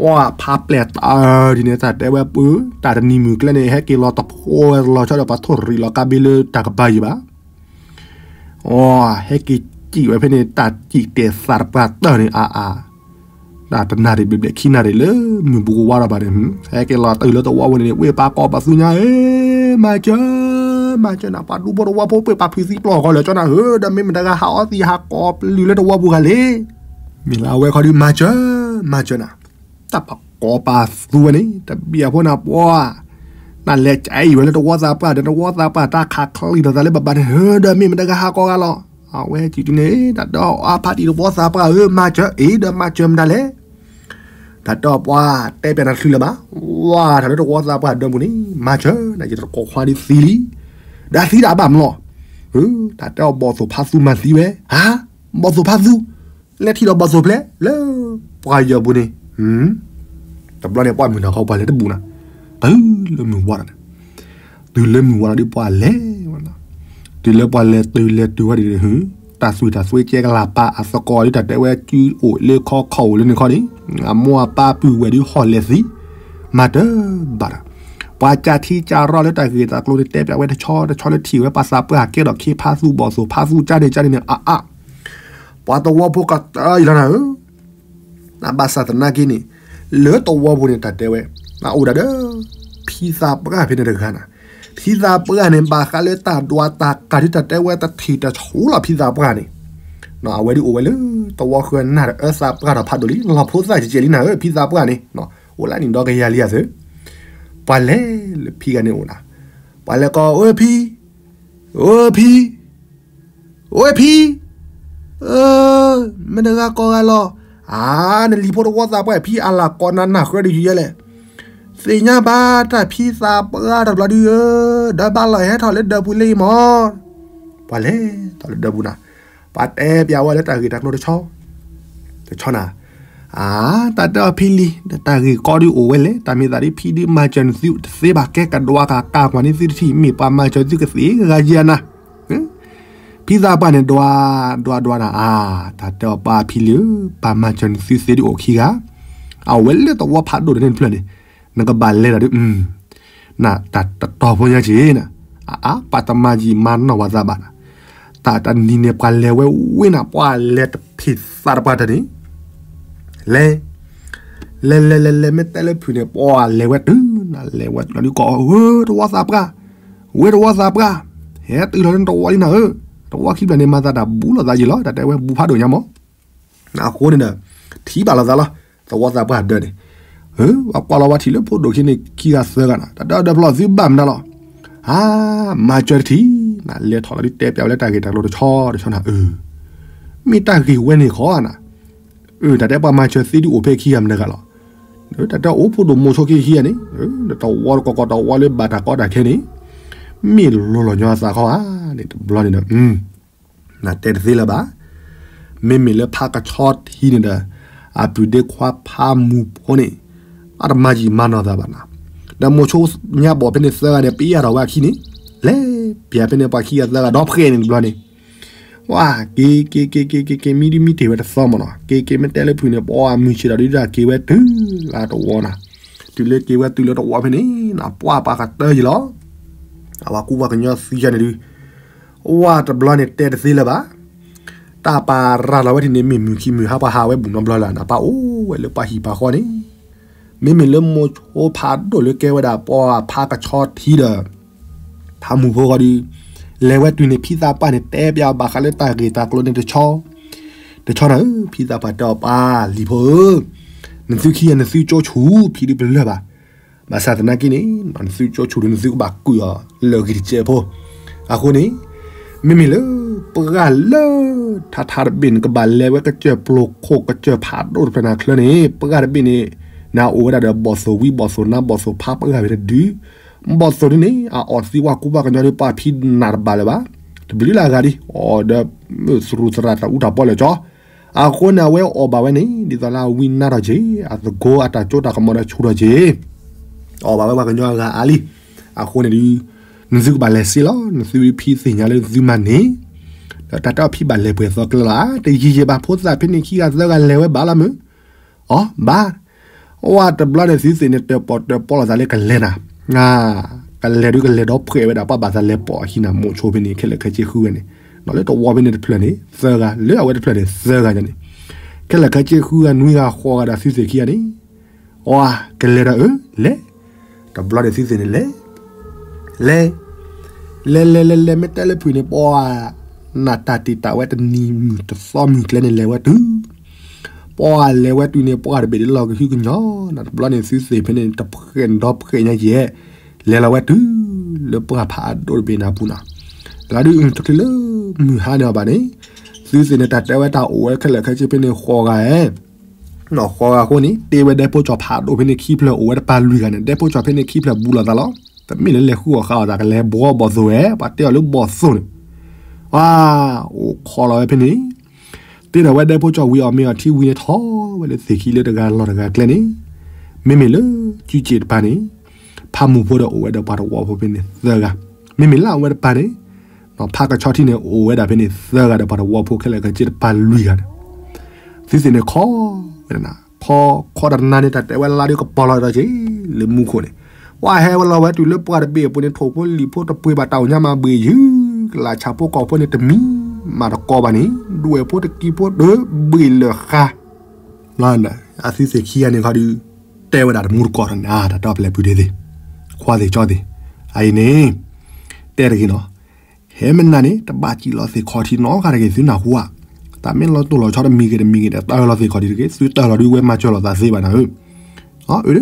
ဝဲဖးပျဲၢ်တၢ်ဒ်န့ၣ် တၢ်တဲဝဲပၢ, တၢ်တနံၤမုၢ်ကျဲန့ၣ် ဟဲက့ၤလီၤတဖိဝဲလီၤဆီဒီး ပှၤထိၣ်ရံၣ်လီၤကါဘ့လၢတၢ်ကပၤယံၤဘၣ်. အီ ဟဲက့ၤစံၣ်ဝဲဖဲန့ၣ် တၢ်စံၣ်တဲာ်သးတပှၢ်တၢၢ်န့ၣ် အါအါ တၢ်တနၣ်ရံၣ်ဘျဲၣ်ဘျဲၣ်ခံနၣ်ရံၣ်လၢမုၢ်ဘူးကဝါထီၣ်ဘၣ်န့ၣ် ဟဲက့ၤလီၤတုၤလၢတဝီပူၤန့ၣ် ဝ့ၢ်ပၢ်ကိးပသူညါဧၢ, မၤစၢၤ, မၤစၢၤနၤ ပှၤဒူဖိတဝီဖိ ပှ့ၤပာ်ဖုးသံပျီၢ်ဃီလၢာ်ကၠီနၤဧၢ, ဒီးမ့ၢ်မတၤဂၤဟးအီသံးဟးကိးပလုၢ်လၢတဝီပူၤဂၤလဲၣ်. မ့ၢ်လၢအဝဲခီဒုး မၤစၢၤ, မၤစၢၤနၤ တၢ်ပကိးပသူဝဲန့ၣ် တဘၣ်အဖိနၤပှၤ, နလဲၤကအံၤဝဲလၢတဝီသးပှၢ်ဒီး တဝီသးပှၢ်တၢ်ခးချံးထီၣ်သးလၢဘၣ်ဘၣ်န့ၣ် ဧၢ ဒီးမ့ၢ်မတၤဂၤဟးကိးဂၤလီၤ. အဝဲစံးတုၤန့ၣ် တၢ်ဒီးအါဖးတံၢ်တဝီသးပှၢ်ဧၢ မၤစၢၤအံၤဒီးမၤစၢၤမတၤလဲၣ်. တၢ်ဒီးပှၤတဲပျးနၤချုးလၢၤဘၣ်, ဝါထီၣ်လၢတဝီသးပှၢ်ဒၢပူၤန့ၣ် မၤစၢၤ နကတကိးခွါဒ်သံလံ, ဒီးသံတၢ်ဘၣ်မလီၤ. တၢ်တဲအီၤဘီၣ်သိၣ်ဖးသူမၤသံဝဲ, ဟါ, ဘီၣ်သိၣ်ဖးသူ လဲၤထံၣ်ဒီးဘီၣ်သိၣ်ဖျဲး လၢပှၤယၢၤပူၤန့ၣ်, တဘျီန့ၣ်ပှၤမုၢ်နၤခီပှၤလဲၤတဘူးနၤ, တုၤလၢမုၢ်ဝါလီၤန့ၣ်, တုၤလၢမုၢ်ဝါလီၤဒ်ပှၤလဲၤဝဲလီၤ, တုၤလၢပှၤလဲၤတုၤလဲၤတုၤဝဲဒ်န့ၣ် တၢ်သွံၣ်တၢ်သွဲကဲကလၤပာ်အသကိးဒ်တၢ်တဲဝဲ စုအိၣ်လၢခီခီၣ်အိၣ်လၢန့ၣ်ခီန့ၣ်, အမိၢ်အပၢ်ပုၢ်ဝဲၢ်ဒ်ဟီၣ်လဲၤသံ, မၤတဘၣ်ဒီး, ပှၤကၢ်ထံကၢ်ရီၣ်လၢတၢ်ဂ့ၢ်တၢ်ကျိၤန့ၣ် တဲပျးဝဲတဆီတဆီလၢထံၣ်ဝဲပှၤသးပှၢ်ကဲထီၣ်ခ့ဖးသူဘီၣ်သိၣ်ဖးသူကၢ်န့ၣ်ကၢ်န့ၣ်န့ၣ် အါအါ ပှၤတဝီဖိကတၢၢ်ယံၤလီၤနၤဧၢ, နဘၣ်ဆၣ်သနာ်က့န့ၣ်, လၢတဝီပူၤန့ၣ်တၢ်တဲဝဲ, နအိၣ်ဒၣ်ဒီး, ဖံသးပှၢ်ဖဲန့ၣ်တဂၤနၤ, ဖံသးပှၢ်န့ၣ် ဘၣ်ဃးလၢတၢ်ဒွးတၢ်ကးဒ်တၢ်တဲဝဲတထံၣ်တဆိလီၤဖံသးပှၢ်န့ၣ်, အဝဲဒ်အိၣ်ဝဲလၢတဝီဃၢၤနၢ်တအၢသးပှၢ်ထီၣ်ဖးဒိၣ်လံ လီၤဖိသၣ်ကဲကဲလံနၤဧၢ ဖံသးပှၢ်န့ၣ်, အိၣ်လၢနံၣ်ဒီကယၤလံအသိး, ပှၤလဲၤလၢဖံဂၤန့ၣ်အိၣ်နၤ, ပှၤလဲၤကိး အိၣ်ဖံ, အိၣ်ဖံ အိၣ်ဖံ, မ့ၢ်တဂၤကိးဂၤလီၤ, အါ နလံၤဖိတဝီသးပှၢ်ဖံအလၤကိးနၤနၢ်ဃၢဒုးယံၤယဲလဲၣ်, သ့ၣ်ညါဘၣ်တၢ်ဖံသးပှၢ်တဘျီဒုးဧၢ, ဒီးဘၣ်လီၤဟဲထီၣ်လၢဒၢးပူၤလံမး, ပှၤလဲၤထီၣ်လၢဒၢးပူၤနၤ, ပှၤတဲပျးဝဲလၢတၢ်ဂ့ၢ်တၢ်ကျိၤတဆီ, တဆီနၤ, အါ တၢ်တဲအီၤဖံလံၤ တၢ်ဂ့ၢ်ကီဒုးအိၣ်ဝဲလဲၣ် တၢ်မ့ၢ်သးဒ်ဖံဒုးမၤစၢၤနသုတသ့ဘၣ် ကဲကဒွးကးကးကွၢ်န့ၢ်သုတထံၣ် မ့ၢ်ပှၤမၤစၢၤသုကသ့ဂၤယဲနၤ ဖံသးပှၢ်န့ၣ်ဒွး, ဒွးဒွးနၤ အါ, တၢ်တဲအီၤပၢ်ဖံလံၤဧၢ, ပၢ်မၤစၢၤနသုသ့ဒ်အိၣ်ခံဂၤ, အဝဲလၢတဝီဖးဒိၣ်တန့ၢ်တဖျၢၣ်န့ၣ်, နကဘၣ်လဲၤဒီးဒုး, နတၢ်တတီၤဖိညါက့ၤနၤ, အါအါ ပှၤတမၤယံာ်မၤနီၢ်ဝဲသးဘၣ်နၤ, တၢ်တနံၤန့ၣ်ပှၤလဲၤဝဲဝ့ၢ်နၤ ပှၤလဲၤတဖံးသးတပှၢ်တၢၢ်န့ၣ်, လဲၤ လဲၤလဲၤလဲၤလဲၤ မ့ၢ်တဲလၢဖုၣ်န့ၣ် ပှၤလဲၤဝဲတုၤနၤ လဲၤဝဲတုၤလီၤဒုးကိး ဧၢ တဝီသးပှၢ်, ဝဲတဝီသးပှၢ်, ဟဲတုၤလီၤန့ၣ်တဝီလံနၤဧၢ, တဝီခံဖျၢၣ်န့ၣ် မၤသးတၢ်ဘူးလိာ်သးယံာ်လီၤ တၢ်တဲဝဲဘူးဖးဒိၣ်ညါမး, အဃိန့ၣ်ဒီး, ထံၣ်ဘၣ်လိာ်သးလီၤ, တဝီသးပှၢ်ဒၢန့ၣ်, ဝဲကွၢ်လီၤဝဲထံၣ်လၢဖိဒိၣ်ခံန့ၣ် ခံဂၤသၢဂၤနၤ တၢ်ဒၢဒၢဖျီသံဘၣ်မနုၤလီၤ, ဟါ, မၤစၢၤတထံၣ်, နလဲၤထီၣ်လီၤဒုးတဲပျးဝဲလၢတၢ်ဂ့ၢ်တၢ်ကျိၤတဆီတဆီနၤဧၢ, မ့ၢ်တၢ်ဂ့ၢ်ဝဲန့ၣ်ဃီနၤ အၢ တၢ်တဲပှၤမၤစၢၤသ့ဒုးအိၣ်ဖဲခံဂၤမတၤဂၤလီၤ, တၢ်တဲအိၣ်ဖိဒိၣ်မိၤဆိခံခံဂၤန့ၣ်, တဝီတကိးကိးတဝီလၢဘၣ်တၢ်ကီတၢ်ခဲန့ၣ်, မ့ၢ်လိၤလီၤညီအသးခီဧါန့ၣ် တဘျီန့ၣ်ဒီး, နတဲတသ့လၢၤဘၣ်, မ့မ့ၢ်လၢဖးကဆီထံန့ၣ်ဒီး, အပုၢ်ဒ့ခွါဖးမူဖိန့ၣ်, အတမၤယံာ်မၤနီၢ်သးဘၣ်နၤ, ဒီးမိၤဆိညါဘီၣ်ဖဲန့ၣ်သၢဂၤန့ၣ် ပယၢ်ထီၣ်ဝဲအခံန့ၣ်, လဲၤပျးဖဲန့ၣ်ပှၤခံဂၤသၢဂၤဒီးဖှဲးန့ၣ်တဘျီန့ၣ် ဝါ က့ၤ က့ၤ က့ၤ က့ၤ က့ၤ က့ၤ မံဒုးမံတ့ၢ်ဝဲတသီမးနီၤ, က့ၤ က့ၤ မ့ၢ်တဲလၢဖုၣ်န့ၣ် ပှၤမုၢ်ဆ့ၣ်ဒီးဒုးတၢ်က့ၤဝဲတုၤလၢတဝီနၤ, တုၤလၢက့ၤဝဲတုၤလၢတဝီဖဲန့ၣ် နပှၢ်ပှၤကတၢၢ်ယံၤလီၤ, အဝဲကူပှၤကညီသံယါန့ၣ်ဒုး, ဝါတဘျီန့ၣ်တဲတသ့လၢၤဘၣ်, တၢ်ပာ်ရၤလီၤဝဲဒ်န့ၣ် မ့ၢ်မုၢ်ခံမုၢ်ဟါပှၤဟးဝဲဘူးနီတဘျီလၢၤ နပၢ်အိၣ်ဝဲလၢပှၤဟံၣ်ပှၤဃီန့ၣ်, မ့မ့ၢ်လၢမိၤဆိဖးဒိၣ်လၢကဲဝဲဒၣ်ပှၤဖးကဆီထံဒီး ဖးမူဖိဃီဒီး, လဲၤဝဲတုၤန့ၣ် ဖံသးပှၢ်န့ၣ် တဲပျးဘၣ်ဃးလၢတၢ်ဂ့ၢ်တၢ်ကျိၤန့ၣ်တဆီ, တဆီနၤဧၢ, ဖံသးပှၢ်တဲအီၤပၢ်လံၤဖိဧၢ, နသုခံဂၤနသုကၠိဆူၣ် ဖံဒုးပလၢၢ်ဘၣ်, ဘၣ်ဆၣ်သနာ်က့န့ၣ် နသုကၠိဆူၣ်ဒီးနသုကဘၣ်ကုၢ်အီၤလၢအဂ့ၢ်တစဲးဖိ, အဃိန့ၣ် မ့မ့ၢ်လၢ ပှၢ်လၢ ထါထါတဘ့ၣ်န့ၣ် ကဘၣ်လဲၤဝဲကစၢၢ်ပျိၤခိၣ်ကစၢၢ်ဖးဒိၣ်တဖျၢၣ်နၤချၢန့ၣ် ပှၢ်တဘ့ၣ်န့ၣ် နအိၣ်ဝဲဒၣ်ဒီးဘီၣ်သိၣ်ဝံဘီၣ်သိၣ်နါဘီၣ်သိၣ်ဖးပှၢ်ဝဲတဒု, ဘီၣ်သိၣ်ဒ်န့ၣ် အအီၣ်သံဝဲကူပှၤကညီဒီးပှၤဖံနးတဘၣ်လၢၤဘၣ်, တဘျုးလၢအဂၤဒ် အီၣ်ဒီး မုၢ်သရူးသရၣ်တၢ်အူတၢ်ပီလၢာ်ကၠီ, အဃိန့ၣ် အဝဲအီၣ်ဘၣ်ဝဲန့ၣ် ဒ်သိးလၢအဝံနါထီၣ်က့ၤ အသကိးအတၢ်စိတၢ်ကမီၤဒီးဆူၣ်ထီၣ်က့ၤ အီၣ်ဘၣ်ဝဲပှၤကညီအဂၤအါလံ, အဃိန့ၣ်ဒုး နသုကဘၣ်လဲၤစ့လီၤ, နသုဖံသ့ၣ်ညါလၢနသုမၤန့ၢ်, ဒီးတၢ်တဲအီၤဖံဘၣ်လဲၤပှဲၤသီကျဲလီၤဧါ, တယံာ်ယံာ်ဘၣ်ဖိသၣ်ဖဲန့ၣ်ခံဂၤသၢဂၤလဲၤဝဲဘၣ်လီၤမုၢ်, အီ ဘၣ်, ဝဲတဘျီန့ၣ်သုသ့ၣ်န့ၣ်တၢၣ်ပီၣ်တၢၣ်ပီလိာ်သးလၢကလဲၤနၤ, ကလဲၤဒုးကလဲၤဒီးဖှဲးဝဲဒၣ်ပှၤဘၣ်သးလဲၤပိာ်အဟံၣ်နၤမိၤဆိဖဲန့ၣ် ခဲလၢာ်ခဲဆ့ဃုဝဲန့ၣ်, လၢတဝီဖဲန့ၣ်တဖျၢၣ်န့ၣ် သၢဂၤ, လၢအဝဲတဖျၢၣ်န့ၣ် သၢဂၤန့ၣ်, ခဲလၢာ်ခဲဆ့ဃုဂၤနွံဂၤဃိးဂၤဒီးသုသ့ၣ်ခံဂၤန့ၣ်, အကလဲၤဒီးအၢလဲၤ, တဘျီန့ၣ်သုသ့ၣ်န့ၣ်လဲၤ, လဲၤ, လဲၤလဲၤလဲၤလဲၤ မ့ၢ်တဲလၢဖုၣ်န့ၣ် ပှၤ နတၢ်တ့ၢ်တၢ်ဝဲတနံၤမုၢ်တသီမုၢ်ကျဲန့ၣ်လဲၤဝဲတုၤ ပှၤလဲၤဝဲတုၤန့ၣ် ပှၤတဘ့ၣ်ဒ်လီၤကဟုကညီၤ, နတဘျီန့ၣ်သုသ့ၣ်ဖဲန့ၣ် တဖှဲးဒီဖှဲးညါယဲၢ်, လဲၤလီၤဝဲတုၤ လၢပှၤဖးဒိၣ်တဘ့ၣ်နၤပူၤနီၤ, လၢဒုး တချုးလၢမုၢ်ဟါန့ၣ်အီၤဘၣ်န့ၣ်, သုသ့ၣ်န့ၣ် တၢ်တဲဝဲတၢ်အိၣ်ဝဲခဲလၢာ်ခဲဆ့ဖဲန့ၣ် ဃိးဂၤဧၢ နီၢ်ဃိးဂၤအဃိန့ၣ် တ့ဝဲဒဲဖိကၠီၤဖးဒိၣ်ဖဲန့ၣ်ခံဖျၢၣ် အိၣ်ဝဲတပၤလွံၢ်ဂၤန့ၣ် ဒဲဖိကၠီၤဖဲန့ၣ်ခံဖျၢၣ်ဘူးလိာ်သးလီၤ. တမ့ၢ်လၢလဲၤဃုအီၣ်ဃုအီတၢ်ကလဲၤဘှီဘီၣ်သိၣ်ဝဲ, ပှၤတဲအီၤလၢဘီၣ်သိၣ်န့ၣ်, အိၣ်ခိးလီၤဝဲဖဲန့ၣ်, တ့ဒီးဝဲဒဲဖိကၠီၤဝံၤအီၣ်မ့ၤအီထံဝံၤန့ၣ် ထီၣ်ဝဲလၢသ့ၣ်ခံလၢတဂၤလီၢ်တဂၤကျဲန့ၣ်, မ့မ့ၢ်လၢစုစ့ၣ်တပၤန့ၣ်, ဖးမုၢ်ဖိဒီးအိၣ်ဝဲဒီးပှၤတဝီဖိဖဲန့ၣ်သၢဂၤ, မ့မ့ၢ်လၢအဝဲတပၤန့ၣ်, ဖးကဆီထံန့ၣ် အိၣ်ဝဲဒၣ်ဖဲန့ၣ်သၢဂၤဒီးပှၤတဝီဖိခဲလၢာ်ခဲဆ့တပၤလွံၢ်ဂၤန့ၣ်, သုသ့ၣ်န့ၣ်ခီဝဲဒၣ်, ခီခီတနၤန့ၣ် တၢ်တဲဝဲလါဒုးကပီၤလီၤဒီးက့ၤ, လၢမူခိၣ်န့ၣ်, ပှၤဟဲဝဲလီၤဝဲတုၤလၢပှၤတဘ့ၣ်အပူၤန့ၣ် ထိၣ်ဖိလံာ်ဖိတပှ့ၤဘၣ်တၢ်အိၣ်ညါမးဘှ့ၣ်ယုၢ်, ကလၢ်ဆၣ်ဖိကီၢ်ဖိန့ၣ်တမံၤမးတကိးဘၣ်န့ၣ် ဒွဲၣ်ဖိတကံဖိဒၢဘှ့ၣ်လၢာ်ဃါ အသုသ့ၣ်ခံဂၤန့ၣ်ခီဒုး, တဲဝဲဒၣ်တမူတကိးဒီးန့ၣ် တၢ်တီပလဲၤပုၢ်ဒ့သ့ၣ်, ခွါသ့ၣ်ကၠီသ့ၣ်, အအံၤန့ၣ်, တဲတဂ့ၤနီၤ, ဟဲမနၤန့ၣ် တဘၣ်စံၣ်လီၤသ့ၣ်ခီၣ်ထံးနီတဂၤတဂ့ၤ သုနၢ်ဟူဧါ, တၢ်မ့ၢ်လီၤတိၢ်လီၤဆီတမံၤဂ့ၤတမံၤဂ့ၤဒီး တၢ်လီၤသ့ၣ်ခီၣ်ထံးတဂ့ၤ သုတၢ်လီၤဒုးဝဲမၤစၢၤလိာ်သးသ့ဘၣ်နၤဧၢ, အၢ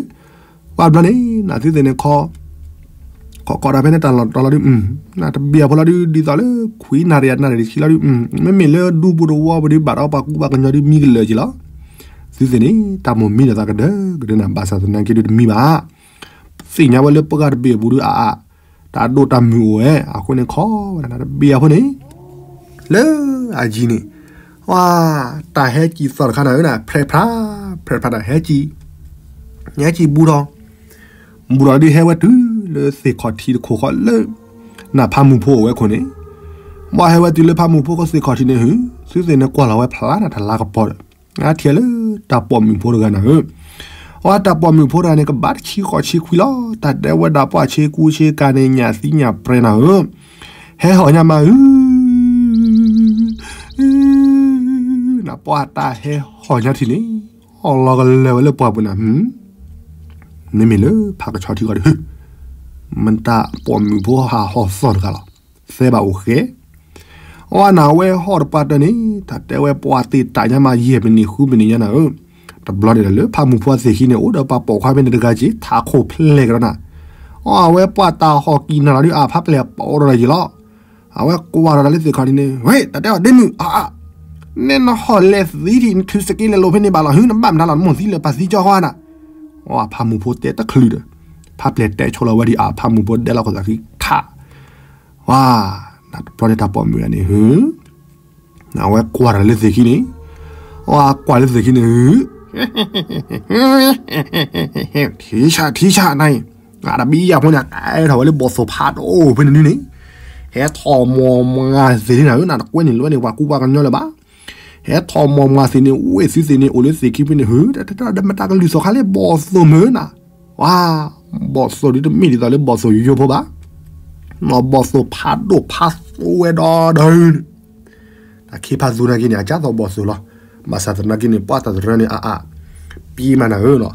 ပှၤဘျီန့ၣ် နသုသ့ၣ်န့ၣ်ခီ ခီခီဒီးဖဲန့ၣ်တၢ်လီၤတၢ်လီၤဒုး, နတဘ့ၣ်အဖိလီၤဒုး ဒ်သိးလၢ ခွံနၣ်ရံၣ်အနၣ်ရံၣ်တဆံလီၤဒုး, မ့မ့ၢ်လၢဒူပူၤတဝီပူၤဒုး ဘၣ်ဒီးပှၤကူပှၤကညီဒုး မံကလၢာ်က့ၤလီၤ, သုသ့ၣ်န့ၣ် တၢ်မိၣ်မံဒီးသးကဒၢကဒၢနၤ ဘၣ်ဆၣ်သနာ်က့ဒုးတမံဘၣ်, သ့ၣ်ညါဝဲလၢပှၤတဘ့ၣ်အပူၤဒုးအါအါ, တၢ်ဒိၣ်တၢ်မုၢ်အိၣ်ဝဲ အဃိန့ၣ်ခီဝဲဒၣ်နၤ တဘ့ၣ်အဖိန့ၣ် လၢအယံၤန့ၣ်, ဝါ, တၢ်ဟဲကံၣ်သီၣ်တခါနၤဧၢနၤ ဖြဲးဖြါ, ဖြဲးဖြါနၤ ဟဲကံၣ်, ဟဲကံၣ်ဘူးထီၣ်, ဘူးထီၣ်ဒုးဟဲဝဲတုၤလၢသ့ၣ်ခီၣ်ထံးတခိၣ်ဃီလၢ နဖးမုၢ်ဖိအိၣ်ဝဲခိၣ်န့ၣ်, ဘၣ်ဟဲဝဲတုၤလၢဖးမုၢ်ဖိဃီသ့ၣ်ခီၣ်ထံးန့ၣ် ဟု, သုသ့ၣ်န့ၣ်ကွၢ်လီၤဝဲဖျါနၤတၢ်လၤကပီၤဒီး, အါထံၣ်လၢတၢ်ပိာ်မုၣ်ဖိတဂၤနၤဧၢ, အဝဲတၢ်ပိာ်မုၣ်ဖိတဂၤန့ၣ် ကဘၣ်တဆံဃိးဆံခွံလီၤ, တၢ်တဲဝဲဒၣ်ပှၤဆ့ကူဆ့ကၤန့ၣ် ညၣ်သံညၣ်ပြဲနၤဧၢ ဟဲဟီၣ်ညါမးဧၢ, နပှၤတၢ်ဟဲဟီၣ်ညါထံၣ်န့ၣ်, အီၣ်လီၤကလၢာ်ဝဲလၢပှၢ်ပူၤနၤ, မ့မ့ၢ်လၢဖးကဆီထံဂီၢ်ဒီး, မတၤပိာ်မုၣ်ဖိဟးဟီၣ်သီၣ်တဂၤလီၤ, သဲဘၣ်အိၣ်ဃဲ အဝဲနၤဝဲဟီၣ်တပှၢ်တၢၢ်န့ၣ် တၢ်တဲဝဲပှၤတ့ၢ်တၢ်ညါမး ယဲၢ်မံးနံးဃုမံးနံးညါနၤဧၢ, တဘျီန့ၣ်ဒီးလၢဖးမုၢ်ဖိသ့ၣ်ခံန့ၣ် အိၣ်ဒီးပှၤပိာ်ခွါဖဲန့ၣ်တဂၤက့ၤ ထးခိၣ်ဖျဲၣ်ကဒီးနၤ, အဝဲပှၤတၢ်ဟီၣ်ကံၣ်နၤလီၤဒုးအဖးပျဲၢ်ပိာ်ဒီးယံၤလီၤ, အဝဲကွၢ်ဒီးလၢသ့ၣ်ခီၣ်ထံးန့ၣ် ဝဲ တၢ်တဲအီၤဒ့မုၣ်အါအါ, နဲနဟီၣ်လဲၤသံထံၣ် နထုးစက့လဲၤလိာ်ဖဲန့ၣ်ဘၣ်လီၤ ဟု နဘၣ်မတၤလီၤ နမိၢ်သံလၢပှၤသံကၠီဃီနၤ, အဖးမုၢ်ဖိတဲတချုးဒီး, ဖးပျဲၢ်တဲဆိလီၤဝဲဒ်အဖးမုၢ်ဖိဒဲးလီၤကီၢ်သးခံထး ဝါ, နတဘျီန့ၣ်တၢ်ပိာ်မုၣ်ဂၤန့ၣ် ဟု, နဝဲကွၢ်တၢ်လၢသ့ၣ်ခံန့ၣ်, ဝဲကွၢ်လၢသ့ၣ်ခံန့ၣ် ဟု, ထံဆးထံဆးနၤအံၤ, အတဘံယၢ်ဖိန့ၣ် ကဲထီၣ်ဝဲလၢဘီၣ်သိၣ်ဖးဒိၣ်ဖဲန့ၣ်ဒုးန့ၣ်, ဟဲထီၣ်မီၢ်မၤသ့ၣ်န့ၣ်နၤဧၢ နတကွဲန့ၣ်လၢန့ၣ် ပှၤကူပှၤကညီလၢၤဘၣ် ဟဲထီၣ်မီၢ်မၤသ့ၣ်န့ၣ် ဝ့ၢ်သုသ့ၣ်န့ၣ် အိၣ်လၢသ့ၣ်ခံဖဲန့ၣ် ဟု, တၢ်တၢ်တၢ်ဒီးမတၤကလုၢ်သီၣ်ခါလၢဘီၣ်သိၣ်မုၢ်နၤ, ဝါ, ဘီၣ်သိၣ်ဒုးတမ့ၢ်ဒ်သိးလၢဘီၣ်သိၣ်ယိယိဖိဘၣ်, နီၢ်ဘီၣ်သိၣ်ဖးဒိၣ်ဖးသိဝဲဒီးဒီး တၢ်ခ့ဖးသူနာ်က့န့ၣ် အကၢ်သိးဘီၣ်သိၣ်လီၤ, ဘၣ်ဆၣ်သနာ်က့န့ၣ် ပှၤတၢ်တရၢန့ၣ် အအါ, ပံမးနၤဧၢနီၤ,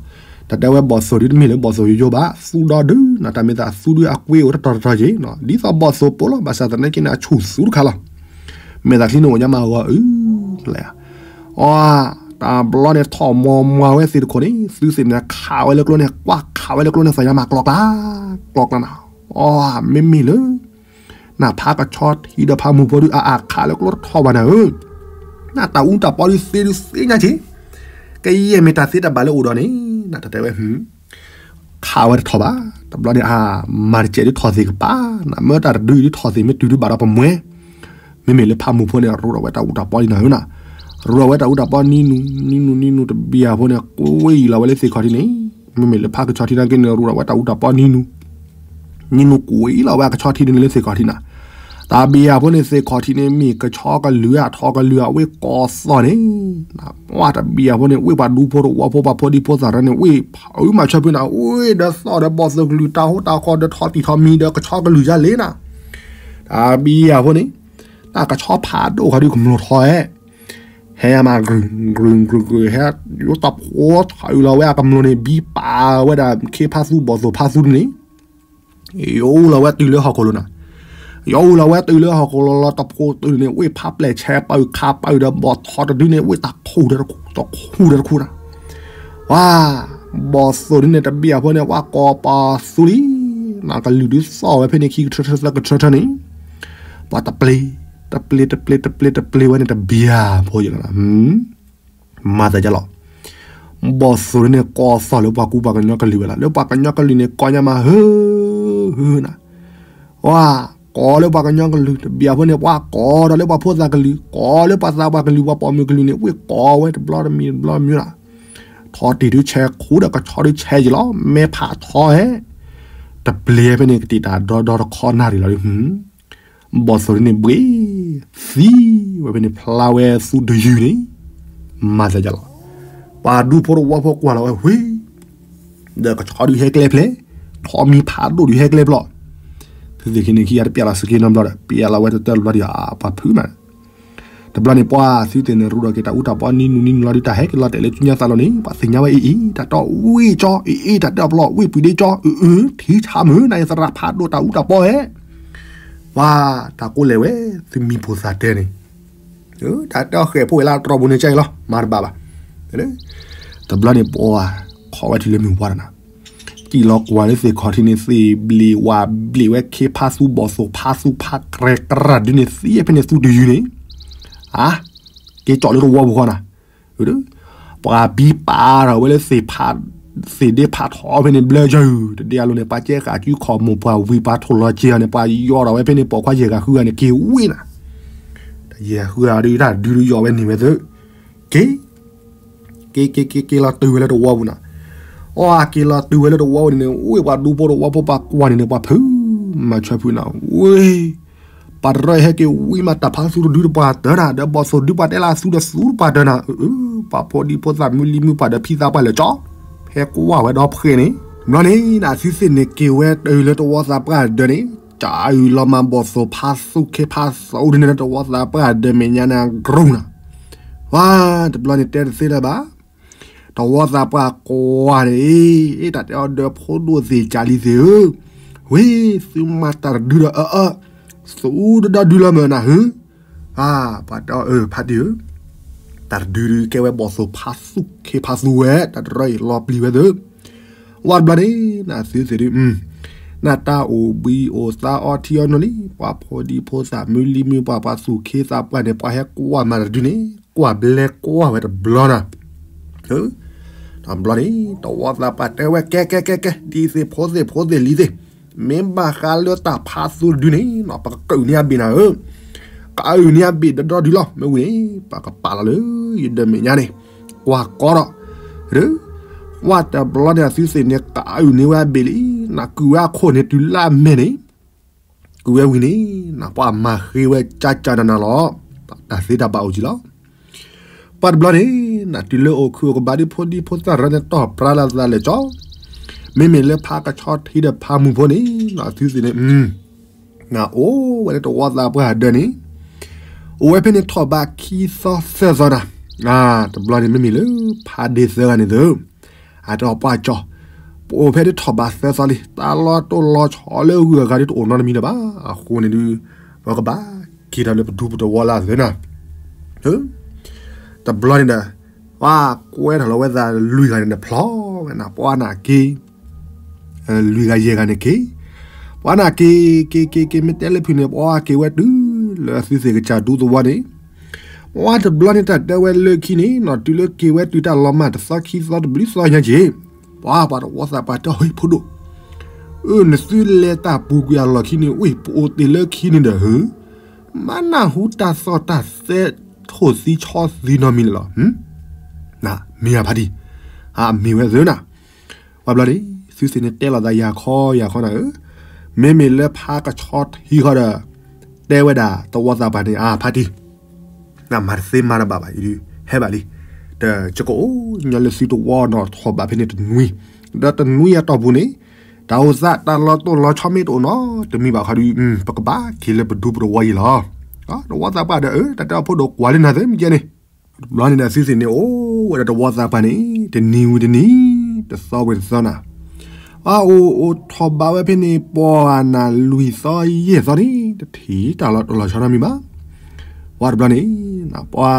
တၢ်တဲဝဲဘီၣ်သိၣ်ဒုးတမ့ၢ်လၢဘီၣ်သိၣ်ယိယိဘၣ် သူဒီဒုးနၤ တၢ်မ့ၢ်သးသူဒုးအကွ့အိၣ်တတီၤတတီၤက့ၤနီၤ ဒ်သိးဘီၣ်သိၣ်ပိလီၤ ဘၣ်ဆၣ်သနာ်က့န့ၣ် အဆူၣ်သူတခါလီၤ, မဲာ်သးချံန့ၣ်အိၣ်ညါမးဂီၤအု, အ, တၢ်ဘျီန့ၣ်ထီၣ်မီၢ်မီၢ်ဝဲသ့ၣ်တခိၣ်န့ၣ် သုသ့ၣ်န့ၣ်ခးဝဲလၢကျိန့ၣ် ကွၢ်ခးဝဲလၢကျိန့ၣ် သးယါမးကျီကျါ, ကျီကျါနၤ, အ, မ့မ့ၢ်လၢ နဖးကဆီထံဒီးဖးမုၢ်ဖိဒုးအအါခးလၢကျိတထီၣ်ဘၣ်နၤဧၢ, နတၢ်အူတၢ်ပီဒုးသ့ဒုးသ့ညါက့ၤ, ကယဲၢ်မ့ၢ်တၢ်သ့တၢ်ဘၣ်လၢအိၣ်ဒီးန့ၣ် နတၢ်တဲဝဲ ခးဝဲတထီၣ်ဘၣ်, တဘျီန့ၣ်အါ, မၤတစဲးဒုးထီၣ်သ့ၣ်ကပၤ, နမ့ၢ်တၢ်တဒုဒုးထီၣ်သ့ၣ်မ့ၢ်တုၤဒုးဘၣ်ဒီးပမှဲ, မ့မ့ၢ်လၢဖးမုၢ်ဖိန့ၣ် ရူးထီၣ်ဝဲတၢ်အူတၢ်ပီဒံးနၤဧၢနၤ, ရူးထီၣ်ဝဲတၢ်အူတၢ်ပီနံၤနူၤ, နံၤနူၤနံၤနူၤတဘံယၢ်ဖိန့ၣ် ကွ့လီၤဝဲလၢသ့ၣ်ခီၣ်ထံးန့ၣ်, မ့မ့ၢ်လၢဖးကဆီထံနာ်က့န့ၣ် ရူးထီၣ်ဝဲတၢ်အူတၢ်ပီနံၤနူၤ နံၤနူၤကွံာ်လီၤဝဲအကဆီထံန့ၣ်လၢသ့ၣ်ခီၣ်ထံးနၤ, တၢ်ဘံယၢ်ဖိန့ၣ် သ့ၣ်ခီၣ်ထံးန့ၣ် မ့ၢ်ကဆီကလုာ်အထီကလုာ်အဝ့ၢ်ကီၢ်သီၣ်န့ၣ်, ပှၤတဘံယၢ်ဖိန့ၣ် ဝ့ၢ်ပှၤဒူဖိတဝီဖိပှၤဖိဒံဖိသၣ်ရၢန့ၣ် ဝ့ၢ်ဖုမၤဆၢဖုနၤ အိၣ်ဒီးသီၣ်ဒီးဘီၣ်သိၣ်ကလုာ်တၢ်ဟိတၢ်ဃီဒီးထီၣ်တံၢ်ထီၣ်မံၤဒီးကဆီကလုာ်ယါလ့နၤ, တၢ်ဘံယၢ်ဖိန့ၣ် တၢ်ကဆီဖးဒိၣ်ခီဒုးကမျိာ်ထီၣ်ဝဲ, ဟဲမၤ ကြုာ် ကြုာ် ကြုာ် ဟဲ ယိတၢ်ဖိထီၣ်အုးလီၤဝဲအကမျိာ်န့ၣ် ဘံပာ်ဝဲဒၣ်ခ့ဖါသူဘီၣ်သိၣ်ဖါသူန့ၣ် ယအိၣ်လီၤဝဲတုၤလၢဟီၣ်ခိၣ်လိၤနၤ, ယအိၣ်လီၤဝဲတုၤလၢဟီၣ်ခိၣ်လိၤလီၤ တဖိတုၤန့ၣ် ဝ့ၢ်ဖးပျဲၢ်ဆဲးပာ်ခးပာ်ဒီးဘီၣ်ထီၣ်တဒုန့ၣ် ဝ့ၢ်တၢ်ခိၣ်ဒီးတခိၣ်ဒီးတခိၣ်ဒီး ဝါ ဘီၣ်သိၣ်ဒုန့ၣ်တဘံၣ်အဖီန့ၣ် ပှၤကိးပသူလံ, နကလုာ်ဒုးသီၣ်ဝဲဖဲန့ၣ်ခံကထၢထၢသၢကထၢထၢန့ၣ် ပှၤတပျ့ၤ တပျ့ၤ တပျ့ၤ တပျ့ၤ တပျ့ၤဝဲန့ၣ်တဘံၣ်အဖီယလီၤ, မၤသးဒ်လီၤ. ဘီၣ်သိၣ်ဒုန့ၣ်ကိးသီၣ်လၢပှၤကူပှၤကညီကလုာ်ဝဲလီၤ, လၢပှၤကညီကလုာ်န့ၣ်ကိးညါမး ဟၢ ဟၢနၤ ပှၤကိးလၢပှၤကညီကလုာ်တဘံၣ်အဖီန့ၣ် ပှၤကိးဒီးလၢပှၤဖိသၣ်ကလုာ် ကိးလၢပှၤသးပှၢ်ကလုာ် ပှၤပိာ်မုၣ်ကလုာ်န့ၣ် ဝ့ၢ်ကိးဝဲတဘျီတမံၤတဘျီတမံၤနၤ, ထီၣ်တံၢ်ဒုးဆဲး ခူဒီးကဆီဒုးဆဲးယလီၤ မဲဖးထီဟဲ, တပျ့ၤဖဲန့ၣ်ကတံာ်တၢ်ဒီဒီတခီနၣ်ရံၣ်လီၤဒုး ဘီၣ်သိၣ်ဒုန့ၣ်ဘှ့ၣ် သံဝဲဖဲန့ၣ် ဖျါဝဲသူတယုၢ်န့ၣ် မၤသးဒ်လီၤ. ပှၤဒူဖိတဝီဖိကွၢ်လီၤဝဲဝ့ၢ် ဒီးကဆီဒုးဟဲကျဲဖျဲး ထီၣ်မံၤဖးဒိၣ်ဒုးဟဲကျဲဖျီၣ်, သုသ့ၣ်ခံန့ၣ်ခံဂၤတပျဲလီၤစက့နီတဘျီဒီး ပျဲလီၤဝဲတတၢၢ်တဘျီဒီး ပှၤဖုးမး တဘျီန့ၣ် ပှၤသုသ့ၣ်န့ၣ်ရူဒီးက့ၤတၢ်အူတၢ်ပီနံၤနူနံၤနူၤလီၤဒုး တၢ်ဟဲက့ၤလီၤတဲာ်လၢကၠူညါသးလီၤန့ၣ် ပှၤသ့ၣ်ညါဝဲအံၤအံၤ တၢ်တီဝ့ၢ်ကၠီ အံၤအံၤ တၢ်တဲအီၤပျီ ဝ့ၢ်ပှံၤဒ့ကၠီ အအၢ ထံဆါမုၢ် နၤယသရၣ်ဖးဒိၣ်တၢ်အူတၢ်ပီဟဲ ပှၤတၢ်ကိးလဲၣ်ဝဲ သုမံၤဖိသၣ်တဲန့ၣ် တၢ်တဲအီၤဃဲၤဖိဝဲလၢတြီပူၤန့ၣ်ကဲအံၤလီၤ မၤတဘၣ်ဘၣ်. တဘျီန့ၣ်ပှၤ ခိးဝဲထံလၢမုၢ်ဝါတနၤ စံၣ်လီၤကွၢ်လၢသ့ၣ်ခီၣ်ထံးန့ၣ် သ့ၣ်ဘျ့ၣ်ဝၣ်ဘျ့ၣ်ဝဲခ့ဖါသူဘီၣ်သိၣ်ဖါသူဖါကြဲးကြရၣ်ဒုန့ၣ် သံဖဲန့ၣ်သူတယုၢ်န့ၣ် အါ က့ၤကၠီၣ်လၢတဝီပူၤဃီနၤ ပှၤဘံပာ်ထီၣ်ဝဲလၢ သ့ၣ်ဒ့ဖးထီဖဲန့ၣ်ဘျၢယၢ် တဒ့အလိၤန့ၣ် ပှၤကဲဃာ်ကုခီၣ်မိၢ်ပှၢ်ဝံၤပှၤထိၣ်လီၤက့ၤအီၤန့ၣ် ပှၤယီၢ်ထီၣ်ဝဲဖဲန့ၣ် ပိာ်ခွါယဲၢ်ဂၤဃုဂၤန့ၣ်က့ၤဝံၤနၤ တယဲၢ်ဃုဂၤဒုးတၢ်ဒုးယီၢ်ဝဲန့ၢ်ဝဲသု က့ၤ က့ၤက့ၤက့ၤက့ၤလီၤတုၤဝဲလၢတဝီပူၤနၤ အီၣ်က့ၤလီၤတုၤဝဲလၢတဝီပူၤန့ၣ် ဝ့ၢ်ပှၤဒူဖိတဝီဖိပှၤကွၢ်န့ၣ်န့ၣ် ပှၤဖုးမၤဆၢဖုးနၤ ဝ့ၢ် ပှၤတရၢအံၤဟဲက့ၤဝံၤမး တၢ်ဖးသူတဒုတပှၢ်တၢၢ်နၤ ဒီးဘီၣ်သိၣ်ဒုပှၤတဲလၢအသူဒီးသူတပှၢ်တၢၢ်နၤ အၢ ပှၤဖိဒံဖိသၣ်မုၢ်လံမုၢ်ပှၢ်ဒီးဖံသးပှၢ်လၢာ်ကၠီ ဟဲကွၢ်ဝဲဒီးဖှဲးန့ၣ် ဘျီန့ၣ် နသုသ့ၣ်န့ၣ်က့ၤဝဲတုၤလၢတဝီသးပှၢ်ဒၢးန့ၣ် ကၢ်အုၣ်လီၤမးဘီၣ်သိၣ်ဖးသူခ့ဖးသူဒုန့ၣ် တဝီသးပှၢ်ဒၢးမဲာ်ညါန့ၣ် ကြူၢ်နၤ ဝါ တဘျီန့ၣ်တဲတသ့လၢၤဘၣ် တဝီသးပှၢ်ကွၢ်န့ၣ် အ့ တၢ်တဲအီၤဒီးဖိဒိၣ်သ့ၣ်ကၢ်လံသ့ၣ်ဧၢ, ဝ့ၢ် သုမၤတၢ်တဒုဒီးအအၢ, သူတဒီဒုလီၤမၢ်နၤဧၢ, ပှၤတဲအီၤအၢ ဖါတံၢ်ဧၢ, တၢ်တဒုဒုးကဲဝဲဘီၣ်သိၣ်ဖးသူၣ်ခ့ဖးသူဝဲ တၢ်တရၢအံၤလီၤပျံၤဝဲသ့ၣ်, ဝံၤတဘျီန့ၣ် နသုသ့ၣ်ဒုး နတၢ်အိၣ်ဘှံးအိၣ်သါအီထံအီနိလံ, ပှၤဖိဒံဖိသၣ်မုၢ်လံမုၢ်ပှၢ် ပှၤသူၣ်ခ့သးပှၢ်န့ၣ် ပှၤဟဲကွၢ်မၤတဒုန့ၣ် ကွၢ်ဘျဲကွၢ်ဝဲတဘျီနၤ, တဘျီန့ၣ် တဝီသးပှၢ်တဲဝဲ ကဲ ကဲ ကဲ ကဲ ဒ်သ့ၣ်ဖိသ့ၣ်ဖိသ့ၣ်လံၤသ့ၣ်, မ့ၢ်ဘၣ်ဃးလၢတၢ်ဖးသူတဒုန့ၣ် ပကကၢၣ်န့ၢ်အဘ့ၣ်နၤဧၢ, ကအုၣ်န့ၢ်အဘ့ၣ်ဒီဒီဒုလီၤ, မ့ၢ်ဝံၤန့ၣ် ပကပာ်လီၤလၢယဒၢးမဲာ်ညါန့ၣ်, ကွၢ်ကီဒီး ဝံၤတဘျီန့ၣ် အသုသ့ၣ်န့ၣ် ကအုၣ်န့ၢ်ဝဲအဘ့ၣ်လံ, နကုၢ်ဝဲအခိၣ်န့ၣ်တုၤလၢအမဲာ်န့ၣ် ကုၢ်ဝဲဝံၤန့ၣ် နပှၤမၤဃ့ဝဲကၠၢ်ကၠၢ်နးနးလီၤ, တၢ်သ့တၢ်ဘၣ်အိၣ်ကံလီၤ, ပှၤတဘျီန့ၣ် နတုၤလၢအိၣ်ခုၣ်အိၣ်ကဘၣ်ဒ်ဖိဒံဖိသၣ်ရၢန့ၣ် တီၢ်ပြါလီၤသးလဲာ်ကၠီ, မ့မ့ၢ်လၢဖးကဆီထံဒီးဖးမုၢ်ဖိန့ၣ် နသုသ့ၣ်န့ၣ် နအိၣ်ဝဲလၢတဝီသးပှၢ်ဒၢးန့ၣ်, အိၣ်ဝဲဖဲန့ၣ်ထီၣ်ဘးခံသီသၢသီနၤ, တဘျီန့ၣ် မ့မ့ၢ်လၢဖးဒ့သၢဂၤန့ၣ်သု, အတပှၢ်ကၠီ, ပအိၣ်ဖဲဒၣ်ထီၣ်ဘးသၢသီလံ, တၢ်လီၤတိၢ်လီၤဆီလၢဂုၤအဂၤဒ်တအိၣ်နီတမံၤလၢၤဘၣ်, အဃိန့ၣ်ဒုး ပကဘၣ်က့ၤထီၣ်လၢပဒူပတဝီလၢအသၢနၤ, တဘျီန့ၣ်ဒီး ပှၤကွဲထီၣ်လီၤဝဲသးလွံၢ်ဂၤန့ၣ် နဖျီဝဲနၤ ပှၤနၢ်က့ လွံၢ်ဂၤယဲၢ်ဂၤန့ၣ်က့ၤ, ပှၤနၢ်က့ က့ၤက့ၤက့ၤ မ့ၢ်တဲလၢဖုၣ်န့ၣ် ပှၤက့ၤဝဲတုၤလၢသုသ့ၣ်ကစၢ်ဒူသဝီန့ၣ်, ပှၤတဘျီန့ၣ် တၢ်တဲဝဲလၢခံန့ၣ် နတုၤလၢက့ၤဝဲတုၤတၢ်လီၤမၢ်တသီခံသီတဘျုးသီညါက့ၤ, ပှၤပှၤတဝီသးပှၢ်တဲအီၤ ဟ့ၣ်ဖိဒိၣ်, အၢ နသုလဲၤတၢ်ပူၤကွံာ်အလီၢ်ခံန့ၣ် ဝ့ၢ်ပအိၣ်တ့ၢ်လၢခံန့ၣ်ဒီးဧၢ, မၤနၢ်ဟူတၢ်သီၣ်တၢ်သဲထိၣ်သံဆီသံနီတမံၤလၢၤလီၤ, မ့ၢ်ဧါဖါတံၢ်, အမ့ၢ်ဝဲသ့ၣ်နၤ ပှၤဘျီန့ၣ် သုသ့ၣ်န့ၣ်တဲလီၤသးယၤခီယၤခီနၤဧၢ, မ့မ့ၢ်လၢဖးကဆီထံဃီဒီး တဲဝဲဒၣ်တဝီသးပှၢ်န့ၣ် အါဖါတံၢ်, နမၤတသ့မၤတဘၣ်ဘၣ် ယဒုးဟဲဘၣ်လံ, ဒီးယကအိၣ်ညီလၢသုတဝီနီၣ်ထီၣ်ဘးဖဲန့ၣ်တနွံ, ဒီးတနွံအတီၢ်ပူၤန့ၣ် တၢ်အိၣ်သးတၢ်လီၤတိၢ်လီၤဆီမ့ၢ်တအိၣ်နီတမံၤဘၣ်ခီဒုး ပကဘၣ်က့ၤလၢပဒူပတဝီအံၤလီၤ. တဝီသးပှၢ်ဒီး အၢ တၢ်တဲအီၤဖိဒိၣ်ကွၢ်လၢနၤသ့မ့ၢ်ကဲန့ၣ်, တဘျီန့ၣ်ဒီးသုသ့ၣ်န့ၣ် အိၣ်ဝဲဒၣ်တဝီသးပှၢ်န့ၣ် တနံၤဝံၤတနံၤ, တသီဝံၤတသီနၤ, အအိၣ်အိၣ်ထီၣ်ဘးဝဲဖဲန့ၣ် ပှၤနၤလွံၢ်သီယဲၢ်သီန့ၣ် တထံၣ်တၢ်လီၤတၢ်လီၤဆီနီတမံၤဘၣ်. ပှၤတဘျီန့ၣ် နပှၤ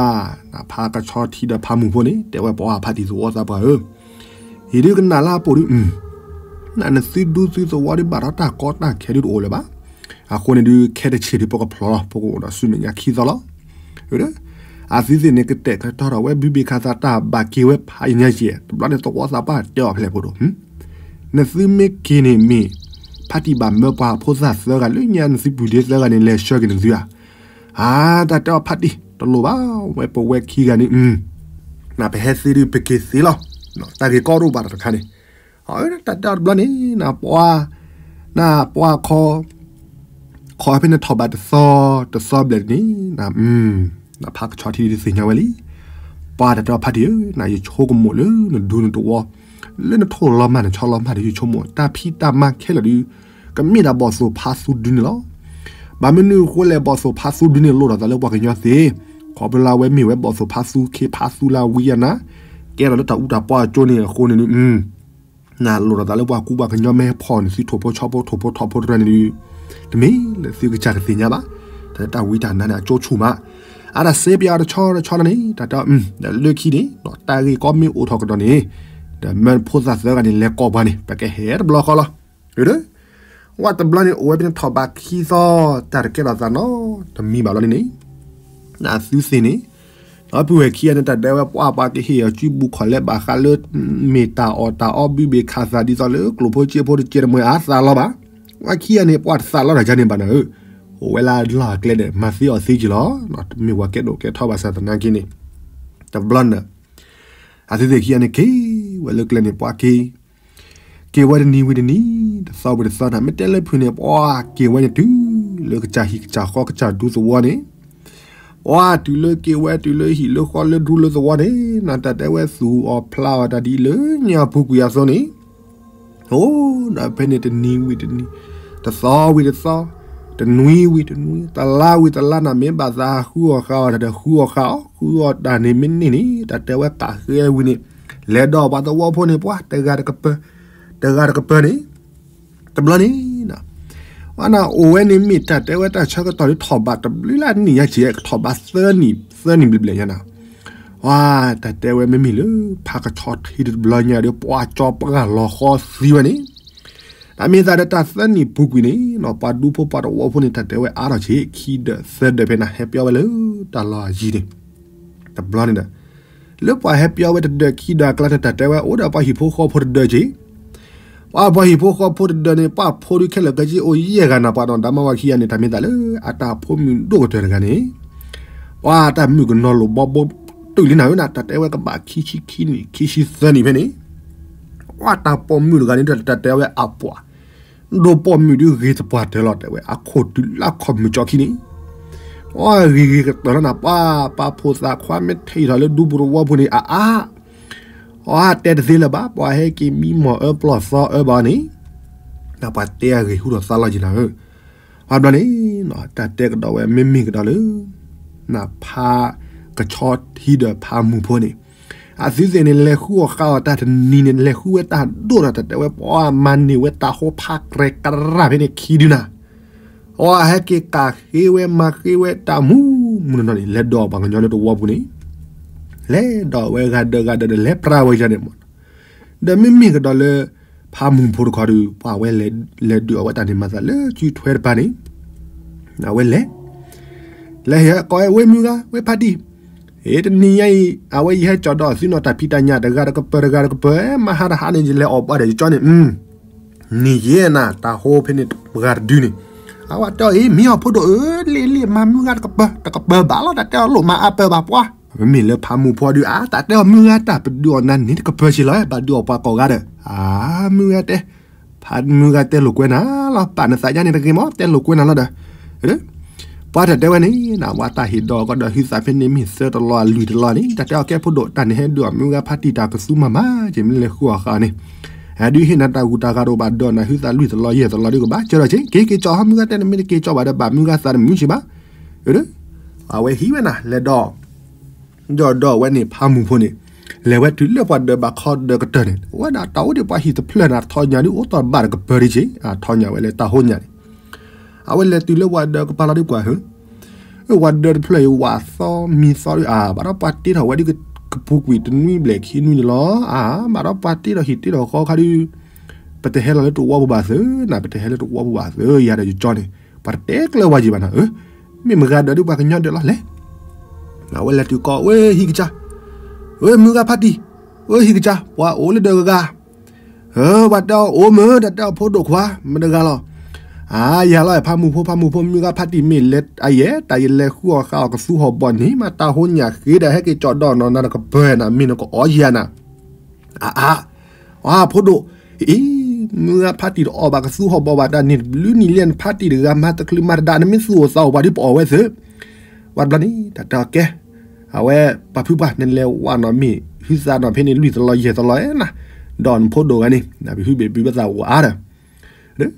နဖါကဆီထံဒီးဖါမုၢ်ဖိန့ၣ် တဲဝဲပှၤဖါတံၢ်သဝီသးပှၢ်ဧၢ, အံၤဒုကနၣ်လၢအပိာ်ဒု နသုဒူသုသဝီဒုဘၣ်ဒီးတၢ်ကီတၢ်ခဲဒုတအိၣ်လၢၤဘၣ်. အဃိန့ၣ်ဒု ခဲတဆံးဒုပကဖျိးလီၤ ပကအိၣ်ဒီးဆူမဲာ်ညါခံသီလီၤ. အသုသ့ၣ်န့ၣ် ကတဲာ်ကတီၤထီၣ်ဝဲဘုဘ့ၣ်ခးသးတၢ်ဘၣ်က့ၤဝဲဖးယညါကဲး တဘျီန့ၣ်သဝီသးပှၢ်တဲအီၤဖျဲၣ်ဖိဒိၣ်, နသုမ့ၢ်က့ၤန့ၣ်မ့ၢ် ဖါတံၢ်ဘၣ်မၢပှၤဖိသၣ်သၢဂၤလၢညါ နသုပူၤဒ့သၢဂၤန့ၣ် လဲၤဆှၢက့ၤနသုဧါ. အါ တၢ်တဲအီၤဖါတံၢ် တလိၣ်ဘၣ် ဝဲပဝဲခံဂၤန့ၣ် နပဟဲသ့ဒု ပက့ၤသ့လီၤ. တၢ်ဂ့ၢ်ကီတအိၣ်ဘၣ်တခါန့ၣ်, တၢ်တဲအီၤတဘျီန့ၣ် နပှၤ နပှၤခီ ခီဖဲန့ၣ်ထီၣ်ဘးတသီ တသီဘျဲၣ်န့ၣ် နဖါကဆီထံဒုသ့ၣ်ညါဝဲလံ. ပှၤတၢ်တဲအီၤဖါတံၢ်ဧၢ နယဆိကမိၣ်လၢနဒူနတဝီ လၢနထိၣ်လီၤမၢ်နဆီလီၤမၢ်ဒီး ယဆိကမိၣ်တၢ်ဖံးတၢ်မၤခဲလၢာ်ဒု ကမ့ၢ်ဒၣ်ဘီၣ်သိၣ်ဖါသူဒုန့ၣ်လီၤ. ဘၣ်မနုၤအဃိလဲၣ် ဘီၣ်သိၣ်ဖါသူဒုန့ၣ် လိၣ်ထီၣ်သးလၢပှၤကညီသ့, ခီဖျိလၢအဝဲမ့ၢ်ဝဲဘီၣ်သိၣ်ဖါသူခ့ဖါသူလၢဝံယၤနၤ, ကဲထီၣ်လၢတၢ်အူတၢ်ပီအကၠိန့ၣ်အဃိန့ၣ်ဒု နလိၣ်ထီၣ်သးလၢပှၤကူပှၤကညီမ့ၢ်ဟဲဖီၣ်န့ၢ်သုထိၣ်ဖိဆီဖိထိၣ်ဖိထီၣ်ဖိတရၢန့ၣ်ဒု တမ့ၢ်လၢသုကစၢ်ကသ့ၣ်ညါဘၣ်. တၢ်ဝံတၢ်နါန့ၣ် အကၠိဆူၣ်မး, အါဒၣ်စ့ပယီၤတဆီတဆီလီၤန့ၣ် တၢ်တဲအီၤ ဒီးလၢခံန့ၣ် တၢ်ဂ့ၢ်ကီမ့ၢ်အိၣ်ထီၣ်ကဒီးန့ၣ် ဒီးမၢဖိသၣ်သၢဂၤန့ၣ် လဲၤကိးပှၤန့ၣ် ပကဟဲတဘျီဃီလီၤ. ဝဲတဘျီန့ၣ် အိၣ်ဝဲဖဲန့ၣ်ထီၣ်ဘးခံသီ တၢ်တကဲထီၣ်သးနီတမံၤဘၣ်လီၤန့ၣ်န့ၣ် နသုသ့ၣ်န့ၣ် ဒီပုၢ်ဝဲၢ်ခံဂၤန့ၣ် တၢ်ဒဲးဝဲပှၤပှၤကဟ့ၣ်အီၤစုဘူးခီၣ်လဲဘၣ်ဃးလၢ မ့ၢ်တၢ်အီၣ်တၢ်အီဘုဘ့ၣ်ခးသးဒ်သိးလၢကျိၣ်ဖိစ့ဖိတကဲတမှဲၤအသးလီၤဘၣ်. ပှၤခံဂၤန့ၣ် ပှၤတသးလီၤတၢ်ယါန့ၣ်ဘၣ်နၤဧၢ, အိၣ်ဝဲလၢအလီၢ်အကျဲဒီး မၤသ့အီၣ်သ့က့ၤလီၤ. တမ့ၢ်ပှၤကဲဒိၣ်ကဲထီဘၣ်ဆၣ်သနာ်က့န့ၣ် တဘျီန့ၣ် အသုသ့ၣ်ခံဂၤန့ၣ် က့ၤဝဲလၢကျဲန့ၣ် ပှၤက့ၤ က့ၤဝဲတနံၤဝံၤတနံၤ, တသီဝံၤတသီန့ၣ် မ့ၢ်တဲလၢဖုၣ်န့ၣ် ပှၤက့ၤဝဲန့ၣ်တုၤလၢကစၢ်ဟံၣ်ကစၢ်ဃီကစၢ်ဒူသဝီန့ၣ်, ပှၤတုၤလၢက့ၤဝဲတုၤလၢဟံၣ်လၢဃီလၢဒူလၢသဝီန့ၣ် နတၢ်တဲဝဲသူၣ်အီၣ်ဖျးအီၣ်တၢ်ဒ်လၢညါပူၤကွံာ်အသိးန့ၣ် အိၣ်ဒီးဖဲန့ၣ်တနံၤဝံၤတနံၤ, တသီဝံၤတသီ, တနွံဝံၤတနွံ, တလါဝံၤတလါန့ၣ် မ့ၢ်ဘၣ်သးဃုအီၣ်ဃုအီတၢ်ဒီး ဃုအီၣ်ဃုအီတၢ်န့ၣ် မ့ၢ်န့ၢ်န့ၣ် တၢ်တဲဝဲကးဃဲဝံၤန့ၣ် လဲၤဒီးပှၤသဝီဖိန့ၣ် ပှၤတဂၤတကပၤ, တဂၤတကပၤန့ၣ် တဘျီန့ၣ် ပှၤနၤအိၣ်ဝဲန့ၣ် မ့ၢ်တၢ်တဲဝဲတၢ်ဆၢကတီၢ်လၢထီၣ်ဘးတဘျုးလၢနံၣ်ညါကဲး ကထီၣ်ဘးသၢနံၣ် သၢနံၣ်ဘျဲၣ်ဘျဲၣ်ညါနၤ, ပှၤတၢ်တဲဝဲမ့မ့ၢ်လၢ ဖါကဆီထံတဘျီညါဒီး ပှၤကၠီပှၢ်လီၤဃီသံဝဲန့ၣ်, တၢ်မ့ၢ်သးဒီးတၢ်သၢနံၣ်ပူၤကွံာ်န့ၣ် ပှၤဒူဖိပှၤသဝီဖိန့ၣ် တၢ်တဲဝဲအါထီၣ်ဆံး ခံဒၢးသၢဒၢးဖဲန့ၣ် ဟဲပၠီဝဲလၢတၢ်လီၢ်အယံၤန့ၣ်, တဘျီန့ၣ်ဒီး လၢပှၤဟဲပၠီဝဲတဒၢးခံဒၢးအကျါန့ၣ် တၢ်တဲဝဲအိၣ်ဒီးပှၤဟံၣ်ဖိဃီဖိတဒၢးက့ၤ ပှၤပှၤဟံၣ်ဖိဃီဖိတဒၢးန့ၣ် ပှၤဖိဒုခဲလၢာ်ကဲက့ၤအိၣ်ယဲၢ်ဂၤနၤ ပှၤနီၢ်ဒါမါဝၤခံဂၤန့ၣ် တၢ်မ့ၢ်သးလၢအတၢ်ဖိမုၣ်ဒိၣ်ကတၢၢ်တဂၤန့ၣ်, ပှၤတၢ်မုၣ်ကနီၤလိာ်ဘီဘိတုာ်လံနၤဧၢနၤ တၢ်တဲဝဲကဘၣ်ခံဆံခံနံၣ် ခံဆံသၢနံၣ်ဖဲန့ၣ်, ပှၤတၢ်ပိာ်မုၣ်တဂၤန့ၣ် တၢ်တဲဝဲအပှၤ ဒိၣ်ပိာ်မုၣ်ဒုးဂ့ၤသပှၢ်တၢၢ်လီၤ တဲဝဲ အခိၣ်တုၤလၢခီၣ်မုၢ်ကၠီခံန့ၣ်, အဂ့ၤဂ့ၤကတၢၢ်လီၤနၤ ပှၤပာ်ဖှိၣ်သးခွါမ့ၢ်ထံၣ်ထီၣ်လၢဒူပူၤသဝီပူၤန့ၣ် အါအါ အတဲတသ့လၢၤဘၣ် ပှၤဟဲက့ၤမံမီၢ်အၢပျီၢ်သီအၢဘၣ်န့ၣ်, နပှၤတဲအဂ့ၢ်ဟူထီၣ်သါလီၤက့ၤနၤဧၢ, ပှၤဘျီန့ၣ် တၢ်တဲကဒီးဝဲမ့မ့ၢ်ကဒီးလၢ နဖါကဆီထံဒီးဖါမုၢ်ဖိန့ၣ်, အသုသ့ၣ်န့ၣ် လဲၤဃုအီၣ်ဃုအီတၢ်တနံၤန့ၣ် လဲၤဃုဝဲတၢ်ဒိၣ်ဒီး တၢ်တဲဝဲပှၤမၤန့ၢ်ဝဲတၢ်ဟိဖးကြဲးကရၢ်ဖဲန့ၣ်ခံဒုနၤ ပှၤဟဲက့ၤကးဃ့ဝဲမၤဃ့ဝဲတၢ်မူမူနီၢ်နီၢ်န့ၣ် လဲၤဒိးပှၤကညီလၢတဝီပူၤန့ၣ်, လဲၤဒိးဝဲဂၤဒၢးဂၤဒၢးဒီးလဲၤပြၢဝဲယၤန့ၣ်မး, ဒီးမ့မ့ၢ်ကဒီးလၢ ဖါမုၢ်ဖိတခီဒုး ပှၤဝဲလဲၤဒုးအီၣ်ဝဲတၢ်န့ၣ်မၤသးလၢစုထွဲတပၤန့ၣ်, အဝဲလဲၤ လဲၤဟဲကိးဝဲမုၢ်ဂၤ ဝဲဖါတံၢ်, အ့ တနံၤညါအံၤ အဝဲယဟဲကၠီဒီးသုနီၢ်တၢ်ဖံးတၢ်ညၣ်တဂၤတကပၤတဂၤတကပၤ မဟါတဟါန့ၣ် ယလဲၤအီၣ်ဘၣ်ဒီးယကၠီန့ၣ်, နံၤယဲနၤ တၢ်ဟိဖဲန့ၣ်ပှၤတဒုန့ၣ်, အဝဲတဲအီၤအ့ မ့ၢ်အီၤဖိဒိၣ်ဧၢ လ့ၣ်လ့ၣ် မၤမုၢ်ဂၤတကပၤ တကပၤဘၣ်လီၤ တၢ်တဲအီၤလိၣ်မၤအါပၢဘၣ်ပှၤ, မ့မ့ၢ်လၢဖါမုၢ်ဖိဒုး အါ တၢ်တဲအီၤမုၢ်ဂၤတၢ်ပဒုးအီၣ်နၤန့ၣ်တကပၤဆံးလီၤ ဘၣ်ဒုးအီၣ်ပှၤကိးဂၤဒီး, အါ မုၢ်ဂၤတဲ ဖါမုၢ်ဂၤတဲလိာ်ကွဲနၤလီၤ ပာ်နသးယါန့ၣ်တဂ့ၤမး တဲလိာ်ကွဲနၤလီၤဒီး, ပှၤတၢ်တဲဝဲန့ၣ် နဝဲတၢ်ဟ့ၣ်ဒီးကဒီး ဟုသးဖဲန့ၣ်မ့ၢ်သၢတလီၢ်အလွံၢ်တလီၢ်န့ၣ် တၢ်တဲအီၤကဲဖိဒိၣ် တၢ်န့ၣ်ဟဲဒုးအီၣ်မုၢ်ဂၤဖါတံၢ်တၢ်ကသူမၤမၤက့ၤ မ့ၢ်လဲၤဃုအီၣ်ဃာ်န့ၣ်, ဟဲဒုးဟ့ၣ်နၤတၢ်ဂုၤတၢ်ဂၤတအိၣ်ဘၣ်ဒီးနၤ ဟုသးလွံၢ်တလီၢ်ယဲၢ်တလီၢ်ဒုးကဘၣ်ကၢထီၣ်က့ၤ က့ၤက့ၤကၠီဟီမုၢ်ဂၤတဲန့ၣ် မ့ၢ်တက့ၤကၠီဘၣ်ဒီး ဘၣ်မုၢ်ဂၤသးတမုာ်ဆံးဘၣ်, အၢ အဝဲဟံးဝဲနၤ လဲၤဒီး ဒီးဒီးဝဲန့ၣ် ဖးမူၤဖိန့ၣ် လဲၤဝဲတုၤလၢပှၤဒၢးဘးခီဒၢးကတၢၢ်န့ၣ် ဝဲဒၣ်တၢ်အိၣ်ဒံးပှၤဟံၣ်တဖျၢၣ်န့ၣ် ထီၣ်ညၣ်ဒုးအိၣ်တီၢ်ဘၣ်တကပၢၤဒံးက့ၤ ထီၣ်ညၣ်ဝဲလၢတၢ်ဟိညၣ်န့ၣ် အဝဲလဲၤတုၤလၢပှၤဒၢးကပၤလီၤဒုးကွၢ်ဧၢ ဝဲဒၢးတဖျၢၣ်အံၤ ဝးသီမံသီဒုး အါ ဘၣ်ဒီးပှၤတ့ထီၣ်ဝဲဒုး ကပူၤကွံာ်တနွံဘျဲၣ်ခံနွံန့ၣ်လီၤ. အါ ဘၣ်ဒီးပှၤတ့ထီၣ်ဟံၣ်တ့ထီၣ်ဃီခါဒုး ပတဟဲလီၤလၢတဝီပူၤဘၣ်သုနၤ ပတဟဲလၢတဝီပူၤဘၣ်သု ယၤဒီးယကၠီန့ၣ် ပှၤတတဲကျၢၤဝဲယံၤဘၣ်နၤဧၢ မ့ၢ်မဂၤဒၢးဒုးပှၤကညီဒၢးလီၤလဲၣ်. အဝဲလဲၤတုၤကီး ဝဲဟံၣ်ကစၢ် ဝဲမုၢ်ဂၤဖးတံၢ် ဝဲဟံၣ်ကစၢ် ပှၤအိၣ်လၢဒၢးဂၤဂၤ ဝဲတဲအီၤအိၣ်မ့ၢ် တၢ်တဲအီၤဖိဒိၣ်ခွါ မတဂၤလီၤ. အါ ယၤလီၤ ဖးမူၤဖိ ဖးမူၤဖိ မုၢ်ဂၤဖးတံၢ်မ့ၢ်လဲၤ အယဲ တၢ်ယလဲၤဃုအီၣ်ဃုအီၣ်ကသူဟီၣ်ဘီၣ်န့ၣ် မ့ၢ်တၢ်ဟိညၣ်ဃ့ဒီး ဟဲက့ၤကၠီဒီးနီၢ်နၤတကပၢၤနၤ မ့ၢ်နကအီၣ်ယၤနၤ အါအါ အါ ဖိဒိၣ် အံၤ မုၢ်ဂၤဖးတံၢ်တအီၣ်ဘၣ်ကသူဟီၣ်ဘီၣ်ဘၣ်တၢ်န့ၣ် တဘျုးနံၣ်လံနဖးတံၢ်တဂၤ မၤတချုးမၤတဒါ နမ့ၢ်သူၣ်အိၣ်သးအိၣ်ပှၤဒ်ပအီၣ်ဝဲသု ပှၤတဘျီန့ၣ် တၢ်တဲအီၤကဲ အဝဲ ပှၤဖုပှၢ် နလဲၤဝဲနီၢ်မ့ၢ် ဟုသးနီၢ်ဖဲန့ၣ် လွံၢ်သလီယဲၢ်သလီနၤ ဒီးနဖိဒိၣ်ဂၤန့ၣ် နဘုဟုဘ့ၣ်ဘုးဘၣ်သးဝးဒီး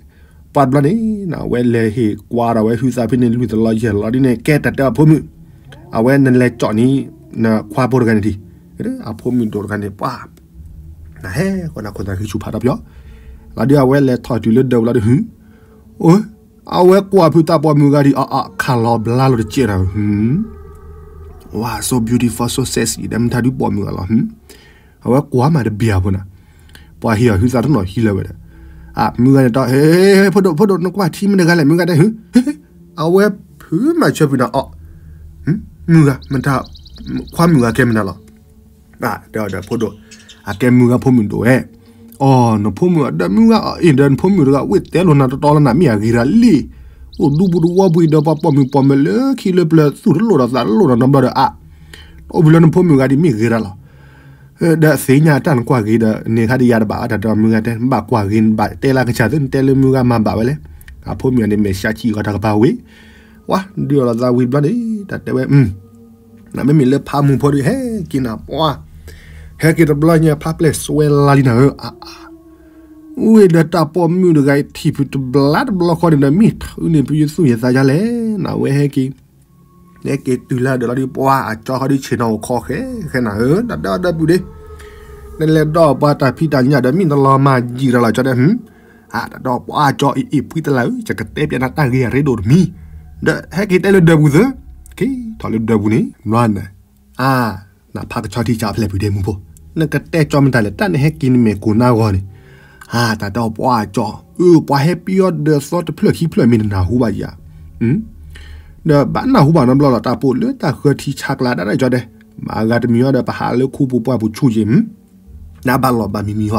ပှၤတဘျီန့ၣ် အဝဲလဲၤဟ့ၣ်ကွၢ်ဒီးဝဲဟုသးဖဲန့ၣ် လွံၢ်သလီယဲၢ်သလီဒ်န့ၣ် ကဲတၢ်တဲအီၤဖိမုၣ် အဝဲနလဲၤကၠီၣ်န့ၣ် နခွါဖိတဂၤန့ၣ်ထံၣ် အဖိမုၣ်ဒိၣ်တဂၤန့ၣ် ပှၤ နဟဲဃီနခိၣ်သးဃံဆူၣ်ဖးထီၣ်ပယီၤ လီၤဒုးအဝဲလဲၤထီၣ်တုၤလၢဒၢးပူၤလီၤဒုး အဝဲကွၢ်ဖုသးပီၢ်မုၢ်ဂၤဒံး အခးလီၤဘျါလီၤတကဲးနၤ ဝါ so beautiful so sexy ဒီးမ့ၢ်တၢ်ဒုးပီၢ်မုၢ်ဂၤလီၤ အဝဲကွၢ်မးတဘၣ်ဖိနၤ ပှၤဟ့ၣ်အီၤဟုသးတနီၤဟံးလၢၤဝဲဒီး အမုၢ်ဂၤန့ၣ်တီ ဟ့ ဖိဒိၣ် ဖိဒိၣ် နကွၢ်ထံမ့ၢ်တဂၤလဲၣ် မုၢ်ဂၤတဲ ဟ့ အဝဲဖုမၤဆၢဖုနၤအီၣ် မုၢ်ဂၤ မတၤ ခွါမုၢ်ဂၤကဲမနုၤလီၤ တဲအီၤဒီးဖိဒိၣ် အကဲမုၢ်ဂၤဖိမုၣ်ဒိၣ်ဝဲ အီ နဖိမုၣ်ဒီးမုၢ်ဂၤအီၤအ့ၣ်ဒီးနဖိမုၣ်တဂၤ ဝ့ၢ်တဲလိာ်နၤတတီလၢနၤမ့ၢ်အဂ့ၤရၤလံ အိၣ်ဒူပူၤတဝီပူၤအံၤဒီးပှၤပိာ်မုၣ်ပိာ်မၢၤလၢခံလၢပျၢၤသူၣ်တလိၣ်ဒီးသးတလိၣ်ဒီး နဘျီဒီးအါ အိၣ်ဘှံးလၢနဖိမုၣ်ဂၤဒ်မ့ၢ်ဂ့ၤရၤလီၤ ဒီးသ့ၣ်ညါတၢ်နကွၢ်ဂ့ၤဒီး န့ၣ်ခါဒ်ယၤတဘၣ်ဘၣ်တၢ်တဲအီၤမုၢ်ဂၤတဲ နဘၣ်ကွၢ်ဂ့ၤ နဘၣ်တဲလၢကစၢ်သု နတဲလၢမုၢ်ဂၤမၤဘၣ်ဝဲလဲၣ် အဖိမုၣ်ဂၤန့ၣ် မဲာ်ဆှးဆံးဂီၤတၢ်ကပၤဝံၤ ဝါ ဒုးအီၣ်လီၤသးဝံၤတဘျီန့ၣ် တၢ်တဲဝဲ နမ့မ့ၢ်လၢဖးမူၤဖိဒုး ဟဲက့ၤနၤပှၤ ဟဲက့ၤတဘျီညါ ဖးပျဲၢ်စွဲလါလံနၤဧၢ အါ အါ ဝံၤဒီးတၢ်ပိာ်မုၣ်တဂၤအံၤထံၣ်ဖုတဘျါတဘျီဃီန့ၣ်ဒီး မ့ၢ်ထုးန့ၢ်ဖုယသူၣ်ယသးယါလဲၣ် နဝဲဟဲက့ၤ ဟဲက့ၤတုၤလၢဒၢးလီၤဒုး ပှၤအကၠီဃီဒုး ဆ့ၣ်နီၤအိၣ်ခီဃဲဃဲနၤဧၢ တၢ်တဲအီၤဒီပုၢ်ဒ့ နလဲၤဒီးပှၤတၢ်ဖံးတၢ်ညၣ်ဒီး မ့ၢ်နလီၤမၢ်ယံာ်ရၤလီၤကၠီဒီး အါတၢ်တဲအီၤပှၤအကၠီအ့ၣ်အ့ၣ်ဖှံတလၢ်ဧၢ ယကတဲပျဲနၤတၢ်ဂ့ၢ်အရ့ဒိၣ်တမံၤ ဒီးဟဲက့ၤတဲလၢဒၢးပူၤသၢ က့ၤထီၣ်လၢဒၢးပူၤန့ၣ် နွါနၤ အါ နဖးကဆီထံဆးဖျဲၣ်ပူၤဒဲမူဖိ နကတဲကၠီမတၤလဲၣ် တၢ်နဟဲက့ၤနမဲာ်ကိၢ်နါဂီၤန့ၣ် အါ တၢ်တဲအီၤပှၤအကၠီ အၢ ပှၤဟဲပယီၤဒၢးသီတဖျၢၣ်ခံဖျၢၣ်မ့ၢ်နနၢ်ဟူဘၣ်ယၤ ဒီးဘၣ်နၢ်ဟူဘၣ်နီတဘျီလီၤ တၢ်ပိာ်လၢတၢ်ဃၢၤထံဆးကျါဒၣ်ဒၣ်ကၠီတဲ မၤဂၤတမံၤအီၤဒီး ပဟးလၢခူပူၤပှၢ်ပူၤဆူၣ်ယံၤ နဘၣ်လီၤဘၣ်မံၤမံၤဟီ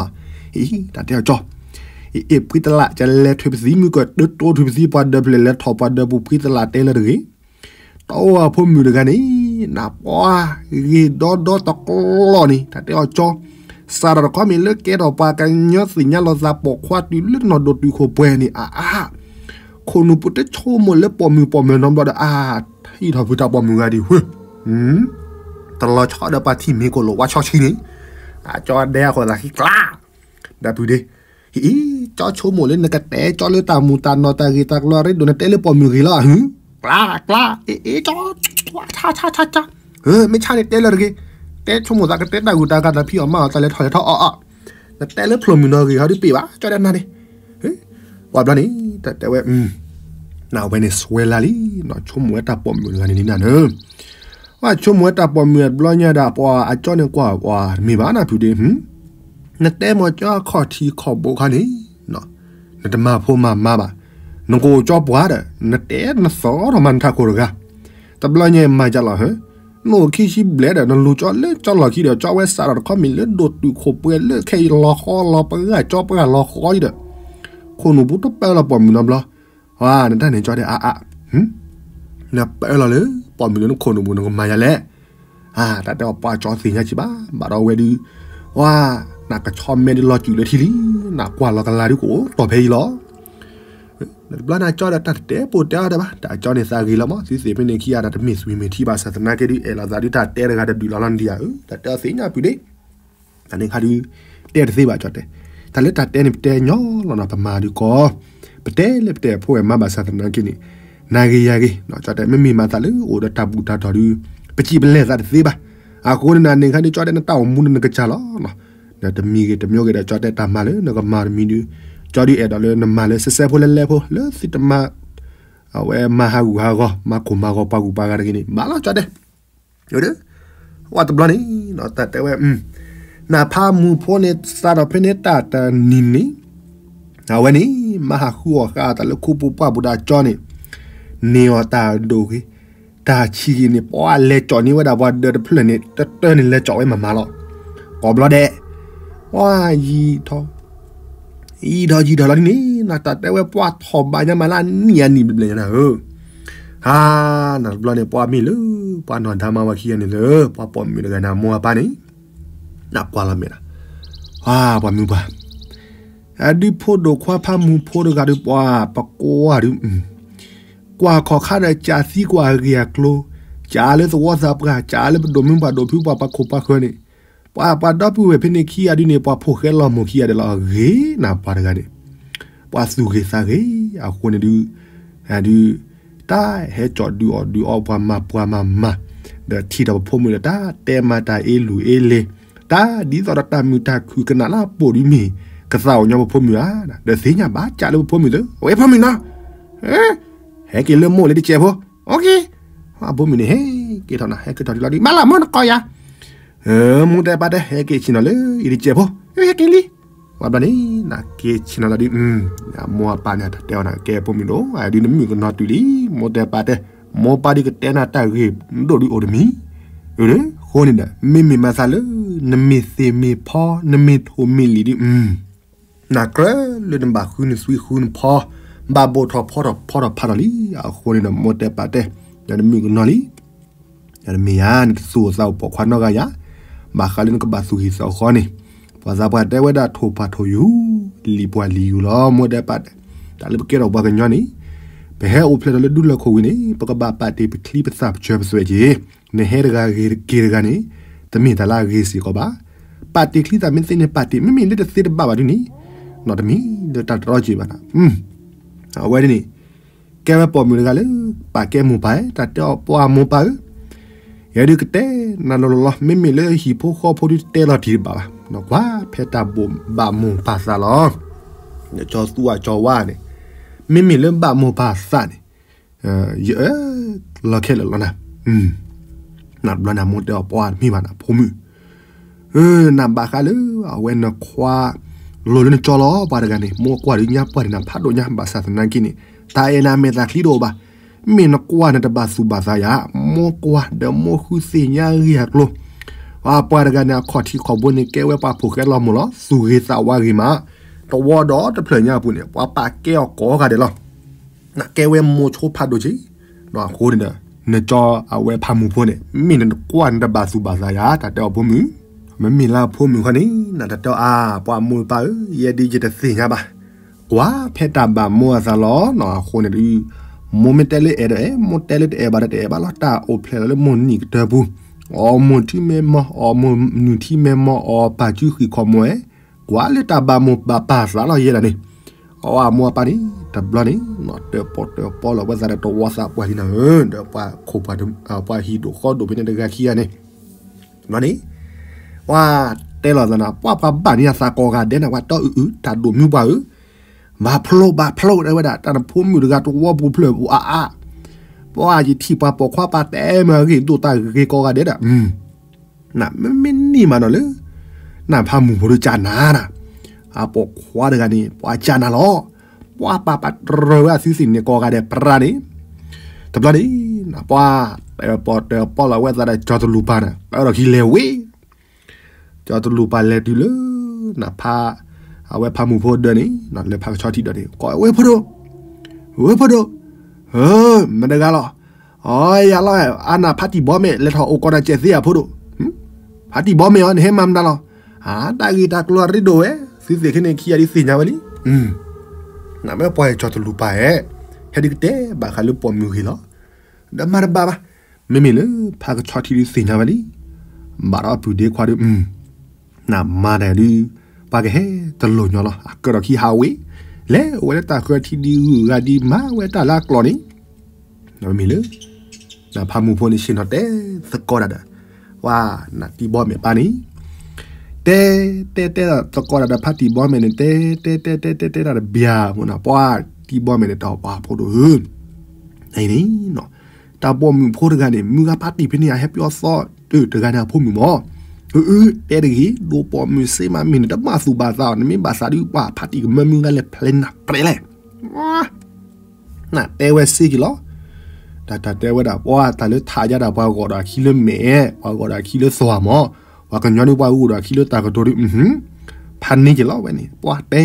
အံၤ တၢ်တဲအီၤကၠီ အ့ၣ်အ့ၣ်ဖှံတလၢ် ကလဲၤထွဲပသံမုၢ်ကၢၢ် တတိထွဲပသံပှၤဒၢးဖျဲၣ်လဲၤထီၣ်ပှၤဒၢးပူၤဖှံတလၢ်တဲလၢတဂ့ၤ တအိၣ်အဖိမုၣ်တဂၤန့ၣ် နပှၤဂ့ၤဒီဒီတကျီၢ်န့ၣ် တၢ်တဲအီၤကၠီ စးထီၣ်တခီမ့ၢ်လၢကဲထီၣ်ပှၤကညီသ့ၣ်ညါလီၤသးပိာ်ခွါတုၤလၢနီၢ်ဒိၣ်တုာ်ခိၣ်ပှဲၤန့ၣ် အါအါ ခိၣ်နူာ်ပူၤတဆိကမိၣ်လၢပိာ်မုၣ်ပိာ်မၢၤနီတဘျီဒီး အါ ဟံးထီၣ်ဖုတၢ်ပိာ်မုၣ်ဂၤဒံး ဝဲ တလီၤဆီဒီးပှၤထံၣ်မ့ၢ်ကိၣ်လိာ်ဝါဆီဆှံန့ၣ် အကၠီဒဲအဃိသးခံကျါ ဒီပုၢ်ဒ့ ဟံး ကၠီဆိကမိၣ်လၢနကတဲကၠီလၢတၢ်မူၤတၢ်နီၢ်တၢ်ဂ့ၢ်တၢ်ကျိၤအရ့ဒိၣ် နတဲလၢပိာ်မုၣ်ဂ့ၤလီၤ ဟု ကျါ ကျါ အ့ၣ် အ့ၣ် ကၠီ ဆါ ဆါ ဆါ ဆါ မ့ၢ်ဆါန့ၣ်တဲလၢတဂ့ၤ တဲဆိကမိၣ်သးကတဲတၢ်ဂုၤတၢ်ဂၤ တၢ်ဖံးအီၣ်မၤအီၣ်တၢ်လဲၤထီၣ်လဲၤထီၣ်အီၣ်အီၣ် နတဲလၢဖျိမုၣ်နီၢ်ဂ့ၤဟီဒုးပ့ၢ်ဘၣ် ကၠီဒဲနၤန့ၣ် ပှၤဘျီန့ၣ် တၢ်တဲဝဲ နဝဲန့ၣ်စွဲလါလံ ဆိကမိၣ်ဝဲတၢ်ပိာ်မုၣ်တဂၤန့ၣ်န့ၣ်နၤဧၢ ပှၤဆိကမိၣ်ဝဲတၢ်ပိာ်မုၣ်တဘျီညါဒီး ပှၤအကၠီန့ၣ်ကွၢ်ပှၤတမ့ၢ်ဘၣ်နပုၢ်ဒ့ နတဲမ့ၢ်ကၠီခီၣ်ထံးခီၣ်ဘိခါန့ၣ် နတမၤဖိမၤမါဘၣ် နကအိၣ်ကၠီပှၤဒီး နတဲနသီထီၣ်မၤနထးခိၣ်တဂၤ တဘျီညါမၤယၤလီၤဧၢ နအိၣ်ခံဆံဘျဲၣ်ဒီး နလူၤကၠီလၢကၠီလီၢ်ခံဒီး ကၠီဝဲစးထီၣ်တခီမ့ၢ်လၢဒိၣ်တုာ်ခိၣ်ပှဲၤလၢခဲအံၤလီၤဃီလီၤပှၤကၠီပှၤလီၤဃီဒီး ခိၣ်နူာ်ပူၤတပၢလီၤပိာ်မုၣ်နီတဘျီ ဝါ နတၢ်န့ၣ်ကၠီဒဲအါအါ နပၢလီၤလၢပိာ်မုၣ်လၢနခိၣ်နူာ်ပူၤ နကမၤယၤလဲၣ် အါ တၢ်တဲအီၤပှၤကၠီသ့ၣ်ညါကံဘၣ် ဘၣ်ဒီးဝဲဒုး ဝါ နကဆီမဲဒ်လီၤစုာ်လၢထံလံ နကွၢ်လီၤကလၤဒုးကအိၣ်တီၢ်ဖဲအံၤလီၤ တဘျီန့ၣ်ကၠီဒီးတၢ်တတဲပိာ်တဲအီၤတၢ်ဘၣ် တၢ်ကၠီန့ၣ်သးဂ့ၤလီၤမး သုသ့ၣ်ဖဲန့ၣ်ခံဂၤဒီးတမ့ၢ်သွံၣ်မ့ၢ်ထံဘၣ် ဆၣ်သနာ်က့ဒုး အဲၣ်လီၤသးဒုးတၢ်တဲတဂၤတဒုးလီၤလီၤနဒံးဧၢ တၢ်တဲအီၤသ့ၣ်ညါပုၢ်ဒ့ တၢ်န့ၣ်ခါဒုး တဲတသ့ဘၣ်ကၠီတဲ တၢ်လၢတၢ်တဲန့ၣ် ပတဲညီလီၤနီၤ ပမၤဒုးကီ ပတဲလၢပတဲအဖိအမါဘၣ်ဆၣ်သနာ်က့န့ၣ် နၤဂ့ၤယၤဂ့ၤ ကၠီတဲ မ့မ့ၢ်မၤသးလၢအိၣ်ဒီးတၢ်ဘူၣ်တၢ်တီၢ်ဒုး ပစံးပလဲၤသးတသ့ဘၣ်. အဃိန့ၣ်နၤန့ၣ်ခါဒုး ကၠီတဲ နတၢ်အိၣ်မူန့ၣ်နကစၢ်လီၤ. နတမံၤဂ့ၤတမံၤဂ့ၤဒီး ကၠီတဲတၢ်မၤလၢနကမၤတမံၤဒုး ကၠီဒုးအဲၣ်ဒိးလၢနမၤလၢစဲစဲဖိလဲၤလဲၤဖိ လၢသုတမၤ အဝဲမၤဟးဂူာ်ဟးဂီၤ မၤခိၣ်မၤဂီၤပှၤဂုၤပှၤဂၤတဂ့ၤန့ၣ် မၤလီၤကၠီတဲ ဝဲတဘျီန့ၣ် တၢ်တဲဝဲ နဖးမူၤဖိန့ၣ် စးထီၣ်ဖဲန့ၣ်တၢ်တနံၤန့ၣ် အဝဲန့ၣ် မၤဟးဃုအီၣ်ဃာ်တၢ်လၢခိပူၤပှၢ်ပူၤဒီးကၠီန့ၣ် န့ၢ်အီၤတၢ်ဒိၣ်ဂ့ၤ တၢ်ဆံးဂ့ၤန့ၣ် ပှၤလဲၤကၠီၣ်န့ၢ်ဝဲဒၣ်ပှၤဒၢးတဖျၢၣ်န့ၣ် တတၢၢ်န့ၣ်လဲၤကၠီၣ်ဝဲမၤမၤလီၤ. ကိးဘျီဒဲး ပှၤယံာ်ထီၣ် ယံာ်ထီၣ်ယံာ်ထီၣ်လီၤဒ်န့ၣ် နတၢ်တဲဝဲပှၤထီၣ်ဘၣ်ညါမးလၢအနံၣ်အနံၣ်ဘျဲၣ်ဘျဲၣ်ညါနၤဧၢ ဟါ နတဘျီန့ၣ် ပှၤမ့ၢ်လၢ ပှၤနီၢ်ဒါမါဝၤခံဂၤန့ၣ်လၢ ပှၤပိာ်မုၣ်တဂၤန့ၣ် အမိၢ်အပၢ်န့ၣ် နကွၢ်လီၤမဲာ်ဒီး ပှၤပိာ်မုၣ်ပှၤ အဒုးဖိဒိၣ်ခွါဖးမူၤဖိတဂၤဒုး ပှၤပကိးဝဲဒုး ကွၢ်ခီၣ်ခါဒီး ကးသံကွၢ်အဂ့ၢ်အကျိၤ, ကးလၢသဝီသးပှၢ်, ကးလၢပဒိၣ်မုၣ်ပှၢ်ဒိၣ်ဖုပှၤပှၤခိၣ်ပှၤဃၢၤန့ၣ်, ပှၤပှၤဒီပုၢ်ဝဲၢ်ဖဲန့ၣ်ခံဂၤဒုးန့ၣ် ပှၤဖိၣ်ဃဲလီၤမိၢ်ခံဂၤဒဲးလီၤ. အဂ့ၤနၤပှၤတဂၤန့ၣ် ပှၤသူၣ်ဂ့ၤသးဂ့ၤအဃိန့ၣ်ဒုး, ဒုး, တၢ်ဟဲကၠီၣ်ဒုးအီၣ်ဒုးအီပှၤမၤပှၤမၤမၤ, ဒီးထံၣ်ထီၣ်ပဖိမုၣ်ဒီး တၢ်တဲမၤတၢ်အ့လူၢ်အ့လ့ၤ, တၢ်ဒ်သိးဒီးတၢ်မုာ်တၢ်ခုၣ်ကနၣ်လၢအပိာ်ဒုးမ့ၢ် ကသးအိၣ်ညီပဖိမုၣ်ဧါ, ဒီးသ့ၣ်ညါဘၣ်ကးလၢပဖိမုၣ်သၢ, အဝဲဖိမုၣ်နီၤ ဟဲက့ၤလၢမိၢ်လၢတစဲးဖိ, အဖိမုၣ်န့ၣ် ဟဲက့ၤထီၣ်နၤ ဟဲက့ၤထီၣ်တုၤလီၤဒုး ဘၣ်လၢမိၢ်နကိးယၤ, မိၢ်တဲပၢ်တဲ ဟဲက့ၤဆ့ၣ်နီၤလၢအံၤတစဲးဖိ, ဟဲက့ၤလံ, ဘျီန့ၣ် နက့ၤဆ့ၣ်နီၤလီၤဒုး, မိၢ်အပၢ်န့ၣ် တၢ်တဲအီၤနၤ ကဲဖိမုၣ်ဒိၣ် ဒုးနမုၣ်ကနီၤတုၤလံ, မိၢ်တဲပၢ်တဲ, မိၢ်ပၢ်ဒုးကတဲနၤတၢ်ဂ့ၢ်ဒိၣ်ဒုးအိၣ်တမံၤ, အဃိန့ၣ်ဒီး မ့မ့ၢ်မၤသးလၢ နမ့ၢ်သ့ၣ်မ့ၢ်ဖီ နမ့ၢ်ထိၣ်မ့ၢ်လံၤဒုး နကြၢးလၢနဘၣ်ဃုနသွံဃုနဖီ, ဘၣ်ဘိၣ်ထီၣ်ဖီထီၣ်ဖီထီၣ်ဖးထီၣ်လံ, အဃိန့ၣ်ဒီး မိၢ်တဲပၢ်တဲ, ဒီးနမုၣ်ကနီၤလံ, ဒီးနမ့ၢ်ယၤ နတသူၣ်အိၣ်သးအိၣ်ပိာ်ခွါနီတဂၤယၤ, ဘၣ်ဃးလၢနကဘၣ်သူၣ်ဂ့ၤသးအိၣ်ဃီန့ၣ်, ပှၤသးပှၢ်တဲဝဲဒၣ်ထိၣ်ဖးထိၣ်ယူၤ, လံၤပှၢ်လံၤယူၤလီၤ, မိၢ်တဲပၢ်တဲ, တၢ်လၢပကဲထီၣ်ပှၤကညီန့ၣ်, ပဟဲအိၣ်ဖျဲၣ်ထီၣ်လၢဒူလၢၢ်ခိၣ်ဝံၤန့ၣ် ပကဘၣ်ပာ်တ့ၢ်ပချံပသၣ်ပစၢၤပသွဲၣ်က့ၤ, နဟဲတဂၤဂ့ၤတက့ၤတဂၤန့ၣ်, တမ့ၢ်တၢ်လၢအဂ့ၤစ့ၢ်ကီးဘၣ်, ပာ်တ့ၢ်ချံသၣ်မ့ၢ်သ့န့ၣ်ပာ်တ့ၢ် မ့မ့ၢ်လၢတသ့တဘၣ်ဘၣ်ဒုးန့ၣ်, နီတမံၤလၢတၢ်တရီစ့ၢ်ဘၣ်နၤ, အဝဲဒ်န့ၣ်, ကဲဝဲပိာ်မုၣ်တဂၤလၢ ပာ်ကဲမိၢ်ပၢ်ဧၢ, တၢ်တဲအီၤပှၤမိၢ်ပၢ်ဧၢ, ယဲဒုးကတဲနၤလီၤလီၤလီၤ, မ့မ့ၢ်လၢဟံၣ်ဖိဃီဖိဒုးတဲလီၤတံၢ်တဘၣ်ဘၣ်, ကွၢ်ဖဲတၢ်ဘၣ်မိၢ်ပၢ်သးလီၤ, ကၠီသူအကၠီဝါန့ၣ်, မ့မ့ၢ်လၢဘၣ်မိၢ်ပၢ်သးန့ၣ်, ယအၢ လီၤခဲလၢာ်လီၤနၤ, နဘျီန့ၣ်မိၢ်တဲအီၤပှၤတမံၤဘၣ်နၤ ဖိမုၣ် နဘၣ်ဃးလၢ အဝဲနခွါ လိၤလၢနကၠီလီၤ ပှၤတဂၤန့ၣ် မိၢ်ကွၢ်ဒုးညါပှၢ်န့ၣ်နဖးဒိၣ်ညါ ဘၣ်ဆၣ်သနာ်က့န့ၣ် တၢ်အဲၣ်နၤမဲာ်သးချံတအိၣ်ဘၣ်, မ့ၢ်နကွၢ်နတဘၣ်သူၣ်ဘၣ်သးယၤ, မိၢ်ကွၢ်ဒီးမိၢ်ဃုသ့ၣ်ညါဂ့ၢ်အကျိၤ, ပှၤတဂၤန့ၣ် အခီၣ်ထံးခီၣ်ဘိန့ၣ် ကဲဝဲပှၤဖိၣ်ဃဲလီၤမိၢ်လီၤ သူၣ်ဂ့ၤသးဝါဂ့ၤမး, တဝီဒီးတဖျၢၣ်ညါအပူၤန့ၣ် ပှၤပာ်ကဲအီၤကိးဂၤဒဲးလီၤ နကဲဝဲမိၢ်ဆိဖးဒိၣ်က့ၤ, အဃိန့ၣ်ဒီး နကၠီအဝဲဖးမူၤဖိန့ၣ် မ့ၢ်နကွၢ်နတဘၣ်သူၣ်ဘၣ်သးယၤ တၢ်တဲအီၤဖိမုၣ်, မ့မ့ၢ်လၢအဖိမုၣ်ခီန့ၣ် နတၢ်တဲအီၤအါ ပှၤမိၢ်ပၢ်ဧၢ ယဲဒ်ယတသ့ၣ်ညါဘၣ်, ကွၢ်ဖဲတၢ်ဘၣ်မိၢ်အသးလီၤ အဃိန့ၣ်ဒုး မိၢ်မ့ၢ်တဲလၢအဲၣ်ဒီးအဲၣ် မိၢ်တဲလၢတအဲၣ်ဘၣ်ဒီးတအဲၣ်ဘၣ်လီၤ တၢ်အိၣ်ဖျဲၣ်လီၤလၢမိၢ်နံၣ်ကတၢၢ်ပူၤ, အီၣ်မိၢ်ထံမဲမီၢ် အီၣ်မိၢ်နုၢ်ထံမဲမီၢ် အီၣ်ပၢ်စုဃံးခီၣ်မိၢ်အဲၣ်, ကွၢ်လၢတၢ်ဘၣ်မိၢ်ဘၣ်ပၢ်သးလီၤယဲဒၣ်န့ၣ်, အဝဲမိၢ်အပၢ်န့ၣ် တဘျီန့ၣ် တၢၣ်ပီၣ်တၢၣ်ပီလီၤဝဲသးဒီးတဝီသးပှၢ်လံနၤဧၢ ဒီးပှၤခိၣ်ပှၢ် ပှၤဟံၣ်ဒိၣ်ဃီဒိၣ်ဖဲန့ၣ်တဂၤခံဂၤန့ၣ်, ဘျီန့ၣ် ပှၤတဲလီၤသးနၤ ပှၤပှၤဘၣ်န့ၢ်အသးကိးဂၤဒဲးနၤ ပှၤတီအုၣ်အုၣ် တၢ်ဒိၣ်မုၢ်ပှၢ်ဧၢ, ဘၣ်ဖျိဘၣ်ဖျိတဲဝဲဒၣ် တၢ်နဖိမုၣ်တဂၤတဝီပူၤဖျၢၣ်ပူၤအါအါ, ပှၤယထံၣ်ပှၤပိာ်ခွါပှၤတဲမ့ၢ်အဂ့ၢ်ဒိၣ်တၢ်ဂ့ၤကိးဂၤဒဲးဒၣ် မ့မ့ၢ်န့ၢ်မးနီၤလၢ နဖးမူၤဖိဒုးကၢ်နၤနၤ, အပိာ်ခွါတဂၤန့ၣ် ပှၤကၢ်နၤလီၤ, ပှၤပာ်ပာ်တရၢဝဲအသုသ့ၣ်န့ၣ်ကိးဂၤဒဲးပြးန့ၣ်, တဘျီန့ၣ် နပှၤ တၢၣ်ပီၣ်တၢၣ်ပီလီၤဝဲသးဒီးကၠီၤတလူၤပၢ်န့ၣ် ကဒီးခံလဲၤဝံၤ ကၠီၤတလူၤပၢ်လဲၤတုၤလၢ နဖး အဝဲဖးမူၤဖိဒၢးန့ၣ် လၢဖးကဆီထံဒၢးန့ၣ် ကိးဝဲဖိဒိၣ်, ဝဲဖိဒိၣ်, မတၤတဂၤလီၤ, အီ ယၤလီၤ, အနၢ်ဖးတံၢ်ဘီမဲာ် လဲၤထီၣ်အိၣ်ကိးနၤစဲးသ့ဧါဖိဒိၣ်, ဖးတံၢ်ဘီမဲာ်အီၤ နဟဲမၤမတၤလီၤ, အတၢ်ဂ့ၢ်တၢ်ကျိၤအရ့ဒိၣ်ဝဲ, သုသ့ၣ်ခဲန့ၣ်ခံဂၤဒုးသ့ၣ်ညါဝဲလံ, နမ့ၢ်ပှၤကၠီၤတလူၤပၢ်ဧဲ, ဟဲဒုးကတဲဘၣ်ဃးလၢပိာ်မုၣ်ဂ့ၤလီၤ ဒီးမၤတဘၣ်ဘၣ်, မ့မ့ၢ်လၢဖးကဆီထံဒုးသ့ၣ်ညါဝဲလံ, ဘၣ်ဒီးအပုၢ်ဒ့ခွါဒုး, နမၤတၢ်ဒုး, ပှၤကဟဲတလိၣ်ညီလီၤ အကဒီးခံဟးဝ့ၢ်, လဲၤအိၣ်ဝဲလၢတၢ်ဃၢထံဒုးဂုၤဂၤဒုးမၤဝဲတၢ်လၢအကျိၤန့ၣ်, မ့ၢ်လၢ နဖးမူဖိန့ၣ် ဆ့ၣ်နီၤတဲသကိးတၢ်ဒီး ပှၤနတံၤဘီမဲာ်ပၢ်န့ၣ် တဲ တဲတဲဒီးသကိးတၢ်ဒီးဖးတံၤဘီမဲာ်န့ၣ် တဲ တဲတဲတဲတဲတဲတၢ်တဘျီဖိနီၤ ပှၤတံၤဘီမဲာ်န့ၣ် တၢ်ပှၤဖိဒိၣ်ဧၢ န့ၣ် တၢ်ပိာ်မုၣ်ဖိတဂၤန့ၣ် မုၢ်ဂၤဖးတံၣ်ဖဲန့ၣ် အဟဲပၠီသီ တဂၤန့ၣ်အဖိမုၣ်မၢ် အၢ တဲတဂ့ၤ ဒိးပိာ်မုၣ်စ့မးမ့ၢ်န့ၣ် တဘၣ်သူၣ်ဘၣ်သးအီၤ နမ့ၢ်ဘၣ်သးဒုး ပှၤဖးတံၣ်ကမၢမုၢ်ဂၤလဲၤဖျဲနၢ်ပြဲလဲၣ် နတဲဝဲစ့က့ၤလီၤ. တၢ်တၢ်တဲဝဲဒၣ် ပှၤတၢ်လၢထးယါဒၣ် ပှၤဂီၤဒီးအခံလၢမဲာ်, ပှၤဂီၤဒီးအခံလၢသွၣ်မၢ်, ပှၤကညီဒုး ပှၤဂီၤဒီးအခံလၢတၢ်ကတိၤဒုး, ဖးန့ၢ်က့ၤလီၤဝဲန့ၣ် ပှၤတဲ,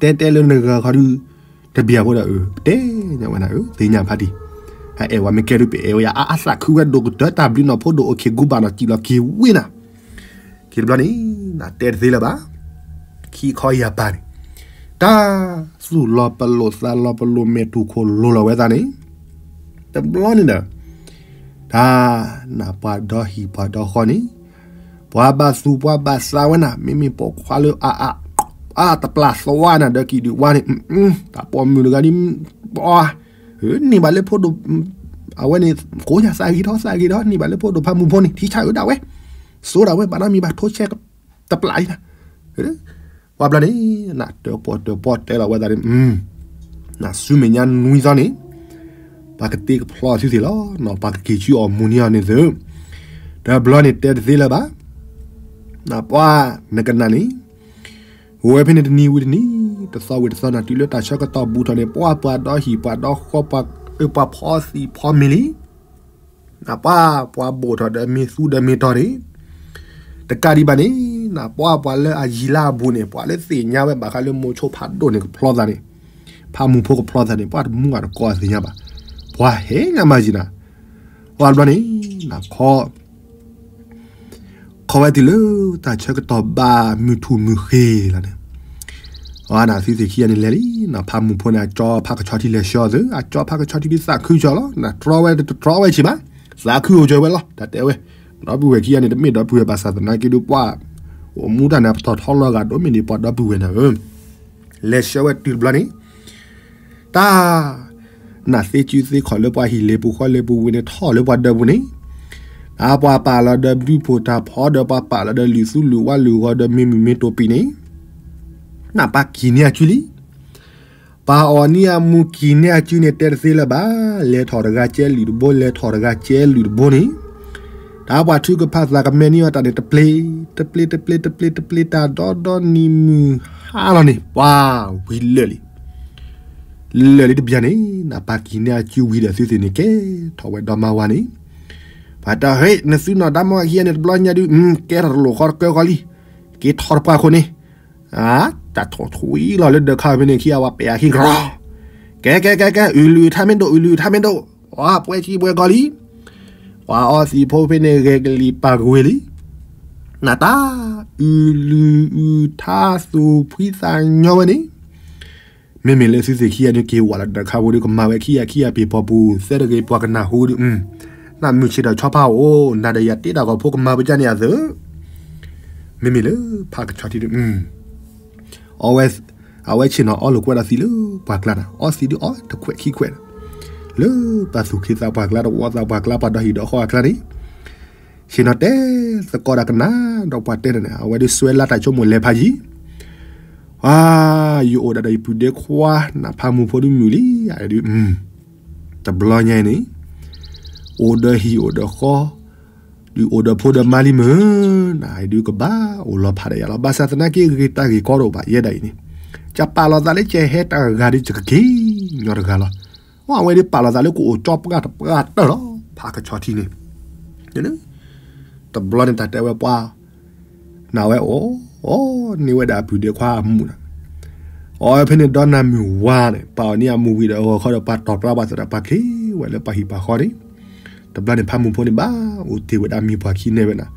တဲတဲလၢနဂၤခီဒုး, တဘၣ်ဖိဒီး ပတဲညါဝဲနၤ သ့ၣ်ညါဖးတံၢ်, အအဲၣ်ဝဲမ့ၢ်ကဲဒုး ပအဲၣ်ဝဲယၤ အါအါသးခုဝဲဒိၣ်ကတၢၢ် တၢ်ဘျုးနီၢ်ဖိဒိၣ် အိၣ်ခ့ၣ်ကူဘၣ်နီၢ်စံၣ်လီၤက့ၤဝံၤနၤ က့ၤတဘျီန့ၣ် နတဲတသ့လၢၤဘၣ်. ခံခီယၤပၢ်န့ၣ် တၢ်သူၣ်လီၤပလိာ်သးလီၤပလိာ် မဲာ်တူၢ်ခိၣ်လိၤလီၤဝဲသးန့ၣ် တဘျီန့ၣ်ဒီး တၢ်နၢ်ပှၤဒီဟံၣ်ပှၤဒီဃီန့ၣ် ပှၤဘၣ်သူၣ်ပှၤဘၣ်သးဝဲနၤ မ့မ့ၢ်ပိာ်ခွါလၢအ အတပျၢ်သွါနၤဒီးကံၣ်ဒုးဝါန့ၣ် တၢ်ပိာ်မုၣ်တဂၤဒ် ပှၤ န့ၢ်ဘၣ်လၢဖိဒိၣ် အဝဲန့ၣ် ကိးညါသးဂ့ၤထီၣ်သးဂ့ၤထီၣ် န့ၢ်ဘၣ်လၢဖိဒိၣ်ဖးမူဖိန့ၣ် ထံဆၣ်အၢဒၣ်ဝဲ စိဒၣ်ဝဲ ဘၣ်နီတမံၤဘၣ်ထိဆဲးတပျၢ်အံၤနၤ ပှၤဘျီန့ၣ် နတၢၣ်ပီၣ်တၢၣ်ပီၣ်တဲလီၤဝဲသးန့ၣ် နဆူမဲာ်ညါနွံသီန့ၣ် ပှၤကတ့ကဖျီသုသ့ၣ်လီၤ ပှၤကက့ၤဆူအီၣ်မူန့ၢ်အီၤန့ၣ်သု တဘျီန့ၣ်တဲတသ့လၢၤဘၣ် နပှၤနကနၣ်န့ၣ် အိၣ်ဝဲဖဲန့ၣ်တနံၤဝံၤတနံၤ တသီဝံၤတသီနၤ တုၤလၢတၢ်ဆၢကတီၢ်ဘူးထီၣ်န့ၣ် ပှၤပှၤဒီဟံၣ်ပှၤဒီဃီ ပှၤအၢပှၤဖီသံၣ်ဖီမ့ၤလံ နပှၤ ပှၤဘိၣ်ထီၣ်ဒီးမ့ၤသူဒီးမ့ၤတီၤန့ၣ် တကးဒံးဘၣ်န့ၣ် နပှၤပှၤလၢအယံၤလၢအဘူးန့ၣ် ပှၤလၢသ့ၣ်ညါဝဲဘၣ်ဃးလၢမိၤဆိဖးဒိၣ်န့ၣ် ကဖျီသးန့ၣ် ဖးမူဖိကဖျီသးန့ၣ် ပှၤတမူအတကိးအသ့ၣ်ညါဘၣ် ပှၤဟဲညါမၤယံၤနၤ ပှၤဘျီန့ၣ် နခီ ခီဝဲတုၤလၢတၢ်ဆၢကတီၢ်ဘၣ်မုၢ်ထူၣ်မုၢ်ဃ့လီၤန့ၣ် အနသုသ့ၣ်ခံဂၤန့ၣ်လဲၤလံ နဖးမူဖိန့ၣ် အကၠီဖးကဆီထံလဲၤဆှၢသု အကၠီဖးကဆီထံဒုးသးခုကၠီလီၤ နတြီဝဲတတြီဝဲဆံးဘၣ် သးခုအိၣ်ကၠီဝဲလီၤ တၢ်တဲဝဲ ဒီပုၢ်ဝဲၢ်ခံဂၤန့ၣ် တမ့ၢ်ဒီပုၢ်ဝဲၢ်ဘၣ်ဆၣ်သနာ်က့ဒုးပှၤ အိၣ်မူတၢ်န့ၣ် ပတီၢ်ထီလီၤဂာ်ဒိၣ်မ့ၢ်န့ၣ် ပှၤဒီပုၢ်ဝဲၢ်န့ၣ်ဧၢ လဲၤဆှၢဝဲတုၤတဘျီန့ၣ် တၢ် နသ့စုသ့ခီၣ်လၢပှၤဟံၣ်လ့ပူၤဃီလ့ပူၤဝံၤန့ၣ် ထီၣ်လၢပှၤဒၢးပူၤန့ၣ် တၢ်ပှၤပာ်လီၤဒီးဘျုးဖှိၣ်တၢ်ဖီဒီးပှၤပာ်လီၤဒီးလုၢ်သူလုၢ်ဝါလုၢ်ဂီၤဒီးမ့ၢ်မုၢ်မ့ၢ်တိာ်ပံၤန့ၣ် နပၢ်ကံၢ်န့ၢ်အစုလံ ပှၤအီၣ်န့ၢ်အမူကံၢ်န့ၢ်အစုန့ၣ် တဲတသ့လၢၤဘၣ် လဲၤထီၣ်တဂၤကဲလုၢ်တဘိ လဲၤထီၣ်တဂၤကဲလုၢ်တဘိန့ၣ် တၢ်ပှၤထုကဖၣ်သးကမဲန့ၢ်အီၤတၢ်န့ၣ် တပျ့ၤ တပျ့ၤ တပျ့ၤ တပျ့ၤ တပျ့ၤ တၢ်ဒီဒီနံၤမုၢ်ဟါလီၤန့ၣ် ပှၤဝံၤလၢာ်လံ လၢာ်လံတဘျီန့ၣ် နပၢ်ကံၢ်န့ၢ်အစုဝံၤဒီးသုသ့ၣ်န့ၣ် ကဲထီၣ်ဝဲဒီမါဝၤန့ၣ် ပှၤတၢ်ဟ့ၣ် နသုနီၢ်ဒါမါဝၤခံဂၤန့ၣ် တဘျီညါဒုး ကဲထီၣ်တလိၣ်ဃီတကၢဃီလံ က့ၤထီၣ်တပှၢ်ခိၣ်န့ၣ် တၢ်ထီၣ်ထွံလီၤလၢဒၢးခါဖဲန့ၣ် ခံဂၤဝဲပဲာ်အခံကရီ ကဲကဲကဲကဲ အုၣ်လုၢ်ထါမ့ၢ်ဒိၣ် အုၣ်လုၢ်ထါမ့ၢ်ဒိၣ် ပှၤပှဲၤကံပှဲၤကီလံ ပှၤအီသံးဖိဖဲန့ၣ် ဂဲၤကလံၤပာ်ကဝ့ၤလံ နတၢ် အုၣ်လုၢ်အုၣ်ထါသူၣ်ဖှံသးညီဝဲန့ၣ် မ့မ့ၢ်လၢသုသ့ၣ်ခံဂၤန့ၣ် က့ၤဝဲလၢဒၢးခါဖိဒီး ကမၤဝဲခံဂၤခံဂၤပ့ၤဖီပူၤ သဲတဂ့ၤ ပှၤကနၢ်ဟူဒီး နမုၢ်ဆ့ၣ်ဒီးဆီဖါအိၣ် နၤဒီးယၤတ့တၢ်ဂီၤဖိကမၤပကၢ်န့ၣ်အသိး မ့မ့ၢ်လၢဖးကဆီထံဒီး အဝဲ အဝဲဆ့ၣ်နီၤအီလိာ်ကွဲဒီးသံးလၢပှၤကျါန့ၣ် အီသံးဒုးအီတခွဲးခံခွဲး လၢပှၤသူၣ်က့သးပှၢ်ကျါ တဝီသးပှၢ်ကျါ ပှၤဒီဟံၣ်ဒီဃီအကျါန့ၣ် ဆ့ၣ်နီၤတဲသကိးတၢ်ကနၣ်ဒီးပှၤတဲန့ၣ် အဝဲဒုးစွဲလၢတၢ်ဆိကမိၣ်လဲၤဖးယံၤ ယအိၣ်ဒၣ်ဒီးယပုၢ်ဒ့ခွါ နဖးမူဖိဒုးမုာ်လံ ဒုး တဘျီညါအံၤန့ၣ် အိၣ်ဒီးဟံၣ်အိၣ်ဒီးဃီ ဒုးအိၣ်ဒီးဖိဒီးမါလံမုၢ် နဒုးကဘၣ်အိၣ်လီၤဖးဒီးယၤလီၤ ဘၣ်ဆၣ်သနာ်က့ ဂ့ၤတၢ်ဂ့ၢ်ကီတအိၣ်ဘၣ်ယဲဒၣ်အံၤန့ၣ် ကပာ်လီၤသးလၢကဟဲတဂၤဒီး ကက့ၤညီတဂၤလီၤ အဝဲဒုးပာ်လီၤသးလၢကအိၣ်ကၠီပှၢ်တပှၢ်တၢၢ်လီၤ ဖးကဆီထံန့ၣ် တဘျီန့ၣ်တၢ်တဲဝဲပှၤ နဝဲအိၣ် အိၣ်န့ၢ်ဝဲဒၣ်အပုၢ်ဒ့ခွါအမူးန့ၣ် အီဖဲန့ၣ်ဒီနၤမုၢ်ဝါန့ၣ် ပာ်အီၤန့ၢ်အမူးဝံၤဒီးအဂီၤခီဒီး ပှၤတီၢ်ပျါပှၤသးဒီးပှၤချ့ဝဲလၢပှၤဟံၣ်ပှၤဃီန့ၣ် တဘျီန့ၣ်ဖးမူးဖိန့ၣ်ဘၣ် အိၣ်တ့ၢ်ဝဲဒၣ်မံၤပှၢ်ခံနဲဝဲနၤ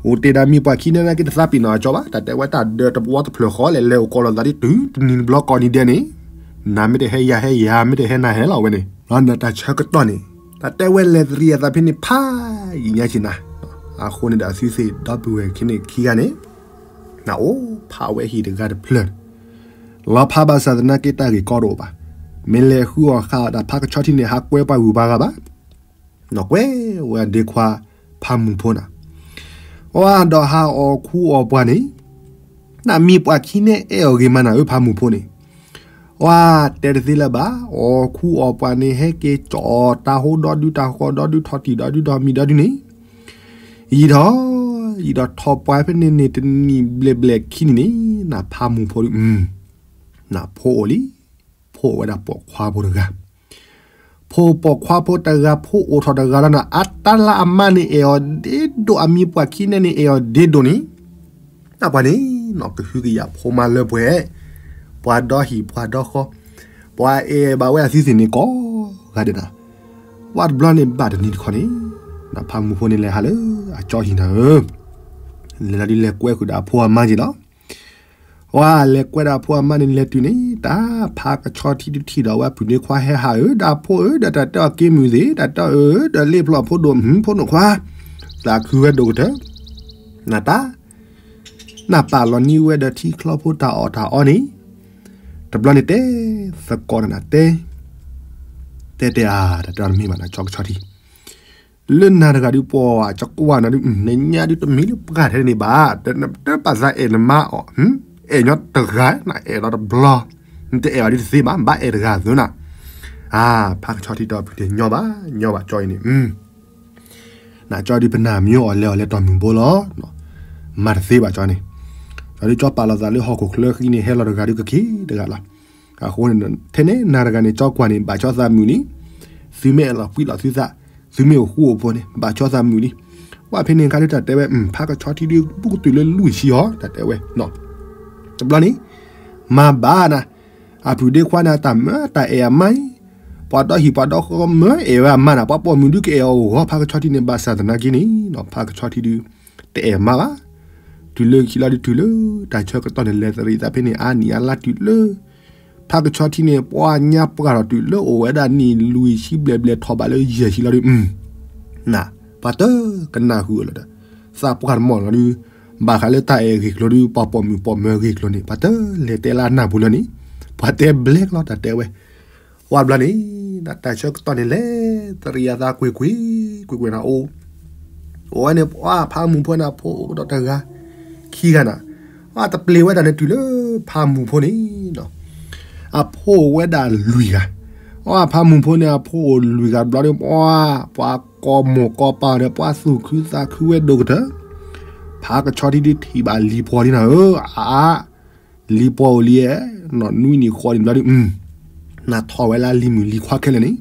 အိၣ်တ့ၢ်ဒၣ်မံၤပှၢ်ခံနဲနာ်က့ တသးပ့ၤနီၣ်အကၠီဘၣ် တၢ်တဲဝဲတၢ်ဒၢးတဝီတဖျၢၣ်ဃီလဲၣ် လဲၤအိၣ်ကိးလီၤသးဒ်တုၤတနံၤတဘျီကိးနံၤဒဲးန့ၣ် နၤမ့ၢ်တဟဲယၤဟဲယၤမ့ၢ်တဟဲနၤဟဲလီၤဝဲန့ၣ် လီၤနတၢ်ဆၢကတီၢ်န့ၣ် တၢ်တဲဝဲလဲၤသရံးအသးဖဲန့ၣ်ဖးယံာ်ညါဆ့ၣ်နၤ အဃိန့ၣ်ဒီးအသုသ့ၣ်ဒီပုၢ်ဝဲၢ်ခံန့ၣ်ခံဂၤန့ၣ် နအိၣ်ဖးဝဲဟံၣ်တဂၤတဖျၢၣ် လီၤဖးဘၣ်ဆၣ်သနာ်က့တၢ်ဂ့ၢ်ကီတအိၣ်ဘၣ် မ့ၢ်လဲၤဃုအီၣ်ဃုအီတၢ်ဖးကဆှီထံန့ၣ် ဟးကွဲပှၤဂုၤပှၤဂၤဘၣ်. နီၢ်ကွဲဝဲဒ့ခွါဖးမုၢ်ဖိနၤ, အဒီးဟးအီၣ်ခူအီၣ်ပှၤန့ၣ်, နမံၤပှၤခံန့ၣ်အဲၣ်အီၤဂ့ၤမးနၤဧၢ ဖးမုၢ်ဖိန့ၣ်, အတဲတသ့လၢၤဘၣ်, အီၣ်ခူအီၣ်ပှၤန့ၣ် ဟဲက့ၤကၠီၣ်တၢ်ဟိဒီဒု တၢ်ဃီဒီဒု ထီၣ်တံၢ်ဒီဒု ဒီးမံၤဒီဒုန့ၣ်, ယံာ်ထီၣ်, ယံာ်ဒီးထီၣ်ပှၤဖဲန့ၣ်န့ၣ် တနံၣ်ဘျဲၣ်ဘျဲၣ်ခံနံၣ်န့ၣ် နဖးမုၢ်ဖိဒု, နဖိအိၣ်လံ, ဖိအိၣ်ဝဲဒၣ်ပိာ်ခွါဖိတဂၤ, ဖိပိာ်ခွါဖိတဂၤ ဖိအိၣ်ထီၣ်တဂၤလီၤနၤ, အတၢ်လၢအမါန့ၣ်အဲၣ်အီၤဒ့ဒိၣ် အမံၤပှၤခံန့ၣ်န့ၣ်အဲၣ်အီၤဒ့ဒိၣ်န့ၣ်, တၢ်ပှၤန့ၣ် နီၢ်ကဟုကယာ်ဖိမါလၢပှဲၤ, ပှၤဒီဟံၣ်ပှၤဒီဃီ, ပှၤအဲၣ်ဘၣ်ဝဲအသုသ့ၣ်န့ၣ်ကိးဂၤဒဲးနၤ, ပှၤတဘျီန့ၣ်ဘၣ်တနံၤတခီန့ၣ်, နဖးမုၢ်ဖိန့ၣ်လဲၤဟးလၢအကၠီဟံၣ်နၤဧၢ, လဲၤလီၤဒုးလဲၤကွဲဃုာ်ဒီးအဖိအမါက့ၤလီၤ ဝဲလဲၤကွဲဒီးအဖိအမါန့ၣ်လဲၤတုၤန့ၣ် တၢ်ဖးကဆှီထံဒုးထံၣ်ဒီးဝဲအပုၢ်န့ၢ်ခွါဟဲဟးဧၢ ဒီးအဖိဧၢ ဒီးတၢ်တဲအီၤက့ၤမုာ်သ့ၣ် တၢ်တဲအီၤဧၢ ဒီးလ့ၣ်ဖျိအဖိဒိၣ် မုၢ်ဖိန့ၣ်ခွါ သးခုဝဲဒိၣ်ကတၢၢ် နတၢ် နပာ်လီၤနံၤဝဲဒီးထံချီဖိတၢ်အီၣ်တၢ်အီန့ၣ် တဘျီန့ၣ်တဲသကိးနၤတဲ တဲတဲအါ တၢ်တဲအီၤတမ့ၢ်ဘၣ်နၤ ကၠီကဆှီထံ လၢနၤတဂၤဒုးပှၤကကွၢ်နၤဒုး နညါဒုးတမ့ၢ်လၢပှၤထဲန့ၣ်ဘၣ် တပာ်သးအဲၣ်နမါအီၤ အဲၣ်ညီတဂၤ နအဲၣ်လီၤတဘျီ နတအဲၣ်ဘၣ်ဒုးတသ့ဘၣ် ဘၣ်အဲၣ်တဂၤသုနၤ အါ ဖးကဆှီထံတီၢ်ဖုတဲညီဘၣ် ညီဘၣ်ကၠီအံၤန့ၣ် နကၠီဒုးပနၢ်မံအီၤလဲၤအီၤလဲၤတီၢ်မုၢ်ဘိလီၤ မၤတသ့ဘၣ်ကၠီန့ၣ် ကၠီဒုးကၠီပာ်လီၤသးလၢဟီၣ်ခိၣ်ချၢဃံန့ၣ် ဟဲလီၤတဂၤဒုးကက့ၤတဂၤလီၤ အဃိန့ၣ် ထဲန့ၣ်နၤတဂၤန့ၣ် ကၠီကွၢ်န့ၣ် ဘၣ်ကၠီသးမုာ်လံ သုမ့ၢ်အဲၣ်လီၤကွံလီၤသုသး သုမ့ၢ်အိၣ်ဃူအိၣ်ဖိးန့ၣ် ဘၣ်ကၠီသးမုာ်လံ ဝဲဖဲန့ၣ်ခါဒုးတၢ်တဲဝဲ ဖးကဆှီထံဒုး ဘူးကတုၤလၢလွံၢ်ဆံဟီ တၢ်တဲဝဲ တဘျီန့ၣ် မၤဘၣ်နၤ အပုၢ်ဒ့ခွါန့ၣ် အတၢ်မၢတၢ်အဲၣ်အမါအံၤ ပှၤဒီဟံၣ်ပှၤဒီဃီမၢအဲၣ်ဝဲအမါနၤ ပှၤပိာ်မုၣ်ဒုးကအဲၣ်အီၤဂီၢ် ဖးကဆှီထံန့ၣ် ဘၣ်ဆၣ်သနာ်က့န့ၣ် ဖးကဆှီထံဒုး တအဲၣ်မါဘၣ် တုၤလၢခံလီၤဒုးတုၤလၢ တၢ်ဆၢကတီၢ်န့ၣ် လဲၤသရံးသးဖဲန့ၣ် အါနံၣ်အါလါတုၤလၢ ဖးကဆှီထံန့ၣ် ပှၤညါပှၢ်ထီၣ်တုၤလၢအိၣ်ဝဲဒၣ်နံၣ်လွံၢ်ဆံဘျဲၣ်ဘျဲၣ်ထီၣ်ဘးလၢယဲၢ်ဆံလီၤဒုး နၤ ပှၤတကနၣ်ဃုာ်လီၤဒီး သးပှၢ်တမီၢ်လီၤဒုး ဘၣ်ဃးလၢတၢ်အဲၣ်ဂ့ၢ်ကျိၤဒုး ပှၤပိာ်မုၣ်ပိာ်မၢၤဂ့ၢ်ကျိၤန့ၣ် ပှၤတလဲၤတဲလၢအနၢ်ပူၤလၢန့ၣ် ပှၤတဲဘျဲကလီတၢ်တဲဝဲ ဝါဘျီန့ၣ် တၢ်ဆၢကတီၢ်န့ၣ်လဲၤ သရံးအသးကွ့ၢ်ကွ့ၢ် ကွ့ၢ်ကွ့ၢ်နၤအိၣ် အိၣ်ဝဲန့ၣ် ပှၤဖးမုၢ်ဖိန့ၣ် အဖိအိၣ်ကဒီးတဂၤ ခံဂၤနၤ အတပျ့ၤဝဲဒၣ်န့ၣ်တုၤလၢ ဖးမုၢ်ဖိန့ၣ် အဖိအိၣ်ဝဲဒၣ်လွံၢ်ဂၤ အဖးမုၢ်ဖိန့ၣ် အဖိအိၣ်လွံၢ်ဂၤဘျီန့ၣ် ပှၤ ပှၤကိးမိၢ်ကိးပၢ်န့ၣ် ပှၤသူၣ်ခုသးခုဝဲဒိၣ်ကတၢၢ် ဖးကဆှီထံဒုးထံၣ်ဘၣ်လံၤပှီၤလံနၤဧၢ အါ လံၤပှီၤအိၣ်လံ နွံနံၣ်ဃိးနံၣ်ဘျီဒုး နၤထီၣ်ဝဲလၢလံၤမုၣ်လံၤခွါခဲလၢာ်န့ၣ်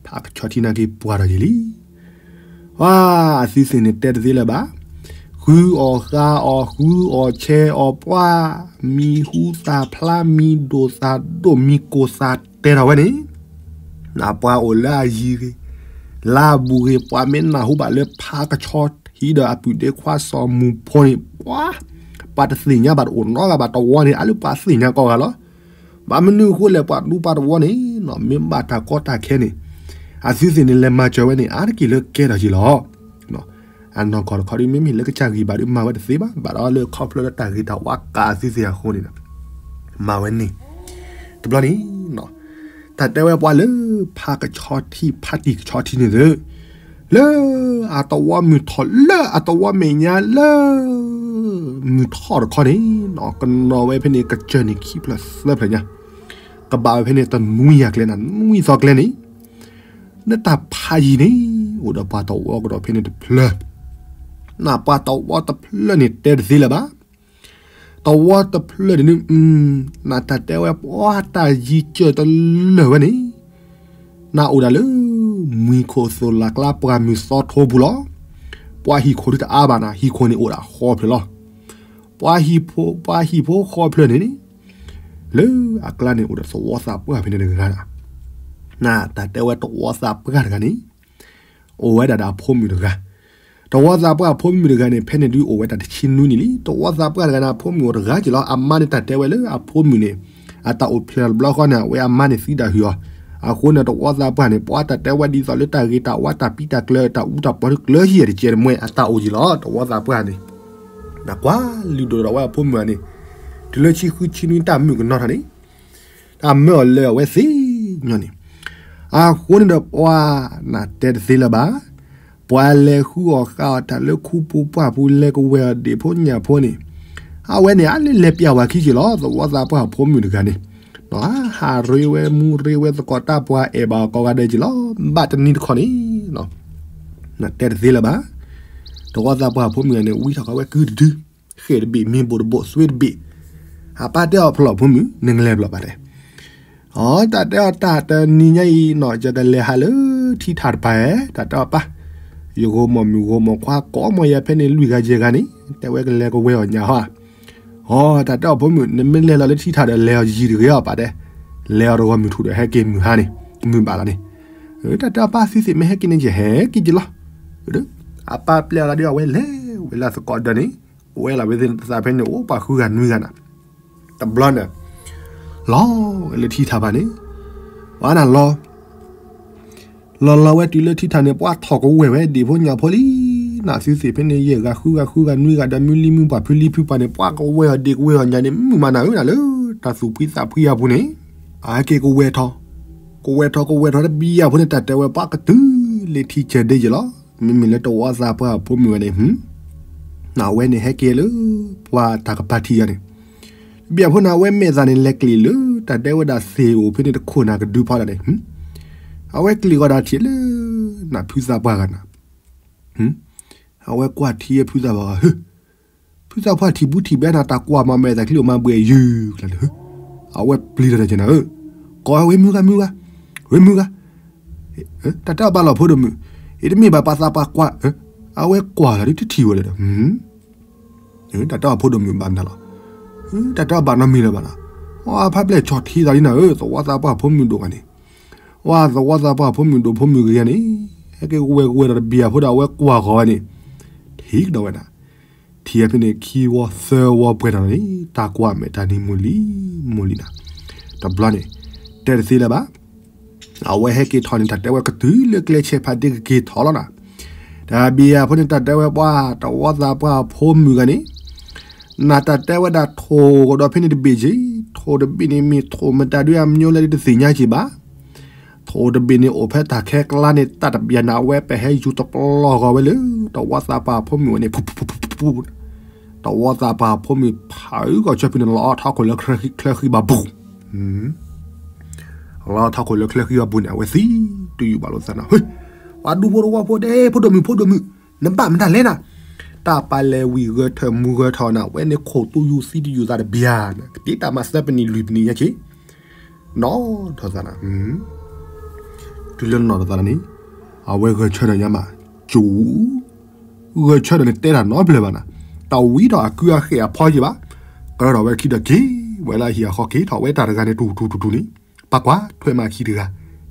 ဖးကဆှီထံနာ်က့ၤပှၤဒီးယံာ်လံ ပှၤအသုသ့ၣ်န့ၣ်တဲတသ့လၢၤဘၣ် ဃုအီၣ်ဃါအီၣ် ဃုအီၣ်ဆဲးအီၣ်ပှၤ မံၤဟူသၣ်ဖျါ မံၤဒိၣ်သၣ်ဒိၣ် မံၤကိၢ်သၣ်တဲထီၣ်ဝဲန့ၣ် နပှၤအိၣ်လၢအယံၤဂ့ၤ လၢအဘူးဂ့ၤ ပှၤမ့ၢ်နၢ်ဟူဘၣ်လၢဖးကဆှီထံဒီးအပုၢ်ဒ့ခွါစီၤမုၢ်ဖိန့ၣ် ပှၤ ပှၤတသ့ၣ်ညါဘၣ်တအိၣ်နီတဂၤဘၣ်တဝီန့ၣ် အလၢပှၤသ့ၣ်ညါကိးဂၤလီၤ ဘၣ်မနုၤအဃိလဲၣ် ပှၤတူပှၤတဝီန့ၣ် မ့ၢ်ဘၣ်တၢ်ကီတၢ်ခဲန့ၣ် အသုသ့ၣ်န့ၣ်လဲၤမၤစၢၤဝဲန့ၣ် အါတက့ၢ်လၢကဲထီၣ်က့ၤလီၤ အနီၢ်ကီၢ်တခီဒုး မ့မ့ၢ်လၢကစၢ်ဂံၢ်ဘါဒုး မၤဝဲတသ့ဘၣ် ဘၣ်ဒီးလၢခီဖျိလၢတၢ်ဂ့ၤတၢ်ဝါကးအသုသ့ၣ်အဃိန့ၣ် မၤဝဲန့ၣ် တဘျီန့ၣ် တၢ်တဲဝဲပှၤလၢ ဖးကဆှီထံ ဖးတံၢ်ကဆှီထံန့ၣ်သ့ၣ် လၢအသဝီမုၢ်ထီၣ် လၢအသဝီမဲာ်ညါလၢ မုၢ်ထီၣ်တခီန့ၣ် ကနီၤဝဲဖဲန့ၣ် ကစၢၢ်န့ၣ်ခံဖျၢၣ်သၢဖျၢၣ်ညါ ကဘၣ်ဝဲဖဲန့ၣ် တနွံယၤကျဲနၤ နွံသီကျဲန့ၣ် လၢတၢ်ဖးယံၤန့ၣ် အိၣ်ဒီးပှၤသဝီကဒီးဖဲန့ၣ်တဖျၢၣ် နပှၤသဝီတဖျၢၣ်န့ၣ်တဲတသ့လၢၤဘၣ် သဝီတဖျၢၣ်န့ၣ် နတၢ်တဲဝဲပှၤတၢ်ယံၤစၢၢ်တလၢာ်ဝဲန့ၣ် နအိၣ်ဒၣ်လၢ မှံၤခိၣ်သိၣ်လးကျါပှၢ်မုၢ်သီထိပူၤလီၤ. ပှၤဟံၣ်ခိၣ်ဒုးတအါဘၣ်နၤ ဟံၣ်ခိၣ်န့ၣ်အိၣ်ဒၣ်ဃီဖျၢၣ်လီၤ. ပှၤဟံၣ်ဖိ ပှၤဟံၣ်ဖိဃီဖျၢၣ်န့ၣ်န့ၣ် လၢအကျါန့ၣ်အိၣ်ဒီးသဝီသးပှၢ်ဖဲန့ၣ်တဂၤနၤ နတၢ်တဲဝဲသဝီသးပှၢ်တဂၤန့ၣ် အိၣ်ဝဲဒၣ်ဒီးအဖိမုၣ်တဂၤ သဝီသးပှၢ်အဖိမုၣ်တဂၤန့ၣ် ဖဲန့ၣ်ဒုးအိၣ်ဝဲဒၣ်တဆံနွံနံၣ်လံ. သဝီသးပှၢ်တဂၤန့ၣ် အဖိမုၣ်အိၣ်တဂၤက့ၤလီၤ. အမါန့ၣ်တၢ်တဲဝဲလၢအဖိမုၣ်န့ၣ် အတၢ်အိၣ်ဖျဲၣ်လီၤတဘျီဃီန့ၣ် အဝဲအမါန့ၣ်သံဒၣ်ဟုၣ်အီၤ. အဃိန့ၣ် သဝီသးပှၢ်န့ၣ် ပှၤတၢ်တဲဝဲဒ်သိးလၢတၢ်ဂ့ၤတၢ်ဝါတၢ်ပံတၢ်ကျၢၤ တၢ်အူတၢ်ပီဒုးကျၢၤဟံၣ်တကဲတမှဲ အတၢ်အိၣ်က့ၤလီၤ. သဝီသးပှၢ်န့ၣ် နကွၢ်လုၢ်ဒိၣ်ဒီးဝဲအဖိမုၣ်န့ၣ် တုၤလၢဆံဃုဆံနွံတၢ်မုၣ်ကနီၤထီၣ်န့ၣ် တၢ်မၢအီၤလၢအဝဲသ့ ညီန့ၣ်, အဃိန့ၣ်ဒီးပှၤနၤတဲတသ့လၢၤဘၣ်, ပှၤလဲၤဃုအီၣ်ဃုအီတၢ်လၢခူပူၤပှၢ်ပူၤ လဲၤကဝဲၢ်အီၤဒ့ၣ်ဖိညၣ်ဖိန့ၣ်, အဝဲန့ၣ် အလဲၤလဲၤပျဲဝဲခံက့ၤလီၤ. သဝီသးပှၢ်ဖိမုၣ်တဂၤန့ၣ် ဟးရ့ဝဲမူရ့ဝဲသကိးတၢ် ပှၤအဲၣ်ဘၣ်အီၤကိးဂၤဒဲးက့ၤလီၤ. ဘၣ်တနံၤတခီန့ၣ် နၤတဲတသ့လၢၤဘၣ်, သဝီသးပှၢ်ဖိမုၣ်တဂၤန့ၣ် ဝံထီၣ်ဃီဝဲကုတဒု, ဃဲၣ်တဘ့ၣ် မ့ၢ်ဘိၣ်တဘိၣ် သွ့တဘ့ၣ်, အပၢ်တဲအီၤဖျိး ဖိမုၣ် နကလဲၤဖျိးဘၣ်တဲ အီ တၢ်တဲအီၤ တၢ်တနံၤညါအံၤနီၤ ယကလဲၤဟးလၢထံထးတပၤဧါ, တၢ်တဲအီၤပၢ်, ယဂီၤမီၢ်မုၣ်ဂီၤမီၢ်ခွါကိးမီၢ်ယၤဖဲန့ၣ် လွံၢ်ဂၤယဲၢ်ဂၤန့ၣ် တဲဝဲကလဲၤကဝဲၢ်အီၣ်ညၣ်ဟီဧါ, အီ တၢ်တဲအီၤ ဖိမုၣ် နမ့ၢ်လဲၤလီၤလၢထံထးဒီး လဲၤအီၤယံာ်တဂ့ၤအီၤ ပၢ်တဲ, လဲၤအီၤတဂီၤမုၢ်ထူၣ်ဒီး ဟဲက့ၤမုၢ်ဟါန့ၣ် မုၢ်ဘၣ်လီၤန့ၣ်, တၢ်တဲအီၤပၢ် သုသ့ၣ်မ့ၢ်ဟဲက့ၤန့ၣ် ယဟဲက့ၤက့ၤလီၤ. အပၢ်ပျဲအီၤလီၤဒီး အဝဲလဲၤဝဲလၢသကိးဒၢးန့ၣ်, ဝဲလီၤဝဲသ့ၣ်တသးဖဲန့ၣ် အိၣ်ပှၤဃုဂၤနွံဂၤနၤ, တဘျီန့ၣ် လီၤဝဲလၢထံထးဘၣ်န့ၣ်, ပှၤနၤလီၤ လီၤလီၤဝဲတုၤလၢထံထးန့ၣ် ပှၤထီၣ်ကဝဲၢ်ဝဲဒ့ၣ်ဖိညၣ်ဖိလံ, နသုသ့ၣ်ဖဲန့ၣ် ယဲၢ်ဂၤဃုဂၤဃုဂၤနွံဂၤဒီး မုၢ်လံမုၢ်ပှၢ်ဖုလံဖုပှၢ်န့ၣ် ပှၤကဝဲၢ်အီၤဒ့ၣ်ကဝဲၢ်အီၤညၣ်န့ၣ် မုၢ်မၤနၤဧၢနၤလၢ တၢ်သူၣ်ဖှံသးဖှံအပူၤန့ၣ်, အဟဲက့ၤကဝဲၢ်ထီၣ်, ကဝဲၢ်ထီၣ်ကဝဲၢ်ထီၣ်တဘျီအံၤအဖိန့ၣ် တၢ်တဲဝဲပှၤကတုၤလၢထံဆဲးဒ့ယဲၢ်လီၤ. မ့မ့ၢ်လၢတဝီသးပှၢ်ဖိမုၣ်ဝဲန့ၣ် နဝဲန့ၣ်ဟဲက့ၤလၢ ပှၤတၢ်ကပၤထံးအီၤန့ၣ်, တဘျီအဖိန့ၣ် အဝဲမဲာ်သၣ်န့ၣ် လဲၤကျ့ၤလၢ တၢ်တဲဝဲဒၣ်သ့ၣ်အိၣ်ဖဲန့ၣ်တခိၣ်နၤကဒုဖီဒၣ်န့ၣ်, အဝဲကျ့ၤဂီၤဒၣ်ထံးလၢ နဖုသးပှၢ်ဂၤနၤ, အဝဲကွၢ်ထံဖုသးပှၢ်ဂၤ, ဖုသးပှၢ်ထံးဘူးထံးဘဲနၤ တၢ်ကွၢ်မၤမဲာ်သၣ်ချံအိၣ်မၤဘှဲးယုၢ်ကျါန့ၣ်, အဝဲပျံၤတၢ်န့ၣ်က့နၤဧၢ, ကိးဝဲမုၢ်ဂၤမုၢ်ဂၤ, ဝဲမုၢ်ဂၤ တၢ်တဲအီၤဘၣ်လီၤဖိဒိၣ်မုၣ်, အံၤတမ့ၢ်ဘၣ်ပှၤသးပှၢ်ကွၢ်, အဝဲကွၢ်လီၤဒ်တထံၣ်ဝဲလၢၤဒီး, တၢ်တဲအီၤဖိဒိၣ်မုၣ်ဘၣ်မနုၤလီၤ, တၢ်တဲအီၤဘၣ်နီတမံၤလၢၤဘၣ်နီၤ, အဖါပျဲၢ်ဆီၣ်ထံသးလံနၤဧၢ, သဝီသးပှၢ်ဖိမုၣ်ဒိၣ်ဂၤန့ၣ်, ဝဲသဝီသးပှၢ်ဖိမုၣ်ဒိၣ်ဖိမုၣ်ဂ့ၤဂၤန့ၣ်, ဟဲက့ၤကဝဲၢ်ကဝဲၢ်ဒီးတဘျီအဖိဒီး အဝဲကွၢ်ဃီၤဝဲန့ၣ်, ထံကဒီးဝဲဒၣ် ထံဖဲန့ၣ် ခံဝီသၢဝီပှဲၤထီၣ်န့ၣ် တၢ်ကွၢ်မဲာ်တၢ်နံၤမိၢ်လံမိၢ်လံနၤ, တဘျီန့ၣ် တဲတသ့လၢၤဘၣ်, အဝဲဟဲက့ၤထီၣ်န့ၣ် တၢ်တဲဝဲကတုၤလၢကျဲဆဲးဖးဒ့ကက့ၤထီၣ်လီၤနၤ, တၢ်ဘံယၤဖိန့ၣ် တၢ်တဲဝဲပှၤ တဝီသးပှၢ်ဖိမုၣ်ဂၤန့ၣ်, နတၢ်တဲဝဲဒၣ်ထိၣ်ကဒီးဖဲန့ၣ်တဘ့ၣ်က့ၤ, ထိၣ်တဘ့ၣ်န့ၣ် မ့ၢ်ထိၣ်မတၤဒုးအမညိလၢဒ်တသ့ၣ်ညါက့ၤဘၣ် ထိၣ်တဘ့ၣ်န့ၣ်အိၣ်ဖဲတၢ်ခဲကျါန့ၣ် တၢ်တဘျီနၤဝဲ ပဟဲယူၤတပျီၢ်ဃီၤဝဲလၢ တဝီသးပှၢ်ဖိမုၣ်ဝဲန့ၣ်, တဝီသးပှၢ်ဖိမုၣ်ဖးအုၣ်ကီၢ်ဆၢဖံန့ၣ် လီၤအီၣ်ထီၣ်ခိၣ်လၢချၢဃံဘၣ်ဘူး, လီၤအီၣ်ထီၣ်ခိၣ်လၢချၢဃံဘၣ်ဘူးန့ၣ် အဝဲသံတုၤယူၤဘၣ်လိာ်သးနၤ, ပှၤဒူဖိတဝီဖိတဲ ဖိဒိၣ်မုၣ် ဖိဒိၣ်မုၣ်, နဘၣ်မတၤလဲၣ်နၤ, တၢ်ပာ်လဲၤဝံၤဂဲၤထၢၣ်မူဂဲၤထၢၣ်နၤ ဝဲန့ၣ်ခိၣ်သူယူၤသံတယူၤသးတဘျီနၤ ကတ့တၢ်မၤသၢပနံၣ်လွံၢ်ပနံၣ်ညါက့ၤ နီၢ်ထီၣ်သးနၤ, တုၤလၢနီၢ်ထီၣ်သးနၤန့ၣ်, အဝဲဂဲၤဆၢထၢၣ်ညါမး, ကၠူ, ဂဲၤဆၢထၢၣ်န့ၣ်တဲတၢ်နီတဘျီဘၣ်နၤ, တၢ်ဝံထီၣ်အကုအဃဲၣ်အဖီက့ၤဘၣ်, ကၢထီၣ်ဝဲခံဒီးက့ၤဝဲလၢအဟံၣ်အဃီ က့ၤထီၣ်ဝဲတၢ်တဂၤန့ၣ် တူၢ်တူၢ်တူၢ်တူၢ်န့ၣ်, ပာ်ကွၢ်ထွဲမၤခံတဂၤ,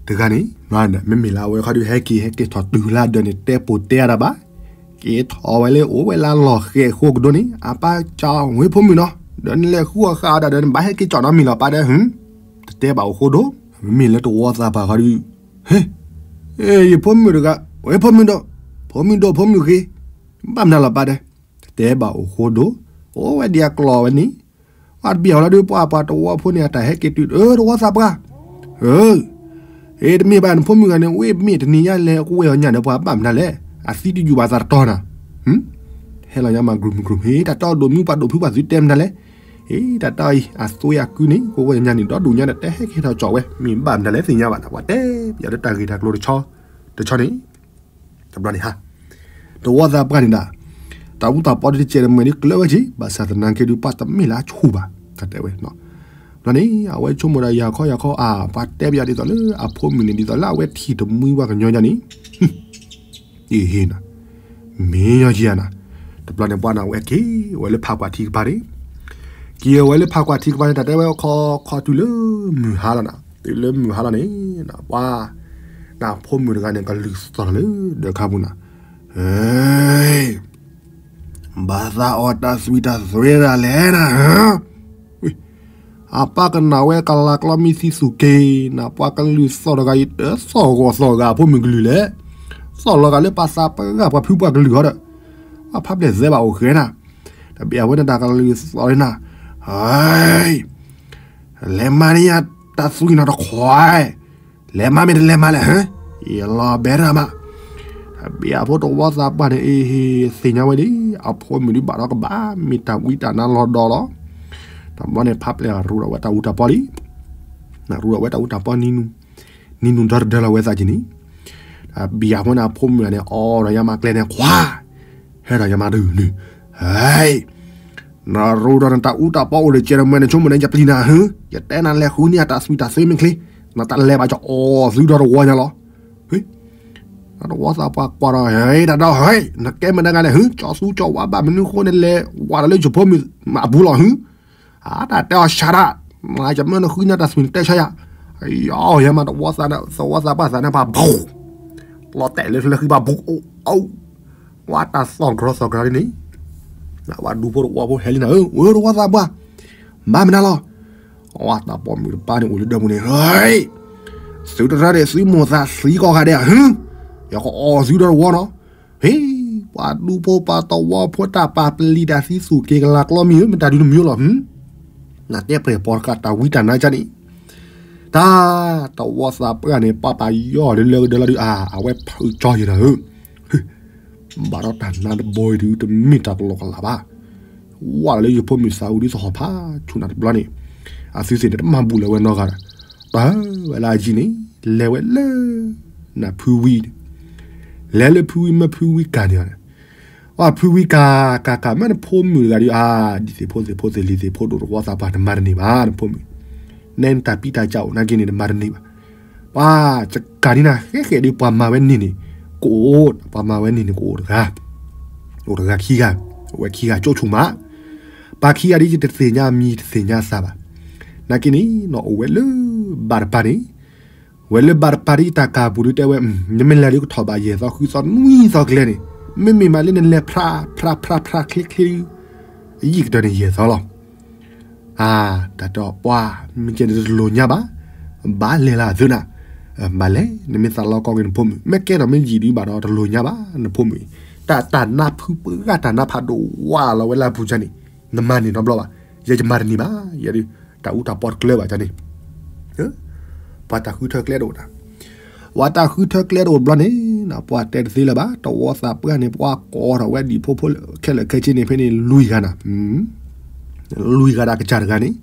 တဂၤန့ၣ်, မ့မ့ၢ်လၢအဝဲခီဒုးဟဲက့ၤဟဲက့ၤထီၣ်တုၤလၢအဒၢးန့ၣ် တဲပိာ်တဲအါဒၣ်ဘၣ် က့ၤထီၣ်ဝဲလၢအိၣ်ဝဲလၢအလီၢ်ဃဲၤအဃိကဒိန့ၣ် အပၢ်ကၠီဝဲဖိမုၣ်နီၤ, ဒီးနလဲၤဃုအီၣ်ဃာ်အီၤဒၣ်ဒီး နဘၣ်ဟဲက့ၤကၠီနီတမံၤလီၤပၢ်ဒီး, တတဲဘၣ်အိၣ်ဃိဒိၣ်, မ့မ့ၢ်လၢတဝီသးပှၢ်ခီဒုး, ဟ့, ယဖိမုၣ်တဂၤ, ဝဲဖိမုၣ်ဒိၣ်, ဖိမုၣ်ဒိၣ်ဖိမုၣ်ဂ့ၤ, ဘၣ်မနုၤလီၤပၢ်ဒီး, တတဲဘၣ်အိၣ်ဃိဒိၣ်, အိၣ်ဝဲဒံးအကျိၤဝဲန့ၣ်, ပှၤတဘၣ်အီၤလီၤဒီး ပှၤပှၤတဝီဖိန့ၣ် အတၢ်ဟဲက့ၤတုၤ အၢ တဝီသးပှၢ်, အၢ အ့ တမ့ၢ်ဘၣ်နဖိမုၣ်ဂၤန့ၣ် ဝ့ၢ်မ့ၢ်တနံၤညါလဲၤကဝဲၢ်အီၤညၣ်န့ၣ် ပှၤဘၣ်မနုၤလဲၣ်, အသံတယူၤဘၣ်သးတတီၤနၤ, ဟဲလီၤညါမး ကြုၢ်မုၢ်ကြုၢ်မုၢ် ဟ့ တၢ်တီဒိၣ်မုၢ်ပှၤဒိၣ်ဖုပှၤသုတဲမနုၤလဲၣ်, အ့ တၢ်တီအံၤ အသွံအကုန့ၣ် ကဝဲၢ်ညၣ်န့ၣ် ဒီဒူၣ်ညါဒီး တဟဲက့ၤထီၣ်ကၠီဝဲ မ့ၢ်ဘၣ်မနုၤလဲၣ်သ့ၣ်ညါဘၣ်နၤ ပှၤတဲပယီၤလၢတၢ်ဂ့ၢ်တၢ်ကျိၤတဆီ, တဆီန့ၣ် တဘျီန့ၣ်ဟါ, တဝီသးပှၢ်န့ၣ်ဒၣ်, တၢ်အူတၢ်ပီတကဲးတမဲာ်ဒ်ကျၢၤဝဲက့ၤ ဘၣ်ဆၣ်သနာ်က့ဒုး ပှၤတမ့ၢ်လၢအဆူၣ်ဘၣ်, တၢ်တဲဝဲ, ဘျီန့ၣ် အဝဲဆိကမိၣ်ဒီး ယၤခီယၤခီ အါ ပှၤတဲပယီၤဒ်သိးလၢအဖိမုၣ်န့ၣ် ဒ်သိးလၢအဝဲထံၣ်တမှံဝဲကညီယါန့ၣ်, အ့ဟ့နၤ, မ့ၢ်ညီယါနၤ, တဘျီန့ၣ်ပှၤန့ၣ် အဝဲက့ၤဝဲလၢဖးကွၢ်ထံကပၤန့ၣ်, က့ၤဝဲလၢဖးကွၢ်ထံကပၤန့ၣ် တၢ်တဲဝဲခီခီတုၤလၢမုၢ်ဟါလီၤနၤ, တုၤလၢမုၢ်ဟါလီၤန့ၣ်, ပှၤ နဖိမုၣ်တဂၤန့ၣ် ကလုၢ်သီၣ်ထီၣ်လၢဒၢးခါပူၤနၤ, ဟ့ ဘၣ်သးအီၣ်တၢ်သွံၣ်တၢ်သွဲဒၣ်လဲၣ်နၤ, အပၢ်ကနၣ်ဝဲကလၤကျီမံသံသူၣ်က့ၤနၤ ပှၤကလုၢ်သီၣ်တဂၤအံၤ တသီၣ်ဂီၤသီၣ်ဂၤအဖိမုၣ်ကလုၢ်လဲၣ်, သီၣ်လီၤဂာ်လၢပှၤသးပှၢ်ပှၤဖုပှၤကလုၢ်ဟီဒီး, အဖါပျဲၢ်သဲဘၣ်အိၣ်ဃဲနၤ, တဘၣ်အဝဲန့ၣ်တၢ်ကလုၢ်သီၣ်လံနၤ, ဟ့ လဲၤမၤန့ၢ်ယၤတၢ်သွံၣ်နၤတခွါ, လဲၤမၤမ့ၢ်တလဲၤမၤလဲၣ်ဧၢ, ယလီၤဘဲရၣ်မး. တၢ်ဘံၣ်အဖိတဝီသးပှၢ်န့ၣ် အ့ဟ့ သ့ၣ်ညါဝဲလံ, အဖိမုၣ်ဒုးဘၣ်ဒီးကဘၣ် မ့ၢ်တၢ်ဝံတၢ်နါလီၤဒီးလီၤ. တဘျီန့ၣ် ဖးပျဲၢ်ရူဒီးဝဲတၢ်အူတၢ်ပီလံ, ရူဒီးဝဲတၢ်အူတၢ်ပီ နံၤနုာ်ဒီတဒၢလီၤဝဲသးက့ၤန့ၣ်, တၢ်ဘံၣ်အဖိန့ၣ် အဖိမုၣ်န့ၣ် အီၣ်ဒီးယၤမးကျဲန့ၣ် ခွါ, ဟဲဒီးယၤမးတန့ၣ်, ဟဲ နရူဒီးနတၢ်အူတၢ်ပီအိၣ်လၢကဲဒီးမ့ၢ်နဆိကမိၣ်န့ၣ် ယပျံၤနၤဧၢ, ယတဲနၤလဲၤဃုန့ၢ်အတၢ်သွံၣ်တၢ်သ့မ့ၢ်ချ့, နတၢ်လဲၤဘၣ်ကအီၣ်သုဒီးတဝီညါလီၤ. တဝီသးပှၢ်ကွၢ်ဒီး ဟဲတၢ်ဒီး ဟဲ နကဲမနုၤဂၤလဲၣ်ဧၢ, ကၠီသူကၠီဝါဘၣ်မနုၤဃိန့ၣ်လဲၤဝဲဒီးလၢယဖိမုၣ်အပူၤလီၤဧၢ. အတၢ်တဲအီၤ shut up, ယမၢနဃုန့ၢ်တၢ်သွံၣ်နတဲဆါယၤ, ယီယဲမး တဝီသးပှၢ်သးနၢ်ပှၤ ဘူး, လီၤတဲာ်လၢလၢဃံပှၤဘူးအိၣ်အိၣ်, ဝဲတၢ်သီၣ်ကြီသီၣ်ကြီဒ်န့ၣ်, ဝဲဒူဖိတဝီဖိဟဲလံနၤဧၢ, ဝဲတဝီသးပှၢ်, ဘၣ်မနုၤလီၤ. အဝဲတၢ်ပိာ်မုၣ်တပၢ်န့ၣ်အိၣ်လၢဒၢးပူၤန့ၣ်, သုတရၢန့ၣ် သုမိၢ်သးသံကိးဂၤဒဲးဧါ, ယကအီၣ်သုဒီးတဝီနီၤ. ဟ့, ပှၤဒူဖိပှၤတဝီဖိတၢ်ပာ်ပလံၤတၢ်သံသူၣ်က့ၤကလၤကျီမံၤဧၢ, မ့ၢ်တၢ်ဒုးတမံၤလီၤ. နတဲပှဲၤပီတကးတၢ်ဝံတၢ်နါကန့ၣ်, တၢ်တဝီသးပှၢ်န့ၣ် ပှၤပာ်ယီၢ်လၢလၢကဒၢလီၤဒုး အါ အဝဲဖုကၠီယံၤနၤဧၢ, ဘၣ်ဒီးတၢ်နါတဘိအံၤဒုး တမ့ၢ်တၢ်ကလီကလးဘၣ်. ဝဲလၢယဖိမုၣ်သးအူဒုးသဟီၣ်ဖးဆူၣ်နၤတဘျီန့ၣ်, အသုသ့ၣ်န့ၣ် တမၤဘူၣ်လၢၤဝဲနီတဂၤဒီး, ပှၤဝဲလၢအယံၤန့ၣ်, လဲၤဝဲလၢ နဖုဝံ, လဲၤလၢဖုဝံမၢဖုဝံကၤန့ၣ်, အဖုဝံကၤ, ကၤကၤမၢနဖိမုၣ်တဂၤဒုး အါ ဒ်သ့ၣ်ဖိသ့ၣ်ဖိသ့ၣ် လံၤသ့ၣ်ဖိဒိၣ်တဝီသးပှၢ် နမၤတန့ၢ်ဘၣ်နဖိမုၣ်, နဲနတၢ်ပံတၢ်ကၢ်အိၣ်နာ်က့န့ၣ် နမၤတန့ၢ်ဘၣ်. ပှၤကကၤန့ၣ်နၤ ဃဲဃဲဒုး ပှၤမၤဝဲန့ၢ်န့ၣ် ကအိၣ်, ပှၤမၤဝဲန့ၢ်န့ၣ်ကအိၣ်တဂၤ, အိၣ်တဂၤခံဂၤ, အိၣ်ဝဲခံဂၤကၠိဆိမး, ပှၤခံဂၤဒ်ယတသ့ၣ်ညါမံၤတသ့ၣ်ညါသးဘၣ်. နာ်က့န့ၣ် နအိၣ်ဝဲလၢ ဘၣ်တပၤန့ၣ်, ဝဲလၢဘၣ်တပၤဒ်ယတၢ်ကၤပူၤဒုးတဲဝဲ, နမ့ၢ်လဲၤဒုးကထီၣ်ဘၣ်ယဲၢ်သီဃုသီနွံသီကျဲန့ၣ်, မ့မ့ၢ်မးလၢနလဲၤဖြးဖြးဖြးဖြးချ့ချ့ ယံာ်ကတၢၢ်န့ၣ်ယဲၢ်သီလီၤ. အါ တၢ်တဲအီၤပှၤ မ့ၢ်ကဲန့ၣ်တလိၣ်ညါဘၣ်, ဘၣ်လဲၤလၢအသုနၤ, ဘၣ်လဲၤ နမ့ၢ်သးလီကီက့ၤနဖိမုၣ် မ့ၢ်ကဲထီၣ်မ့ၢ်ယံာ်ဒုးဘၣ်ဒီးတလိၣ်ညါဘၣ်နဖိမုၣ်အံၤ, တၢ်တၢ်နါဖုပှၢ်တၢ်နါဖးဒိၣ်ဝးလီၤဝဲလၢအပူၤကန့ၣ်, နမၤန့ၢ်နီတဘျီဘၣ်, ယဲယမၤတန့ၢ်ဘၣ်, ယဲဒုး တၢ်အူတၢ်ပီတကျၢၤဘၣ်ကန့ၣ် ပှၤတၢ်ဃုထၢကျဲတအိၣ်နၤ, ပှၤတၢ်ဃုထၢကျဲတအိၣ်ဘျီန့ၣ်, ပှၤတဲတသ့လၢၤဘၣ်, တဝီသးပှၢ်န့ၣ် ပှၤကိးထီၣ်ဝဲဒံးဖိဖိလၢခဲလၢာ်ခဲဆ့န့ၣ် ဖဲန့ၣ်လွံၢ်ဂၤနၤ, လွံၢ်ဂၤဒီးကစၢ်တဂၤန့ၣ်,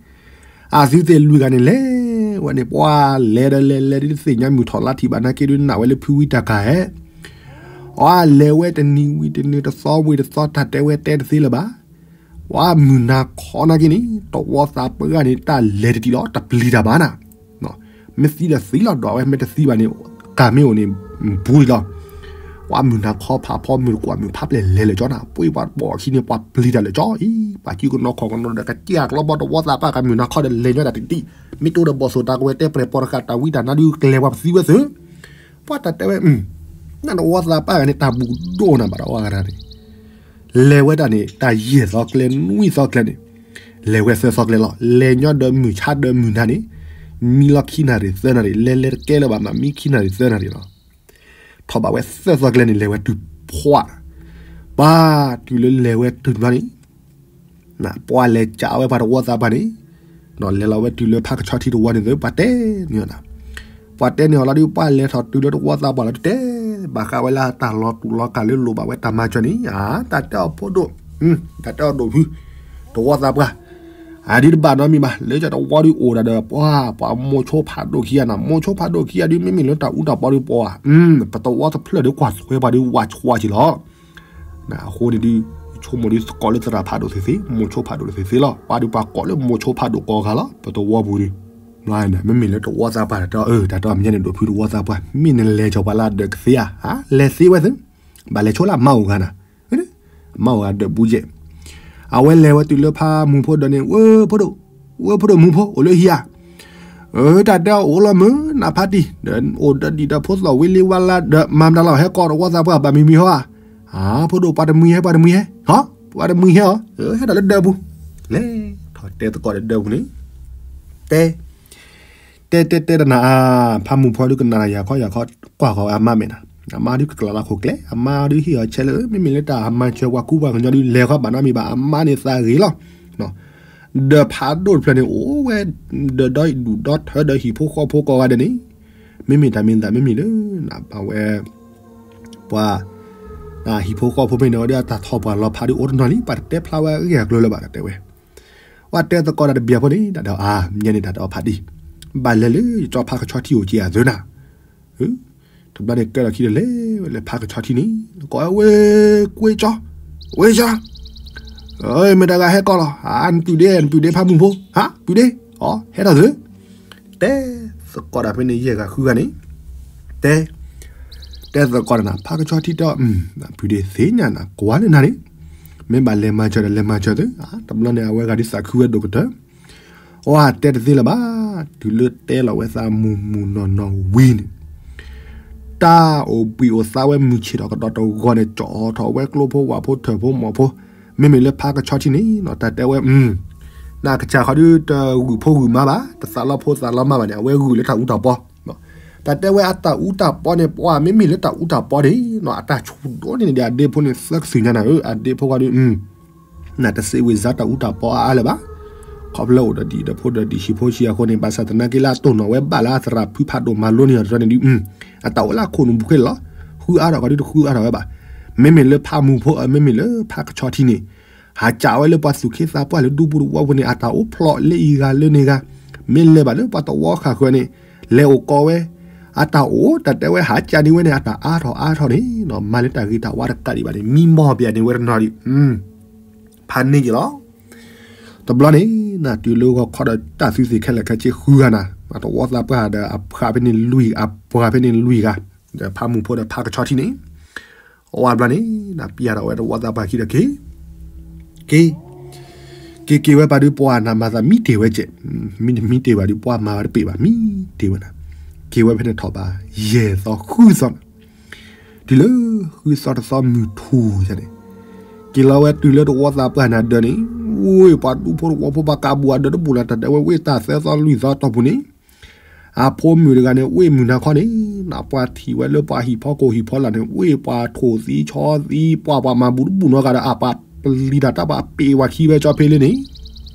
အသုသ့ၣ်လွံၢ်ဂၤန့ၣ်လဲၤဝဲန့ၣ် ပှၤလဲၤဒီးလဲၤလဲၤဒ်တသ့ၣ်ညါမုၢ်ထီၣ်လါထီၣ်ဘၣ်နာ်က့ဒုး နၢ်ဝဲလၢဖုဝံတၢ်ကၤဧဲ, အလဲၤဝဲတနံၤဝံၤတနံၤတသီဝံၤတသီ တၢ်တဲဝဲတဲတသ့လၢၤဘၣ် ပှၤမုၢ်နၤခီနာ်က့န့ၣ် တဝီသးပှၢ်န့ၣ် တၢ်လဲၤတတံၢ်လီၤ တပျံၤတၢ်ဘၣ်နၤ, မ့ၢ်သံဒီးသံလီၤ ဒီးအဝဲမ့ၢ်တသံဘၣ်န့ၣ် ကၤမ့ၢ်အိၣ်န့ၣ် ဘူးလီၤ, ပှၤမုၢ်နၤခီဖးဖီမုၢ်တကွၢ်မုၢ်ဖးပျဲၢ်လဲၤလၢာ်ကၠီနၤ ပှၤပှၤတဘီၣ်ခံန့ၣ် ပှၤပျံၤတၢ်လၢာ်ကၠီအံၤ ပှၤကံကနီၢ်ခီကနီၢ်ဒီးကစၢ်ကျီဘီတဝီသးပှၢ်ကၤမုၢ်နၤခီဒီးလဲၤညီတၢ်တတံၢ်, မ့ၢ်တအိၣ်ဒီးဘီၣ်သိၣ်တၢ်ကဝဲၤတဲပှဲၤပီၤတဃာ်တၢ်ဝံတၢ်နါဒုးကလဲၤပှၤပသံဝဲသု, ပှၤတၢ်တဲဝဲ နတဝီသးပှၢ်ဂၤန့ၣ် တၢ်ဘူးဒိၣ်နၤဘၣ်ဒီးဝဲဂၤတဂၤန့ၣ်, လဲၤဝဲတၢ်န့ၣ် တၢ်ယဲၢ်သီကျဲ နွံသီကျဲန့ၣ်, လဲၤဝဲသၢသီကျဲလီၤ. လဲၤညီဒီးမုၢ်ဆါဒီးမုၢ်နၤန့ၣ်, မံလီၤခံနၣ်ရံၣ်သၢနၣ်ရံၣ် လဲၤလဲၤတကဲလၢၤဘၣ်မး မံခံနၣ်ရံၣ်သၢနၣ်ရံၣ်လီၤ. ထီၣ်ဘၣ်ဝဲသၢသီကျဲန့ၣ် လဲၤဝဲတုၤဖှး, ပှၤတုၤလၢလဲၤဝဲတုၤဘျီန့ၣ် ပှၤလဲၤကးဝဲပှၤတဝီသးပှၢ်န့ၣ်, ဒီးလဲၤလီၤဝဲတုၤလၢဖးကဆီထံတဝီန့ၣ်သ့ၣ် ပှၤတဲန့ၢ်အီၤနၤ, ပှၤတဲန့ၢ်အီၤလီၤဒုး ပှၤလဲၤထီၣ်တုၤလၢတဝီသးပှၢ်လီၤဒုး တဲဘၣ်ဃးဝဲလၢတၢ်လီၤတူာ်လီၤကာ်လၢလိၣ်ဘၣ်ဝဲတၢ်မၤစၢၤန့ၣ်, တၢ်တဲအီၤဖိဒိၣ်, တၢ်တဲအီၤဒိၣ်ဖု, တဝီသးပှၢ် အဒုးတဘၣ်နီတမံၤဘၣ် လၢတဝီဒုးအိၣ်ဒၣ်ဒီး ပှၤ ပှၤမိၤဆိဖးဒိၣ်ခံဂၤနၤ မိၤဆိဖးဒိၣ်ခံဂၤဒုး မ့မ့ၢ်လၢတၢ်အူတၢ်ပီဒုးပှၤဧါ, ပတဝီတဖျၢၣ်ဒုးကွၢ်ထွဲပှၤဒုးဝးဆှါက့ၤလီၤ. အဃိန့ၣ်ဒုး ဆိကမိၣ်ဒုးသကိးလၢသရၣ်ဖးဒိၣ်သ့ၣ်သ့ၣ် မိၤဆိဖးဒိၣ်သ့ၣ်သ့ၣ်လီၤ. ပှၤဒုးပှၤကိးလၢမိၤဆိဖးဒိၣ်ကိးဂၤလီၤ ပတဝီပူၤဒုး, မ့မ့ၢ်လၢတဝီသးပှၢ်တၢ်တဲအီၤ တၢ်တဲအီၤမ့ၢ်ညါန့ၣ် ဒိၣ်ဖုတဝီသးပှၢ် မ့ၢ်နလဲၤကီၤပှၤလၢအဒၢးကသ့ဧါ, လဲၤသ့ဝဲသု, ဘၣ်လဲၤဆိလၢအမါအိၣ်ဂၤနၤ, အမါအိၣ်ဂၤဒၢးဘူးယဲၢ်, အဝဲလဲၤဝဲတုၤလၢဖးမုၢ်ဖိဒီးန့ၣ် ဝဲဖိဒိၣ်, ဝဲဖိဒိၣ်မုၢ်ဖိအိၣ်လၢဟံၣ်ဧါ အၢ တၢ်တဲအီၤအိၣ်လီၤမုၢ် နဖးတံၢ် ဒီးအိၣ်ဒီးဒံၣ်ဒီးဖိသီၣ်ဝံၤလံဝါလၢဒီး မၤမတၤလီၤ ဟဲကိးတဝီသးပှၢ် ဘၣ်မံၤမံၤဟီဧါ, ဖိဒိၣ်ပှၤတမှံၤဟဲ ပှၤတမှံၤဟဲ, ဟီ ပှၤတမှံၤဟဲအီၤ ဟဲဒီးလၢဒၢးပူၤ, လဲၤထီၣ်တဲသကိးဒီးဒၢးပူၤန့ၣ်, တဲ တဲတဲတဲတနၤဧါ, ဖးမုၢ်ဖိဒုးကနၣ်ယၤခီယၤခီ, ကွၢ်ဃီၤဝဲအမါမဲာ်နၤ, အမါဒုးကကျးလၢခိၣ်ကျဲ, အမါဒုးဟ့ၣ်အီၤဆဲးလၢ မ့မ့ၢ်လၢတၢ်မၤစၢၤပှၤကူပှၤကညီဒုး လဲၤဃီဘၣ်နီတမံၤဘၣ် အမါန့ၣ်သးဂ့ၤလီၤ. ဒီးဖးဒိၣ်တဖျၢၣ်န့ၣ် အိၣ်ဝဲ ဒီးဒီဒူၣ်ဒီထၢဒီးဟံၣ်ဖိဃီဖိကိးဂၤဒဲးန့ၣ်, မ့မ့ၢ်တၢ်မ့ၢ်သးမ့မ့ၢ်လၢ အဝဲ ပှၤ ဟံၣ်ဖိဃီဖိဖဲန့ၣ် အဝဲဒၣ်အတၢ်ထီၣ်ပှၢ်လီၤဖးဒုးအိၣ်တနီၤလံ ပှၤတတဲဖျါဝဲအဂ့ၢ်အကျိၤလၢၤဘၣ် တၢ်တဲဝဲ ပှၤတဲသကိးတၢ်တဘျီဖိန့၁ၣ် တၢ်တဲအီၤ အါ မ့ၢ်န့ၣ် တၢ်တဲအီၤဖးတံၢ် ဘၣ်လဲၤလၢယကၠီဖးကဆီထံအိၣ်က့ၤအသုနၤ တဘျီန့ၣ်ကဲထီၣ်ခံဒီးလဲၤဝဲလၢဖးကဆီထံန့ၣ် ကိးဝဲ ကွ့ကၠီ ဝ့ကၠီ မ့ၢ်တဂၤဟဲကီးလီၤ နပုၢ်ဒ့ နပုၢ်ဒ့ဖးမုၢ်ဖိ ဟါ ပုၢ်ဒ့ အီ ဟဲထီၣ်သု တဲသကိးတၢ်ဖဲန့ၣ် ယဲၢ်ဂၤဃုဂၤန့ၣ် တဲ တဲသကိးတၢ်နၤ ဖးကဆီထံတဲအီၤ ပုၢ်ဒ့သ့ၣ်ညါနၤ ကွၢ်လၢနၤန့ၣ် မ့ၢ်ဘၣ်လဲၤမၤစၢၤဒီးလဲၤမၤစၢၤသု တဘျီန့ၣ် အဝဲဂၤဒုးသးခုဝဲဒိၣ်ကတၢၢ် အဝဲတဲတသ့လၢၤဘၣ် တုၤလၢတဲလီၤဝဲသးမုၢ်မုၢ်နီၢ်နီၢ်ဝံၤန့ၣ် တၢ်အိၣ်ဘှံးအိၣ်သါဝဲမုၢ်ဆ့ၣ်ထီၣ်ကဒီးတဂီၤန့ၣ် ကၠီထီၣ်ဝဲကျိဖိဝၣ်ဖိထၢၣ်ဖိမီၢ်ဖိ မ့မ့ၢ်လၢဖးကဆီထံန့ၣ် တၢ်တဲဝဲ နကစၢ်ခီဒုးတဂုာ်ဖိဂုာ်မါဘၣ် တသးလီဖိသးလီမါဘၣ်န့ၣ် အဝဲဂုာ်လၢတၢ်အူတၢ်ပီ တၢ်တဲဝဲအတၢ်အူတၢ်ပီန့ၣ် ပှၤမ့မ့ၢ်လၢတၢ်အူတၢ်ပီန့ၣ် အတၢ်ဆူၣ်ဒိၣ်န့ၢ်န့ၣ်ဒီး အဒ့ဖိန့ၣ်သၢကသုၣ်ညါနၤဧၢ အဒ့ဖိဂီၢ်ဒုး နတစံးဝံၤစါတၢ်အူတၢ်ပီအါအါလၢၤဘၣ် ခီဖျိအိၣ်ဒီးဒံၣ်ဒီးဖိဒီးဒံၣ်ဆံးဖိဆံးအဃိန့ၣ် ဘၣ်ဆၣ်သနာ်က့လၢအတိၢ်နီၣ်ဝဲဘၣ်လၢအသရၣ်ဖုဖးဒိၣ်မၤလိန့ၢ်အီၤတရၢန့ၣ်ဒုး အတၢ်အိၣ်လၢအခိၣ်နူာ်ပူၤခဲလၢာ်လီၤ ဃုအါထီၣ်ကီးဒုးတဃုအါထီၣ်ဝဲဘၣ် မ့မ့ၢ်လၢဖးမုၢ်ဖိ မ့မ့ၢ်လၢဖးကဆီထံန့ၣ် ဟးကးဝဲလၢပှၤသူၣ်က့သးပှၢ်လၢဒူပူၤတဝီပူၤန့ၣ် အတၢ်အိၣ်ဖျိးလၢအံၤဂၤလၢန့ၣ်ဂၤ မ့ၢ်လဲၤဘၣ်လၢပှၤတဝီဃာ်ဃၢၤန့ၣ် လဲၤအိၣ်ကီးဝဲ အတၢ်အိၣ်တၢ်တဲဝဲဟးကးန့ၢ်ဝဲန့ၣ် အတၢ်အါထီၣ်အါထီၣ်န့ၣ် မၤလၢတၢ်ဂ့ၤတၢ်ဝါတကးဒံးဘၣ်န့ၣ် မံမီၢ်ပျဲန့ၢ်ဝဲတနီၤဒံး ဖးန့ၢ်က့ၤလီၤ တဘျီန့ၣ် နတုၤလၢဂီၤခီဒီးတၢ်သုသ့ၣ်ခဲလၢာ်ခဲဆ့ဃုဂၤနၤ တဝီသးပှၢ်ဒီးအပှၤဖဲန့ၣ်လွံၢ် အပှၤဖဲန့ၣ်လွံၢ်ဂၤ ဒီးဖးမုၢ်ဖိဒီးဖးကဆီထံန့ၣ် အဝဲဘျီန့ၣ် နပျဲထီၣ်ဝဲတဝီသးပှၢ်ခံဒီးက့ၤ က့ၤ က့ၤက့ၤဝဲပှၤဒုးပှၤနၤမၤသးမံတ့ၢ်ဝဲကဲး မံတမံတ့ၢ်ဘၣ်ဒုးပှၤမၤဝဲတပ့ၢ်ဘၣ် မံတ့ၢ်ဝဲနၤ က့ၤဝဲဖဲန့ၣ်ထီၣ်ဘၣ် ယဲၢ်သီဃုသီနၤ တုၤလၢဃုသီတသီမုၢ်ထူၣ်န့ၣ် က့ၤလီၤဝဲတုၤလၢတဝီသးပှၢ်နၤဒၢးန့ၣ် ဝ့ၢ်ပှၤဒူဖိတဝီဖိပှၤကးဘူးအဒၢးတဘူးလၢတၢ်တဲဝဲဝ့ၢ်တၢ်သၢသီလွံၢ်သီတီၢ်ပူၤန့ၣ် အဖိမုၣ်တဂၤန့ၣ် ဝ့ၢ်မုၢ်နၤခီန့ၣ် နပှၤထံၣ်ဝဲလၢပှၤဟံၣ်ဖီခိၣ်ဟံၣ်ဖီလာ်န့ၣ် ဝ့ၢ်ပှၤထိၣ်သံဆီသံ ပှၤပှၤမၤဘူးတဘူးနီတဂၤဒီး အပှၤပလံၤတၢ်တၢ်ပှၤပ့ၤဝဲခံဝဲကၠီဖဲလၢန့ၣ်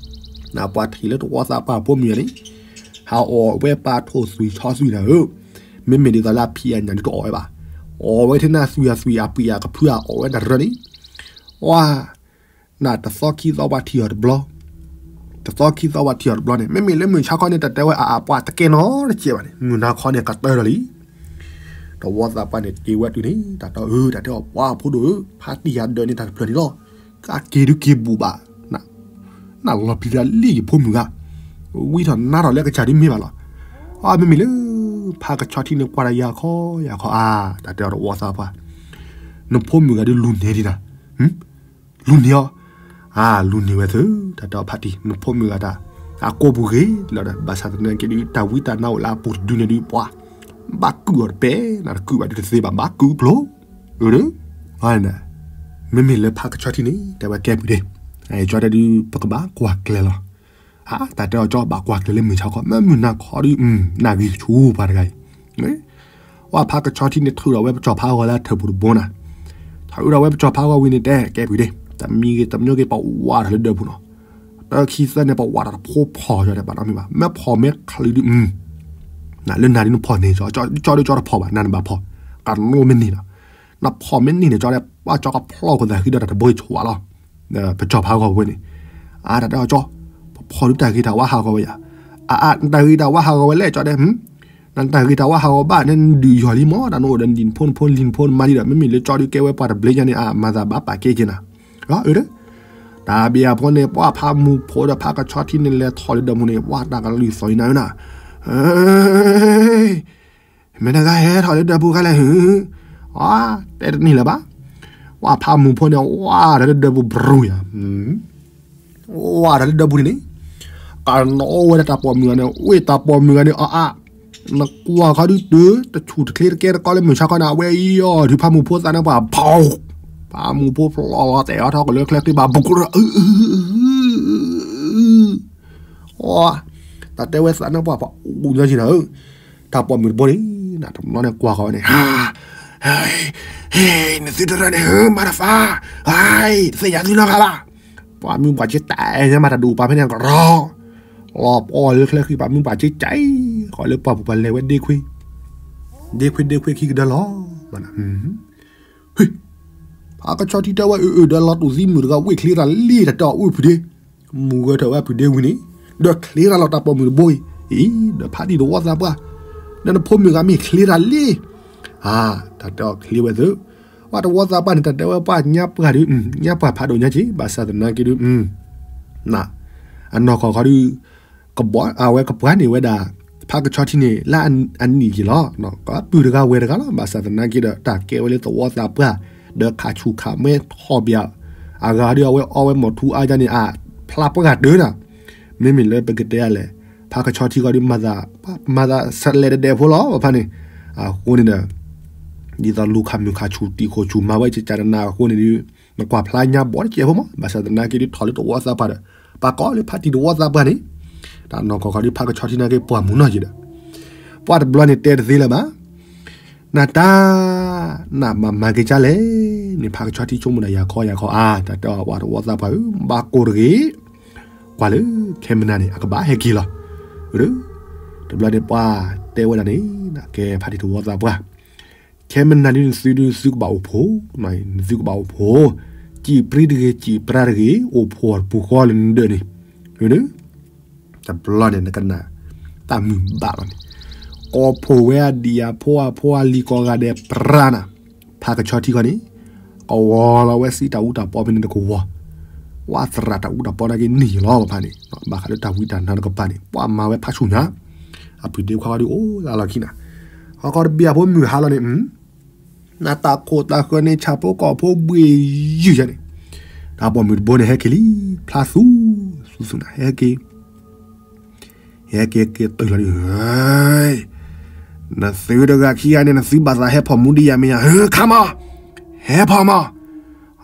နပှၤထံၣ်လၢတဝီသးပှၢ်ဖိမုၣ်န့ၣ် ဟးအီၣ်ဝဲပှၤထိၣ်သွံၣ်ဆီသွံၣ်နၤဧၢ, မ့မ့ၢ်ဒ်သိးလၢအဖံးအညၣ်ဒုးတအီၣ်ဝဲဘၣ်, အီၣ်ဝဲထဲနၤသွံၣ်အသွံၣ်အပှံၢ်အကဖုအအီၣ်ဝဲတရၢန့ၣ်, ဝါ နတသီခံသီပှၤထံၣ်အီၤတဘျီ, တသီခံသီပှၤထံၣ်အီၤတဘျီန့ၣ် မ့မ့ၢ်လၢမုၢ်ဆါခီန့ၣ် တၢ်တဲဝဲအအပှၤတကဲနီတကဲဘၣ်န့ၣ် မုၢ်နၤခီန့ၣ်ကတၢၢ်လီၤလံ. တဝီသးပှၢ်န့ၣ်တ့ဝဲတုၤန့ၣ် တၢ်တဲအၢ တၢ်တဲအီၤ ပှၤဖိဒိၣ်ဧၢ, ဖါတံၢ်ယၤဒၢးန့ၣ်တၢ်တဖျၢၣ်န့ၣ်လီၤ, ကက့ၤဒုးက့ၤဘူးဘၣ်, နလီၤပျံၤတၢ်လံယဖိမုၣ်ဂၤ, ဝံထီၣ်နါထီၣ်လၢကစၢ်ဒုးမ့ၢ်ဘၣ်လီၤ. အမ့မ့ၢ်လၢ ဖါကဆီထံန့ၣ်ကွၢ်တၢ်ယၤခီယၤခီအါ, တၢ်တဲအီၤတဝီသးပှၢ်, နဖိမုၣ်ဂၤဒုးလူၤန့ၢ်ဒံးနၤ, လူၤန့ၢ်အီၤ, အါ လူၤန့ၢ်ဝဲသု, တၢ်တဲအီၤဖါတံၢ် နဖိမုၣ်ဂၤတၢ်, အကိာ်ပူၤဂ့ၤလီၤဒီး ဘၣ်ဆၣ်သနာ်က့ဒုး တၢ်ဝံတၢ်နါအိၣ်လၢအပူၤတဒုန့ၣ်ဒုး ပှၤ ဘၣ်ကုၢ်အီၤတပဲ, နတကုၢ်ဘၣ်ဒုးတသ့ဘၣ် ဘၣ်ကုၢ်ပျိ, အၢ မ့မ့ၢ်လၢဖါကဆီထံန့ၣ် တဲဝဲကဲပူၤဒ့, ကၠီတဲဒုး ပကဘၣ်ကွၢ်ကျဲၤလီၤ. အါ တၢ်တဲအီၤကၠီဘၣ်ကွၢ်ကျဲၤလၢမုၢ်ဆါခီ မ့ၢ်မုၢ်နၤခီဒုး နၢ်ဂ့ၤဆူပှၤတဂၤအံၤ, ဝဲဖါကဆီထံန့ၣ် ထုးထီၣ်ဝဲပစီၤဖါဂီၤလၢအထၢၣ်ပူၤတဘိနၤ, ထုးထီၣ်ဝဲပစီၤဖါဂီၤဝံၤန့ၣ် တဲကဲပူၤဒ့, တမံၤဂ့ၤတမံၤဂ့ၤ ပဝးထီၣ်လၢဒၢးပူၤနီၤ, တခံသၢန့ၣ် ပဝးထီၣ်တဖိဖီၣ်ကၠီတဲဘၣ်နီတမံၤဘၣ်, မ့ၢ်ဖီၣ်မ့ၢ်ချုးဒုး နလၢနၤဒုးနဖီၣ်န့ၢ်ကၠီ, ကၠီဒုးကၠီတဖီၣ်ဘၣ် နၤနဘၣ်ဖီၣ်, ကနိမ့ၢ်န့ၢ်နီၤ, နဖီၣ်မ့ၢ်န့ၢ်န့ၣ် ကၠီတဲ ပှၤကၠီကဖျီၣ်ခိၣ်သးဃံဒီးတၢ်တဘိဆှးလီၤ. ပစီၤဖါဂီၤဝဲန့ၣ်, အါ တၢ်တဲအီၤကၠီ, ပဖီၣ်ဒုးတၢ်ဂ့ၤတၢ်ဝါဟးဂီၤဝဲယၤ, အါ အါ နတၢ်ဂ့ၤတၢ်ဝါဟးဂီၤဝဲလဲၣ် ကၠီတဲ, နတၢ်ဂ့ၤတၢ်ဝါဟးဂီၤဘၣ်န့ၣ် နဒုးယီၤလံမီၢ် တၢ်နအိၣ်ဒီးနလံၤနဖိနဖိလံၤနဖိနမါလံဒီး မ့မ့ၢ်လၢကၠီဒုးကဲဝဲပှၤတဘျ့ညါန့ၣ် အါ မၤသးဘၣ်ပာ်ကဲက့ၤနၤ, အၢ တၢ်ဘၣ်အဖီန့ၣ် ပှၤဖးမူဖိဒီးဖးကဆီထံန့ၣ် လဲၤထီၣ်လၢဒၢးပူၤန့ၣ် ပှၤတၢ်ကလုၢ်သီၣ်အံၤနၤဧၢနၤ, မ့ၢ်တဂၤဟဲထီၣ်လၢဒၢးပူၤခါလဲၣ်ဟု, အါ တဲတန့ၢ်လၢၤဘၣ်, ပှၤဖးမူဖိန့ၣ် ဝါထီၣ်လၢဒၢးပူၤဘြူၤယၤ ဝါထီၣ်လၢဒၢးပူၤန့ၣ်န့ၣ်, ကနီၣ်ဝဲဒၣ်တၢ်ပိာ်မုၣ်ဂၤန့ၣ် ဝ့ၢ်တၢ်ပိာ်မုၣ်ဂၤန့ၣ် အါအါ, နကွၢ်ခီဒုးတုၤ တဆူၣ်တချ့တကဲတကီလၢမုၢ်ဆါခီန့ၣ် အဝဲအံၤအီၤဒုးဖးမူဖိသးန့ၣ်ပှၤ ဖးမူဖိဖျီၣ်လီၤတဲာ်အီၤထီၣ်ကလၢချၢဃံဘၣ် ဘူးကရၢ တၢ်တဲဝဲသးန့ၣ်ပှၤ ပှၤအိၣ်ညီက့ၤနၤဧၢ, တၢ်ပိာ်မုၣ်တဘိန့ၣ် နတဘျီန့ၣ်ကွၢ်ဃီဝဲန့ၣ် ဟါ, ဟဲ, နသုတရၢန့ၣ်ဧၢ မၤတၢ်ဖး, ဟါ, တသ့ၣ်ညါသုနီတဂၤဘၣ်, ပှၤမုၢ်ပှၤက့တၢ်အဲၣ်ညါမၤတၢ်ဒိၣ်ပာ်ဖဲန့ၣ်ကရီ, လီၤပီၢ်လၢချၢဃံ ပှၤမုၢ်ပှၤက့ကၠဲး, ဃီလၢပှၤပူၤပှၤလဲၤဝဲဒ့ခွံ ဒ့ခွ့ဒ့ခွ့ခံကဒါလီၤ. ဟ့ၣ်, ဖးကဆီထံတဲဝဲ အၢ အၢ ဒီးလီၤတူာ်သံမုၢ်တဂၤ ဝ့ၢ်ချ့တၢ်လံ တၢ်တဲအီၤ အိၣ်ဖုဒ့, မူဂဲၤထၢၣ်ဝဲဖုဒ့ဝံၤန့ၣ်, ဒီးချ့တၢ်လီၤတၢ်ပိာ်မုၣ်တဘိအံၤ, အံၤ ဒီးဖးတံၢ်တဝီသးပှၢ်, ဒီးနဖိမုၣ်ဂၤမ့ၢ်ချ့တၢ်လံ. အါ, တၢ်တဲအီၤချ့ဝဲသု, ပှၤတဝီသးပှၢ်န့ၣ် တၢ်တဲဝဲပှၤညါပှၢ်ဒုး, ညါပှၢ်ဖးဒိၣ်ညါက့ၤ, ဘၣ်ဆၣ်သနာ်က့ဒုး အနီၢ်ကီၢ်ခီဒုး အဝဲကပှၤန့ၢ်ဝဲဒၣ် ဖးကဆီထံန့ၣ် လၢအနံၣ်က့ၤလီၤ. ကပုၢ်တဂၤဝဲၢ်တဂၤလီၤ. ဘၣ်ဆၣ်သနာ်က့ဒီး တၢ်ကဲဝဲလၢသဝီသးပှၢ်, ဒီးခးဆူၣ်ခးမဲထီၣ်ဘၣ်, အဂၤဒုးအဝဲအီဝဲမီၢ်ထူအါယါန့ၣ် အဖျါပှၢ်တၢၢ်နၤ, မ့မ့ၢ်လၢပကတဲလဲၣ်, ဖးကဆီထံဃီဒုး မၤသး, မၤသးစလဲၤတဒဲးဖိလီၤ ပဖါန့ၣ်, အဃိန့ၣ်ဒီး ဒ်သိးလူၤခးမုၢ်ခးဆူၣ်တံၢ်ခိၣ်ဆူၣ်မၤဝဲကကနနၤအဃိန့ၣ်ဒုး, နကွၢ်ဖျါညါဘီတကဲးဖိမး, ဘၣ်ဆၣ်သနာ်က့ဒုးထီၣ်လၢတဝီသးပှၢ်ဒီး, ပှၤကိးလၢဖးတံၢ်တဝီသးပှၢ်န့ၣ်, တၢ်နီၢ်ကီၢ်ခီဒုးဖးကဆီထံနာ်က့ပှၢ်မုၢ်နီၢ်က့ၤဒီး, ပှၤတဘျီန့ၣ်တဲတသ့လၢၤဘၣ်, နတၢ်, နမၤမၤက့ၤကၢ်လဲၣ်န့ၣ် ဖးကဆီထံဆိကမိၣ်ဒီးယၤခီယၤခီအါ, တၢ်တဲအီၤပှၤတဝီသးပှၢ်ဧၢ, ဘၣ်ကိၢ်တဂ့ၤ, ကွၢ်လၢခဲမနၤန့ၣ် အကဘၣ်ဟဲက့ၤလီၤ. တဘျီန့ၣ်ပှၤတဲဝဲဒၣ်န့ၣ်, ကဲဖးတံၢ်တဝီသးပှၢ် ခဲမနၤဒ်နသုဒုးသုကဘၣ်အိၣ်ဖှိၣ်, နသုကဘၣ်အိၣ်ဖှိၣ်, စံာ်ပြံတဂ့ၤ စံာ်ပြါတဂ့ၤ အိၣ်ဖှိၣ်တပူၤဃီလၢနဒၢးန့ၣ်, တဘျီန့ၣ်နကနၣ်, တၢ်မုာ်ဘၣ်လီၤန့ၣ်, ကိးဖှိၣ်ဝဲအဒံၣ်အဖိအဖိအလံၤကိးဂၤဒဲးပြါနၤ, ဖးကဆီထံဃီန့ၣ်, ကဝီၤလီၤဝဲစံးတၢ်အူတၢ်ပီဖဲန့ၣ်တကဝီၤ, ဝဲသရၣ်တၢ်အူတၢ်ပီနာ်က့န့ၢ်လီၤ ပဖါန့ၣ်, ဘၣ်ဃးလၢတၢ်ဝံတၢ်နါတကပၤန့ၣ် ပှၤမၤဝဲဖးဆူၣ်ညါ, အဖုဒ့ခွါဃီဒုးအိၣ်လၢလီၢ်ခံနၤ, ဟီခီတဘ့ၣ်အဖိမုၢ်ဟါလီၤန့ၣ် နတၢ်ခိၣ်တၢ်ဃၢန့ၣ်ဆၣ်ဖိကီၢ်ဖိဘှ့ၣ်ယုၢ်ယါန့ၣ်, တၢ်ပိာ်မုၣ်တဘိန့ၣ်ဟဲက့ၤလံ, ဖျါသူ, သူသူနၤ ဟဲက့ၤ, ဟဲက့ၤက့ၤတုၤလီၤဒုး, နသုတဂၤခံဂၤန့ၣ် နသုဘၣ်သးဟဲဖီၣ်မူဒံးယၤမ့ၢ်ယါ, ဟ့ၣ် ခါမး, ဟဲဖီၣ်မး,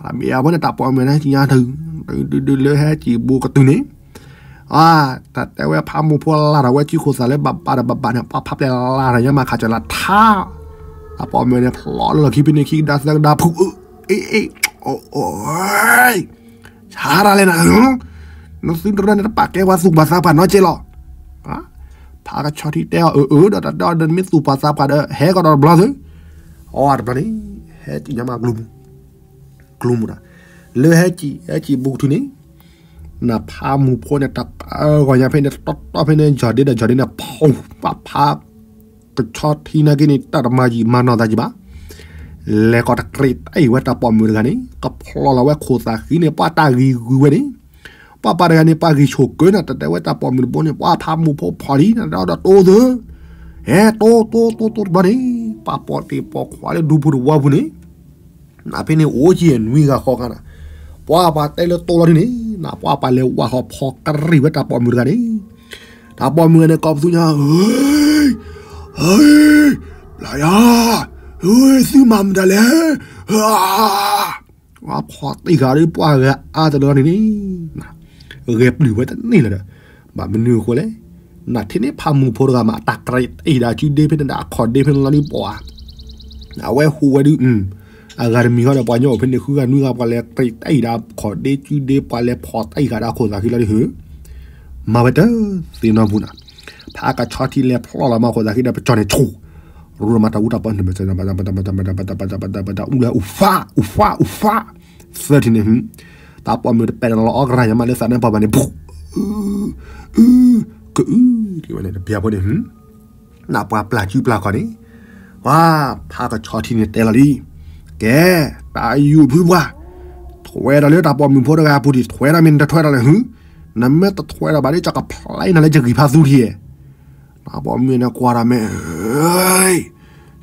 မ့ၢ်အဝဲန့ၣ်တၢ်ပိာ်မုၣ်န့ၣ် ညါထုး, ဒုးဒုးဒုးလၢဟဲက့ၤဘူးကတုၤန့ၣ် အါ, တၢ်တဲဝဲဖးမူဖိလၢ်ထီၣ်ဝဲကံၢ်ခိၣ်သးလၢဘၣ်ဘၣ်ဒီးဘၣ်ဘၣ်န့ၣ် ပှၤဖးပျဲၢ်လၢ်ထီၣ်ညါမးခးကၢၤလၢ်ထါ, တၢ်ပိာ်မုၣ်န့ၣ်ဖျိးလၢလီၢ်ခံဖဲန့ၣ်ခံကဒါသၢကဒါဖုး, အ့ အ့ အိ အိ ဆါတၢ်လဲၣ်နၤ, နသုတရၢန့ၣ်တပာ်ကဲပှၤသူၣ်ပှၤသးပှၢ်နီတကဲးလီၤ. ဖးကဆီထံတဲအီၤ အၢ အၢ ဒီးတၢ်တဲအီၤဒီးနမ့ၢ်သူၣ်ပှၤသးပှၢ်ဒီး ဟဲကဒီးတဘျီသု, အီတဘျီန့ၣ် ဟဲက့ၤညါမးကျိမူ, ကျိမူဒီး လၢဟဲက့ၤ ဟဲက့ၤဘူးကတုၤန့ၣ် နဖးမူဖိန့ၣ် တၢ်ကဂီၤညါဖဲန့ၣ် တီတီဖဲန့ၣ် ယီၤဒ့ဒီးယီၤဒ့န့ၣ် ဖီၣ်ပာ်ဖးကဆီထံနာ်က့န့ၣ် တၢ်တမၤယံာ်မၤနီၢ်သးက့ၤဘၣ်. လဲၤကီးတကြ့းတအံၤဝဲတၢ်ပိာ်မုၣ်တဂၤန့ၣ် ကဖျီလီၤဝဲခိၣ်သးဃံန့ၣ် ပှၤတၢ်ဂံၤဂုၤဝဲန့ၣ် ပှၤပၢ်တဂၤန့ၣ် ပှၤဂံၢ်ဆူၣ်ကၢနၤ တၢ်တဲဝဲတၢ်ပိာ်မုၣ်တဘိန့ၣ် ပှၤဖးမူဖိဖီၣ်လံ နဒီးတိၢ်သု, ဟဲတိၢ်တိၢ်တိၢ်တိၢ်တဘျီန့ၣ် ပှၤပိာ်တ့ၢ်ပိာ်ခွါလၢဒူပူၤတဝီပူၤန့ၣ် နဖဲန့ၣ်အိၣ်ကံနွံဂၤဃီဂၤနၤ, ပှၤပှၤတဲလၢတိၢ်လီၤဒ်န့ၣ် နပှၤပာ်လဲၤဝးဃီဖီၣ်ကရံၣ်ဝဲတၢ်ပိာ်မုၣ်တဂၤန့ၣ်, တၢ်ပိာ်မုၣ်န့ၣ်ကိးပသူညါ, ဟ့, ဟ့, ဘျါယၤ, ဟ့, သုမၤမတၤလဲၣ်, ပှၤဖီၣ်တ့ၢ်ဃာ်ဒီးပှၤဂၤအါတလီၤန့ၣ်န့ၣ် ဂဲၤပျုၢ်ဝဲတန့ၢ်လၢၤဒီး, ဘၣ်မနုၤအဃိလဲၣ်, နထံၣ်န့ၣ်ဖးမူဖိတဂၤမး အတၢ်ကြဲးတအံၤဒီး စုဒ့ဖဲန့ၣ်ဒီး အခီၣ်ဒ့ဖဲန့ၣ်လီၤဒုးပှၤ, အဝဲဟူးဝဲဒုး, အဂၤတမံၤဃီဒီး ပှၤညီအိၣ်ဖဲန့ၣ် ဃုဂၤနွံဂၤ ပှၤလဲၤကြဲးတအံၤဒီး အခီၣ်ဒ့စုဒ့ ပှၤလဲၤဖီၣ်တအံၤဃာ်ဒီးအခိၣ်သးခံလီၤဒုးဟၢ, မၤဝဲတသ့နီတပူၤနၤ, ဖးကဆီထံလဲၤဖျီလီၤမးခိၣ်သးခံဒီး ပကၠီၣ်န့ၣ်ဆူၣ်, ရူၢ်မးတၢ်အူတၢ်ပီ တၢ်အူလၢ အူဖး အူဖး အူဖး သၢထံၣ်န့ၣ်, တၢ်ပိာ်မုၣ်တပဲာ်တလီၤအီၣ်ကရၢ်ညါမးလၢသးန့ၣ်ပှၤဘၣ်န့ၣ် ပူၤ, အု, ကအု, က့ဝဲန့ၣ် တပျၢ်ဖိန့ၣ်, နပှၤပျၢ်စုပျၢ်ခီၣ်န့ၣ်, ပှၤဖးကဆီထံန့ၣ်တဲလီၤလံ, ကဲ, တၢ်ယူၤဖုပှၤ, ထွဲဒီးလၢတၢ်ပိာ်မုၣ်ဖိတဂၤအပူၤဒံး ထွဲဒီးမ့ၢ်နတထွဲဒီးလဲၣ်ဟု, နမ့ၢ်တထွဲဒီးဘၣ်ဒ် ကကဖျါနၤလၢယဂံၢ်ဖးသူထံဧါ တၢ်ပိာ်မုၣ်န့ၣ်ကွၢ်ဒီးမ့ၢ်,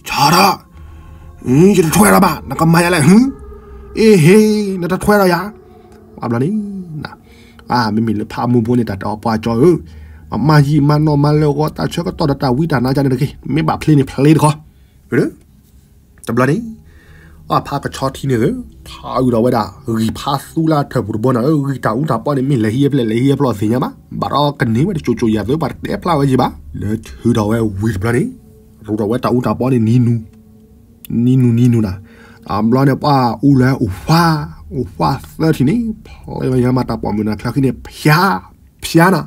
ဆါထီၣ်, ယတထွဲဒီးဘၣ် နကမၤယၤလဲၣ်ဟု, အ့ဟ့, နတထွဲဒီးယၤ, ဘၣ်ဘျီန့ၣ်, မ့မ့ၢ်လၢဖးမူဖိန့ၣ် တၢ်တဲအီၤပှၤကၠီဧၢ, မၤယံာ်မၤနီၢ်မၤလၢာ်ဂီၤတၢ်ဆၢကတီၢ်ဒီးတၢ်ဝံတၢ်နါကန့ၣ်တက့ၢ်, မ့ၢ်ဘၣ်ဖျ့န့ၣ်ဖျ့တခီ, တဘျီန့ၣ် အဖးကဆီထံန့ၣ်ဧၢ, ထးအုးဒီးဝဲဒၣ် ဂံၢ်ဖးသူလၢထၢၣ်ပူၤတဘိန့ၣ်ဧၢ, ဂံၢ်တၢ်အူတၢ်ပီန့ၣ် မ့ၢ်လဲၤဟံးဖျဲၣ်လဲၤဟံးဖျိသ့ၣ်ညါဘၣ်, ဘၣ်ဒီးကန့ၢ်ဝဲတကၠိကၠိယၤသု ပှၤတတဲဖျါဝဲယံၤဘၣ်, လၢထုးထီၣ်ဝဲဝံၤတဘျီန့ၣ်, ရူးထီၣ်ဝဲတၢ်အူတၢ်ပီန့ၣ် နံၤနူၤ, နံၤနူၤနံၤနူၤနၤ, တဘျီန့ၣ်ပှၤအူလၢအိၣ်ဖး, အိၣ်ဖးသၢထံၣ်န့ၣ် ဖျဲလီၤညါမးတၢ်ပိာ်မုၣ်န့ၣ် ချၢဃံန့ၣ် ဖျါ, ဖျါနၤ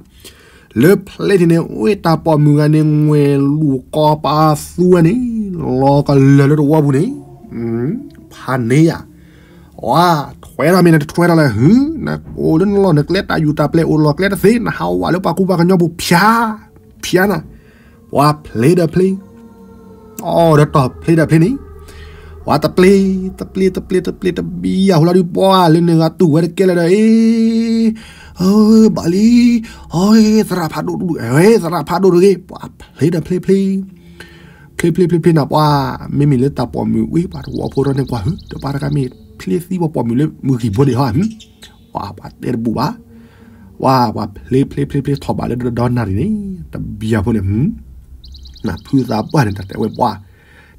လၢဖျ့ထံးန့ၣ် အိၣ်တၢ်ပိာ်မုၣ်ဂၤန့ၣ် ငွဲၤလူၤကီပာ်သူဝဲန့ၣ် လီၤကလၢာ်လၢတဝီပူၤန့ၣ် ဖးန့ၢ်ယၤ, ဝါ ထွဲထီၣ်မ့ၢ်နတထွဲထီၣ်လဲၣ် ဟု နအိၣ်လၢနလီၢ်နကျဲ တၢ်ယူၤတၢ်ပျဲၤအိၣ်လီၤကျဲတသ့ နဟးဝးလၢပှၤကူပှၤကညီပူၤ ဖၠါ ဖၠါနၤ, ပှၤဖျ့ဒီးဖျ့ အီၤဒီးတီၢ်ဖျ့ဒီးဖျ့န့ၣ်, ပှၤတပျ့ၤ တပျ့ၤ တပျ့ၤ တပျ့ၤ တဘံယၤဟူလီၤဒုး ပှၤလၢန့ၣ်ဂၤတူၢ်ဝဲတကဲလၢၤဒီး အ့ ဘၣ်လံ အီ သရၣ်ဖးဒိၣ်တဂ့ၤ သရၣ်ဖးဒိၣ်တဂ့ၤ ပှၤဖျ့ဒီးဖျ့ဖျ့ ဖျ့ဖျ့ဖျ့ဖျ့နၤ ပှၤ မ့မ့ၢ်လၢတၢ်ပိာ်မုၣ်ဝံၤ ပှၤတဝီဖိထီၣ်န့ၣ်ကွၢ်ဟု ဒီးပှၤတဂၤမ့ၢ်ဖျ့သံပှၤပိာ်မုၣ်လၢမုၢ်ဂံၢ်ဖိန့ၣ်ဟီ ပှၤ ပှၤတဲတဘူၣ်ဘၣ်, ပှၤ ပှၤဖျ့ဖျ့ဖျ့ဖျ့ထီၣ်ဘးလၢဒီဒီနၢ်ရံၣ်န့ၣ် တဘံယၤဖိန့ၣ် နၢ်ဖုသးပှၢ်န့ၣ် တၢ်တဲဝဲပှၤ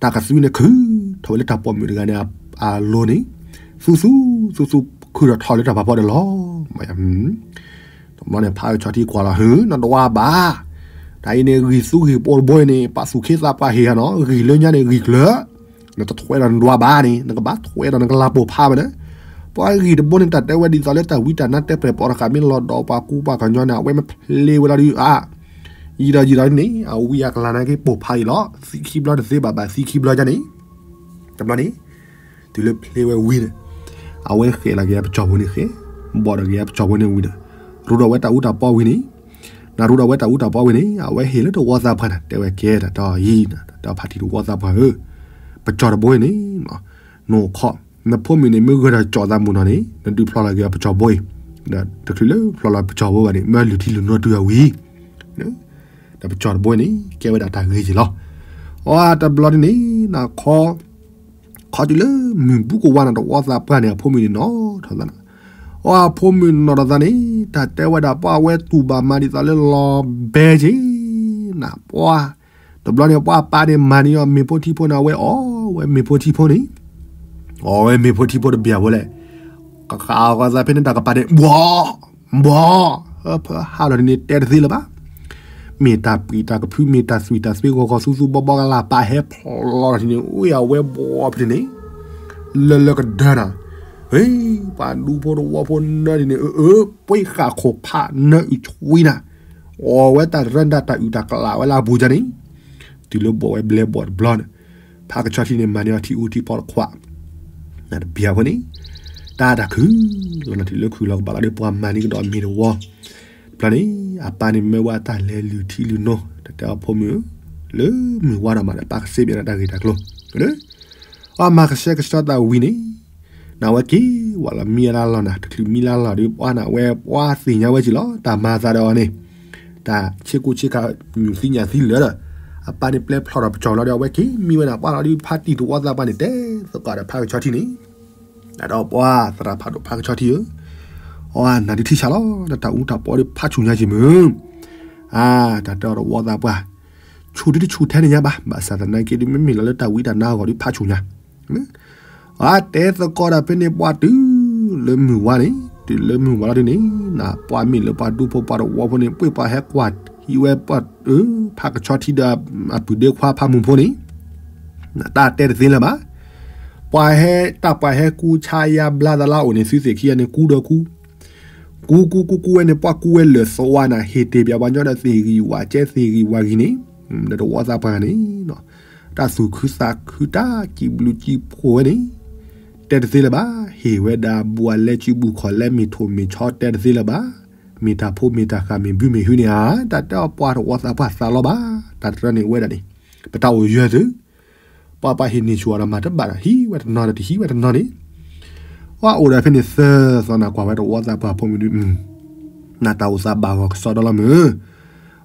တၢ်ကသွံန့ၣ်ခုၣ်ထီၣ်ဝဲလၢတၢ်ပိာ်မုၣ်တဂၤန့ၣ် အလိၤန့ၣ် သူသူ သူသူ ခုၣ်ထီၣ်ထီၣ်လၢတၢ်ဖးဖီဒီးလီၤ တဘျီန့ၣ် ဖးကဆီထံကွၢ်လီၤဟု နတဝါဘၣ်, တၢ်အံၤန့ၣ် ဂံၢ်သူဂံၢ်ပိာ်တဘိအံၤန့ၣ် ပာ်သူၣ်ခ့သးပှၢ်ဟ့ၣ်ဂၤနီၤ ဂံၢ်လၢညါန့ၣ်ဂံၢ်ကျၢၤ, နတထွဲဒီးနတဝါဘၣ်န့ၣ် နကဘၣ်ထွဲဒီးနကလၤပိာ်ဖးမးန့ၣ်, ပှၤဂံၢ်တဘိန့ၣ် တၢ်တဲဝဲဒ်သိးလၢတၢ်ဝံတၢ်နါတဲပှဲၤပိာ်တဃာ်မ့ၢ်လီၤဒီးပှၤကူပှၤကညီန့ၣ် အဝဲမ့ၢ်ဖျ့ဝဲလီၤဒုးအါ ယံာ်ဒီးယံာ်ဒီးန့ၣ် အဝံအကလၤနာ်က့ပိာ်ဖးအံၤလီၤ သံခံဘျီတသ့ဘၣ်ဘၣ်သံခံဘျီယါန့ၣ်, တဘျီန့ၣ် တုၤလၢဖျ့ဝဲဝံၤန့ၣ် အဝဲဃဲးလီၤက့ၤအပစီၣ်ဖိန့ၣ်ဃဲး, ဘီၣ်ဒီးက့ၤအပစီၣ်ဖိန့ၣ်ဝံၤဒီး ရူဒီးဝဲတၢ်အူတၢ်ပီဝံၤန့ၣ်, နရူဒီးဝဲတၢ်အူတၢ်ပီဝံၤန့ၣ် အဝဲဟ့ၣ်လၢတဝီသးပှၢ်န့ၣ် တဲဝဲကဲတၢ်တီအံၤ တၢ်ဖးထံတဝီသးပှၢ်ဧၢ, ပစီၣ်တဘိအံၤန့ၣ် နိၣ်ခီ နဖိမုၣ်န့ၣ်မ့ၢ်ဂၢၢ်ဒီးကၠီၣ်သးမုၢ်နီၤန့ၣ် နဒုးဖျီလီၤက့ၤအပစီၣ်ဘိအံၤ, ဒီးတချုးလၢဖျီလီၤပစီၣ်ဘိဘၣ်န့ၣ် မၢလုၢ်ထံလုၢ်နိတုၤအဝံၤ, ဒီးပစီၣ်တဘိအံၤန့ၣ် ကဲဝဲဒၣ်တၢ်ဂ့ၤက့ၤလီၤ, အတဘျီဒ်န့ၣ် နခီ ခီတုၤလၢမုၢ်ဘူကဝါန့ၣ် တဝီသးပှၢ်န့ၣ် အဖိမုၣ်န့ၣ်နီၣ်ထီၣ်သးန့ၣ်, အဖိမုၣ်နီၣ်ထီၣ်သးန့ၣ် တၢ်တဲဝဲဒၣ်ပှၤဝဲတူၢ်ဘၣ်မၤဒ်သိးလၢလီၤဘဲက့ၤ နပှၤ, တဘျီန့ၣ် ပှၤပၢ်န့ၣ်မၤန့ၢ်အီၤမ့ၤဖိထံဖိန့ၣ် အဝဲအီၣ်ဝဲမ့ၤဖိထံဖိန့ၣ်, အီၣ်ဝဲမ့ၤဖိထံဖိတဘံၣ်ဖိလဲၣ်, ကဃးအီၤဃီသးဖဲန့ၣ်တၢ်ကပၤန့ၣ် ဘှီ ဘှီ, ဖၢဟးလီၤဒ်န့ၣ်တဲတသ့လၢၤဘၣ် မ့ၢ်တၢ်ပှံၢ်တၢ်ကဖု မ့ၢ်တၢ်သွံၣ်တၢ်သွံၣ် ဂီၤဂီၤသူသူဘီဘီကလၢ် ပာ်ဟဲဖျိးလီၤထံန့ၣ် အိၣ်အဝဲဘှီဖဲန့ၣ်န့ၣ် လၢလၢကဒၢနၤ, ဟ့ ပှၤဒူဖိတဝီဖိနၢဒ်န့ၣ် အၢ အၢ ပှ့ၤဃာ်ခိၣ်ဖးနၢအုၣ်ဆွံနၤ, အီၣ်ဝဲတၢ်ရၢၢ်ဒၣ်တၢ်အုၣ်တၢ်ကလးဝဲလၢအပူၤကန့ၣ်, တုၤလၢဘှီဝဲဘျဲဘှီတဘျီန့ၣ်, ဖးကဆီထံန့ၣ် မၤန့ၢ်အီၤထံအူထံဖီတခွး နတဘံၣ်အဃိန့ၣ်, တၢ်တၢ်ခုၣ်လီၤနၤ တုၤလၢခုၣ်လီၤကဘၣ်လီၤဒီးပှၤမၤန့ၢ်ကဒီးမ့ၤတဝီ, တဘျီန့ၣ် အပၢ်န့ၣ်မၢဝဲတၢ်လဲၤလုၢ်ထံလုၢ်နိ, တၢ်တဲအီၤဖိမုၣ်ဧၢ, လၢမုၢ်ဝါဒီးမးဒီး ပၢ်ကစ့ဘၣ်နၤတၢ်ဂ့ၢ်တၢ်ကျိၤ, အမၤကဆှဲကဆှီတၢ်ဝံၤန့ၣ်, နဝဲက့ၤဝဲလီၤမံလၢလီၢ်နၤ တချုးမံလၢလီၢ်ဒီး ပှၤနဝဲပှၤသ့ၣ်ညါဝဲက့ၤလီၤ တၢ်မၤသးဒီးအီၤန့ၣ်, တၢ်ဆ့ကူဆ့ကၤ ညူၣ်သံညၣ်သံလၢာ်ဒီး, အပၢ်န့ၣ်ပျဲဖျိးဒီးပစီၣ်လီၤဒီး အဝဲက့ၤမံဝဲနၤ ပှၤလီၤဒီး ဖါတံၢ်တဝီသးပှၢ်န့ၣ် တဲသကိးဒီးဖးကဆီထံန့ၣ် ဒီးပှၤသရၣ်ဖးဒိၣ်ဖးကဆီထံဧၢ, အီ နၤဒုးထံၣ်ဆါလီၤ နတၢ်အူတၢ်ပီဒီးဖးဆူၣ်ညါက့ၤမုၢ်, အါ တၢ်တဲအီၤတဝီသးပှၢ်, ဆူၣ်ဒုတဆူၣ်ထဲန့ၣ်ညါဘၣ်, ဘၣ်ဆၣ်သနာ်က့ဒုး မ့မ့ၢ်လီၤလၢတၢ်ဝံတၢ်နါအဂီၢ်ဒုး ဖးဆူၣ်ညါ အတဲသကိးဒီးဖဲန့ၣ် ပှၤတုၤလၢမုၢ်ဝါန့ၣ်, တုၤလၢမုၢ်ဝါလီၤဒ်န့ၣ်, နပှၤမ့ၢ်လၢပှၤဒူဖိပှၤတဝီဖိန့ၣ် ပှ့ၤပှၤဟဲကွၢ်ဟံးဝဲပှၤ, ဖးကဆီထံဒီးအပုၢ်ဒ့ခွါဖးမုၢ်ဖိန့ၣ်, တၢ်တဲတသ့လၢၤဘၣ်, ပှၤဟဲ တၢ်ပှၤဟဲကူဆါယါဘျါသးလၢအအိၣ်န့ၣ် သုသ့ၣ်ခံဂၤန့ၣ် ကူဒီးကူ ကူကူကူဝဲန့ၣ် ပှၤကူဝဲလၢာ်သဝါနၤ ဟ့ၣ်တ့ၢ်ပၠးပှၤညီဒီးသ့ၣ်ဂံၢ်ဝၣ်ကဲသ့ၣ်ဂံၢ်ဝၣ်ဂံၢ်န့ၣ်, ဒီးတဝီသးပှၢ်န့ၣ် တၢ်သူၣ်ခုသးခုတၢ်စံးဘျုးစံးဖှိၣ်ဝဲန့ၣ်, တဲတသ့လၢၤဘၣ်, ဟ့ၣ်ဝဲဒၣ်ဘှီလဲစုဘူၣ်ခီၣ်လဲမ့ၢ်ထိၣ်မ့ၢ်ဆီတဲတသ့လၢၤဘၣ်, မ့ၢ်တၢ်ဖိမ့ၢ်တၢ်ဃာ်မ့ၢ်ဘုမ့ၢ်ဟုန့ၣ်ဧါ, တၢ်တဲအီၤပှၤတဝီသးပှၢ်သးလီၤဘၣ်, တၢ်တရၢန့ၣ်ဝဲဒၣ်န့ၣ်, ပတၢ်အိၣ်ယၢၤသု, ပှၤပှၤဟ့ၣ်န့ၢ်ဆူၣ်အီၤဒီးမၤတဘၣ်ဒီး ဟံးဝဲတနီၤဒီးတဟံးဝဲတနီၤန့ၣ်, ပှၤအိၣ်ဒီးဖဲန့ၣ်သၢသီနၤကွၢ်ဝဲတဝီသးပှၢ်ဖိမုၣ်ဒုး နတၢ်အိၣ်သးဘၣ်ဂီၤကစီဒီလီၤမုၢ်,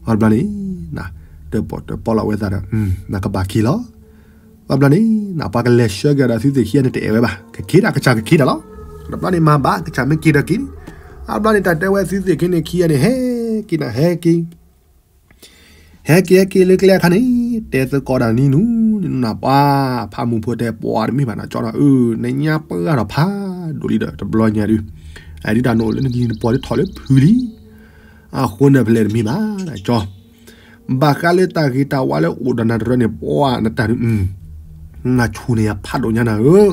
အီတဘျီန့ၣ်, တၢၣ်ပီၣ်တၢၣ်ပီလီၤဝဲသးဒီး, နကဘၣ်က့ၤလီၤ, အီတဘျီန့ၣ်, နပှၤကလဲၤဆှၢက့ၤဒီးသုသ့ၣ်ခံဂၤန့ၣ်တအဲၣ်ဝဲဘၣ်, ကက့ၤဒၣ်ကစၢ်ကက့ၤဒၣ်လီၤ, အီတဘျီန့ၣ်မၤဘၣ်ကစၢ်မ့ၢ်က့ၤဒီးက့ၤန့ၣ်, အီတဘျီန့ၣ် တၢ်တဲဝဲသုသ့ၣ်ခံန့ၣ်ခံဂၤန့ၣ် ဟဲက့ၤနၤ ဟဲက့ၤ ဟဲက့ၤဟဲက့ၤလၢကျဲအခါန့ၣ်, တဲသကိးဒၣ်နံၤနူၤ, နပှၤ, ဖးမုၢ်ဖိတဲပှၤတမ့ၢ်ဘၣ်နၤကၠီဒီး အၢ နညါပှၢ်ဒီးဖးဒိၣ်လံဒီးတဘျီညါဒုး, အဒုးတၢ်နအိၣ်လၢနနံၤနပှၤဒုးထီၣ်လၢဖုလံ, အဃိန့ၣ်ဖဲလဲၣ်တမ့ၢ်ဘၣ်နၤကၠီ, ဘၣ်ဃးလၢတၢ်ဂ့ၤတၢ်ဝါလၢအိၣ်ဒီးနၤတရၢန့ၣ် ပှၤနတၢ်ဒုး နဆူၣ်န့ၢ်ယၤဖးဒိၣ်ညါနၤဧၢ,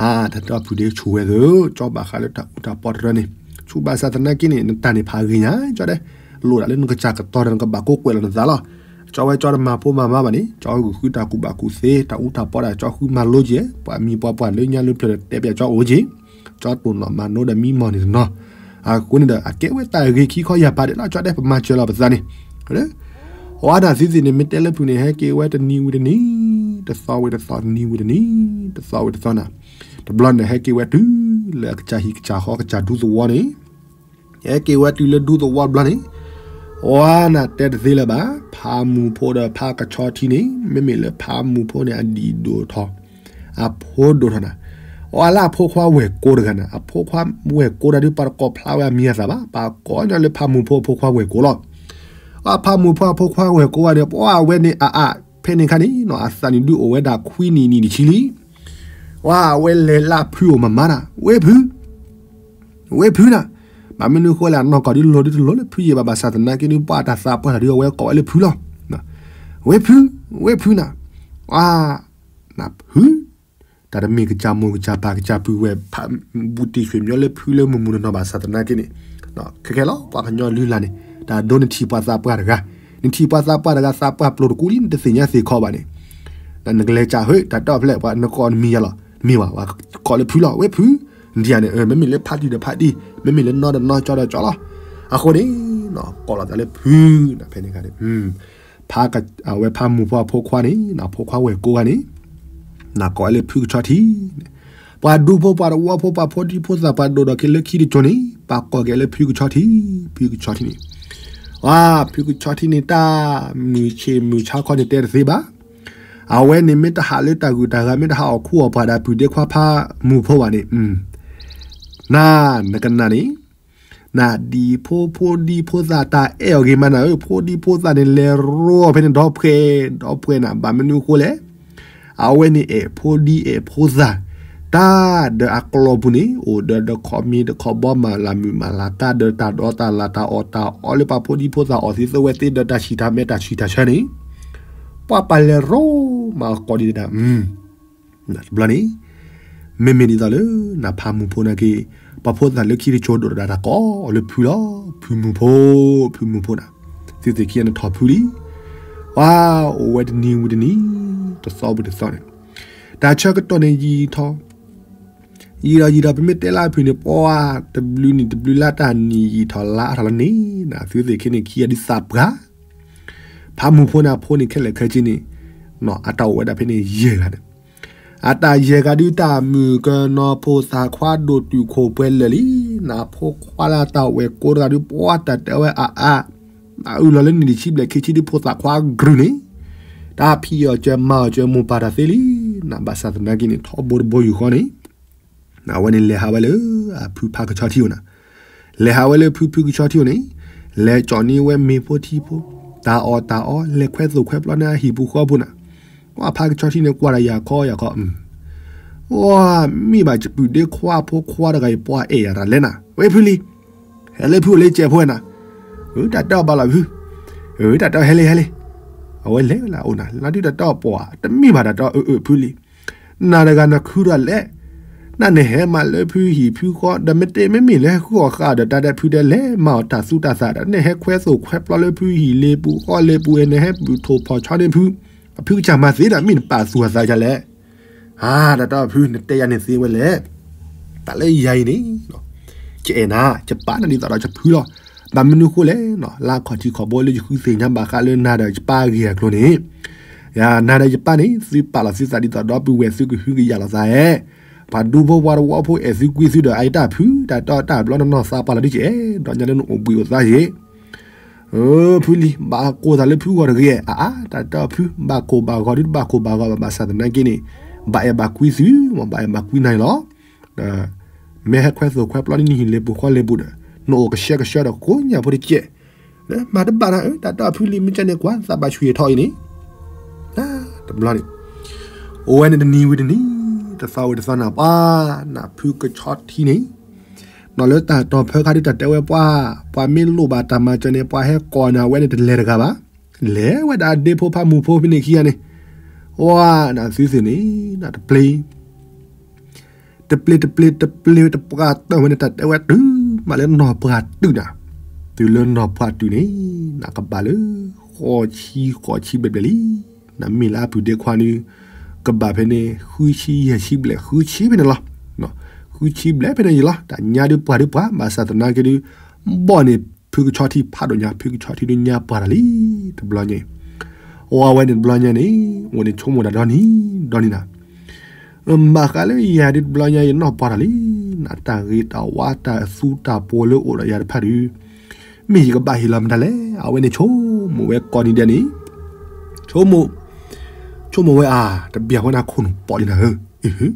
အါ တၢ်တဲအီၤဖုဒ့ဆူၣ်ဝဲသၢ, ကၠီဘၣ်ဃးလၢတၢ်အူတၢ်ပီတရၢန့ၣ်, ဆူၣ်ဘၣ်ဆၣ်သနာ်က့န့ၣ် နတၢ်န့ၣ်ဖးဂ့ၤညါကၠီဒဲး, လိၣ်ဒၣ်လၢနကစၢ်ကတီၤဒီးနကဘၣ်ကိးကွဲးလီၤနသးလီၤ. ကၠီဝဲကၠီတမၤဖိမၤမါဘၣ်န့ၣ် ကၠီဂုာ်ဃုတၢ်ကူၣ်ဘၣ်ကူၣ်သ့ တၢ်အူတၢ်ပီတၢ်ကၠီဃုမၤလိက့ၤ ပှၤမံၤပှၤပှၢ်လၢညါလၢပျၢၤဒီးတဲပၠးကၠီအိၣ်က့ၤ ကၠီတိၢ်နီၣ်မၤနိဒီးမံမီၢ်န့ၣ်တနီၤ. အဃိန့ၣ်ဒီး အကဲဝဲတၢ်ဂ့ၤခံခီယၢ်ပာ်ဒဲးလီၤ ကၠီတဲပမၤစၢၤလီၤပသးန့ၣ် အဝဲဒၣ်သုသ့ၣ်န့ၣ် မ့ၢ်တဲလၢဖုးန့ၣ် ဟဲက့ၤဝဲတနံၤဝံၤတနံၤ, တသီဝံၤတသီ တနံၤဝံၤတနံၤ, တသီဝံၤတသီနၤ, တဘျီန့ၣ် ဟဲက့ၤဝဲတုၤလၢအကစၢ်ဟံၣ်ကစၢ်ဃီကစၢ်ဒူသဝီန့ၣ်, ဟဲက့ၤဝဲတုၤလၢဒူသဝီတဘျီန့ၣ်, အဝဲနၤတဲတသ့လၢၤဘၣ်, ဖးမူၤဖိဒီးဖးကဆီထံန့ၣ် မ့မ့ၢ်လၢဖးမူၤဖိန့ၣ် အဒံၣ်ဒိၣ်ထီၣ်, အဖိဒိၣ်ထီၣ်နၤ, အဝဲလၢအဖိခွါဝဲၢ်ကိတဂၤနၤ, အဖိခွါဝဲၢ်ကိတဂၤဒုး ပှၤတကိးဖျါဝဲအမံၤအသၣ်ဘၣ်, ပှၤကိးညီလၢဖးမူၤဖိအဖိခွါဝဲၢ်ကိလီၤ. အဖးမူၤဖိအဖိခွါဝဲၢ်ကိဂၤန့ၣ် ပှၤအဝဲန့ၣ်အအါ, ဖဲန့ၣ်ခါန့ၣ် အသးနံၣ်ဒုးအိၣ်ဝဲဒၣ်ခွံနံၣ်နံၣ်တဆံလံ. ပှၤအဝဲလဲၤလၢဖုအိၣ်မၤမၤနၤ, ဝဲဖု, ဝဲဖုနၤ, ဘၣ်မနုၤဃိလဲၣ် အနီၢ်ကီၢ်ဒုးလီၤဒုးတလီၤလၢဖုယံၤဘၣ်, ဘၣ်ဆၣ်သနာ်က့ဒုး ပှၤတၢ်သးပှၢ်တၢ်ဒုး အဝဲကိးဝဲလၢဖုလီၤ. ဝဲဖု, ဝဲဖုနၤ, နဖု တၢ်တမ့ၢ်ကစၢ်မိၢ်ကစၢ်ပၢ်ကစၢ်ပုၢ်ဝဲၢ် ဘူးတံၢ်ဆွေမျိုးလၢဖုလၢမုၢ်မုၢ်နီၢ်နီၢ်ဘၣ်ဆၣ်သနာ်က့န့ၣ်, ခဲခဲလီၤ ပှၤကညီလုၢ်လၢ်န့ၣ်, တၢ်ဒိနထံၣ်ပှၤသးပှၢ်တဂၤ, နထံၣ်ပှၤသးပှၢ်တဂၤ သးပှၢ်ပျိာ်တကူလံ နတသ့ၣ်ညါသ့ၣ်ခီဘၣ်န့ၣ်, နကလဲၤကၢ်ဟဲ တၢ်တီၢ်ဖျဲၣ် ပှၤနကိးနမံၤယၤလီၤ, မ့ၢ်ဘၣ် ပှၤကိးလၢဖုလီၤ ဝဲဖု, ဒ်န့ၣ် မ့မ့ၢ်လၢဖးတံၢ်ဒီးဖးတံၢ် မ့မ့ၢ်လၢနီဒီးနီ ကၠီဒီးကၠီလီၤ. အဃိန့ၣ် ကိးလီၤသးလၢဖု, ဖဲန့ၣ်ခါန့ၣ် ဖး, အဝဲဖးမူၤဖိအဖိခွါန့ၣ် အဖိခွါဝဲၢ်ကိဂၤန့ၣ် နကိးဝဲလၢဖုကဆီထံန့ၣ်, ပှၤဒူဖိပှၤတဝီဖိ ပှၤဖိဒံဖိသၣ် ပှၤဒိၣ်ဒီးက့ၤလၢခံတကၠိန့ၣ် ပှၤကိးက့ၤလၢဖုကဆီထံ, ဖုကဆီထံန့ၣ်, ပှၤဖုကဆီထံန့ၣ် တၢ်မုၢ်ဆ့ၣ်မုၢ်ဆါခီန့ၣ်တဲတသ့ဘၣ်. အဝဲန့ၣ်မ့ၢ်တဟးလၢတၢ်ဂုၤတၢ်ဂၤ မ့ၢ်တဟးအီၣ်ခူအီၣ်ပှၤဒီးပုၢ်ဒ့ခွါဖးမူၤဖိဘၣ်န့ၣ်, နၤ နကနၣ်န့ၣ် နဒ်ဖိဖိဒံဖိသၣ်တၢ်အဲၣ်အီၤဂ့ၤမးနၤဧၢ, ဖိဒံဖိသၣ်န့ၣ် လဲၤရိအီၤဖဲန့ၣ် ဒီဖှဲၣ်ဒီဖှဲၣ်နၤ, ဘၣ်မနုၤအဃိလဲၣ်, အဝဲန့ၣ်အဲၣ်ဖိဒံအဲၣ်ဖိသၣ်, တၢ်ဒီးအကျိာ်ပူၤန့ၣ် အိၣ်ဒီးတခီမ့ၤတခီဘီ မၤလၤမုၢ်မၤလၤကါ ဒီးတၢ်ဒိးတၢ်လၤ တၢ်အီၣ်တၢ်အီလၢပှၤဖိဒံဖိသၣ်အီၣ်သ့သ့ဝဲသ့ ဒီးတၢ်ဆံၣ်တၢ်မဲတၢ်ဆံၣ်တၢ်ဆၢန့ၣ်, ပှၤပာ်လဲၤရိမၤအကိာ်ဒ်တဒၣ် တဘျီန့ၣ်, မ့မ့ၢ်ဒ်သိးလၢ နဖးမူၤဖိနာ်က့, ပှၤဖိသၣ်လၢခံတကၠိဒိၣ်တဒၣ်တၢ်ကိးအီၤလၢဖုလီၤ, ဖုမူၤဖိ, ဖုမူၤဖိနၤ, သုသ့ၣ်ခံဂၤန့ၣ်ထီၣ်ဖုလံ, ပှၤအိၣ်ဝဲတနံၤဝံၤတနံၤ, တသီဝံၤတသီန့ၣ်, တၢ်ဆၢကတီၢ်န့ၣ်ယံာ်ထီၣ်, ယံာ်ဒီးယံာ်ဒီး ပမ့ၢ်တဲလၢအဖုၣ်န့ၣ် ပှၤတဘျုးနံၣ်တဘျုးလါ တၢ်နံၣ်ယံာ်ထီၣ်လါအါထီၣ်လီၤန့ၣ်, သုသ့ၣ်ခံန့ၣ်ခံဂၤဒုးသးပှၢ် ဖးမူၤဖိန့ၣ်အဖိန့ၣ် ခဲလၢာ်ခဲဆ့န့ၣ်, အတၢ်အိၣ်ဝဲဒၣ်ဖဲန့ၣ်ယဲၢ်ဂၤန့ၣ်, အတၢ်ယဲၢ်ဂၤဒုး တၢ်မုၣ်ကနီၤဖိသၣ်ခွါဒိၣ်တုာ်ခိၣ်ပှဲၤလၢာ်လံ, နဖိခွါလၢတၢ်ဝဲၢ်ကိတဂၤဒုး ပှၤတၢ်တဲဝဲအါအါ, အအုၣ်လီၤလၢနံၣ်တဆံဘျဲၣ်ခံဆံဒုး ဖိသၣ်ခွါကရုၢ်န့ၣ်, တၢ်ဖံးအီၣ်စၢၤမၤအီၣ်စၢၤမိၢ်ပၢ်တၢ်သ့လံ, နဘၣ်ဆၣ်သနာ်က့န့ၣ် ထီဘိတဘိယူၢ်ဃီန့ၣ် အဝဲန့ၣ်လဲၤဟးဝဲလၢ အဖုဖးကဆီထံအိၣ်နၤ, လဲၤဟးဝဲလၢဖုဖုကဆီထံအိၣ်န့ၣ်, လဲၤကၠီၣ်န့ၢ်ဝဲမ့ၤဖိထံဖိ, တၢ်အီၣ်တၢ်အီ, လဲၤခွဲသိၣ်ခွဲပျီန့ၢ်အဟံၣ်ပူၤဃီပူၤနၤ, ပှၤဖးကဆီထံန့ၣ် ကွၢ်တၢ်ယၤခီယၤခီ, အီ, မ့ၢ်ဘၣ်ပုၢ်ဒ့ခွါဖိခွါတဂၤအံၤ ပှၤအဲၣ်ယၤတၢ်လဲၣ်နၤ, ဝဲဖုလံ, ဟဲလၢဖုအိၣ်လၢကဲးဖိနၤ, တၢ်တဲအီၣ်ဘၣ်လီၤဖု, တၢ်တဲအီၣ်ဟဲလံဟဲလံ, အဝဲလဲၤလၢအအိၣ်နၤ, လါဒုတၢ်တဲအီၣ်ပှၤ, တမ့ၢ်ဘၣ်တၢ်တဲအီၣ်အၢအၢဖုလံ နၤတဂၤနခုထီၣ်လဲၣ်, နၤန့ၣ်ဟဲမၤလၢဖုဟံၣ်ဖုဃီ, ဒီးမ့တမ့ၢ်မ့ၢ်လၢဟဲဃုအီၣ်ဃာ်ဒီး တၢ်ဒဲးဖုတဲလဲၤမၤအီၣ်တၢ်သူတၢ်သၣ်ဒီး နဟဲခွဲသိၣ်ခွဲပျီလၢဖုဟံၣ်လ့ပူၤဃီလ့ပူၤ, နဟဲဘူၣ်ထိၣ်ဖီၣ်ဆီန့ၢ်ဖု, ဖုကစၢ်မၤသ့ဒီး မ့ၢ်နပာ်သူၣ်အသးဒ်လဲၣ်, တၢ်တဲအီၣ်ဖု နတဲယၤန့ၣ်သ့ဝဲလဲၣ်, တၢ်လၢယၤအံၤန့ၣ် ယအဲၣ်နၤ, ယပာ်နၤဒ်သိးဒီးယဖုလီၤ, ဘၣ်မနုၤဃိလဲၣ်, လၢအခီၣ်ထံးခီၣ်ဘိလၢယဃုသ့ၣ်ညါဘၣ်ဃးလၢနၤဒီးယပၢ်အဂ့ၢ်အကျိၤန့ၣ်, ယၤနၤဒီးယပၢ်န့ၣ် သုပာ်လီၤသုသးဒ်သိးဒီပုၢ်ဝဲၢ် သုကဟုကယာ်လိာ်သးဧါ, ပှၤဒူဖိပှၤတဝီဖိအဲၣ်သုကွံသုဒီး အအံၤတၢ်ဖု တၢ်တဲအီၣ်တၢ်ဘျီနီၢ်နီၢ်သးပှၢ်လီၤဒ်ကဲး, ဒီးညါလၢနအိၣ်ဘှံးအိၣ်သါယ့ၣ် ဖုလံ, ဘၣ်ကိၢ်သးလၢဖုဂီၢ်တဂ့ၤ, အအါ, တၢ်တဲအီၣ်ဖု ဘၣ်ကိၢ်ဘၣ်ဂီၤဒုးတဘၣ်ကိၢ်ဘၣ်ဂီၤဘၣ်, ဘၣ်ဆၣ်သနာ်က့န့ၣ် ဘၣ်အဲၣ်ဘၣ်ကွံသု, မ်ဘၣ်အဲၣ်ဘၣ်ကွံနၤန့ၣ်လီၤ, ဒီး မ့ၢ်ဟဲခွဲသိၣ်ခွဲပျီန့ၢ်နဟံၣ်လ့ပူၤဃီလ့ပူၤဒီး နအိၣ်ကဆှဲကဆှီဒီးကိးညါဖိတကဲး, မၤတဘၣ်နၤဧၢ, တၢ်တဲအီၣ်ဖုလံ မ့ၢ်ကဲန့ၣ်ကွၢ် သးဘၣ်ဆူၣ်ယံာ်ထီၣ်အံၤန့ၣ်, တဘျီန့ၣ် အိၣ်ဝဲန့ၣ်တနံၤဝံၤတနံၤ, တသီဝံၤတသီနၤ, ပှၤ နဖုကဆီထံန့ၣ် နီၢ်လၢတၢ်တီၢ်ဖၢခါဒုး တၢ်တဲဝဲပှၤ, ပှၤမ့ၢ်လိၣ်ဘၣ်တၢ်မၤစၢၤန့ၣ် ပှၤဟဲကိးနၤဝဲန့ၣ် တလဲၤတဂၤဘၣ်, လဲၤဝဲဒၣ်ဒ့ဖိဖးမူၤဖိဖဲန့ၣ်ခံဂၤန့ၣ်, ပှၤ နသုသ့ၣ်န့ၣ် နတပျ့ၤ တပျ့ၤတပျ့ၤတပျ့ၤတပှၢ်တၢၢ်ဝဲန့ၣ် တၢ်တဲဝဲတုၤမးလၢနီၢ်ပှၢ်တုၤနၤ, တုၤလၢနီၢ်ပှၢ်တုၤန့ၣ် နကဘၣ်လၢ ဃိးဆံဃိးဆံဘျဲၣ်ဘျဲၣ်လံ. နမ့ၢ်လၢအပုၢ်ဒ့ခွါနုၤ ကဘၣ်ဖဲန့ၣ် ဃုဆံယဲၢ်ဆံဘျဲၣ် ဃုဆံဖဲန့ၣ်လီၤ. ဃုဆံဘျဲၣ်ဖဲန့ၣ်ယလီၤ. တၢ်ညါဒုးပှၢ်ဒုးပှၢ် ဘၣ်ဆၣ်သနာ်က့ဒုး ဘီၣ်န့ၣ် ဖုကဆီထံဖးဒိၣ်ညါ ဖုကဆီထံဒုးညါပှၢ်တၢ်လံ တဘျီညါ အဝဲန့ၣ်တဘျီညါန့ၣ် အိၣ်န့ၣ်ဆိကမိၣ်တၢ်ဒီနံၤ ဒီနံၤနၤ ဘၣ်ဃးလၢယၤဒုးတဘျီညါ ယနီၢ်ပှၢ်တၢ်လံ. နတၢ်ဂ့ၤတၢ်ဝါတၢ်သူတၢ်ပှီၤလၢအိၣ်ဒီးယၤတဖၣ်ဒုး မ့ၢ်ယကဘၣ်ဟ့ၣ်လီၤမတၤလဲၣ်. အဝဲန့ၣ်ဆိကမိၣ်ဝဲကိးနံၤဒဲးန့ၣ် ဆိကမိၣ် ဆိကမိၣ်ဝဲအါ တဘၣ်ဝဲနၤခိၣ်နူာ်ပီးလံနၤဧၢ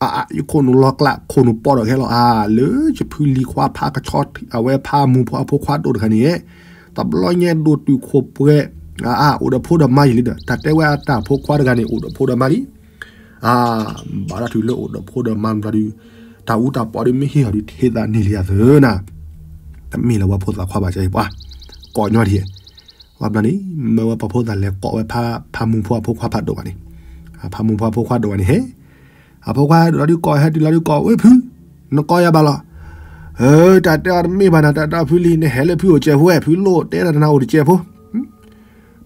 အါ ယခိၣ်နူာ်လီၤကျး ခိၣ်နူာ်ပီးဒီးခဲလီၤအါ လၢယဖုလံၤခွါဖးကဆီထံ အဝဲဖးမူၤဖိအဖိခွါဒိၣ်တဂၤန့ၣ် တဘျီညါဒိၣ်တုာ်ခိၣ်ပှဲၤ အါ အိၣ်ဒီးဖိဒီးမါယံာ်လံဒီး တၢ်တဲဝဲအတၢ်ဖိခွါတဂၤန့ၣ် အိၣ်ဒီးဖိဒီးမါလံ. အါ ဘၣ်ဒီးတုၤလၢအိၣ်ဒီးဖိဒီးမါတဘျီဒုး တၢ်အူတၢ်ပီးဒုးမ့ၢ်ဟ့ၣ်အီၤဒုး တဟ့ၣ်သးန့ၢ်လံယၤသၢနၤ တမ့ၢ်လၢဝဲဖိသၣ်ခွါဘၣ် ကပှၤ ကိးညီဒ် ဝဲဘျီန့ၣ် မၢဝဲပှၤဖိသၣ်လဲၤကိးဝဲ ဖးမူၤဖိအဖိခွါဖးဒိၣ်ဘၣ်န့ၣ် ဖးမူၤဖိအဖိခွါဒိၣ်ဘၣ်န့ၣ် ဟဲ အဖိခွါဒိၣ်လီၤဒုးကိး ဟဲတုၤလီၤဒုးကိး ဝဲဖု နကိးယၤဘၣ်လီၤ. ဧၢ တၢ်တဲအီၤတမ့ၢ်ဘၣ်နၤ တၢ်တဲအီၤဖုလံ နဟဲလၢဖုအိၣ်စဲးဖိဝဲ ဖုလိၣ်တဲတၢ်တနၤအိၣ်တစဲးဖိ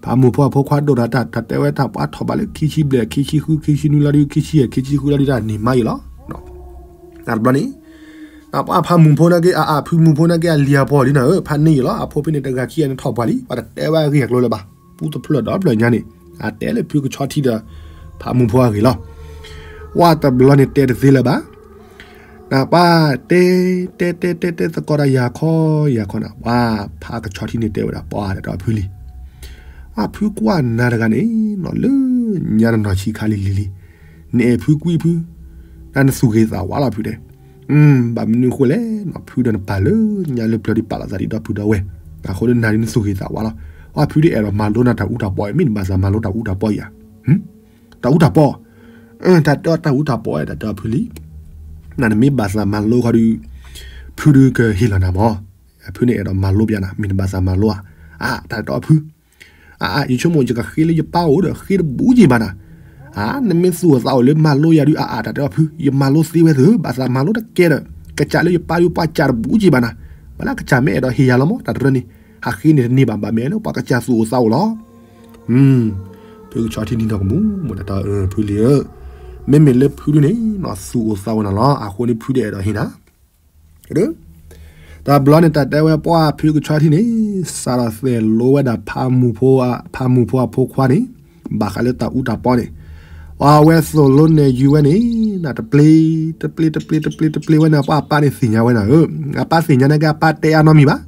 ဖးမူၤဖိအဖိခွါဒိၣ်ဒီး တၢ်တဲဝဲတၢ်ပှၤထီၣ်ဘးလၢခံဆံဘျဲၣ် ခံဆံဃု ခံဆံနွံလီၤဒုး ခံဆံယဲၢ် ခံဆံဃုလီၤဒုး တၢ်န့ၢ်မါယံာ်လီၤ. တဘျီန့ၣ် ပှၤဖးမူၤဖိနာ်က့ အါအါ ဖုမူၤဖိနာ်က့ အလံၤအပီၢ်လံနၤဧၢ ဖးန့ၢ်ယံာ်လီၤ အဖိဖဲန့ၣ် တဂၤခံဂၤန့ၣ်ထီၣ်ပှၤလံ ပှၤတတဲဝဲအဂ့ၢ်အကျိၤလၢၤဘၣ် ပူတဖျၢၣ်ဒီဖျၢၣ်ညါန့ၣ် အတဲလၢဖုကဆီထံဒီး ဖးမူၤဖိအဂ့ၢ်လီၤ. ဝဲတဘျီန့ၣ်တဲတသ့လၢၤဘၣ် နပှၤတဲ တဲတဲတဲတဲသကိးတၢ်ယၤခီယၤခီနၤ ပှၤဖးကဆီထံန့ၣ်တဲဝဲဒၣ် ပှၤတၢ်တဲအီၤဖုလံ အဖုကွၢ်နၤတဂၤန့ၣ် နီၢ်လၢညါတနီၢ်ဆံးခါလံလံလံ နအဲၣ်ဖုကွံဖု တၢ်နသူၣ်ဂ့ၤသးဝါလီၤဖုတဲ ဘၣ်မနုၤဃိလဲၣ် ဖုဒီးနပာ်လၢညါလၢပျၢၤဒုးပာ်လီၤသးဒ်ဒီဖုဒီးဝဲၢ် အဃိန့ၣ်နၤဒုးနသူၣ်ဂ့ၤသးဝါလီၤ အဖုဒုးအဲၣ်ဒိးမၤလိနၤတၢ်အူတၢ်ပီ မ့ၢ်နဘၣ်သးမၤလိတၢ်အူတၢ်ပီအံၤဧါ တၢ်အူတၢ်ပီ တၢ်တဲအီၤတၢ်အူတၢ်ပီ တၢ်တဲအီၤဖုလံ နနမ့ၢ်ဘၣ်သးမၤလိဃီဒုး ဖုဒုးကဟ့ၣ်လီၤနၤမး အဖုန့ၣ်အဲၣ်ဒိးမၤလိပျးနၤ မ့ၢ်နဘၣ်သးမၤလိဧါ အါ တၢ်တဲအီၤဖု အါ ယဆိကမိၣ်ယကဃ့လၢယပၢ်အိၣ်ဒီး ဃ့တဘူးက့ၤဘၣ်နၤ အါ နမ့ၢ်သူၣ်အိၣ်သးအိၣ်လၢမၤလိယၤဒုး အါအါ တၢ်တဲအီၤဖု ယမၤလိသ့ဝဲသ့ၣ် ဘၣ်သးမၤလိတကဲဒီး ကစၢ်လၢယပၢ်ဒုးပှၤစၢ်တဘူးက့ၤဘၣ်နၤ ဝဲလၢကစၢ်မ့ၢ်အဲၣ်ဒိးဟ့ၣ်ယၤလီၤမး တၢ်တရၢန့ၣ် ဟးဃ့န့ၣ်တန့ၢ်ဘၣ် ဘၣ်မ့ၢ်လၢပှၤကစၢ်သူၣ်အိၣ်သးအိၣ်လီၤ ဖုကဆီထံနံၤနီၢ်ကမူၣ် မ့ၢ်တၢ်တဲအီၤဖုလံဧၢ မ့မ့ၢ်လၢဖုဒုးန့ၣ် သူၣ်အိၣ်သးအိၣ်နၤလီၤ အဃိန့ၣ်ဖုဒုးအဲၣ်ဒိးဟ့ၣ်နၤ တဘျီန့ၣ် တၢ်တဲဝဲပှၤဖုကဆီထံန့ၣ် စးထီၣ်သဲးလိဝဲဒၣ် ဖးမူၤဖိအဖိခွါန့ၣ် ဘၣ်ဃးလၢတၢ်အူတၢ်ပီန့ၣ် ပှၤဝဲသိၣ်လိနဲၣ်ယုၤဝဲန့ၣ် နတပျ့ၤ တပျ့ၤ တပျ့ၤ တပျ့ၤ တပျ့ၤဝဲန့ၣ် ပှၤအပၢ်န့ၣ်သ့ၣ်ညါဝဲနၤဧၢ အပၢ်သ့ၣ်ညါန့ၣ်က့ အပၢ်တဲအါနီတမံၤဘၣ်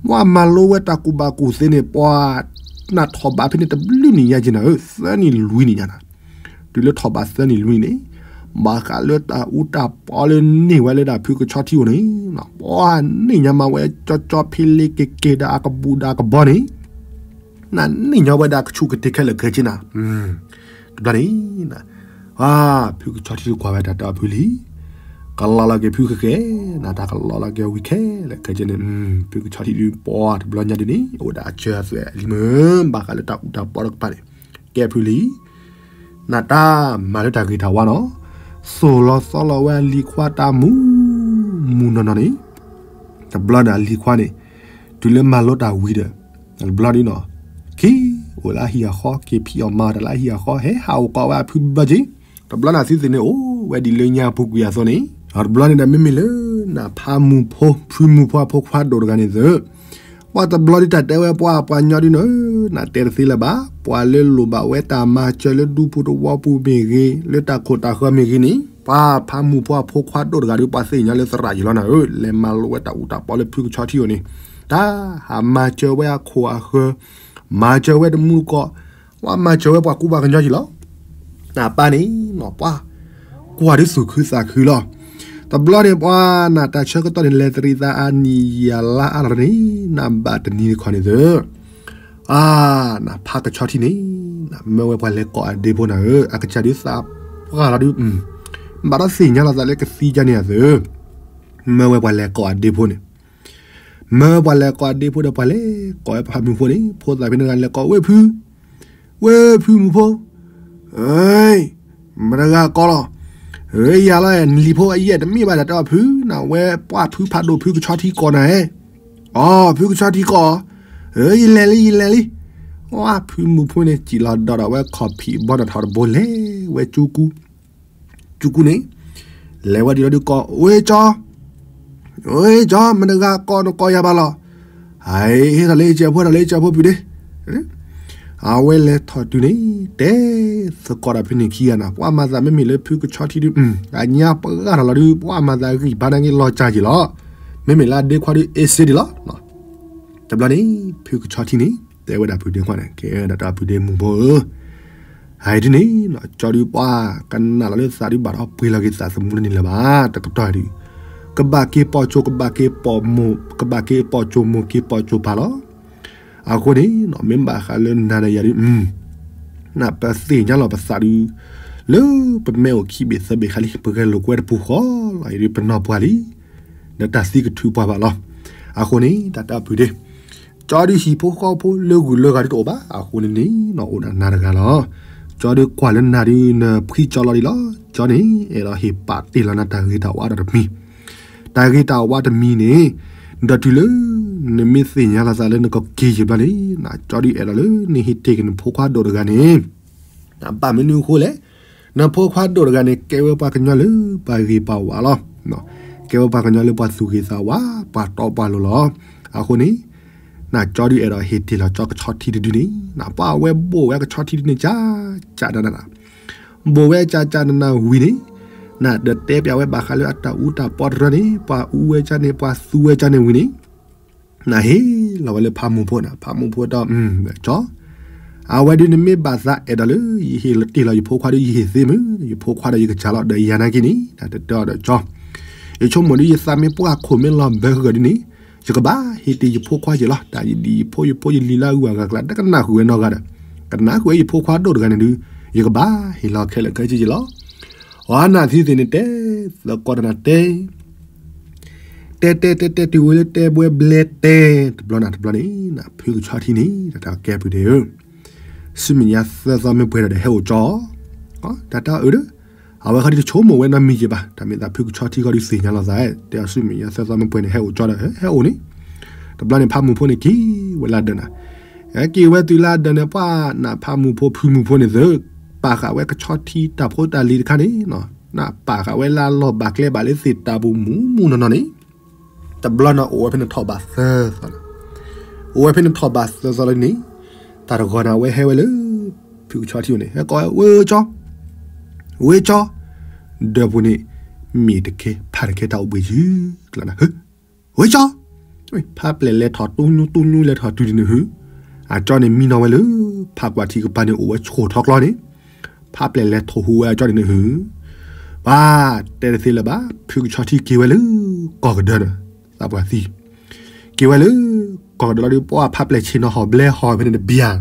ပှၤမၤလိဝဲတၢ်ကူၣ်ဘၣ်ကူၣ်သ့န့ၣ် ပှၤနၢ်ထီၣ်ဘးဖဲန့ၣ် တဘျုးနံၣ်ညါက့နၤဧၢ သၢနံၣ်လွံၢ်နံၣ်ညါနၤ တုၤလၢထီၣ်ဘးသၢနံၣ်လွံၢ်နံၣ်န့ၣ် ဘၣ်ဃးလၢတၢ်အူတၢ်ပီလၢန့ၢ်ဝဲလၢဒၣ်ဖုကဆီထံအိၣ်န့ၣ် ပှၤန့ၢ်ညါမးဝဲကၠီကၠီဖ့လ့က့ၤက့ၤဒီးအကဘူၣ်ဒီးအကဘီန့ၣ် နန့ၢ်ညါဝဲဒၣ်ကဆူၣ်ကတ့ၤခဲလၢာ်ခဲဆ့နၤ တဘျီန့ၣ် ဖုကဆီထံတကွၢ်ဝဲတၢ်တဲအီၤဖုလံ ကလီလီၤက့ၤဖုခဲကဲ နတၢ်ကလီလီၤက့ၤဝံၤခဲလၢာ်ခဲဆ့န့ၣ် ဖုကဆီထံဒုးပှၤတဘျီညါဒ်န့ၣ် အိၣ်ဒၣ်အစၢၤအသွဲၣ်လံမုၢ် ဘၣ်ဃးလၢတၢ်အူတၢ်ပီတကပၤန့ၣ် ကဲဖုလံ နတၢ်မၤလၢတၢ်ဂ့ၤတၢ်ဝါနီၤ သိၣ်လီၤသီလီၤဝဲအလံၤခွါတၢ်မူ မူနီၢ်နီၢ်န့ၣ် တဘျီန့ၣ်အလံၤခွါန့ၣ် တုၤလၢမၤလိတၢ်ဝံၤဒီး တဘျီဒ်နီၤ က့ၤအိၣ်လၢအဟံၣ်အဃီ က့ၤဖံးအီၣ်မၤအီၣ်တၢ်လၢအဟံၣ်အဃီ ဟဲဟးအိၣ်ကိးဝဲအဖုဘျီက့ၤ တဘျီန့ၣ်သုသ့ၣ်န့ၣ်အိၣ်ဝဲဒ်လၢညါပူၤကွံာ်အသိးန့ၣ် တဘျီန့ၣ်ဒီးမ့မ့ၢ်လၢ နဖးမူၤဖိ ဖုမူၤဖိအဖိခွါဒိၣ်တဂၤန့ၣ်သၢ ပှၤတဘျီဒ်တၢ်တဲဝဲပှၤပှၤညီဒ်နီၤ နတဲတသ့လၢၤဘၣ် ပှၤလၢလိၣ်ဘၣ်ဝဲတၢ်မၤစၢၤလၢဒူပူၤသဝီပူၤမ့ၢ်ဂ့ၤ လၢတၢ်ခိၣ်တၢ်ဃၢၤမ့ၢ်ဂ့ၤန့ၣ် ပှၤဖးမူၤဖိအဖိခွါဒိၣ်တဂၤဒီး ပှၤသ့ၣ်ညါလၢသရၣ်ယံၤလီၤနၤဧၢ လဲၤမၤလိဝဲတၢ်အူတၢ်ပီလၢဖုကဆီထံအိၣ်န့ၣ် တၢ်ဟးမၤစၢၤဝဲအခိၣ်အဃၢၤ မၤစၢၤဝဲတမူတကိး ပှၤမၤစၢၤဝဲပှၤကူပှၤကညီယံၤလီၤ နပၢ်န့ၣ် ပှၤ ကွၢ်ဒ်သူၣ်ခုသးခုလီၤ တဘျီန့ၣ်ပှၤနတၢ်ဆၢကတီၢ်န့ၣ် လဲၤတရံးသးအနံၣ်ယံာ်လါအါလီၤန့ၣ် နဘၣ်တနံၤတခီန့ၣ်သၢ အါ နဖးကဆီထံန့ၣ် နမၢဝဲပှၤလဲၤကိးအဒ့ဖိနၤဧၢ အကစၢ်ဒုးသးပှၢ်လီၤဒုး ဘၣ်ဒီးသ့ၣ်ညါလီၤသးလၢကသံကါန့ၣ်အသၢ မၢဝဲပှၤလဲၤကိးအဒ့ဖိန့ၣ် မၢပှၤလဲၤကိးအဒ့ဖိဒီးပှၤလဲၤကိးဝဲဖးမူၤဖိန့ၣ် ဖိသၣ်ဖဲန့ၣ်တဂၤလဲၤကိး ဝဲၢ်ဖု ဝဲၢ်ဖုမူၤဖိ မတၤတဂၤကိးလီၤ ယၤလီၤ နလံၤဖိအယဲၢ်တမ့ၢ်ဘၣ်တၢ်တဲအီၤဖု နဝဲပှၤဖုဖးဒိၣ်ဖုကဆီထံကိးနၤဧၢ အီ ဖုကဆီထံကီး, ယလဲၤလံ ယလဲၤလံ. အီ ဖုမူဖိန့ၣ် စံၣ်လီၤဒီးဒီးဝဲခီၣ်ဖံးဘီနီၣ်ထီၣ်တဘိ လဲၤဝဲ ကၠူကူန့ၣ်, လဲၤဝဲဒ်လီၤဒုးကိး, ဝဲကၠီ, ဝဲကၠီ မတၤတဂၤကိးနကိးယၤဘၣ်လီၤ. ဟဲထီၣ်လၢကၠဲးဖိ ထီၣ်လၢကၠဲးဖိဖုဒ့. အဝဲလဲၤထီၣ်တုၤန့ၣ် တဲသကိးဒီးဖဲန့ၣ်ခံဂၤန့ၣ် ပှၤမၤသးမ့မ့ၢ်လၢဖုကဆီထံဒုး အညါပှၢ်ထီၣ်လီၤဒုး ပှၤမၤသးဂံၢ်ဘါနာ်က့ လီၤစၢ်က့ၤလီၤ. မ့မ့ၢ်လၢအဒ့ခွါဒုး အ့စ့ဒံးလီၤ. တဘျီန့ၣ် ဖုကဆီထံန့ၣ် တဲဝဲဒၣ်ဖုဒ့ခွါန့ၣ် ကဲဒၣ်တၢ်ဖုဒ့မူဖိဧၢ, ဟဲဒ်န့ၣ် ကၠီဒုးပှၤကနၣ်လီၤလၢသးဒုး ဘၣ်ဒီးပှ့ၤလီၤက့ၤသးသမူလၢန့ၣ်လၢၤဘၣ် တကတီၢ်ဒုး ကဘၣ်က့ၤပိာ်ကၠိ ကဘၣ်က့ၤပိာ်မိၢ် ကဘၣ်က့ၤပိာ်ကၠိမိၢ် က့ၤပိာ်ကၠိပၢ်လီၤ. အဃိန့ၣ် မ့ၢ်ဘၣ်ဃးလၢနၤဒီးယၤဒုး နပသ့ၣ်ညါလီၤပသးဒုး လၢပမ့ၢ်အိၣ်ခံဘ့ၣ်သၢဘ့ၣ်ခါလံ ပဂဲၤလိာ်ကွဲတပူၤဃီလီၤ အံၤဒုးပနီၢ်ပှၤလံ ဒီးတၢ်သံကထုးပှၤဘၣ်လီၤ. အဃိန့ၣ် တၢ်တၢ်ဖုဒ့ ကၠီဒုးဟံၣ်ဖိဃီဖိလၢဂုၤလၢဂၤဒုးတအိၣ်ဘၣ် အဃိန့ၣ်န့ၣ် အိၣ်ဒၣ်နၤတဂၤလီၤ. ကၠီဒုးကွၢ်လၢနၤဒုး နဖှံကၠီလီၤဒံးလီၤ. ကၠီန့ၣ် အဲၣ်ဒိးဟ့ၣ်ပာ်တ့ၢ်လီၤနၤတၢ်ဂ့ၤတၢ်ဝါဒီးတမံၤ တၢ်ဂ့ၤတၢ်ဝါတမံၤန့ၣ် ဒီးတုၤလၢ နမ့ၢ်သ့ၣ်ညါလီၤသးလၢနကက့ၤယံာ်ဘျီန့ၣ် ကၠီဒုးအဲၣ်ဒိးလၢနဟ့ၣ်တ့ၢ်က့ၤနဖိခွါဒိၣ်တဂၤန့ၣ် ဘၣ်မနုၤအဃိလဲၣ်, နဖိခွါဒိၣ်တဂၤန့ၣ် ကဲဝဲပှၤကညီလၢပှၤဂ့ၤပှၤဝါလီၤ. ကဲဝဲပှၤကညီလၢပှၤသူၣ်ဂ့ၤသးဝါ ပှၤတီပှၤလိၤလီၤ. အဃိန့ၣ် နကၠီဒုးအဲၣ်ဒိးဟ့ၣ်တ့ၢ်လီၤကၠီကဆီထံတဒုန့ၣ် နပှၤဝဲဘိၣ်ဝဲကဆီထံဒုန့ၣ် ကၠးကၠးနးနး ဘိၣ်ဝဲကၠးကၠးနးနးဝံၤန့ၣ် နဒီးတဲပျးဝဲဘၣ်ဃးလၢအတၢ်အူတၢ်ပီတရၢန့ၣ် ပှၤအူဝဲကၠၢန့ၣ် ပှၤသူဝဲကၠၢန့ၣ်ဝံၤန့ၣ် နဟ့ၣ်လီၤဝဲလၢဖးမူဖိန့ၣ် ဖးမူဖိဒီး ကၠီ အဝဲဒုးနမ့ၢ်ဘၣ်သးအဲၣ်ဒိးလၢ ယဟ့ၣ်တ့ၢ်လီၤယဖိခွါဒုး ယဟ့ၣ်သ့မုၢ် ယဖိခွါဒီးယကစၢ်လီၤ ဒီးယၤနာ်က့န့ၣ် တၢ်တတီဒီးကၠီ ယဆိကမိၣ်ဒုး ယသးမ့ၢ်ပှၢ်ခိၣ်မ့ၢ်လီၤဘၢဃုာ်ဒီးန့ၣ် ယကဘၣ်ဟ့ၣ်တ့ၢ်ယဖိခွါက့ၤလီၤ. တၢ်ယဒံးယဖိယဖိယလံၤလၢအဂုၤအဂၤကျါ တကနၣ်ဃုာ်ဝဲနီတဂၤဒီး ကနၣ်ဃုာ်ဝဲယဖိခွါဒိၣ်တဂၤန့ၣ်ဒုး ယကဘၣ်ဟ့ၣ်လီၤခဲလၢာ်ခဲဆ့က့ၤလီၤ. အီနၢ်သံသ့ၣ်န့ၣ်တဲ သကိးတၢ်နၢ်တဲ တဲတဲတဲတဲတုၤဝဲလၢတဲဘှဲဘျဲတဲ တဘျီနၢ်တဘျီန့ၣ် နဖုကဆီထံန့ၣ် တၢ်တၢ်ကဲပူၤဒဲးဧၢ ဆူမဲာ်ညါသၢသီမ့ၢ်ပှဲၤဒီးဟဲအိၣ်ကၠီ တၢ်တၢ်အၢဒီး အဝဲခီဒုးတဆိကမိၣ်ဝဲနီတမံၤက့ၤဘၣ် တၢ်မ့ၢ်သးဖုကဆီထံခီဒုးသ့ၣ်ညါလီၤသး တဲအီၤဆူမဲာ်ညါသၢသီမ့ၢ်ပှဲၤန့ၣ် ဟဲအိၣ်ကၠီဒီး ဟဲအိၣ်န့ၣ် တဘျီန့ၣ် ဖးမူဖိန့ၣ်က့ၤဝဲလၢဒၢးနၤ ဟဲက့ၤဝဲတုၤလၢဒၢးန့ၣ် ပှၤနၢ်ဖးမူဖိဖုမူဖိန့ၣ်သု ပာ်ဃာ်ဝဲကဆီထံတၢ်ဖိတၢ်လံၤတခါန့ၣ် နၢ်ပာ်ဃာ်ဝဲလၢလီၢ်ဘၣ်ကျဲဘၣ်လၢသ့ၣ်တၢ်ပူၤမူမူနီၢ်နီၢ်န့ၣ် တဘျီန့ၣ်အိၣ်ဝဲဖဲန့ၣ်ထီၣ်ဘးသၢသီ အိၣ်ဝဲဖဲန့ၣ်ထီၣ်ဘးသၢသီလၢန့ၣ် တၢ်တဂီၤန့ၣ် အဝဲဟဲဝဲလၢ ဖုကဆီထံန့ၣ် ဟဲကိးဝဲ ဝဲကၠီ ဝဲကၠီ ဒၢးပူၤန့ၣ် မ့ၢ်တကဲ ဖးတကဲတၢ်အိၣ်ဘှံးယုၢ်ကျါနၤ ဝဲကၠီ ဖးပျဲၢ်လဲၤထီၣ်တူၢ်ညူတူၢ်ညူလဲၤထီၣ်တုၤဒ်န့ၣ်ဟု အကၠီန့ၣ်မံနီၤဝဲလၢ ဖးကွၢ်ထံကပၤန့ၣ်အိၣ်ဝဲဆိၣ်ထီကျီန့ၣ် ဖးပျဲၢ်လဲၤထီၣ်ဟူးဝဲအကၠီန့ၣ်န့ၣ်ဟု ပှၤတဲတသ့လၢၤဘၣ် ဖုကဆီထံက့ၤဝဲလၢ ကီၢ်ကဒၢန့ၣ် သးပှၢ်သံ က့ၤဝဲလၢ ကီၢ်ကဒၢလီၤဒုး ပှၤဖးပျဲၢ်ဆ့ၣ်နီၤဟီၣ်ဘျဲဟီၣ်ဖဲန့ၣ်တဘျီ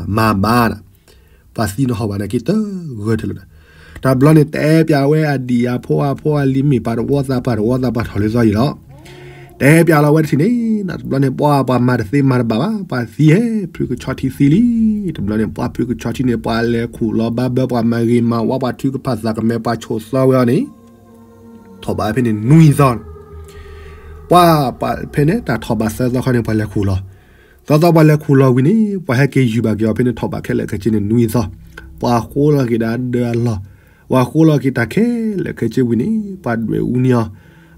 မၤဘၣ် ပှၤသံနီၤဟီၣ်ဘၣ်န့ၣ်က့ၤတဂၢၢ်ထဲလီၤဒီး တဘျီန့ၣ် တဲပျးဝဲအဒံၣ်အဖိအဖိအလံၤမ့ၢ်ပာ်တဝီသးပာ်တဝီသးပာ်ထီၣ်လၢသီယံၤလီၤ တဲပျးလီၤဝဲတထံၣ်န့ၣ် တဘျီန့ၣ် ပှၤပှၤမၤတသ့မၤတဘၣ်ဘၣ် ပှၤသံဟဲ ဖုကဆီထံသံလံ တဘျီန့ၣ် ပှၤဖုကဆီထံန့ၣ် ပှၤလဲၤခူၣ်လီၤဘၣ်ဘၢ ပှၤမၤဂ့ၤမၤဝါ ပှၤထုကဖၣ်သးကမဲ ပှၤဆိးသီဝဲအီၤန့ၣ် ထီၣ်ဘးဖဲန့ၣ်နွံသီ ပှၤ ပှၤဖဲန့ၣ် တၢ်ထီၣ်ဘးသၢသီခီန့ၣ် ပှၤလဲၤခူၣ်လီၤ သီသီပှၤလဲၤခူၣ်လီၤဝံၤန့ၣ် ပှၤဟဲက့ၤယူၤဘၣ်က့ၤအီၤဖဲန့ၣ်ထီၣ်ဘးခဲလၢာ်ခဲဆ့န့ၣ်နွံသီ ပှၤဃိလီၤက့ၤဒၣ်ဒၢးအလီၢ် ပှၤဃိလီၤက့ၤတၢ်ခဲလၢာ်ခဲဆ့ဝံၤန့ၣ် ပှၤဒွဲၣ်အူန့ၢ်အီၤ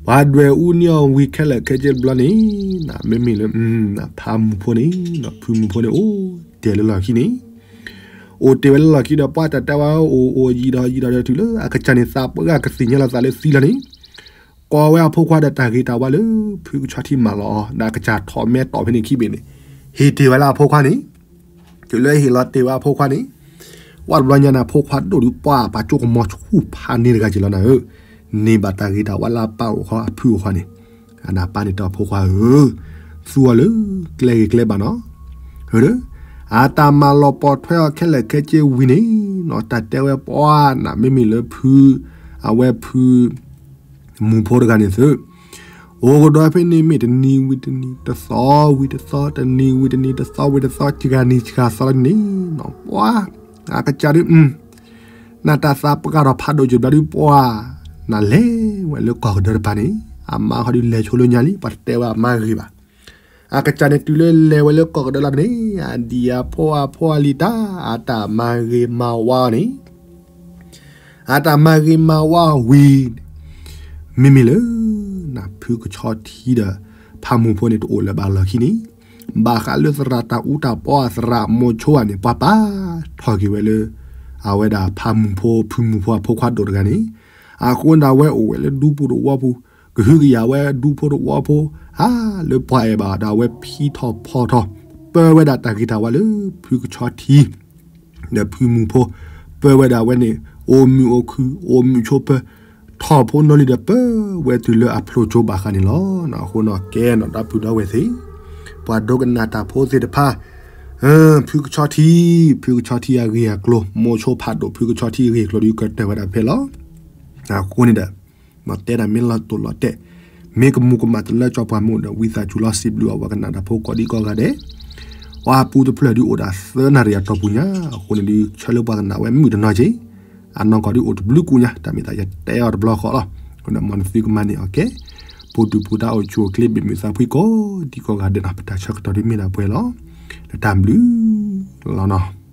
ပှၤဒွဲၣ်အူန့ၢ်အီၤဝံၤခဲလၢာ်ခဲဆ့တဘျီန့ၣ် မ့မ့ၢ်လၢ ဖးမူဖိန့ၣ် ဖုမူဖိန့ၣ် အိၣ်တဲာ်လၢလီၢ်ခံန့ၣ် အိၣ်တ့ၢ်ဝဲလၢလီၢ်ခံဒီး ပှၤတၢ်တဲဝဲအိၣ်အိၣ်ယံာ်ဒီးယံာ်ဒီးဒီးတုၤလၢအကစၢ်န့ၣ် သးပှၢ်ကသ့ၣ်ညါလီၤသးလၢသံလီၤန့ၣ် ကိးဝဲအဖိခွါဒီးတၢ်ဂ့ၤတၢ်ဝါလၢ ဖုကဆီထံမၤလီၤအီၤ ဒီးအကစၢ်ထီၣ်မဲာ်တီၢ်ဖဲန့ၣ်ခံဘ့ၣ်န့ၣ် ဟ့ၣ်တ့ၢ်ဝဲလၢအဖိခွါန့ၣ် တုၤလၢဟ့ၣ်လီၤတ့ၢ်ဝဲအဖိခွါန့ၣ် ပှၤတဘျီညါန့ၣ် အဖိခွါဒိၣ်ဒုးပှၤပာ်ကၠိကမီၤဆူၣ်ဖးန့ၢ်တဂၤက့ၤလီၤနၤဧၢ န့ၢ်ဘၣ်တၢ်ဂ့ၤတၢ်ဝါလၢအပၢ်အိၣ်ခီအဖုအိၣ်ခီန့ၣ် အနၢ်ပၢ်န့ၣ်တၢ်အဖိခွါဧၢ သူအီၤလၢ ကျဲဂ့ၤကျဲဘၣ်နီၤ အတၢ်မၤလီၤပိာ်ထွဲအီၤခဲလၢာ်ခဲဆ့ဝံၤန့ၣ်နီၤ တၢ်တဲဝဲပှၤနၢ်မ့မ့ၢ်လၢဖု အဝဲဖု မူဖိတဂၤန့ၣ်သု အိၣ်ကဒီးဖဲန့ၣ်မ့ၢ်တနံၤဝံၤတနံၤ တသီဝံၤတသီ တနံၤဝံၤတနံၤ တသီဝံၤတသီ စှၤနံၤစှၤသီလီၤန့ၣ်နီၤ ပှၤ အကစၢ်ဒုး နတၢ်သးပှၢ်ဒီးဖးဒိၣ်က့ၤဘျီဒုးပှၤ နလဲၤဝဲလၢကီၢ်ကဒၢတပၤန့ၣ် အမါဃီဒုးလဲၤဆိလၢညါလံ ပှၤတတဲဝဲအမါဂ့ၤဘၣ်. အကစၢ်န့ၣ်တုၤလၢလဲၤဝဲလၢကီၢ်ကဒၢလီၤန့ၣ် အဒံၣ်အဖိအဖိအလံၤတၢ် အတၢ်မၤဂ့ၤမၤဝါအီၤန့ၣ် အတၢ်မၤဂ့ၤမၤဝါဝံၤ မ့မ့ၢ်လၢ နဖုကဆီထံဒီး ဖးမူၤဖိန့ၣ်တအိၣ်လၢၤဘၣ်လီၢ်ခံန့ၣ် ဘၣ်ဃးလၢသရၣ်တၢ်အူတၢ်ပီအသရၣ်မိၤဆိဧါန့ၣ် ပှၤပာ်ထီၣ်က့ၤဝဲလၢ အဝဲဒၣ်ဖးမူၤဖိဖုမူၤဖိအဖိခွါဒိၣ်တဂၤန့ၣ် အဃိန့ၣ်ဒီးအဝဲအိၣ်ဝဲလၢဒူပူၤသဝီပူၤ ကဟုကယာ်ဝဲဒူဖိသဝီဖိ ဧါ လၢပှၤအဲၣ်ဘၣ်ဒီးအဝဲဖံးထီၣ်ဖီထီၣ် ပၢဝဲဒၣ်တၢ်ဂ့ၤတၢ်ဝါလၢဖုကဆီထံ ဒီးဖုမူၤဖိ ပၢဝဲဒၣ်ဝဲန့ၣ် အိၣ်မုာ်အိၣ်ခုၣ် အိၣ်မုာ်ဆိးပၢၤ ထီၣ်ဖိနီၢ်လံၤဒီးပၢဝဲတုၤလၢအဖျိကၠိဘၣ်ဃးန့ၣ်လီၤ. အဃိန့ၣ်ကဲနီၣ်ဒီပုၢ်ဒီဝဲၢ်သ့ၣ် ပှၤဒိကနၣ်တၢ်ဖိသ့ၣ်တဖၣ် ဖုကဆီထံ ဖုကဆီထံအဂ့ၢ်အကျိၤ မိၤဆိဖးဒိၣ်ဖုကဆီထံအဂ့ၢ်အကျိၤဒီးကတၢၢ်ဝဲဒၣ်ဖဲလီၤ. အဃိန့ၣ်ဒီး မ့ၢ်တဲဒၣ်မ့ၢ်လီၤတိၢ်လီၤတဲာ် မ့ၢ်ကမူၤကမၣ်တလၢကၠီပှၤမုၣ်ဒီး ဝံသးစူၤလီၤစံးဘျုးအဝဲကနၣ်တၢ်ဖိကိးဒံကိးဂၤဒဲး ပှၤပူၤတဖျၢၣ်ဒုးအိၣ်ဒၣ်သၢနၣ်ရံၣ်အတီၢ်ပူၤညါ အဃိန့ၣ်ဒုး ဆၢလၢပှၤကနၣ်ဝဲမုၣ်တနီၤက့ၤ အနီၢ်ကီၢ်ဒုးအိၣ်တဘျုးကူညါ တၢ်မ့ၢ်သးယတဲအီၤတဘျီဃီလီၤ. အဃိန့ၣ် မ်နသုကမၤန့ၢ်အီၤကဲ ပူၤဒုၣ်ပူၤဒါအိၣ်ဆူၣ်အိၣ်ချ့ ဘ့ၣ်မုာ်သးဖှံကိးဒံကိးဂၤဒဲးနီၣ် ပတၢ်ဆၢကတီၢ်ဒုးမ့ၢ်ဒၣ်ပှဲၤလီၤ. ဒီးတၢ်ဘျုးလီၤနီၣ်.